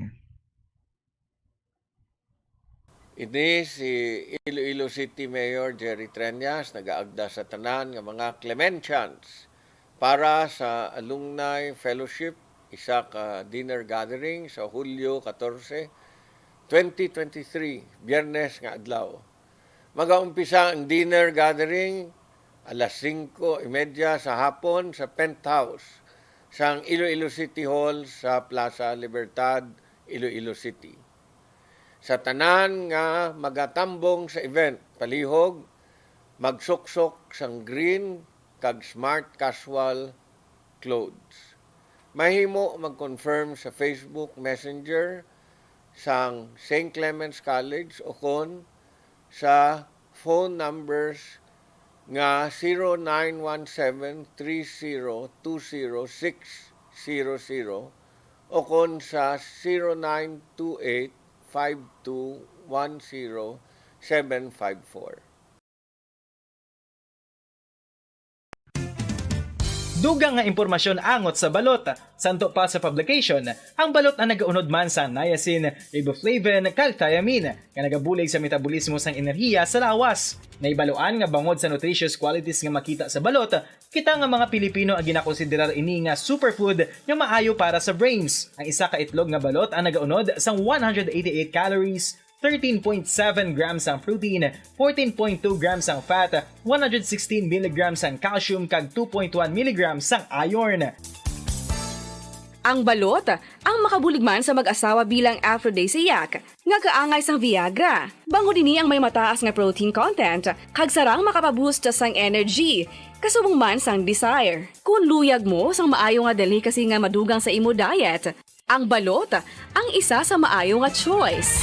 Ini si Iloilo City Mayor Jerry Treñas nagaagda sa tanan nga mga Clementians para sa Alumni Fellowship, isa ka dinner gathering sa Hulyo katorse, twenty twenty-three, Biyernes nga adlaw. Magaumpisa ang dinner gathering alas singko y media sa hapon sa penthouse sang Iloilo City Hall sa Plaza Libertad, Iloilo City. Sa tanan nga magatambong sa event, palihog, magsuksok sang green kag smart casual clothes. Mahimo mag-confirm sa Facebook Messenger sang Saint Clements College o kon sa phone numbers nga zero nine one seven three zero two zero six zero zero o kon sa zero nine two eight five two one zero seven five four. Dugang nga impormasyon angot sa balot. Santo pa sa publication, ang balot ang nagaunod man sa niacin, riboflavin, kag thiamine, nga nagabulig sa metabolismo sang enerhiya sa lawas. Nahibaluan nga bangod sa nutritious qualities nga makita sa balot, kita nga mga Pilipino ang ginakonsiderar ini nga superfood nga maayo para sa brains. Ang isa ka itlog nga balot ang nagaunod sang one hundred eighty-eight calories, thirteen point seven grams sang protein, fourteen point two grams sang fat, one hundred sixteen milligrams sang calcium, kag two point one milligrams sang iron. Ang balot, ang makabulig man sa mag-asawa bilang aphrodisiac, nga kaangay sang Viagra. Bangod ini ang may mataas nga protein content, kag sarang makapaboost sang energy, kasubong man sang desire. Kon luyag mo sang maayo nga delicacy nga madugang sa imo diet, ang balot ang isa sa maayo nga choice.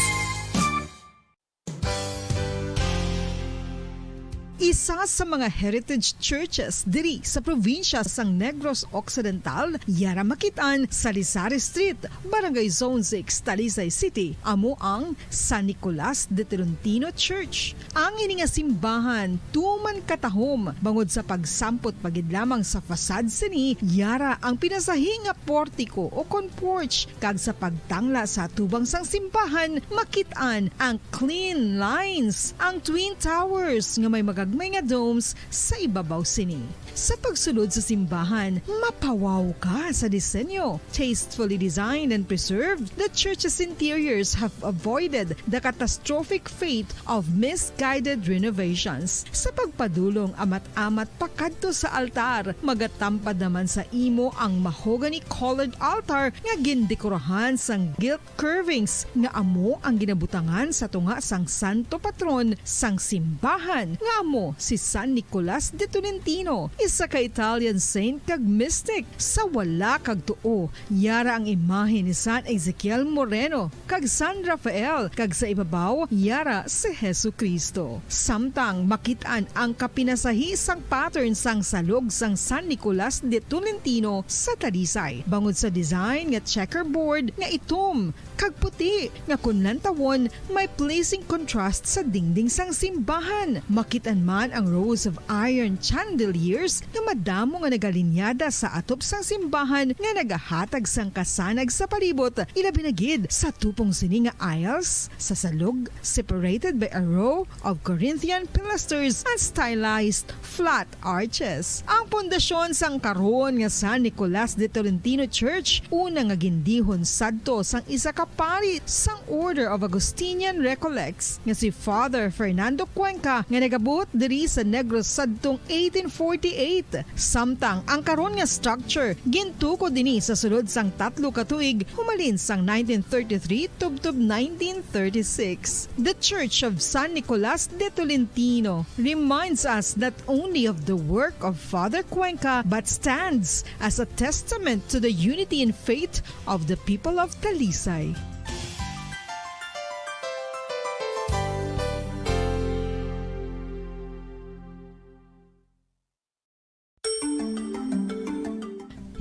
Isa sa mga heritage churches diri sa probinsya sang Negros Occidental, yara makit-an sa Lisari Street, Barangay Zone six, Talisay City, amo ang San Nicolas de Tolentino Church. Ang ini nga simbahan tuman katahom bangod sa pagsampot pa gid lamang sa facade sini, yara ang pinasahi nga portiko o kon porch, kag sa pagtangla sa atubang sang simbahan makit-an ang clean lines, ang twin towers nga may magagmay nga domes sa ibabaw sini. Sa pagsulod sa simbahan, mapawaw ka sa disenyo. Tastefully designed and preserved, the church's interiors have avoided the catastrophic fate of misguided renovations. Sa pagpadulong amat-amat pakadto sa altar, magatampad naman sa imo ang mahogany-colored altar nga gindekorahan sang gilt curvings nga amo ang ginabutangan sa tunga sang santo patron sang simbahan, nga amo si San Nicolas de Tolentino, isa ka Italian saint kag mystic. Sa wala kag tuo, yara ang imahe ni San Ezekiel Moreno kag San Rafael, kag sa ibabaw yara si Jesu-Cristo. Samtang makit-an ang kapinasahi sang pattern sang salog sang San Nicolas de Tolentino sa Talisay, bangod sa design nga checkerboard nga itom kag puti nga kon lantawon may pleasing contrast sa dingding sang simbahan. Makit-an man ang rows of iron chandeliers nga madamo nga nagalinyada sa atop sang simbahan nga nagahatag sang kasanag sa palibot, ilabi na gid sa tupong sini nga aisles sa salog, separated by a row of Corinthian pilasters and stylized flat arches. Ang pundasyon sang karon nga San Nicolas de Tolentino Church, una nga gindihon sadto sang isa ka pari sang Order of Augustinian Recollects, nga si Father Fernando Cuenca, nga nagabuot diri sa Negros sadtong eighteen forty-eight. Samtang ang karon nga structure gintukod ini sa sulod sang tatlo ka tuig, humalin sang nineteen thirty-three tubtob nineteen thirty-six. The Church of San Nicolas de Tolentino reminds us not only of the work of Father Cuenca but stands as a testament to the unity in faith of the people of Talisay.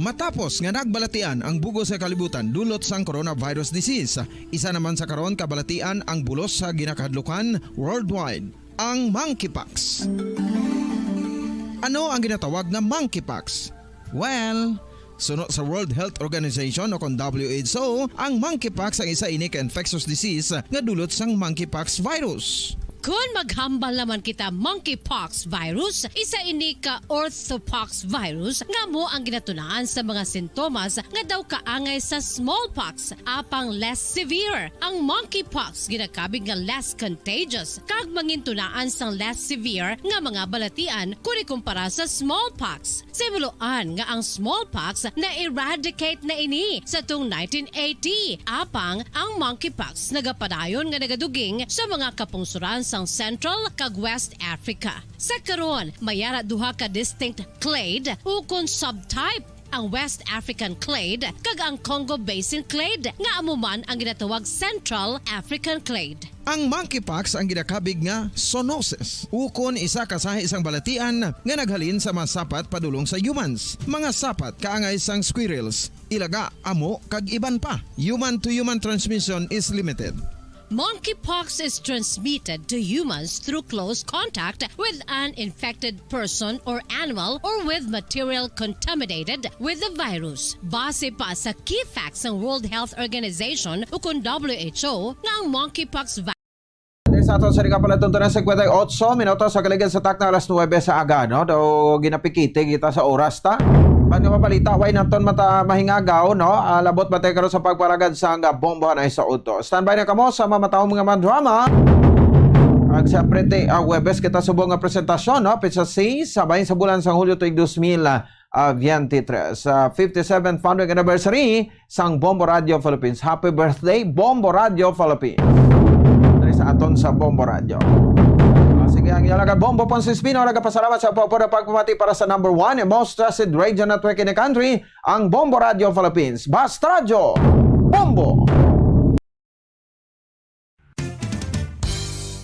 Matapos nga nagbalatian ang bug-os nga kalibutan dulot sang coronavirus disease, isa naman sa karon ka balatian ang bulos sa ginakahadlukan worldwide, ang monkeypox. Ano ang ginatawag nga monkeypox? Well, suno sa World Health Organization o kon W H O, ang monkeypox ang isa ini ka infectious disease nga dulot sang monkeypox virus. Kon maghambal naman kita monkeypox virus, isa ini ka orthopox virus nga amo ang ginatunaan sa mga sintomas nga daw kaangay sa smallpox, apang less severe. Ang monkeypox ginakabig nga less contagious kag mangintunaan sang less severe nga mga balatian kon ikumpara sa smallpox. Sa himuloan nga ang smallpox na-eradicate na ini sa tung nineteen eighty, apang ang monkeypox nagapadayon nga nagaduging sa mga kapungsoran sang Central kag West Africa. Sa karon, may ara duha ka distinct clade ukon subtype, ang West African clade kag ang Congo Basin clade, nga amo man ang ginatawag Central African clade. Ang monkeypox ang ginakabig nga zoonosis, ukon isa ka sahi sang balatian nga naghalin sa mga sapat padulong sa humans, mga sapat kaangay sang squirrels, ilaga, amo, kag iban pa. Human to human transmission is limited. Monkeypox is transmitted to humans through close contact with an infected person or animal or with material contaminated with the virus. Base pa sa key facts sang World Health Organization ukon W H O nga ang monkeypox virus Sa aton sa ikapalatong tunan, singkwenta y otso minutos sa kaligid sa takna alas nuwebe sa aga, no? Daw ginapikiti kita sa oras ta. Pag nga mabalita, way naton mata mahingagaw, no? Ah, labot ba tayo karon sa pagparagad sang Bombo Anay sa Udto? Standby na kamo sa mamatahom nga mga drama. Ag sa prete, ah, Huwebes kita subong nga presentasyon, no? Petsa seis, sa bahin sa bulan sang Hulyo tuig dos mil, ah, veintitrés. Sa fifty-seventh founding anniversary sang Bombo Radio Philippines. Happy birthday, Bombo Radio Philippines. Diri sa aton sa Bombo Radio. Ah, sige, ang inyo alagad, Bombo Ponce Espino, nagapasalamat sa pagpapati para sa number one and most trusted radio network in the country, ang Bombo Radio Philippines. Basta Radyo, Bombo!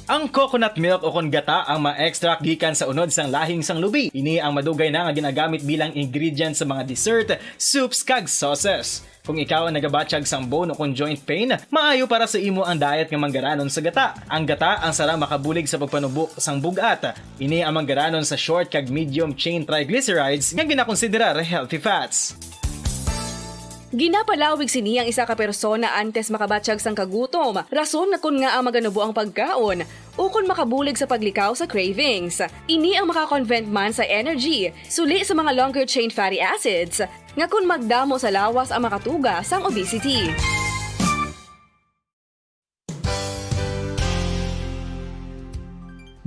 Ang coconut milk o kon gata ang ma-extract gikan sa unod sang lahing sang lubi. Ini ang madugay na nga ginagamit bilang ingredient sa mga dessert, soups, kag sauces. Kung ikaw ang nagabatyag sang bone o kon joint pain, maayo para sa imo ang diet nga manggaranon sa gata. Ang gata ang sara makabulig sa pagpanubo sang bug-at. Ini ang manggaranon sa short kag medium chain triglycerides nga ginakonsiderar healthy fats. Ginapalawig sini ang isa ka persona antes makabatyag sang kagutom, rason nga kon ngaa maganubo ang pagkaon, ukon makabulig sa paglikaw sa cravings. Ini ang maka-convert man sa energy, suli sa mga longer chain fatty acids, nga kon magdamo sa lawas ang makatuga sang obesity.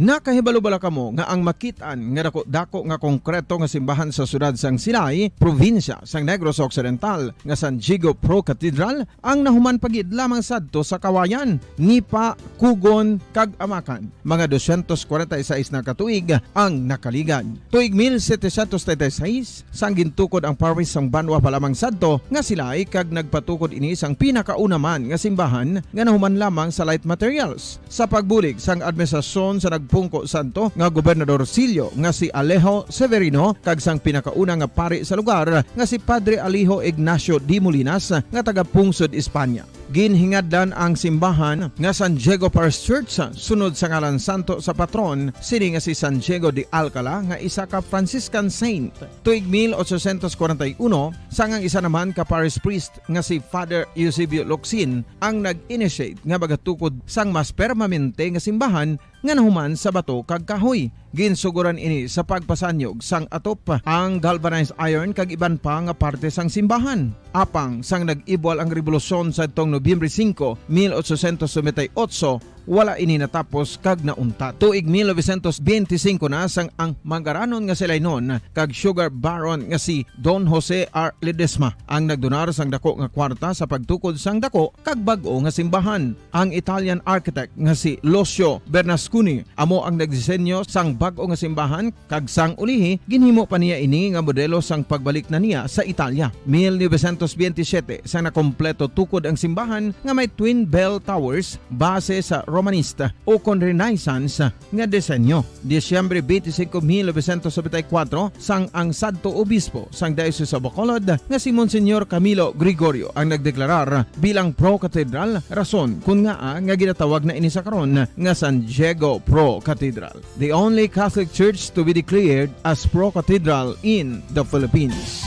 Nakahibalo bala kamo nga ang makit-an nga dako-dako nga konkreto nga simbahan sa siyudad sang Silay, probinsya sang Negros Occidental, nga San Diego Pro Cathedral ang nahuman pa gid lamang sadto sa Kawayan, Nipa, Cugon, kag Amacan, mga dosyentos kwarenta y seis na ka tuig ang nakaligad. Tuig mil setecientos treinta y seis, sang gintukod ang parish sang banwa pa lamang sadto nga Silay, kag nagpatukod ini sang pinakauna man nga simbahan nga nahuman lamang sa light materials. Sa pagbulig sang administrasyon sa nagpungko sadto nga Gobernador Silyo nga si Alejo Severino kag sang pinakauna nga pari sa lugar nga si Padre Alejo Ignacio de Molinas nga taga-pungsod Espanya. Ginhingadlan ang simbahan nga San Diego Parish Church sunod sa ngalan santo sa patron sini nga si San Diego de Alcala nga isa ka Franciscan saint. Tuig mil ochocientos kwarenta y uno, sang ang isa naman ka parish priest nga si Father Eusebio Locsin ang nag-initiate nga magatukod sang mas permanente nga simbahan nga nahuman sa bato kag kahoy. Ginsugoran ini sa pagpasanyog sang atop, ang galvanized iron kag iban pa nga parte sang simbahan. Apang sang nag-ibwal ang rebolusyon sadtong Nobyembre singko, mil ochocientos noventa y ocho, wala ini natapos kag nauntat. Tuig mil novecientos benti singko na sang ang manggaranon nga Silaynon kag sugar baron nga si Don Jose R. Ledesma ang nagdonar sang dako nga kwarta sa pagtukod sang dako kag bag-o nga simbahan. Ang Italian architect nga si Lucio Bernasconi amo ang nagdisenyo sang bag-o nga simbahan, kag sang ulihi ginhimo pa niya ini nga modelo sang pagbalik na niya sa Italia. Mil novecientos benti siyete sang nakompleto tukod ang simbahan nga may twin bell towers base sa Romanista ukon Renaissance nga disenyo. Disyembre benti singko, mil novecientos nobenta y kuwatro, sang ang sadto obispo sang Diocese of Bacolod nga si Monsignor Camilo Gregorio ang nagdeklarar bilang pro-cathedral, rason kon ngaa nga ginatawag na ini sa karon nga San Diego Pro Cathedral, the only Catholic Church to be declared as pro-cathedral in the Philippines.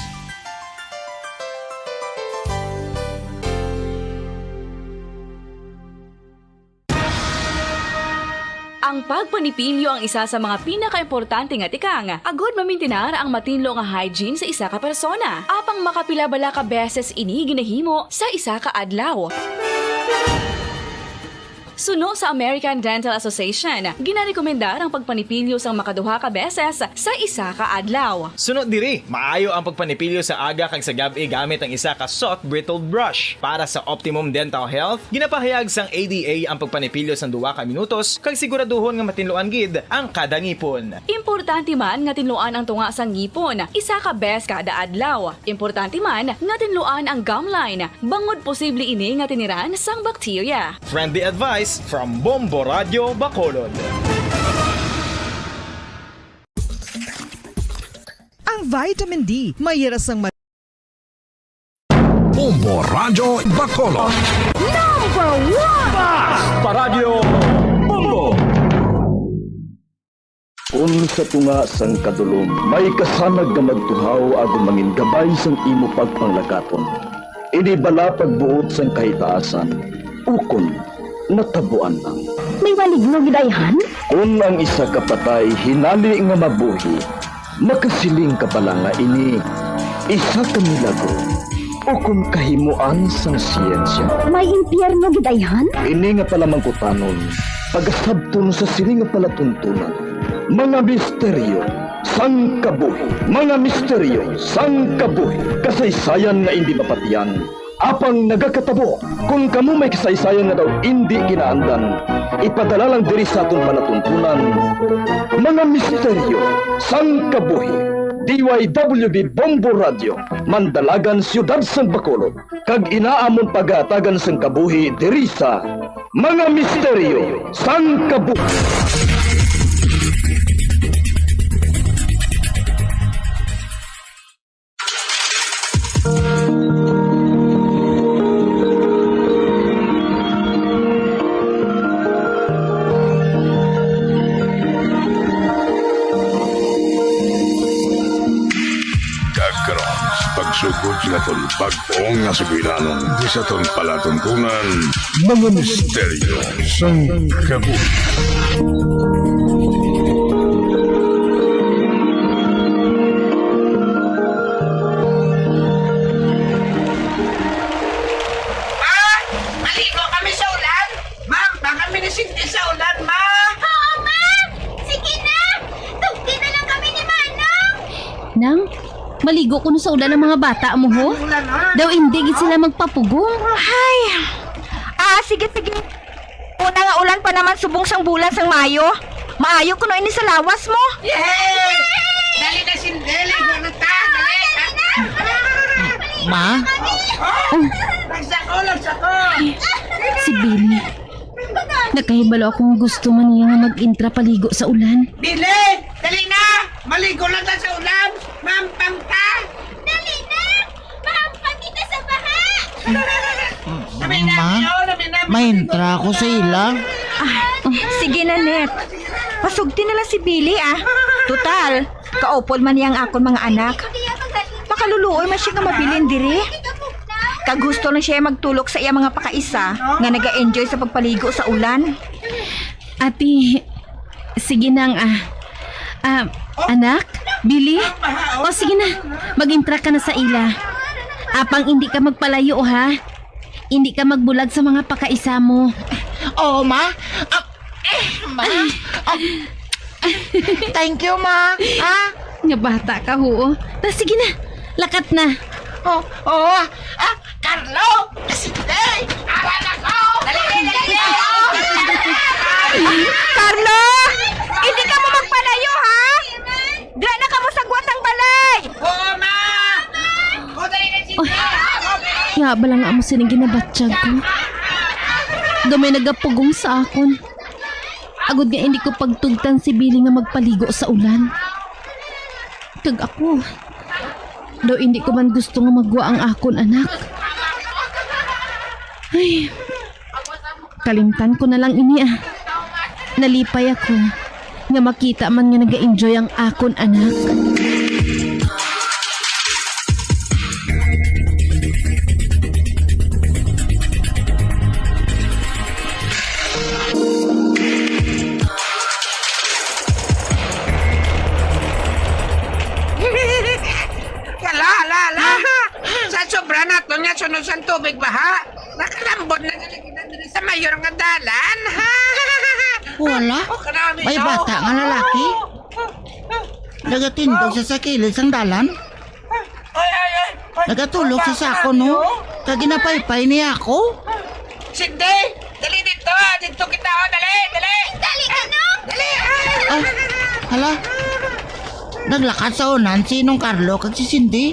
Ang pagpanipilyo ang isa sa mga pinakaimportante nga tikang agud mamintinar ang matinlo nga hygiene sa isa ka persona. Apang makapila bala ka beses ini ginahimo sa isa ka adlaw? Suno sa American Dental Association, ginarekomendar ang pagpanipilyo sang makaduha ka beses sa isa ka adlaw. Suno diri, maayo ang pagpanipilyo sa aga kag sa gab-i gamit ang isa ka soft bristled brush. Para sa optimum dental health, ginapahayag sang A D A ang pagpanipilyo sang duha ka minutos kag siguraduhon nga matinluan gid ang kada ngipon. Importante man nga tinluan ang tunga sang ngipon isa ka bes kada adlaw. Importante man nga tinluan ang gum line, bangod posible ini nga tiniran sang bakterya. Friendly advice from Bombo Radio Bacolod. Ang vitamin D may hira sang ma- Bombo Radio Bacolod. Number one! Basta Radyo Bombo! Kon sa tunga sang kadulom may kasanag nga magtuhaw agod mangin gabay sang imo pagpanglakaton, ini bala pagbuot sang kahitaasan, ukon natabuan lang. May maligno gid ayhan? Kon ang isa ka patay hinali nga mabuhi, makasiling ka bala nga ini Isa ka milagro ukon kahimoan sang siyensya. May impyerno gid ayhan? Ini nga palamangkutanon, pagasabton sa sini nga palatuntunan, mga misteryo sang kabuhi, mga misteryo sang kabuhi, kasaysayan nga indi mapatian, apang nagakatabo. Kon kamo may kasaysayan nga daw indi kinaandan, ipadala lang diri sa aton palatuntunan, mga misteryo sang kabuhi. D Y W B Bombo Radio, Mandalagan, Siyudad sang Bacolod, kag ina amon pagahatagan sang kabuhi diri sa Mga Misteryo sang Kabuhi. Kag karon, pagsugod sa aton bag-o nga sugilanon, di sa aton palatuntunan, mga misteryo sang kabuhi. Ma! Maligo kami sa ulan! Ma, baka may nasinti sa ulan, ma! Oo, ma! Sige na! Tugti na lang kami ni Manong! Nang, maligo kuno sa ulan ang mga bata mo, ho? Ulan, ha? Daw hindi gid sila magpapugong. Ay! Ah, sige, sige. Una nga ulan pa naman subong sang bulan sang Mayo. Maayo kuno ini sa lawas mo. Yay! Dali na, Cindy. Ligo na ta. Dali. Ma? Oh, nagsako, nagsako. Si Billy. Nakahibalo ako nga gusto man niya nga mag-intra paligo sa ulan. Billy! Dali na! Maligo lang ta sa ulan! Mahampang ta! Dali na! Mahampang kita sa baha! Kami na, Ma, kami na, kami na, may intra ako sa ila. Ah, sige na, Net. Pasugti na lang si Billy, ah. Total, kaupod man niya ang akon mga anak. Makaluluoy man siya nga mabilin diri. Kag gusto lang siya magtulok sa iya mga pakaisa nga naga-enjoy sa pagpaligo sa ulan. Ate, sige nang, ah. Ah, anak, Billy? O, sige na. Mag-intra ka na sa ila. Apang hindi ka magpalayo, ha? Hindi ka magbulag sa mga pakaisa mo. Oo, ma. Ah, eh, ma. Ah, thank you, ma. Ha? Nga bata ka, huo. Ta, sige na. Lakat na. Oh, oh, ah, Carlo! Kasi, hey! Awa na ko! Dali, dali, dali, dali! Carlo! Hindi ka mo magpalayo, ha? Dira na kamo sa guwat sang balay! Oo, ma! O, dali na, sige! Uy, nga bala nga amo sining ginabatyag ko. Daw may nagapugong sa akon. Agod nga hindi ko pagtugtan si Billy nga magpaligo sa ulan. Kag ako, daw hindi ko man gusto nga magwa ang akon anak. Ay, kalimtan ko na lang ini, ah. Nalipay ako nga makita man nga naga-enjoy ang akon anak. Hala, hala, hala. Sa sobra naton nga sunod sang tubig baha, nakalambot na gali kita diri sa mayor nga dalan. Wala. Oh, kanami, may bata nga lalaki. Nagatindog siya sa kilid sang dalan. Ay, ay, ay, ay. Nagatulog sa sako, no? Kag ginapaypay niya ako. Cindy, dali dito, ah. Dito kita, oh. Dali, dali. Dali ka, no? Dali. Ah, hala. Naglakad sa unan si Nong Carlo kag si Cindy.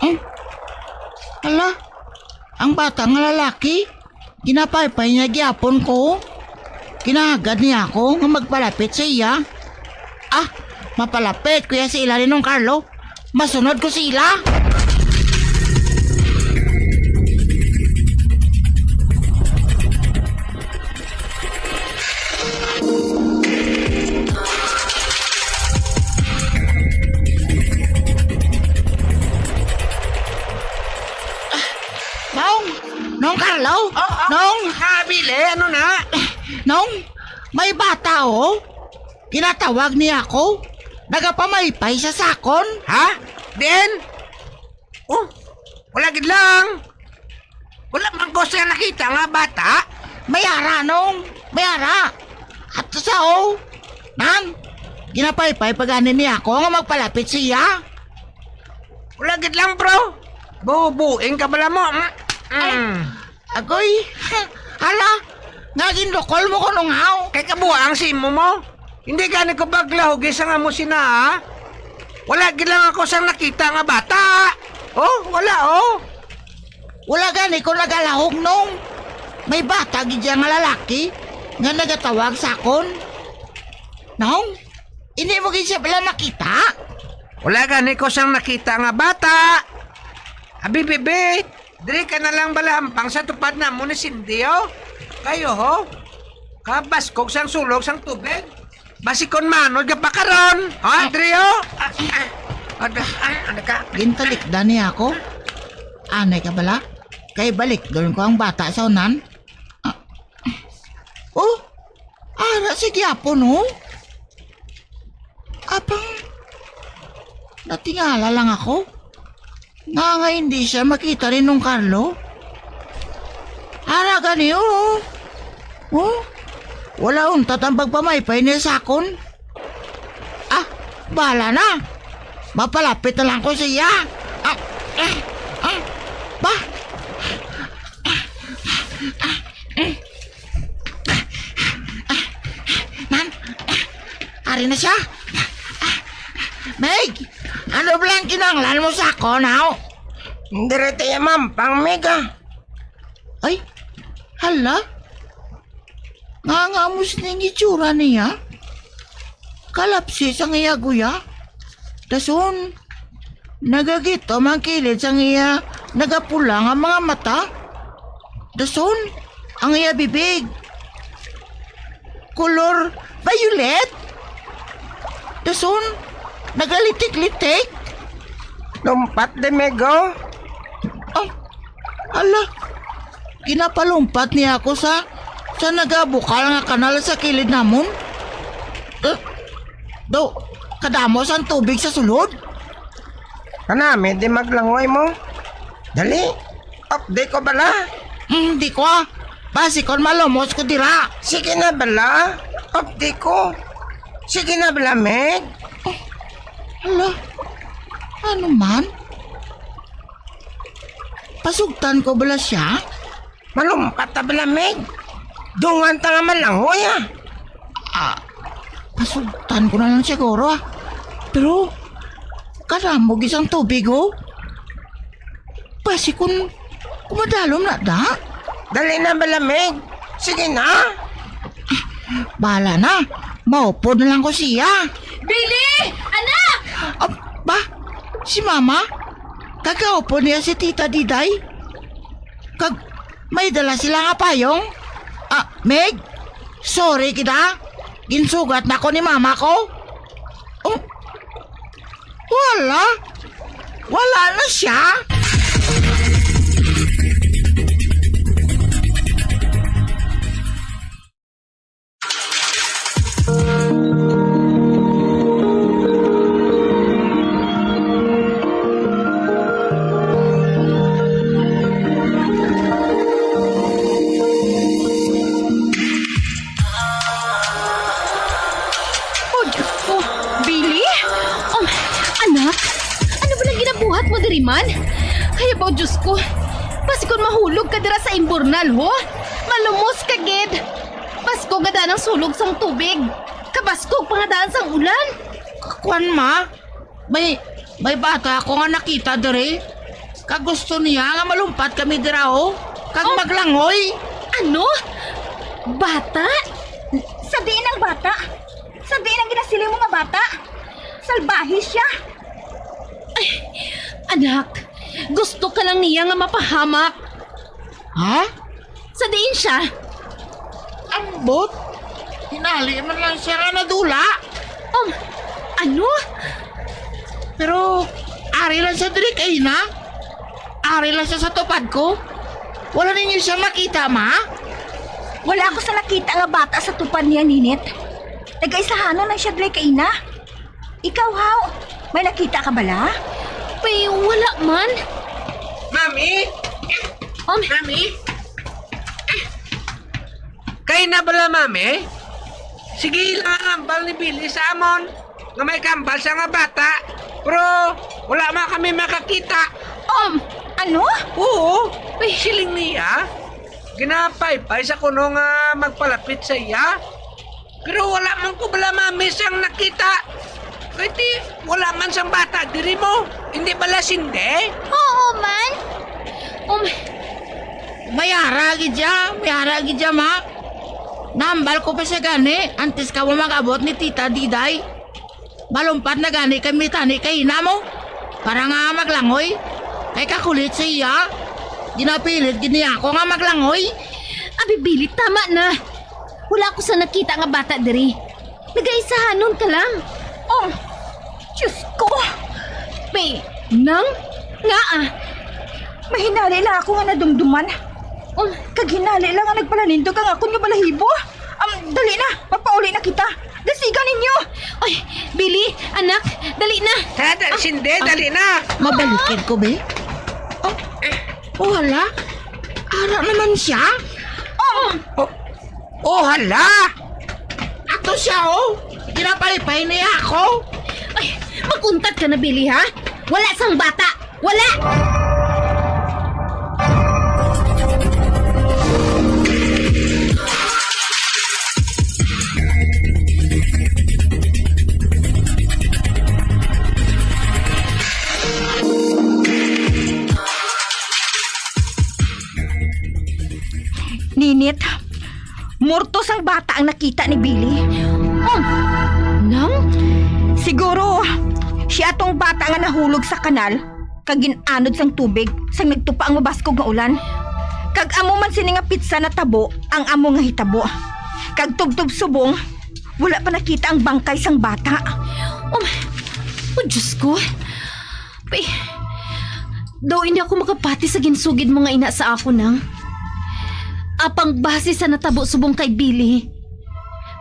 Eh? Hala. Ang bata nga lalaki. Ginapaypay niya gyapon ko. Ginahagad niya ako nga magpalapit sa iya. Ah, mapalapit ko ya sa ila ni Nong Carlo. Masunod ko sa ila. Nong! Nong Carlo! Oh, oh. Nong! Ha, Billy, ano na? Nong, may bata, oh. Ginatawag niya ako. Nagapamaypay sa sakon. Ha? Din? Oh, wala gid lang. Wala man ko siya nakita nga bata. May ara, Nong. May ara. At sa, oh, nan, ginapaypay pa gani niya ako nga magpalapit siya. Wala gid lang, bro. Bubuing ka bala mo. Mm. Ay. Mm. Agoy, hala, nga gindukol mo ko nung haw. Kay kabuang si imo mo. Hindi gani ko paglahugi sa nga mo sina, ha? Wala gid lang ako sang nakita nga bata. Oh, wala, oh. Wala gani ko nagalahog nung may bata gid siya nga lalaki nga nagatawag sa akon. Nong, hindi mo gid siya pala nakita? Wala gani ko sang nakita nga bata. Abi, bibi, diri ka na lang bala hampang sa tupad namo ni Cindy, oh. Kayo, ho? Kabaskog sang sulog sang tubig. Basi kon manod ka pa karon, ha, diri, oh. Ah, ah, ah, ah, ano ka? Gintalikdan niya ako. Anay ka bala? Kay balikdon ko ang bata sa unan. Ah. Oh, ara si gyapon, oh. Apang natingala lang ako. Nga, nga hindi siya makita ni Nong Carlo. Ara gani, oh. Oh, wala untat ang pagpamaypay niya sa akon. Ah, bahala na. Mapalapit na lang ko siya. Ah, ah, ah, ba? Nan, ari na siya. Meg, ano ba lang kinahanglan mo sa akon, haw? Diri tayo, ma'am, pang Meg, ah. Ay, hala. Nga, nga mo sining itsura niya? Kalapsi sang iya guya. Dason, nagagitom ang kilid sang iya nagapula nga mga mata. Dason, ang iya bibig kolor violet. Dason, nagalitik-litik. Lumpat, Demego. Oh, ala, ginapalumpat niya ako sa, sa nagabukal nga kanal sa kilid namon. Eh, do, kadamo sang tubig sa sulod. Kanami di maglangoy mo. Dali, updi ko bala. Hmm, di ko, ah. Basi kon malumos ko dira. Sige na bala, updi ko. Sige na bala, Meg. Hala, ano man? Pasugtan ko bala siya? Malumpat ta bala, Meg. Dungan ta nga malangoy, ah. Ah, pasugtan ko na lang siguro, ah. Pero, kadamo gid sang tubig, oh. Basi kun, kun madalom na da. Dali na bala, Meg. Sige na. Bahala na. Maupod na lang ko siya. Billy! Anak! Ah, ba? Si Mama? Kagaupod niya si Tita Diday? Kag may dala sila nga payong? Ah, Meg, sorry kita. Ginsugat na ko ni mama ko. Oh, wala. Wala na siya. Oh, Diyos ko. Billy? Um, anak, ano ba nang ginabuhat mo diri man? Ay, abaw, Diyos ko. Basi kon mahulog ka dira sa imburnal, ho? Malumos ka gid. Baskog nga daan ang sulog sang tubig. Kabaskog pa nga daan sang ulan. Kuwan, ma. May, may bata ako nga nakita diri. Kag gusto niya nga malumpat kami dira, oh. Kag Oh. maglangoy. Ano? Bata? Sa diin ang bata? Sa diin ang ginasiling mo nga bata? Salbahe siya. Ay, anak, gusto ka lang niya nga mapahamak. Ha? Sa diin siya? Ambot? Hinali man lang siya nga nadula. Um, ano? Pero ari lang siya diri kaina. Ari lang siya sa tupad ko. Wala ninyo siya makita, ma? Wala ako sa nakita nga bata sa tupad niya, Ninit. Nagaisahanon lang siya diri kaina. Ikaw, haw? May nakita ka bala? Pay, wala man. Mami? Um, Mami? Kay na bala, Mami? Sige lang ang hambal ni Billy sa amon nga may kambal sa nga bata. Pero wala man kami makakita. Um, ano? Oo. Uy. Siling niya, ginapaypay sa kuno nga magpalapit sa iya. Pero wala man ko bala, Mami, siyang nakita. Kay ti, wala man sang bata diri mo. Hindi bala sindi? Oo man. Um, May ara gid siya, may ara gid siya, ma. Nahambal ko pa siya gani, antes ka mo mag-abot ni Tita Diday. Malumpat na gani kami tani kay ina mo. Para nga maglangoy. Kay kakulit sa iya. Ginapilit gid niya ako nga maglangoy. Abi, Billy, tama na. Wala ko sa nakita nga bata diri. Nagaisahanon ka lang. Oh, Diyos ko. May, nang, nga ah. Mahinali lang ako nga nadumduman. Oh. Kag hinali lang nga nagpalanindog ang akon nga balahibo. Um, dali na, mapauli na kita. Dasigan ninyo. Oy, Billy, anak, dali na. Dada, Ah, sindi, ah. Dali na. Mabalikid ko, be? Oh, oh, hala. Ara naman siya? Oh. Oh, oh, hala. Ato siya, oh. Ginapaypay niya ako. Ay, mag-untat ka na, Billy, ha? Wala sang bata. Wala! Ninit, morto sang bata ang nakita ni Billy. Oh, nang? Siguro, siya tong bata nga nahulog sa kanal kag gin-anod sang tubig sang nagtupa ang mabaskog nga ulan. Kag amo man sini nga pitsa natabo ang amo nga hitabo. Kag tubtob subong, wala pa nakita ang bangkay sang bata. Oh, oh, Diyos ko. Pay, daw hindi ako makapati sa ginsugid mo nga ina sa akon, nang. Apang base sa natabo subong kay Billy,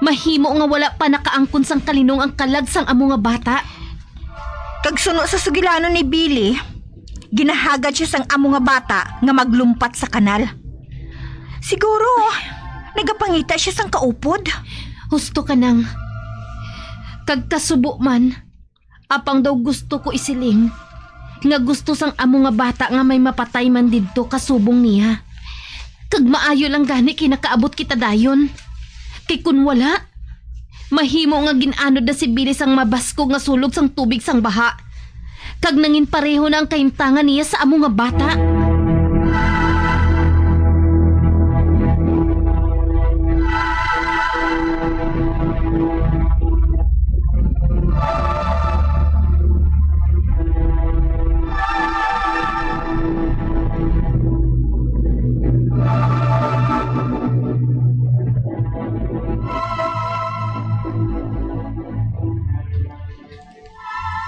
mahimo nga wala pa nakaangkon sang kalinong ang kalag sang amo nga bata. Kag suno sa sugilanon ni Billy, ginahagad siya sang amo nga bata nga maglumpat sa kanal. Siguro, nagapangita siya sang kaupod. Husto ka, nang. Kag kasubo man, apang daw gusto ko isiling nga gusto sang amo nga bata nga may mapatay man didto kasubong niya. Kag maayo lang gani kay nakaabot kita dayon. Kay kun wala, mahimo nga gin-anod na si Billy sang mabaskog nga sulog sang tubig sang baha, kag nangin pareho na ang kahimtangan niya sa amo nga bata.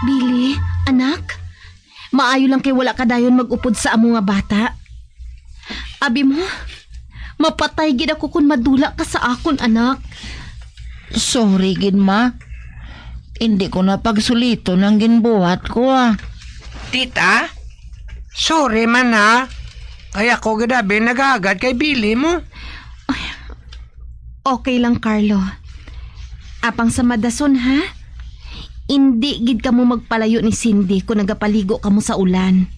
Billy, anak, maayo lang kay wala ka dayon mag-upod sa amo nga bata. Abi mo, mapatay gid ako kon madula ka sa akon, anak. Sorry gid, ma. Indi ko na pagsuliton ang ginbuhat ko, ah. Tita, sorry man, ha. Kay ako gid abi nagahagad kay Billy mo. Ay, okay lang, Carlo. Apang sa madason, ha? Indi gid kamo magpalayo ni Cindy kon nagapaligo kamo sa ulan.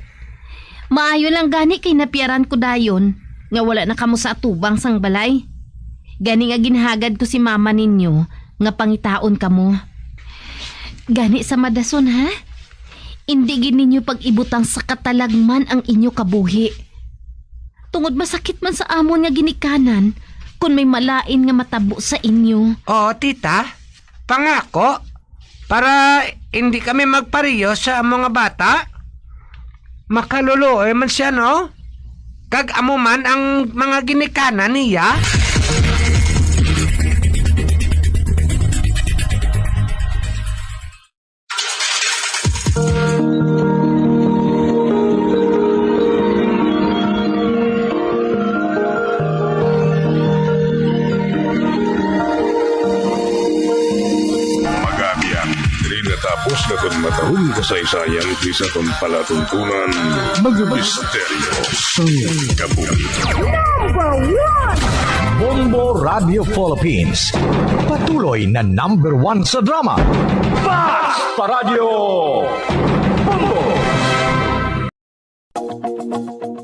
Maayo lang gani kay napiaran ko dayon nga wala na kamo sa atubang sang balay. Gani nga ginhagad ko si mama ninyo nga pangitaon kamo. Gani sa madason, ha? Indi gid ninyo pag-ibutang sa katalagman ang inyo kabuhi. Tungod masakit man sa amon nga ginikanan kon may malain nga matabo sa inyo. Oo, tita. Pangako, para hindi kami magpariyo sa amo nga bata. Makaluluoy man siya, no? Kag amo man ang mga ginikanan niya. Magabiang, diri natapos Sa matahong kasaysayan, di sa palatuntunan, mga misteryo sang kabuhi. Number one! Bombo Radio Philippines, patuloy na number one sa drama. Basta Radyo Bombo!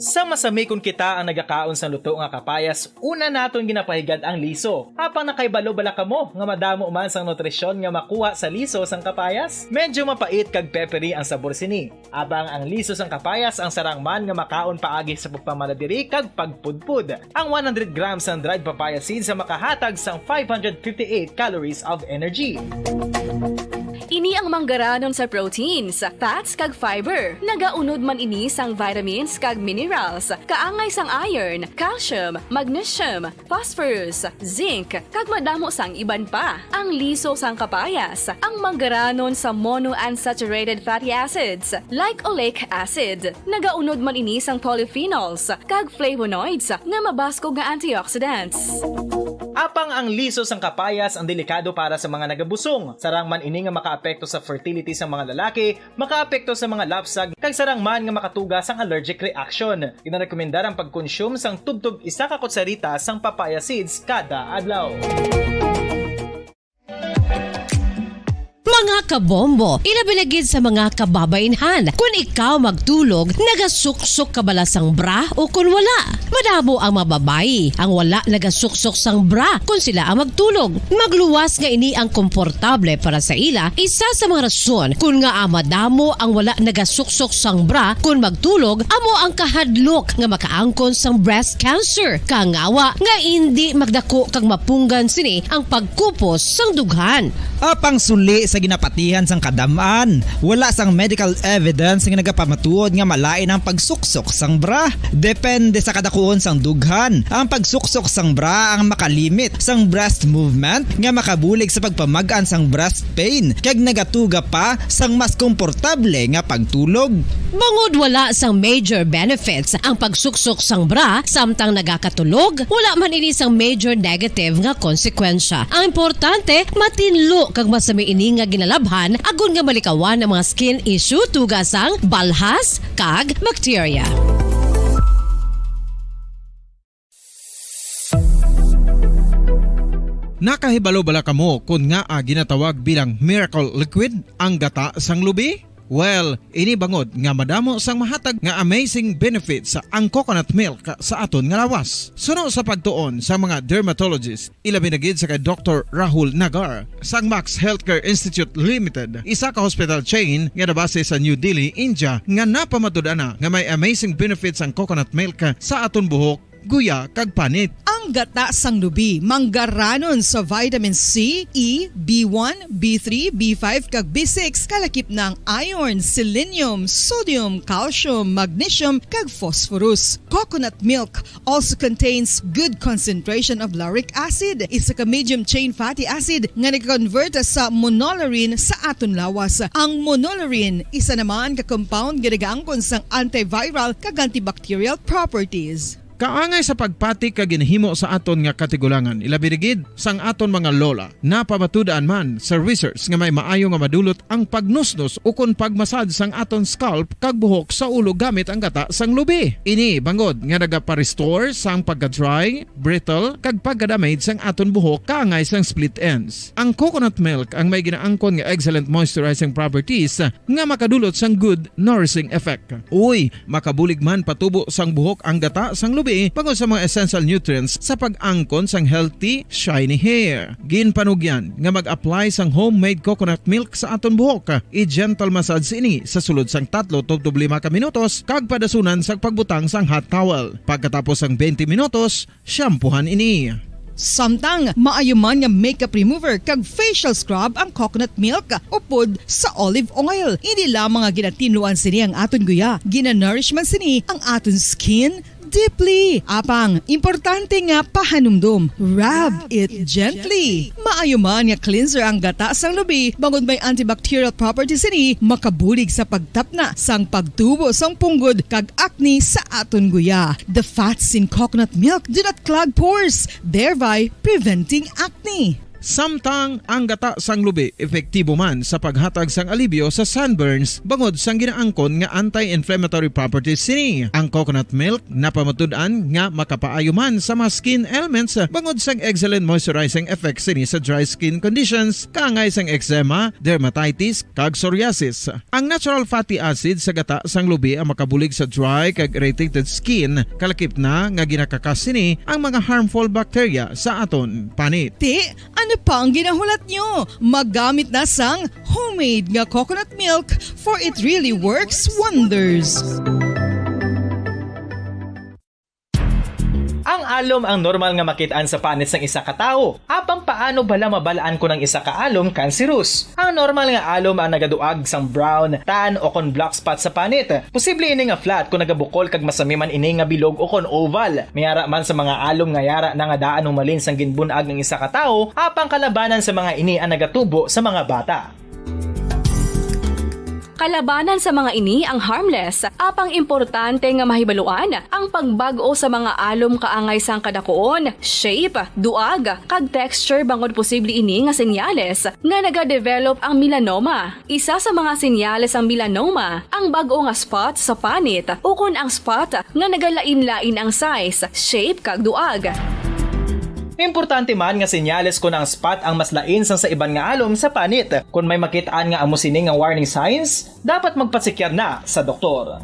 Sa masami kon kita ang nagakaon sang luto nga kapayas, una naton ginapahigad ang liso. Apang nakahibalo bala kamo nga madamo man sang nutrisyon nga makuha sa liso sang kapayas? Medyo mapait kag peppery ang sabor sini. Apang ang liso sang kapayas ang sarang man nga makaon paagi sa pagpamaladiri kag pagpudpod. Ang one hundred grams sang dried papaya seeds ang makahatag sang five hundred fifty-eight calories of energy. Ini ang manggaranon sa proteins, fats, kag fiber. Nagaunod man ini sang vitamins kag minerals, kaangay sang iron, calcium, magnesium, phosphorus, zinc, kag madamo sang iban pa. Ang liso sang kapayas, ang manggaranon sa monounsaturated fatty acids, like oleic acid. Nagaunod man ini sang polyphenols kag flavonoids nga mabaskog nga antioxidants. Apang ang liso sang kapayas ang delikado para sa mga nagabusong. Sarang man ini nga makaapekto sa fertility sa mga lalaki, makaapekto sa mga lapsag, kag sarang man nga makatuga sang allergic reaction. Ginarekomendar ang pagkonsume sang tubtob isa ka kutsarita sang papaya seeds kada adlaw. Mga kabombo, ilabi na gid sa mga kababainhan, kun ikaw magtulog, nagasuksok ka bala sang bra o kun wala? Madamo ang mga babayi ang wala nagasuksok sang bra kun sila ang magtulog. Magluwas nga ini ang komportable para sa ila, isa sa mga rason kun ngaa madamo ang wala nagasuksok sang bra kun magtulog amo ang kahadlok nga makaangkon sang breast cancer, kangawa nga indi magdako kag mapunggan sini ang pagkupos sang dughan. Apang suli sa ginapatihan sang kadam-an, wala sang medical evidence nga nagapamatuod nga malain ang pagsuksok sang bra. Depende sa kadakuon sang dughan, ang pagsuksok sang bra ang makalimit sang breast movement nga makabulig sa pagpamag-an sang breast pain kag nagatuga pa sang mas komportable nga pagtulog. Bangod wala sang major benefits ang pagsuksok sang bra samtang nagakatulog, wala man ini sang major negative nga konsekwensya. Ang importante, matinlo kag masami ini nga ginalabhan agod nga malikawan ang mga skin issue tuga sang balhas kag bacteria. Nakahibalo bala kamo kon ngaa ginatawag bilang miracle liquid ang gata sang lubi? Well, ini bangod nga madamo sang mahatag nga amazing benefits ang coconut milk sa aton nga lawas. Suno sa pagtuon sa mga dermatologist, ilabi na gid sa kay Doktor Rahul Nagar sang Max Healthcare Institute Limited, isa ka hospital chain nga nabase sa New Delhi, India, nga napamatud-an na nga may amazing benefits ang coconut milk sa aton buhok, guya, kag panit. Ang gata sang lubi manggaranon sa vitamin C, E, B one, B three, B five, kag B six, kalakip na ang iron, selenium, sodium, calcium, magnesium, kag phosphorus. Coconut milk also contains good concentration of lauric acid, isa ka medium chain fatty acid nga nag-convert sa monolaurin sa aton lawas. Ang monolaurin, isa naman ka compound nga nagaangkon sang antiviral kag antibacterial properties. Kaangay sa pagpati kag ginahimo sa aton nga katigulangan, ilabi na gid sang aton mga lola. Napamatud-an man sa research nga may maayo nga madulot ang pagnusnos ukon pagmasad sang aton scalp kag buhok sa ulo gamit ang gata sang lubi. Ini bangod nga nagapa-restore sang pagka-dry, brittle, kag pagka-damage sang aton buhok kaangay sang split ends. Ang coconut milk ang may ginaangkon nga excellent moisturizing properties nga makadulot sang good nourishing effect. Uy, makabulig man patubo sang buhok ang gata sang lubi bangod sa mga essential nutrients sa pag-angkon sang healthy, shiny hair. Ginpanugyan nga mag-apply sang homemade coconut milk sa aton buhok. I-gentle massage ini sa sulod sang tatlo tubtob lima ka minutos kag padasunan sang pagbutang sang hot towel. Pagkatapos sang twenty minutos, shampoohan ini. Samtang maayo man nga makeup remover kag facial scrub ang coconut milk upod sa olive oil. Hindi lamang nga ginatinluan sini ang aton guya, ginanourish man sini ang aton skin deeply. Apang importante nga pahanumdom, rub it gently. Maayo man nga cleanser ang gata sang lubi, bangod may antibacterial properties sini, makabulig sa pagtapna sang pagtubo sang punggod kag acne sa aton guya. The fats in coconut milk do not clog pores, thereby preventing acne. Samtang ang gata sang lubi epektibo man sa paghatag sang alibyo sa sunburns bangod sang ginaangkon nga anti-inflammatory properties sini. Ang coconut milk napamatud-an nga makapaayo man sa mga skin ailments bangod sang excellent moisturizing effect sini sa dry skin conditions kaangay sang eczema, dermatitis, kag psoriasis. Ang natural fatty acid sa gata sang lubi ang makabulig sa dry kag irritated skin, kalakip na nga ginakakas sini ang mga harmful bacteria sa aton panit. Ti, ano pa ang ginahulat nyo? Maggamit na sang homemade nga coconut milk, for it really works wonders. Ang alom ang normal nga makit-an sa panit sang isa ka tawo. Apang paano bala mabal-an kon ang isa ka alom kanserus? Ang normal nga alom ang nagaduag sang brown, tan, o kon black spot sa panit. Posible ini nga flat kon nagabukol kag masami man ini nga bilog o kon oval. May ara man sa mga alom nga yara na nga daan humalin sang ginbun-ag ang isa ka tawo, apang kalabanan sa mga ini ang nagatubo sa mga bata. Kalabanan sa mga ini ang harmless, apang importante nga mahibaluan ang pagbag-o sa mga alom kaangay sang kadakuon, shape, duag, kag texture bangod posible ini nga senyales nga nagadevelop ang melanoma. Isa sa mga senyales sang melanoma ang bag-o nga spot sa panit ukon ang spot nga nagalain-lain ang size, shape, kag duag. Importante man nga senyales kon ang spot ang mas lain sang sa iban nga alom sa panit. Kon may makit-an nga amo sini nga warning signs, dapat magpatsikyar na sa doktor.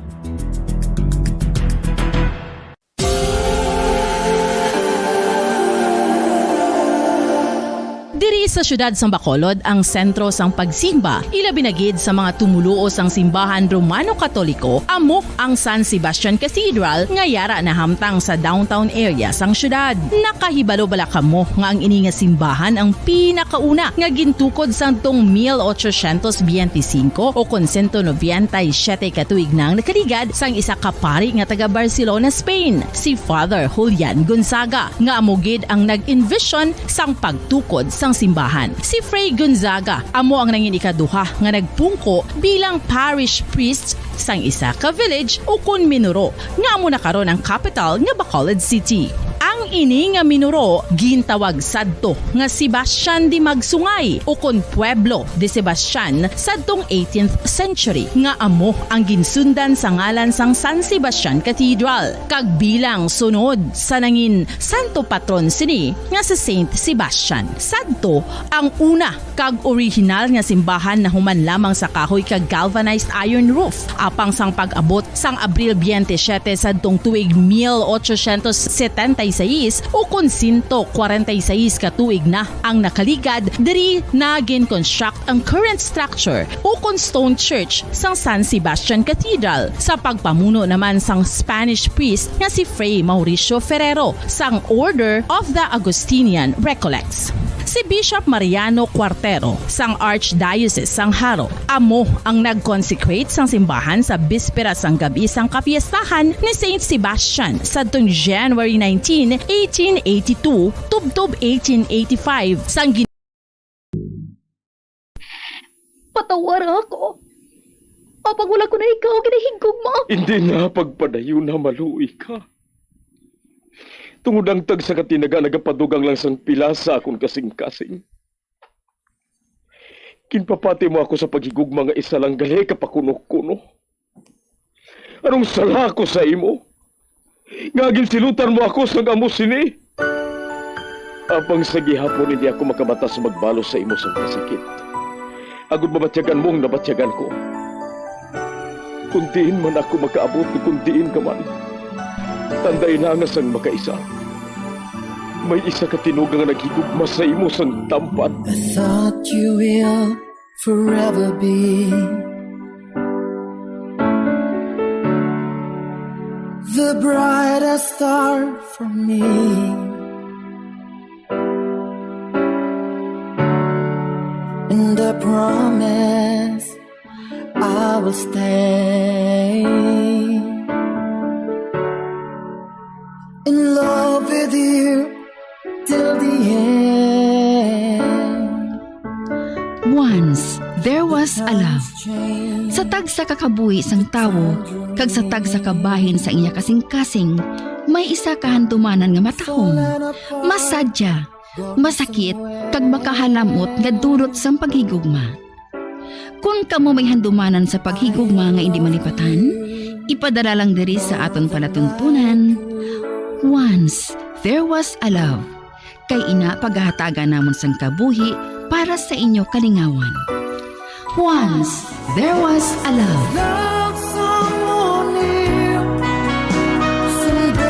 Diri sa siyudad sang Bacolod ang sentro sang pagsimba, ilabi na gid sa mga tumoluo sang simbahan Romano-Katoliko, amo ang San Sebastian Cathedral nga yara nahamtang sa downtown area sang siyudad. Nakahibalo bala kamo nga ang ini nga simbahan ang pinakauna nga gintukod sadtong mil ochocientos biyente singko o kon sento nobenta y siyete ka tuig na ang nakaligad sang isa ka pari nga taga Barcelona, Spain, si Father Julian Gonzaga, nga amo gid ang nag-envision sang pagtukod sang simbahan. Si Fray Gonzaga amo ang nangin ikaduha nga nagpungko bilang parish priest sang isa ka village ukon minuro nga amo na karon ang kapital nga Bacolod City. Ang ini nga minuro gintawag sadto nga Sebastian de Magsungay ukon Pueblo de Sebastian sadtong eighteenth century, nga amo ang ginsundan sa ngalan sang San Sebastian Cathedral, kag bilang sunod sa nangin santo patron sini nga si Saint Sebastian. Sadto ang una kag orihinal nga simbahan nahuman lamang sa kahoy kag galvanized iron roof. Apang sang pag-abot sang Abril biyente siyete sadtong tuig mil ochocientos setenta y seis, ukon sento kwarenta y seis ka tuig na ang nakaligad, diri na gin-construct ang current structure ukon stone church sang San Sebastian Cathedral, sa pagpamuno naman sang Spanish priest nga si Fray Mauricio Ferrero sang Order of the Augustinian Recollects. Si Bishop Mariano Cuartero sang Archdiocese sang Jaro amo ang nag-consecrate sang simbahan sa bispera sang gab-i sang kapiestahan ni Saint Sebastian sadtong January nineteen, eighteen eighty-two, tubtob eighteen eighty-five, sang gin- Patawara ako. Apang wala ko na ikaw ginahigugma. Hindi na pagpadayon na maluoy ka. Tungod ang tagsa ka tinaga nagapadugang lang sang pila sa akon kasing-kasing. Ginpapati mo ako sa paghigugma nga isa lang gali ka pakuno-kuno. Anong sala ako sa imo? Nga ginsilutan mo ako sang amo sini? Apang sa gihapon hindi ako makamata sa magbalos sa imo sang kasakit, agod mabatyagan mo ang nabatyagan ko. Kung diin man ako makaabot, kung diin ka man, tandai na nga sang makaisa, may isa ka tinuga nga naghigugma sa imo sang tampad. I thought you will forever be the brightest star for me. And I promise I will stay in love with you till the end. Once, there was a love. Sa tagsa ka kabuhi sang tawo, kag sa tagsa ka bahin sa iya kasing-kasing, may isa ka handumanan nga matahom, masadya, masakit, kag makahalam-ot nga dulot sang paghigugma. Kon kamo may handumanan sa paghigugma nga indi malipatan, ipadala lang diri sa aton palatuntunan, Once There Was a Love, kay ina pagahatagan namon sang kabuhi para sa inyo kalingawan. Once There Was a Love. Love someone new someday.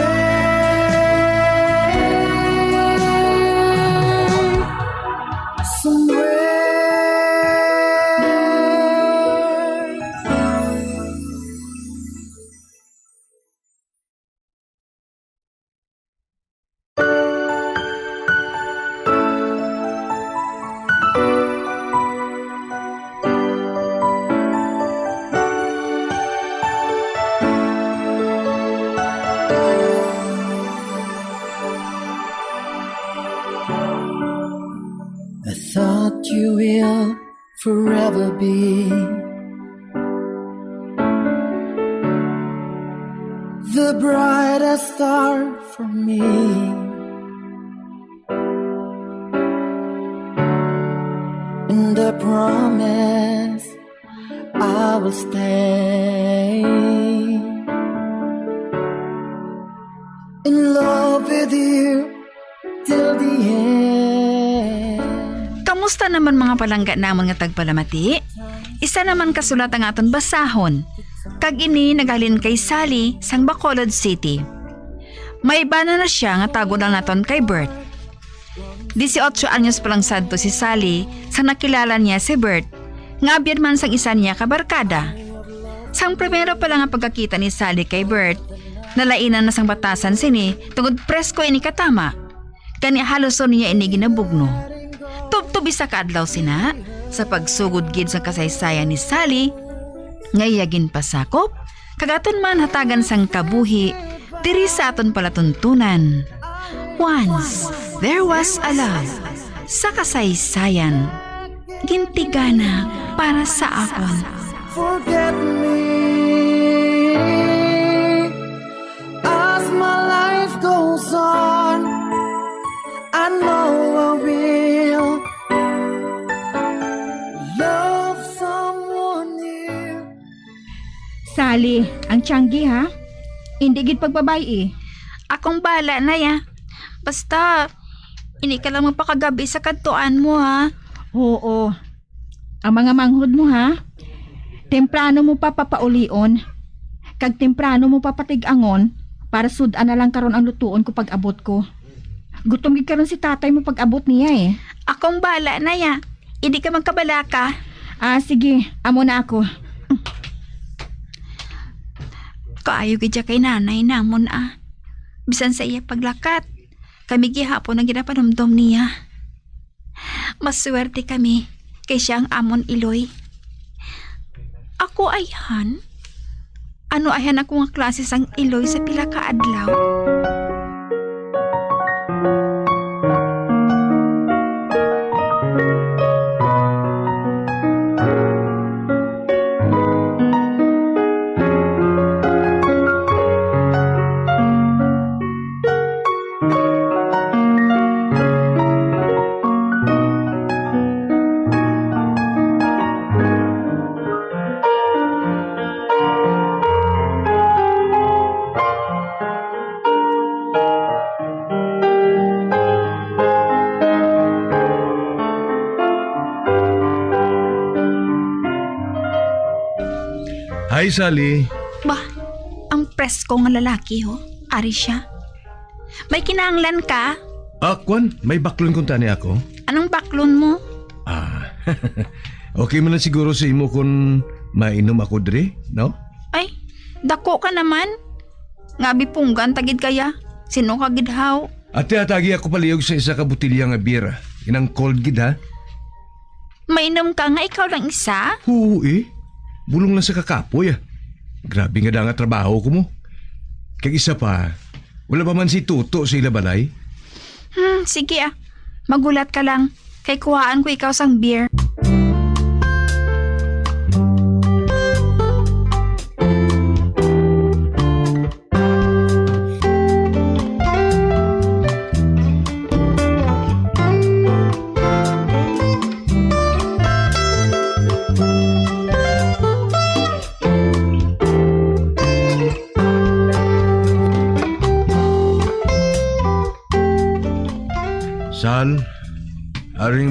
Somewhere. I thought you will forever be the brightest star for me. And I promise I will stay in love with you till the end. Kamusta naman, mga palangga namon nga tagpalamati? Isa naman ka sulat ang aton basahon, kag ini naghalin kay Sally sang Bacolod City. May bana na siya nga tago lang naton kay Bert. Dieciocho anyos pa lang sadto si Sally sang nakilala niya si Bert, nga abyan man sang isa niya ka barkada. Sang primero pa lang nga pagkakita ni Sally kay Bert, nalainan na sang batasan sini tungod presko ini katama. Gani halos niya ini ginabugno. Tubtob isa ka adlaw sina, sa pagsugod gid sa kasaysayan ni Sally, nga iya ginpasakop, kag aton man hatagan sang kabuhi diri sa aton palatuntunan. Once There Was a Love, sa kasaysayan, gintigana para sa akon. Forget me as my life goes on. I know I will love someone new. Sally, ang tiyanggi, ha? Hindi gid pagbabayi. Akong bala na ya. Basta, hindi ka lang magpakagabi sa kadtuan mo, ha? Oo. Ang mga manghod mo, ha? Temprano mo pa papaulion, kag temprano mo papatig-angon para sud-an na lang karon ang lutuon ko pag-abot ko. Gutom gid karon si tatay mo pag-abot niya, eh. Akong bala na ya. Hindi ka magkabalaka. Ah, sige. Amo na ako. Kaayo gid siya kay nanay namon, ah. Bisan sa iya paglakat, kami gihapon ang ginapanumdom niya. Maswerte kami kay siya ang amon iloy. Ako ayhan? Ano ayhan ako nga klase sang iloy sa pila ka adlaw? Hi, Sally. Ba, ang presko nga lalaki, oh. Ari siya. May kinahanglan ka? Ah, kwan, may baklon kuntani ako. Anong baklon mo? Ah, okay man lang siguro sa imo kung mainom ako diri, no? Ay, dako ka naman. Nga bipunggan ta gid kaya. Sino ka gid haw? Ate, atagi ako palihog sa isa ka botelya nga beer, ah. Inang cold gid, ha? Mainom ka nga ikaw lang isa? Oo, eh. Bulong lang sa kakapoy, ah. Grabe nga da nga trabaho ko mo. Kag isa pa, wala pa man si Toto sa ila balay. Hmm, sige, ah. Maghulat ka lang. Kay kuhaan ko ikaw sang beer.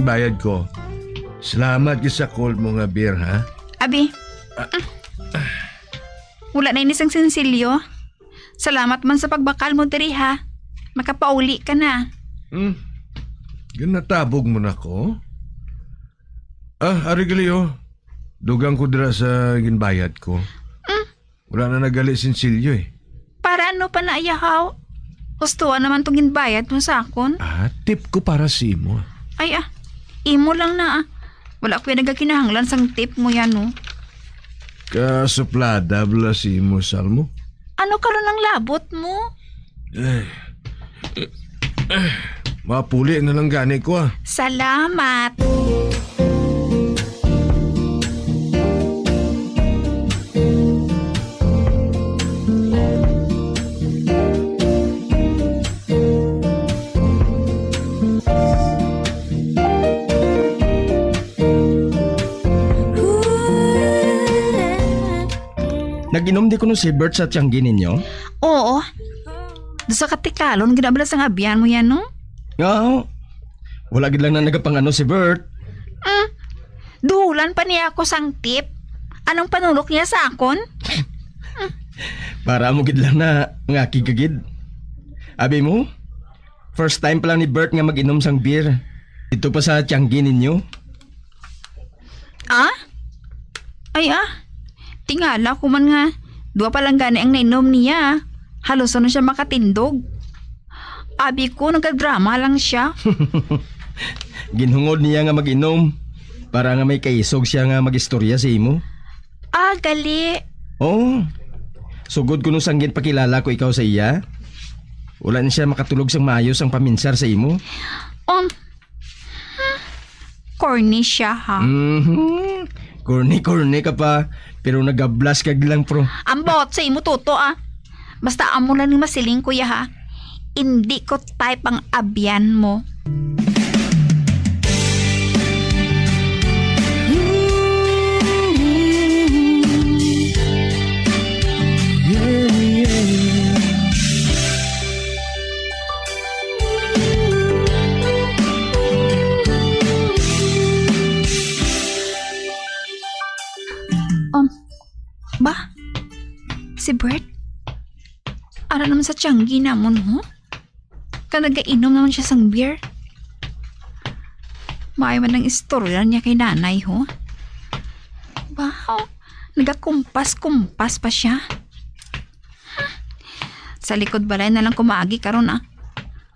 Bayad ko. Salamat gid sa cold mo nga beer, ha? Abi. Ah. Wala na ini sang sinsilyo. Salamat man sa pagbakal mo diri, ha. Makapauli ka na. Hmm. Ginatabog mo na ko? Ah, ari gali, oh. Dugang ko dira sa ginbayad ko. Hmm. Wala na nagali sinsilyo, eh. Para ano pa na, yahaw? Husto naman tong ginbayad mo sa akon. Ah, tip ko para sa imo. Ay, ah, imo lang na, ah. Wala ko nagakinahanglan sang tip mo yan, no? Kasuplada bala sa imo, Salmo? Ano karon ang labot mo? Eh, eh, eh, mapuli na lang gani ko, ah. Salamat. Nag-inom di kuno si Bert sa tiyanggi ninyo? Oo. Dusa ka tikalon gid ang abyan mo yan, no? Nga, wala gid lang na nagapangano si Bert. Mm. Duhulan pa niya ako sang tip. Anong panulok niya sa akon? Para mo gid lang na ngakig ka gid. Abi mo, first time pa lang ni Bert nga mag-inom sang beer. Ito pa sa tiyanggi ninyo. Ah? Ay, ah. Tingala ko man nga, dua pa lang gani ang nainom niya. Halos ano siya makatindog. Abi ko, nagadrama lang siya. Ginhungod niya nga mag-inom para nga may kaisog siya nga mag-istorya sa imo. Ah, gali. Oo. Sugod kuno sang ginpakilala ko ikaw sa iya, wala na siya makatulog sang maayo sang paminsar sa imo. Um, Corny siya, ha? Mhm. Corny, corny ka pa. Pero nagablas ka lang, pro. Ambot sa imo, Toto, ah. Basta amo lang ni masiling, kuya, ha? Indi ko type ang abyan mo. Um, ba? Si Bert? Ara naman sa tiyanggi namon, ho? Ka nagainom naman siya sang beer. Maayo man ang istorya niya kay nanay, ho? Ba, oh, nagakumpas-kumpas pa siya. Sa likod balay na lang ko maagi karon, ah.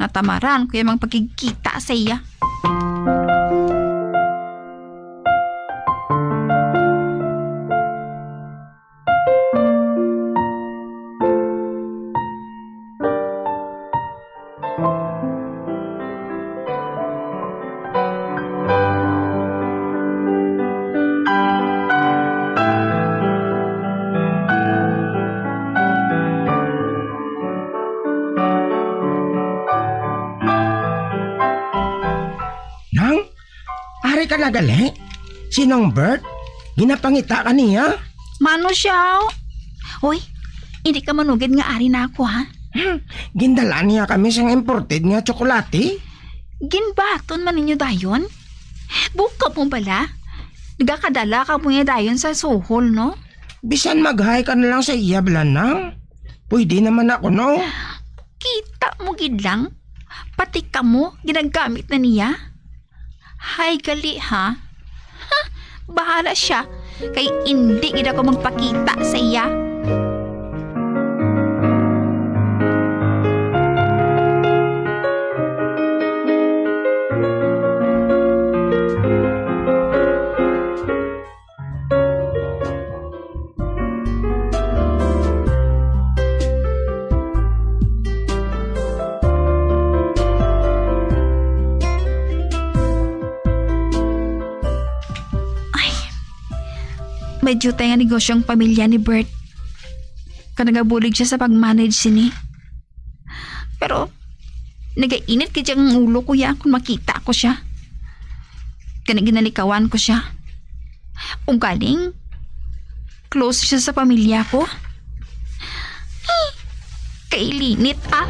Natamaran ko yung mga pagkikita sa iya. Nang? Ari ka na gali? Sinong Bert? Ginapangita ka niya? Mano siya? Hoy, hindi ka manugid nga ari na ako, ha? Hmm, gindala niya kami sang imported nga tsokolate. Ginbaton man ninyo dayon? Buka mo bala? Nagakadala ka mo niya dayon sa suhol, no? Bisan mag-hi ka na lang sa iya, bala, Nang. Pwede naman ako, no? Kita mo gid lang, pati kamo ginagamit na niya. Hay gali, ha? Ha? Bahala siya, kay indi gid ako magpakita sa iya. Ay, may diutay nga negosyo ang pamilya ni Bert. Ka nagabulig siya sa pag-manage sini. Pero, nagainit gid ang ulo ko ya kung makita ko siya. Kani ginalikawan ko siya. Ugaling, close siya sa pamilya ko. Kailinit, ah.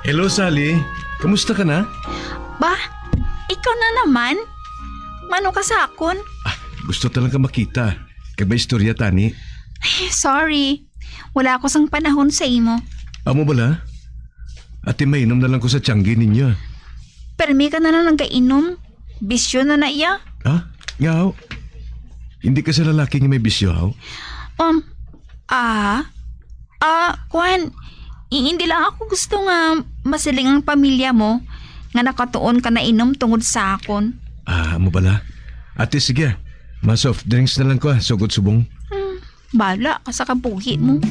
Hello, Sally. Kamusta ka na? Ba, ikaw na naman? Mano ka sa akon? Ah, gusto ta lang ka makita. Kag may istorya tani. Ay, sorry. Wala ako sang panahon sa imo. Amo bala? Ati, mainom na lang ko sa tiyanggi ninyo. Permi ka na lang nagainom. Bisyo na na iya. Ha? Nga, haw? Hindi ka sa lalaki nga may bisyo, haw? Um, ah, ah, kuwan, i-, hindi lang ako gusto nga masiling ang pamilya mo nga nakatuon ka na inom tungod sa akon. Ah, amo bala? Ate, sige. Mga soft drinks na lang ko, ah, sugod subong. Hmm, bala ka sa kabuhi mo.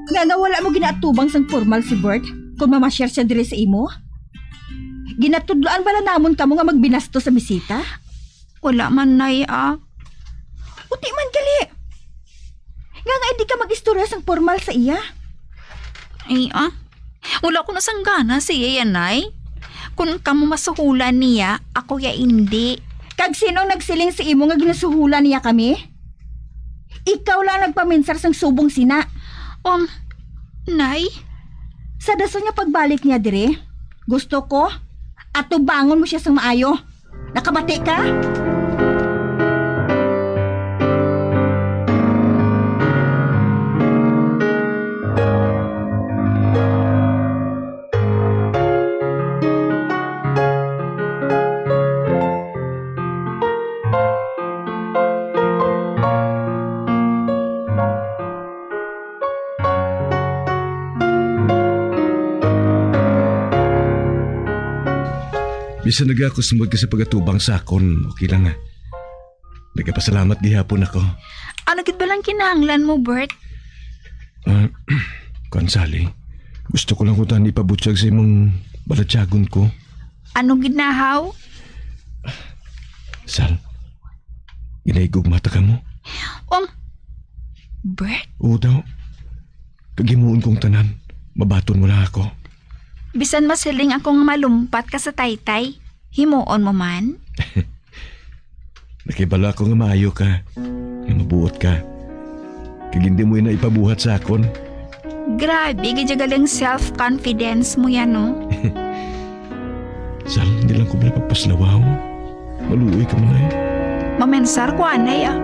Nga nawala mo ginaatubang sang formal si Bert kung mamasyar siya diri sa imo? Ginatudloan bala namon kamo nga magbinasto sa bisita? Wala man, Nay, ah. Uti man gali. Nga nga hindi ka mag-istorya sang formal sa iya? Ay, ah. Wala ko na sang gana sa iya, Nay. Kung kamo masuhulan niya, ako ya indi. Kag sino ang nagsiling sa imo nga ginasuhulan niya kami? Ikaw lang nagpaminsar sang subong sina. Um, Nay? Sa dason nga pagbalik niya diri, gusto ko, atubangon mo siya sang maayo. Nakabati ka? Bisan nagakusmod ka sa pagatubang sa akon, okay lang, ah. Nagapasalamat gihapon ako. Ano gid ba lang kinahanglan mo, Bert? Ah, kuwan, Sally, gusto ko lang kutan ipabutyag sa imong balatyagon ko. Ano gid na, haw? Sal, ginahigugma ta kamo? Um, Bert? Oo daw. Kag himuon kong tanan. Mabaton mo lang ako. Bisan masiling ako nga malumpat ka sa taytay, himuon mo man? Nakibalo ako nga maayo ka, nga mabuot ka. Kag hindi mo ina ipabuhat sa akon. Grabe gid ya galing self-confidence mo yan, no? Sal, hindi lang ko bala pagpaslawaw. Maluoy ka man ay. Mamensar ko anay, ah.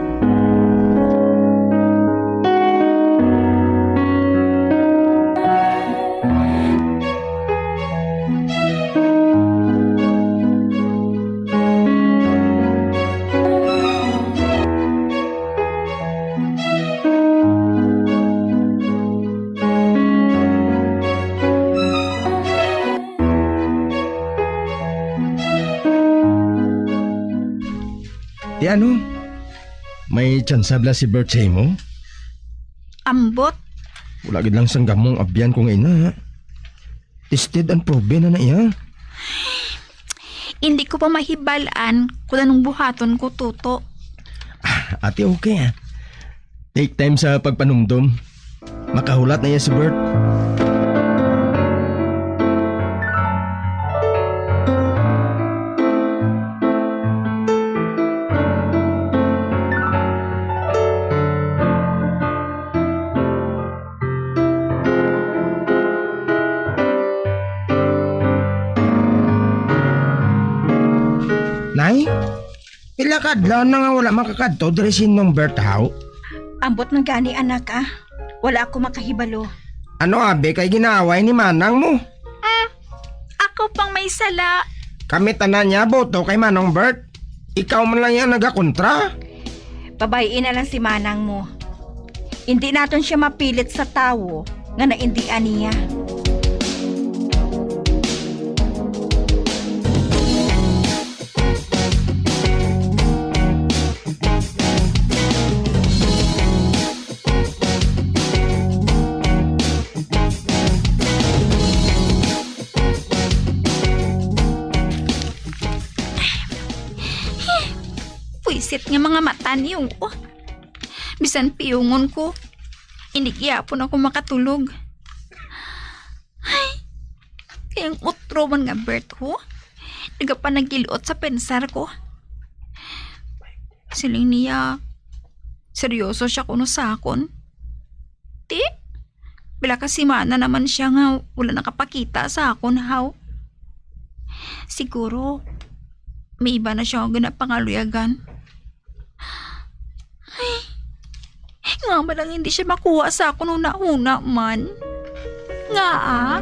Ti ano? May tsansa bala si Bert sa imo? Ambot. Wala gid lang sang gamong abyan ko nga ina. Tested and proven na na iya. Hindi ko pa mahibal-an kung anong buhaton ko, Toto. Ah, ate, okay, ah. Take time sa pagpanumdom. Makahulat na iya si Bert. Nay, pila ka adlaw na nga wala makakadto diri si Nong Bert, haw? Ambot man gani, anak, ah. Wala ako makahibalo. Ano abi kay ginaaway ni manang mo? Mm, ako pang may sala. Kami tanan niya boto kay Manong Bert. Ikaw man lang yan nagakontra. Pabay-i na lang si manang mo. Indi naton siya mapilit sa tawo nga naindian niya. Pwisit nga mga mata niyo. Oh. Bisan piyungon ko, hindi gyapon ako makatulog. Ay, kay ang utro man nga Bert, ho, nagapanagil-ot sa pensar ko. Siling niya, seryoso siya kuno sa akon. Ti, pila ka semana naman siya nga wala nakapakita sa akon, haw. Siguro, may iba na siya nga ginapangaluyagan. Ay, nga man lang hindi siya makuha sa akon huna-huna man. Nga, ah?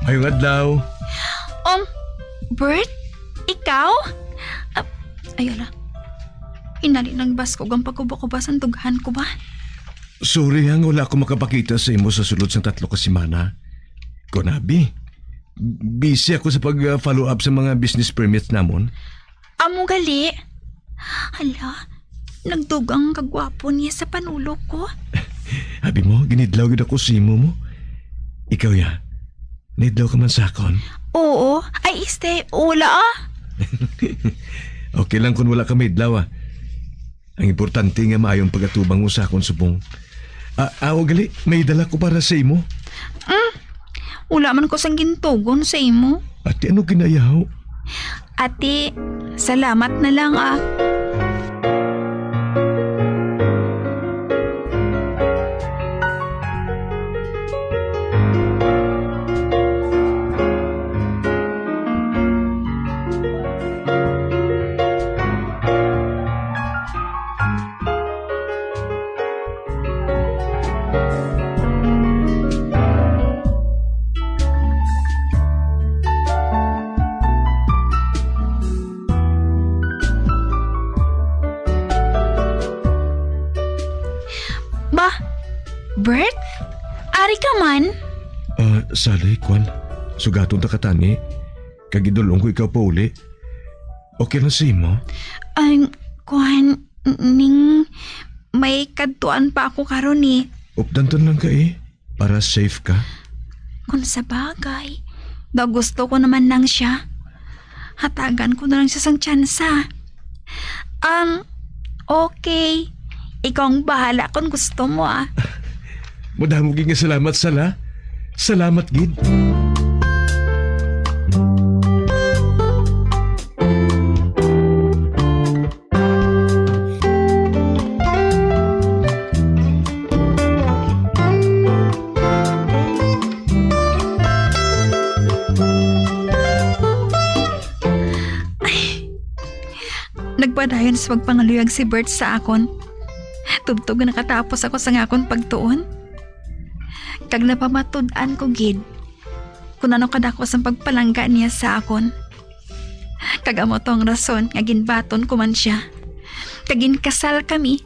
Mayong adlaw. Um, Bert? Ikaw? Ah, ay, ala. Hinali nang baskog ang pagkubakubas ang dughan ko ba? Sorry nga wala ako makapakita sa imo sa sulod sang tatlo ka semana. Kunabi, busy ako sa pag-follow up sa mga business permits namon. Amo gali. Hala, nagdugang kagwapo niya sa panulok ko. Abi mo, ginidlaw gid ako sa imo mo. Ikaw ya, nidlaw ka man sa akon? Oo. Ay, este, wala ah. Okay lang kung wala ka maidlaw ah. Ang importante nga maayong pag-atubang mo sa akon subong. Ah, awa gali, may dala ko para sa imo. Mm, wala man ko sang gintugon sa imo. Ate, ano ginayaw? Ate, salamat na lang ah. Ba, Bert? Ari ka man? Ah, Sally, kwan. Sugaton ta ka tani. Kag idul-ong ko ikaw pauli. Okay lang sa imo? Ay, kwan, ning may kadtuan pa ako karon eh. Updanton lang ka eh, para safe ka. Kung sa bagay, ba gusto ko naman nang siya. Hatagan ko na lang siya sang tsansa. Um, okay. Ikaw ang bahala kung gusto mo ah. Madamo gid nga salamat, Sala. Salamat gid. Ay, nagpadayon sa pagpangaluyag si Bert sa akon. Tubtob nga nakatapos ako sa akon pagtuon. Kag napamatud-an ko gid kung ano kadako sang pagpalangga niya sa akon. Kag amo to ang rason nga ginbaton ko man sia. Kag ginkasal kami.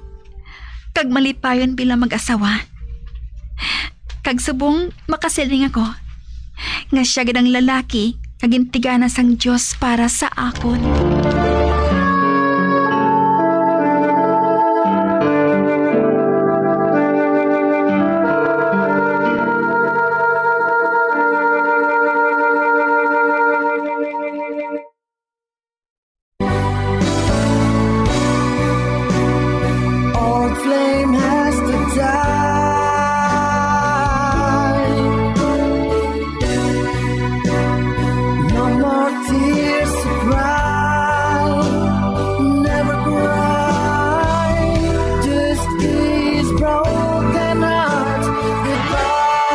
Kag malipayon bilang mag-asawa. Kag subong makasiling ako nga sia gid ang lalaki nga gintigana sang Dios para sa akon. Old flame has to die. No more tears to cry. Never cry. Just these broken hearts. Goodbye.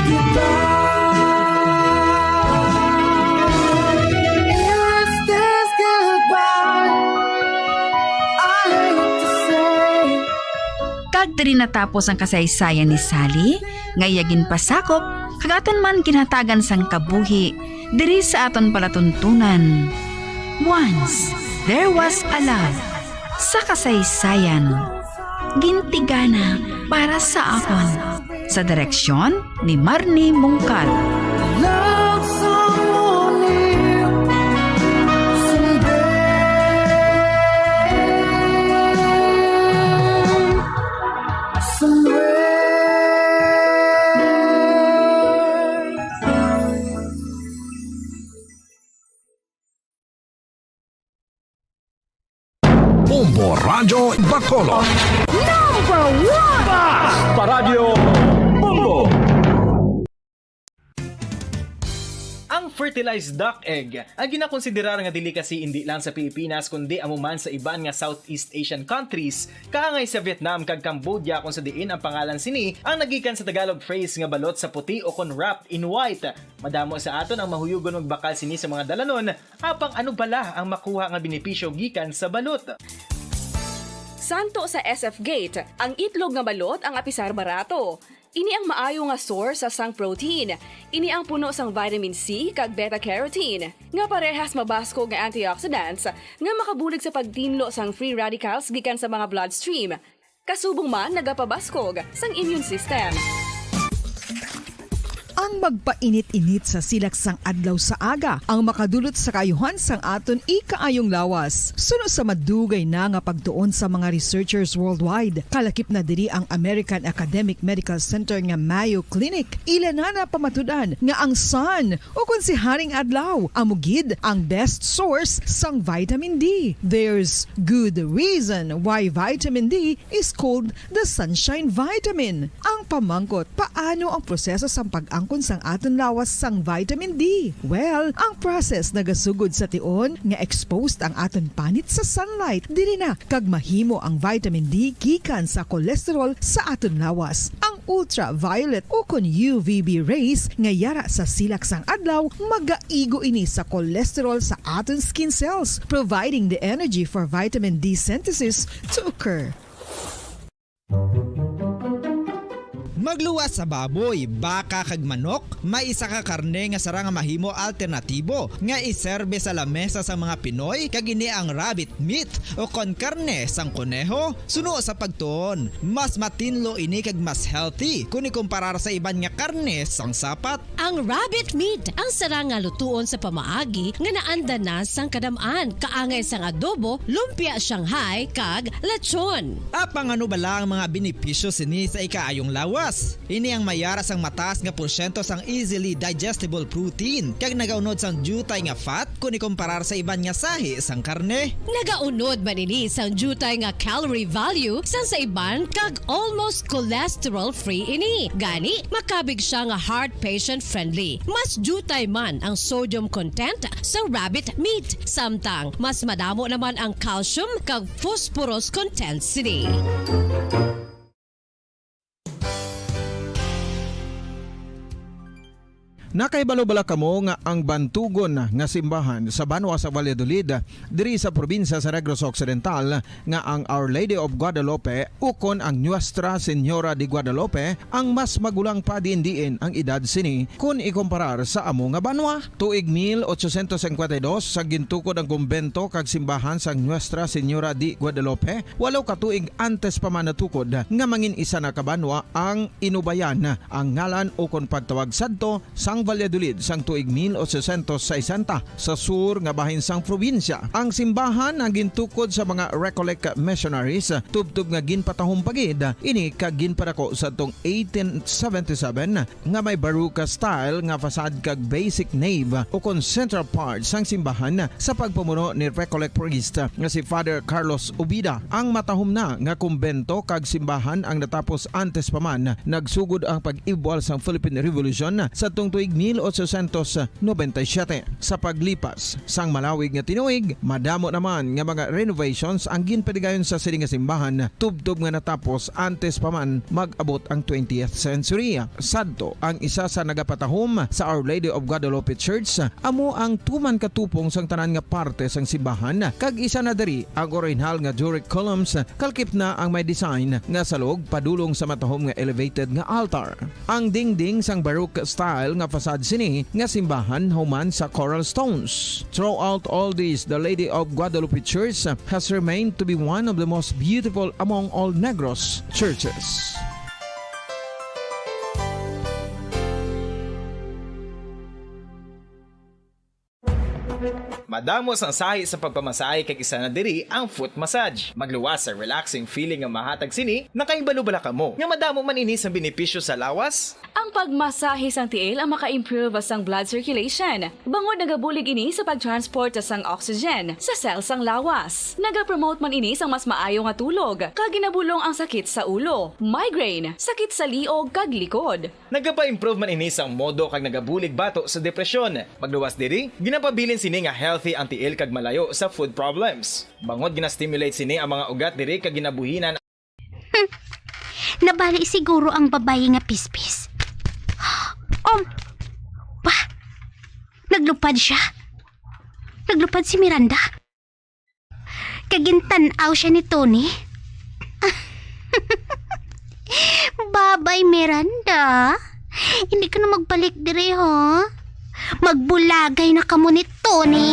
Goodbye. Is this goodbye? I hate to say. Kag diri natapos ang kasaysayan ni Sally, nga iya ginpasakop, kag aton man ginhatagan sang kabuhi diri sa aton palatuntunan. Once, there was a love. Sa kasaysayan. Gintigana para sa akon, sa direksyon ni Marnie Mungkal. Love someone new, someday, somewhere. Bombo Radyo Bacolod. Number one! Basta Radyo Bombo! Ang fertilized duck egg, ang ginakonsiderar nga delicacy indi lang sa Pilipinas, kundi amo man sa iban nga Southeast Asian countries, kaangay sa Vietnam kag Cambodia, kung sa diin ang pangalan sini ang nagikan sa Tagalog phrase nga balot sa puti o kon wrapped in white. Madamo sa aton ang mahuyogon magbakal sini sa mga dalanon, apang ano bala ang makuha nga benepisyo gikan sa balot? Santo sa S F Gate, ang itlog nga balot ang apisar barato. Ini ang maayo nga source sa sang protein. Ini ang puno sang vitamin C kag beta carotene, nga parehas mabaskog nga antioxidants nga makabulig sa pagtinlo sang free radicals gikan sa mga bloodstream. Kasubong man nagapabaskog sang immune system. Ang magpainit-init sa silak sang adlaw sa aga ang makadulot sa kaayuhan sang aton ikaayong lawas. Suno sa madugay na nga pagtuon sa mga researchers worldwide, kalakip na diri ang American Academic Medical Center nga Mayo Clinic. Ila na napamatud-an nga ang sun, o kon si Haring Adlaw, amo gid ang best source sang vitamin D. There's good reason why vitamin D is called the sunshine vitamin. Ang pamangkot, paano ang proseso sang pag-angkon sang aton lawas sang vitamin D? Well, ang process nagasugod sa tion nga exposed ang aton panit sa sunlight. Diri na kag mahimo ang vitamin D gikan sa cholesterol sa aton lawas. Ang ultraviolet o kon U V B rays nga yara sa silak sang adlaw, magaigo ini sa cholesterol sa aton skin cells, providing the energy for vitamin D synthesis to occur. Magluwas sa baboy, baka, kag manok, may isa ka karne nga sarang nga mahimo alternatibo nga iserbe sa lamesa sang mga Pinoy, kag ini ang rabbit meat o kon karne sang koneho. Suno sa pagtuon, mas matinlo ini kag mas healthy kon ikumparar sa iban nga karne sang sapat. Ang rabbit meat ang sarang nga lutuon sa pamaagi nga naanda na sang kadam-an, kaangay sang adobo, lumpia Shanghai, kag lechon. Apang ano bala ang mga benepisyo sini sa ikaayong lawas? Ini ang mayara sang mataas nga porsyento sang easily digestible protein, kag nagaunod sang diutay nga fat kon ikumparar sa iban nga sahi sang karne. Nagaunod man ini sang diutay nga calorie value sang sa iban, kag almost cholesterol-free ini. Gani, makabig sia nga heart patient-friendly. Mas diutay man ang sodium content sang rabbit meat, samtang mas madamo naman ang calcium kag phosphorus content sini. Nakahibalo bala kamo nga ang bantugon nga simbahan sa banwa sa Valladolid, diri sa probinsya sa Negros Occidental, nga ang Our Lady of Guadalupe ukon ang Nuestra Señora de Guadalupe ang mas magulang pa diin-diin ang edad sini kon ikumparar sa amo nga banwa? Tuig mil ochocientos cincuenta y dos, sa gintukod ang kumbento kag simbahan sang Nuestra Señora de Guadalupe, walo ka tuig antes pa man natukod nga mangin isa na ka banwa ang Inubayan ang ngalan ukon pagtawag sadto sang Valladolid sang tuig mil ochocientos sesenta sa sur nga bahin sang probinsya. Ang simbahan ang gintukod sa mga Recollect missionaries tubtob nga ginpatahom pa gid ini kag ginpadako sadtong eighteen seventy-seven nga may Baroque style nga facade kag basic nave ukon central part sang simbahan sa pagpamuno ni Recollect priest nga si Father Carlos Ubida. Ang matahom na nga kumbento kag simbahan ang natapos antes pa man nagsugod ang pag-ibwal sang Philippine Revolution sadtong tuig mil ochocientos noventa y siete. Sa paglipas sang malawig nga tinuig, madamo naman nga mga renovations ang ginpatigayon sa sini nga simbahan tubtob nga natapos antes pa man mag-abot ang twentieth century. Sadto, ang isa sa nagapatahom sa Our Lady of Guadalupe Church amo ang tuman ka tupong sang tanan nga parte sang simbahan, kag isa na diri ang orihinal nga Doric columns, kalkip na ang may design nga salog padulong sa matahom nga elevated nga altar. Ang dingding sang Baroque style nga Sad sini nga simbahan human sa Coral Stones. Throughout all this, the Lady of Guadalupe Church has remained to be one of the most beautiful among all Negros churches. Madamo sang sahi sa pagpamasahe kag isa na diri ang foot massage. Magluwas sa relaxing feeling nga mahatag sini. Nakahibalo bala kamo nga madamo man ini sang benepisyo sa lawas? Ang pagmasahe sang tiil ang maka-improve sang blood circulation, bangod nagabulig ini sa pag-transport sang oxygen sa cell sang lawas. Nagapromote man ini sang mas maayo nga tulog, kag ginabulong ang sakit sa ulo, migraine, sakit sa liog kag likod. Nagapa-improve man ini sang modo kag nagabulig bato sa depresyon. Magluwas diri, ginapabilin sini nga healthy ang tiil kag malayo sa food problems. Bangod gina-stimulate sini ang mga ugat diri kag ginabuhinan. Nabali siguro ang babayi nga pispis. Um, bah, naglupad siya. Naglupad si Miranda. Kag gintan-aw siya ni Tony. Babay, Miranda. Hindi ka na magbalik diri, ha? Magbulagay na kamo ni Tony.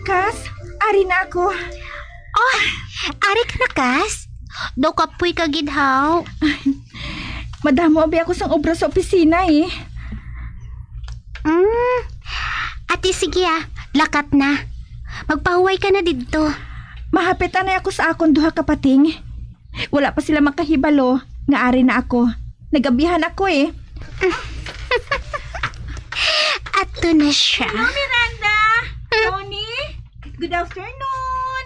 Kas, ari na ako. Oh, ari ka na, Kas? Daw kapoy ka gid, haw. Madamo abi ako sang obra sa opisina eh. Mm. Ati, sige ah, lakat na. Magpahuway ka na didto. Mahapit anay ako sa akon duha ka pating. Wala pa sila makahibalo nga ari na ako. Nagabihan ako eh. Ato na siya. Hello, Miranda! Tony! Good afternoon!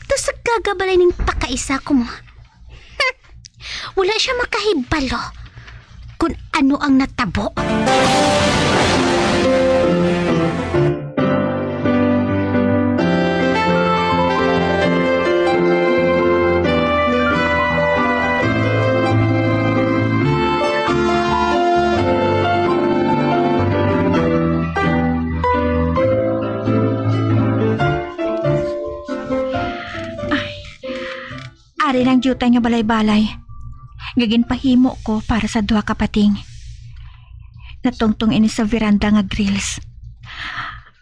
Tusag ka gabalay ning pakaisa ko mo. Wala siya makahibalo kung ano ang natabo. Ari ang diutay nga balay-balay nga ginpahimo ko para sa duha ka pating. Natungtong ini sa veranda nga grills.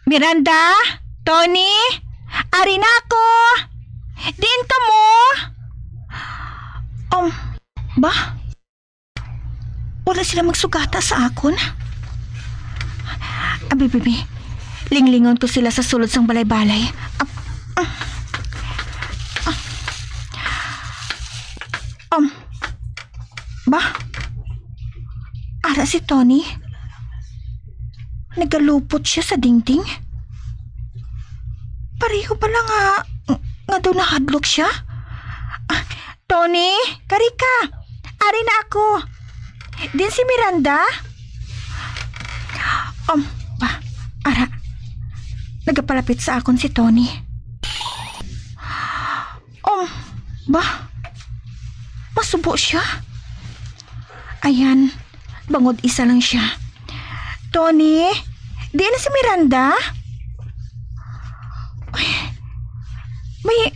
Miranda! Tony! Ari na ako! Diin ka mo? Um, ba? Wala sila magsugata sa akon? Abi, bibi, linglingon ko sila sa sulod sang balay-balay. Ah, ah, ah. Um, ba? Ara si Tony. Nagalupot siya sa dingding. Pareho pala nga, nga daw nahadlok siya. Ah, Tony, kari ka. Ari na ako. Din si Miranda? Um, ba, ara. Nagapalapit sa akon si Tony. Um, ba? Masubo siya? Ayan, bangod isa lang siya. Tony, di na si Miranda? Ay, may,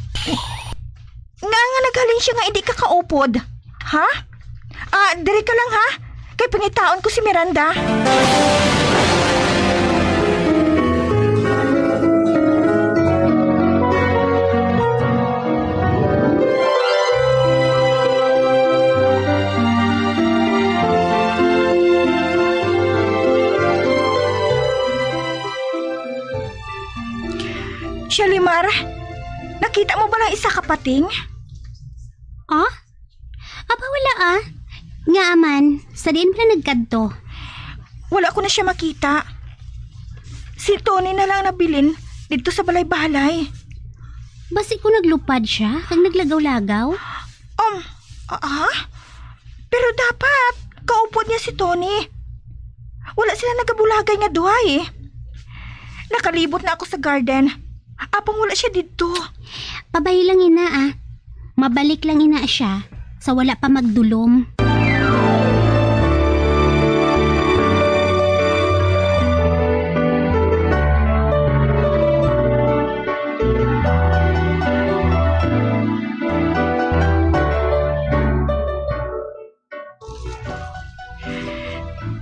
nga nga naghalin siya nga hindi ka kaupod. Ha? Ah, diri ka lang ha? Kay pangitaon ko si Miranda. Shalimar, nakita mo ba lang isa ka pating? Ah? Aba, wala ah. Nga aman, sa diin pala nagkadto? Wala ko na siya makita. Si Tony na lang nabilin dito sa balay-balay. Basi ko naglupad siya, kag naglagaw-lagaw? Um, ah? Pero dapat, kaupod niya si Tony. Wala sila nagabulagay nga duha eh. Nakalibot na ako sa garden. Apang wala siya didto. Pabay lang ina, ah. Mabalik lang ina siya sa wala pa magdulom.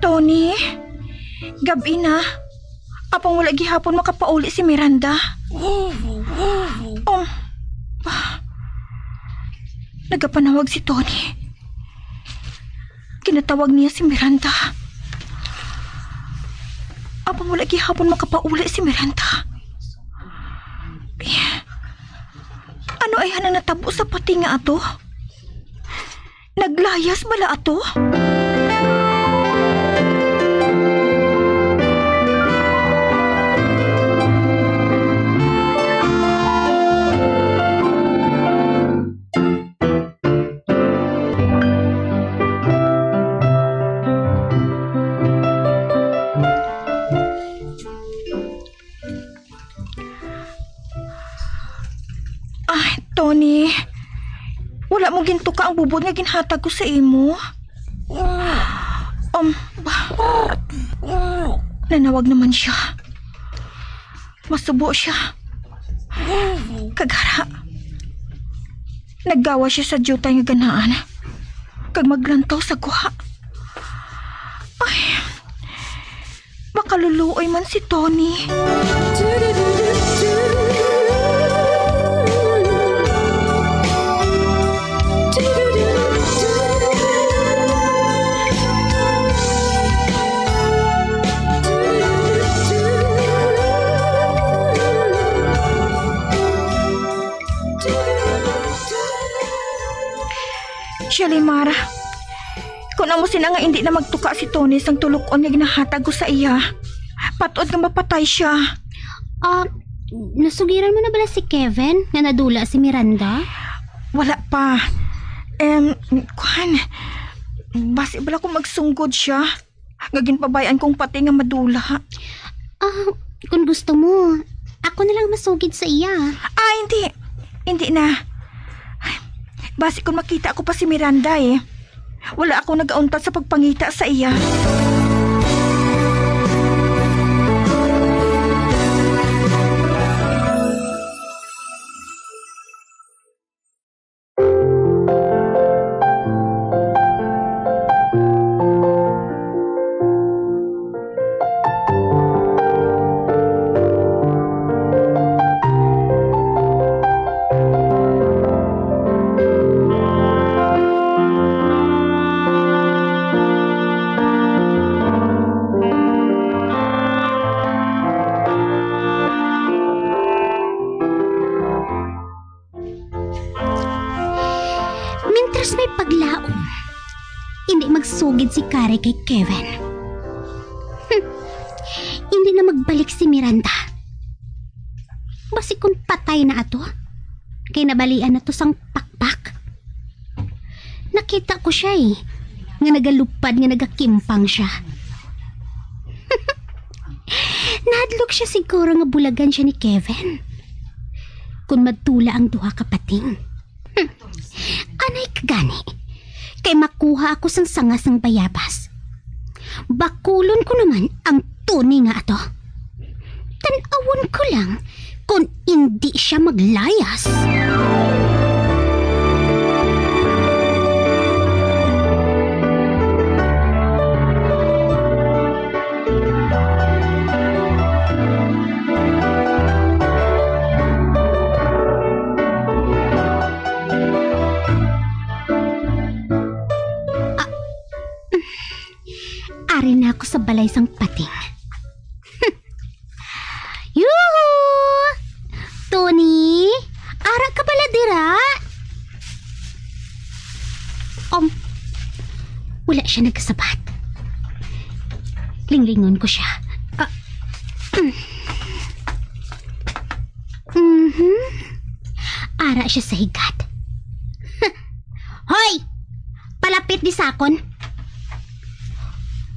Tony, gab-i na. Apang wala gihapon makapauli si Miranda. Um, ah, nagapanawag si Tony. Ginatawag niya si Miranda. Apang wala gihapon makapauli si Miranda. Ano ay hanang natabo sa pati nga ato? Naglayas bala ato? Ay, Tony. Wala mo gintuka ang bubod nga ginhatag ko sa imo? Um, ba? Nanawag naman siya. Masubo siya. Kag ara, naggawas siya sa diutay nga ganaan. Kag maglantaw sa guha. Ay, makaluluoy man si Tony. Shalimar, kun amo sina nga indi na magtuka si Tony sang tulok-on nga ginahatag ko sa iya, pat-od nga mapatay siya. Ah, nasugiran mo na bala si Kevin nga nadula si Miranda? Wala pa. Em, kuan, basi bala kung magsunggod siya nga ginpabay-an kong pati nga madula. Ah, kung gusto mo, ako na lang masugid sa iya. Ah, hindi. Hindi na. Basi kung makita ko pa si Miranda eh. Wala ako nagauntat sa pagpangita sa iya. Mintras may paglaom, hindi magsugid si Kari kay Kevin. Hmm. Hindi na magbalik si Miranda. Basi kung patay na ato, kay nabalian na to sang pakpak. Nakita ko siya eh, nga nagalupad nga nagakimpang siya. Nahadlok siya siguro nga bulagan siya ni Kevin. Kung madula ang duha ka pating. Hmm. Anay ka gani, kay makuha ako sang sanga sang bayabas. Bakulon ko naman ang Tony nga ato. Tan-awon ko lang kon indi siya maglayas. Ah, ari na ako sa balay sang pating. Yuhu! Tony, ara ka pala dira? Um, wala siya nagkasabat. Linglingon ko siya. Ah, mm. Mhm. Ara siya sa higad. Hoy! Palapit di sa akon.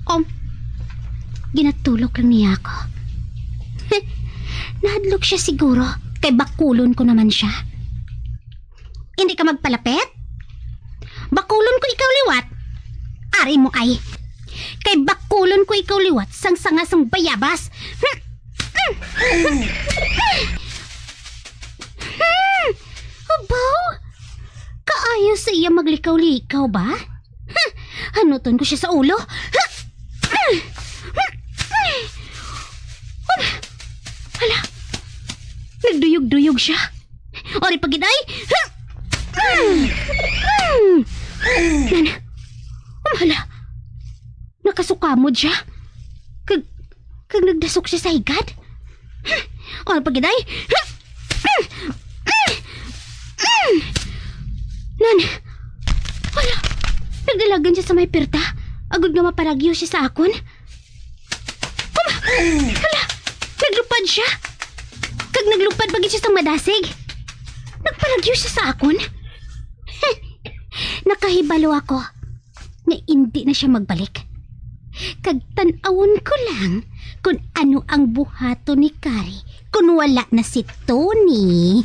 Um, ginatulok lang niya ako. Nahadlok siya siguro Kay bakulon ko naman siya. Hindi ka magpalapit? Bakulon ko ikaw liwat. Ari mo ay. Kay bakulon ko ikaw liwat sang sanga sang bayabas. Hmm. Abaw! Kaayo sa iya maglikaw-likaw ba? Huh! Hanuton ko siya sa ulo. Huh! Hala! Nagduyog-duyog siya. Ori pa gid ay. Nana. Hala. Nakasukamod siya. Kag, kag nagdasok siya sa higad. Ori pa gid ay. Nan. Hala. Nagdalagan siya sa may pirta. Agod nga mapalagyo siya sa akon. Hala! Naglupad siya! Kag naglupad pa gid siya sang madasig. Nagpalagyo siya sa akon. Nakahibalo ako nga indi na siya magbalik. Kag tan-awon ko lang kon ano ang buhaton ni Kari kon wala na si Tony.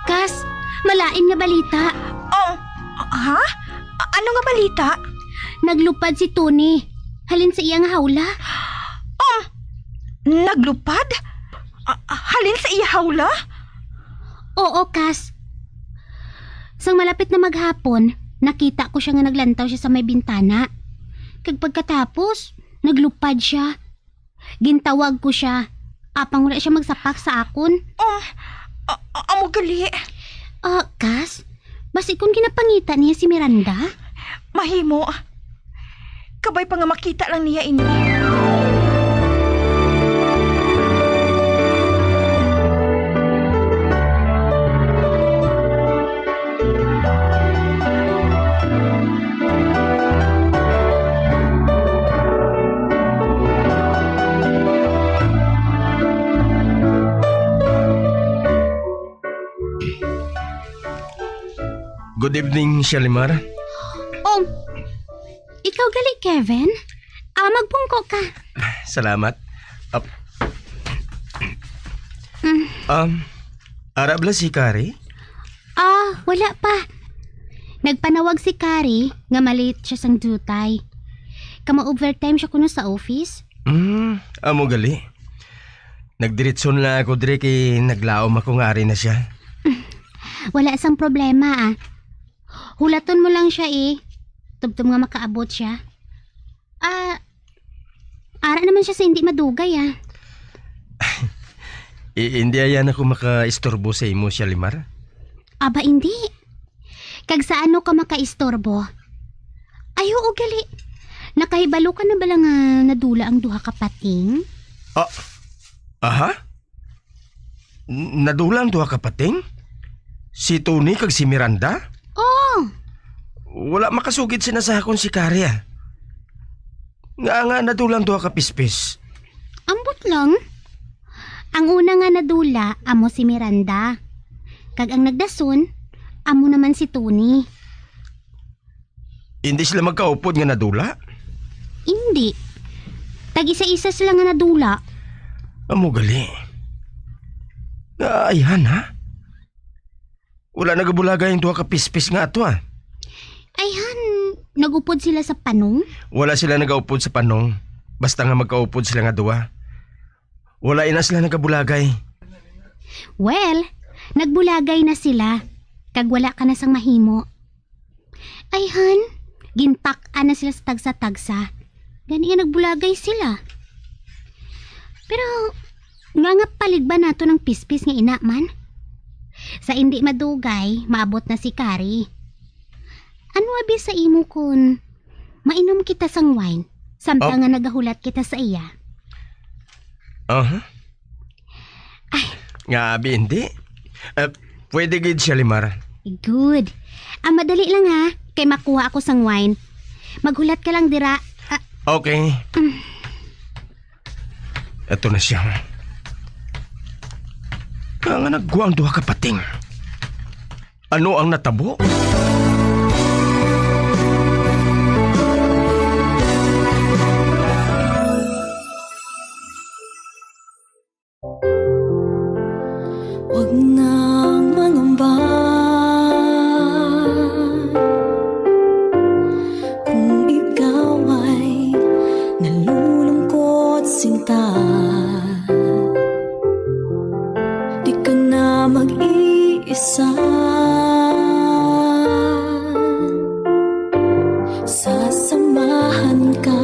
Kas, malain nga balita. Oh, ha? A- ano nga balita? Naglupad si Tony. Halin sa iya nga hawla. Oh, naglupad? A- halin sa iya hawla? Oo, Kas. Sang malapit na maghapon, nakita ko siya nga naglantaw siya sa may bintana. Kag pagkatapos, naglupad siya. Gintawag ko siya, apang wala siya magsapak sa akon. Oh, a- a- amo gali. Ah, Kas, basi kon ginapangita niya si Miranda? Mahimo. Kabay pa nga makita lang niya ini. Good evening, Shalimar. Oh, ikaw gali, Kevin? Ah, magpungko ka. Salamat. Ap- Mm. Um, ara bala si Kari? Ah, wala pa. Nagpanawag si Kari nga malate siya sang dutay. Kamo overtime siya kuno sa office. Mm, amo gali. Nagdiretso na lang ako diri kay naglaom ako nga ari na siya. Wala sang problema, ah. Hulaton mo lang siya, eh. Tubtob nga makaabot siya. Ah, ara naman siya sa hindi madugay, ah. I- hindi ayan ako makaistorbo sa imo, Shalimar. Aba, hindi. Kag sa ano ka makaistorbo? Ay, oo, gali. Nakahibalo ka na bala nga nadula ang duha ka pating? Ah, aha? N- nadula ang duha ka pating? Si Tony kag si Miranda? Oh. Wala makasugid sina sa akon si Kari, ah. Nga nga nadula ang duha ka pispis? Ambot lang. Ang una nga nadula amo si Miranda. Kag ang nagdason amo naman si Tony. Hindi sila magkaupod nga nadula? Hindi. Tag-isa-isa sila nga nadula. Amo gali. Nga ayhan, ha? Wala nagabulagay ang duha ka pispis nga ato, ah. Ayhan, nag-upod sila sa panong? Wala sila nagaupod sa panong. Basta nga magkaupod sila nga duha. Wala ina sila nagabulagay. Well, nagbulagay na sila. Kag wala ka na sang mahimo. Ayhan, gintak-an na sila sa tagsa-tagsa. Gani nga nagbulagay sila. Pero, nga nga paligban nato ng pispis nga ina man? Sa indi madugay, maabot na si Kari. Ano abi sa imo kun mainom kita sang wine, samtang Op. nga nagahulat kita sa iya? Aha. Ay. Nga abi, hindi? Eh, pwede gid siya, Limar. Good. Ah, madali lang ha, kay makuha ako sang wine. Maghulat ka lang dira. Ah, Okay. Ito na siya. Nga nga nagkuha ang duha ka pating. Ano ang natabo? Huwag nang mangamba kung ikaw ay nalulungkot, sinta. Di ka na mag-iisa. Sasamahan ka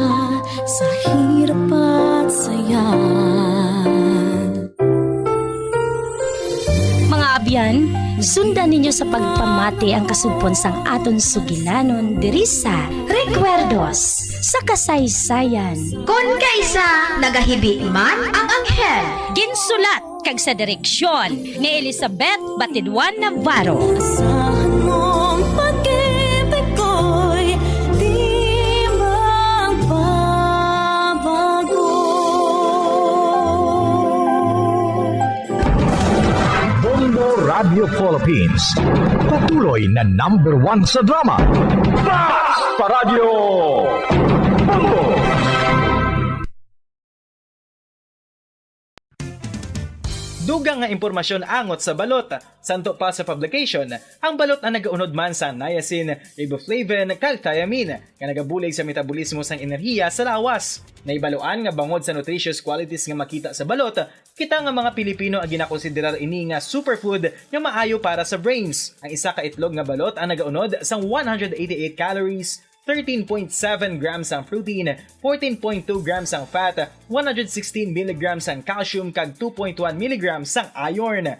sa hirap at saya. Mga abyan, sundan ninyo sa pagpamati ang kasugpon sang aton sugilanon diri sa Recuerdos sa Kasaysayan. Kon kaisa nagahibi man ang anghel. Ginsulat kag sa direksyon ni Elizabeth Batidwan Navarro. Asahan mong pag-ibig ko'y di magbabago. Bombo Radio Philippines, patuloy na number one sa drama. Basta Radyo Bombo! Dugang nga impormasyon angot sa balot. Santo pa sa publication, ang balot ang nagaunod man sa niacin, riboflavin, kag thiamine, nga nagabulig sa metabolismo sang enerhiya sa lawas. Nahibaluan nga bangod sa nutritious qualities nga makita sa balot, kita nga mga Pilipino ang ginakonsiderar ini nga superfood nga maayo para sa brains. Ang isa ka itlog nga balot ang nagaunod sang one hundred eighty-eight calories, thirteen point seven grams ang protein, fourteen point two grams ang fat, one hundred sixteen milligrams ang calcium, kag two point one milligrams ang iron.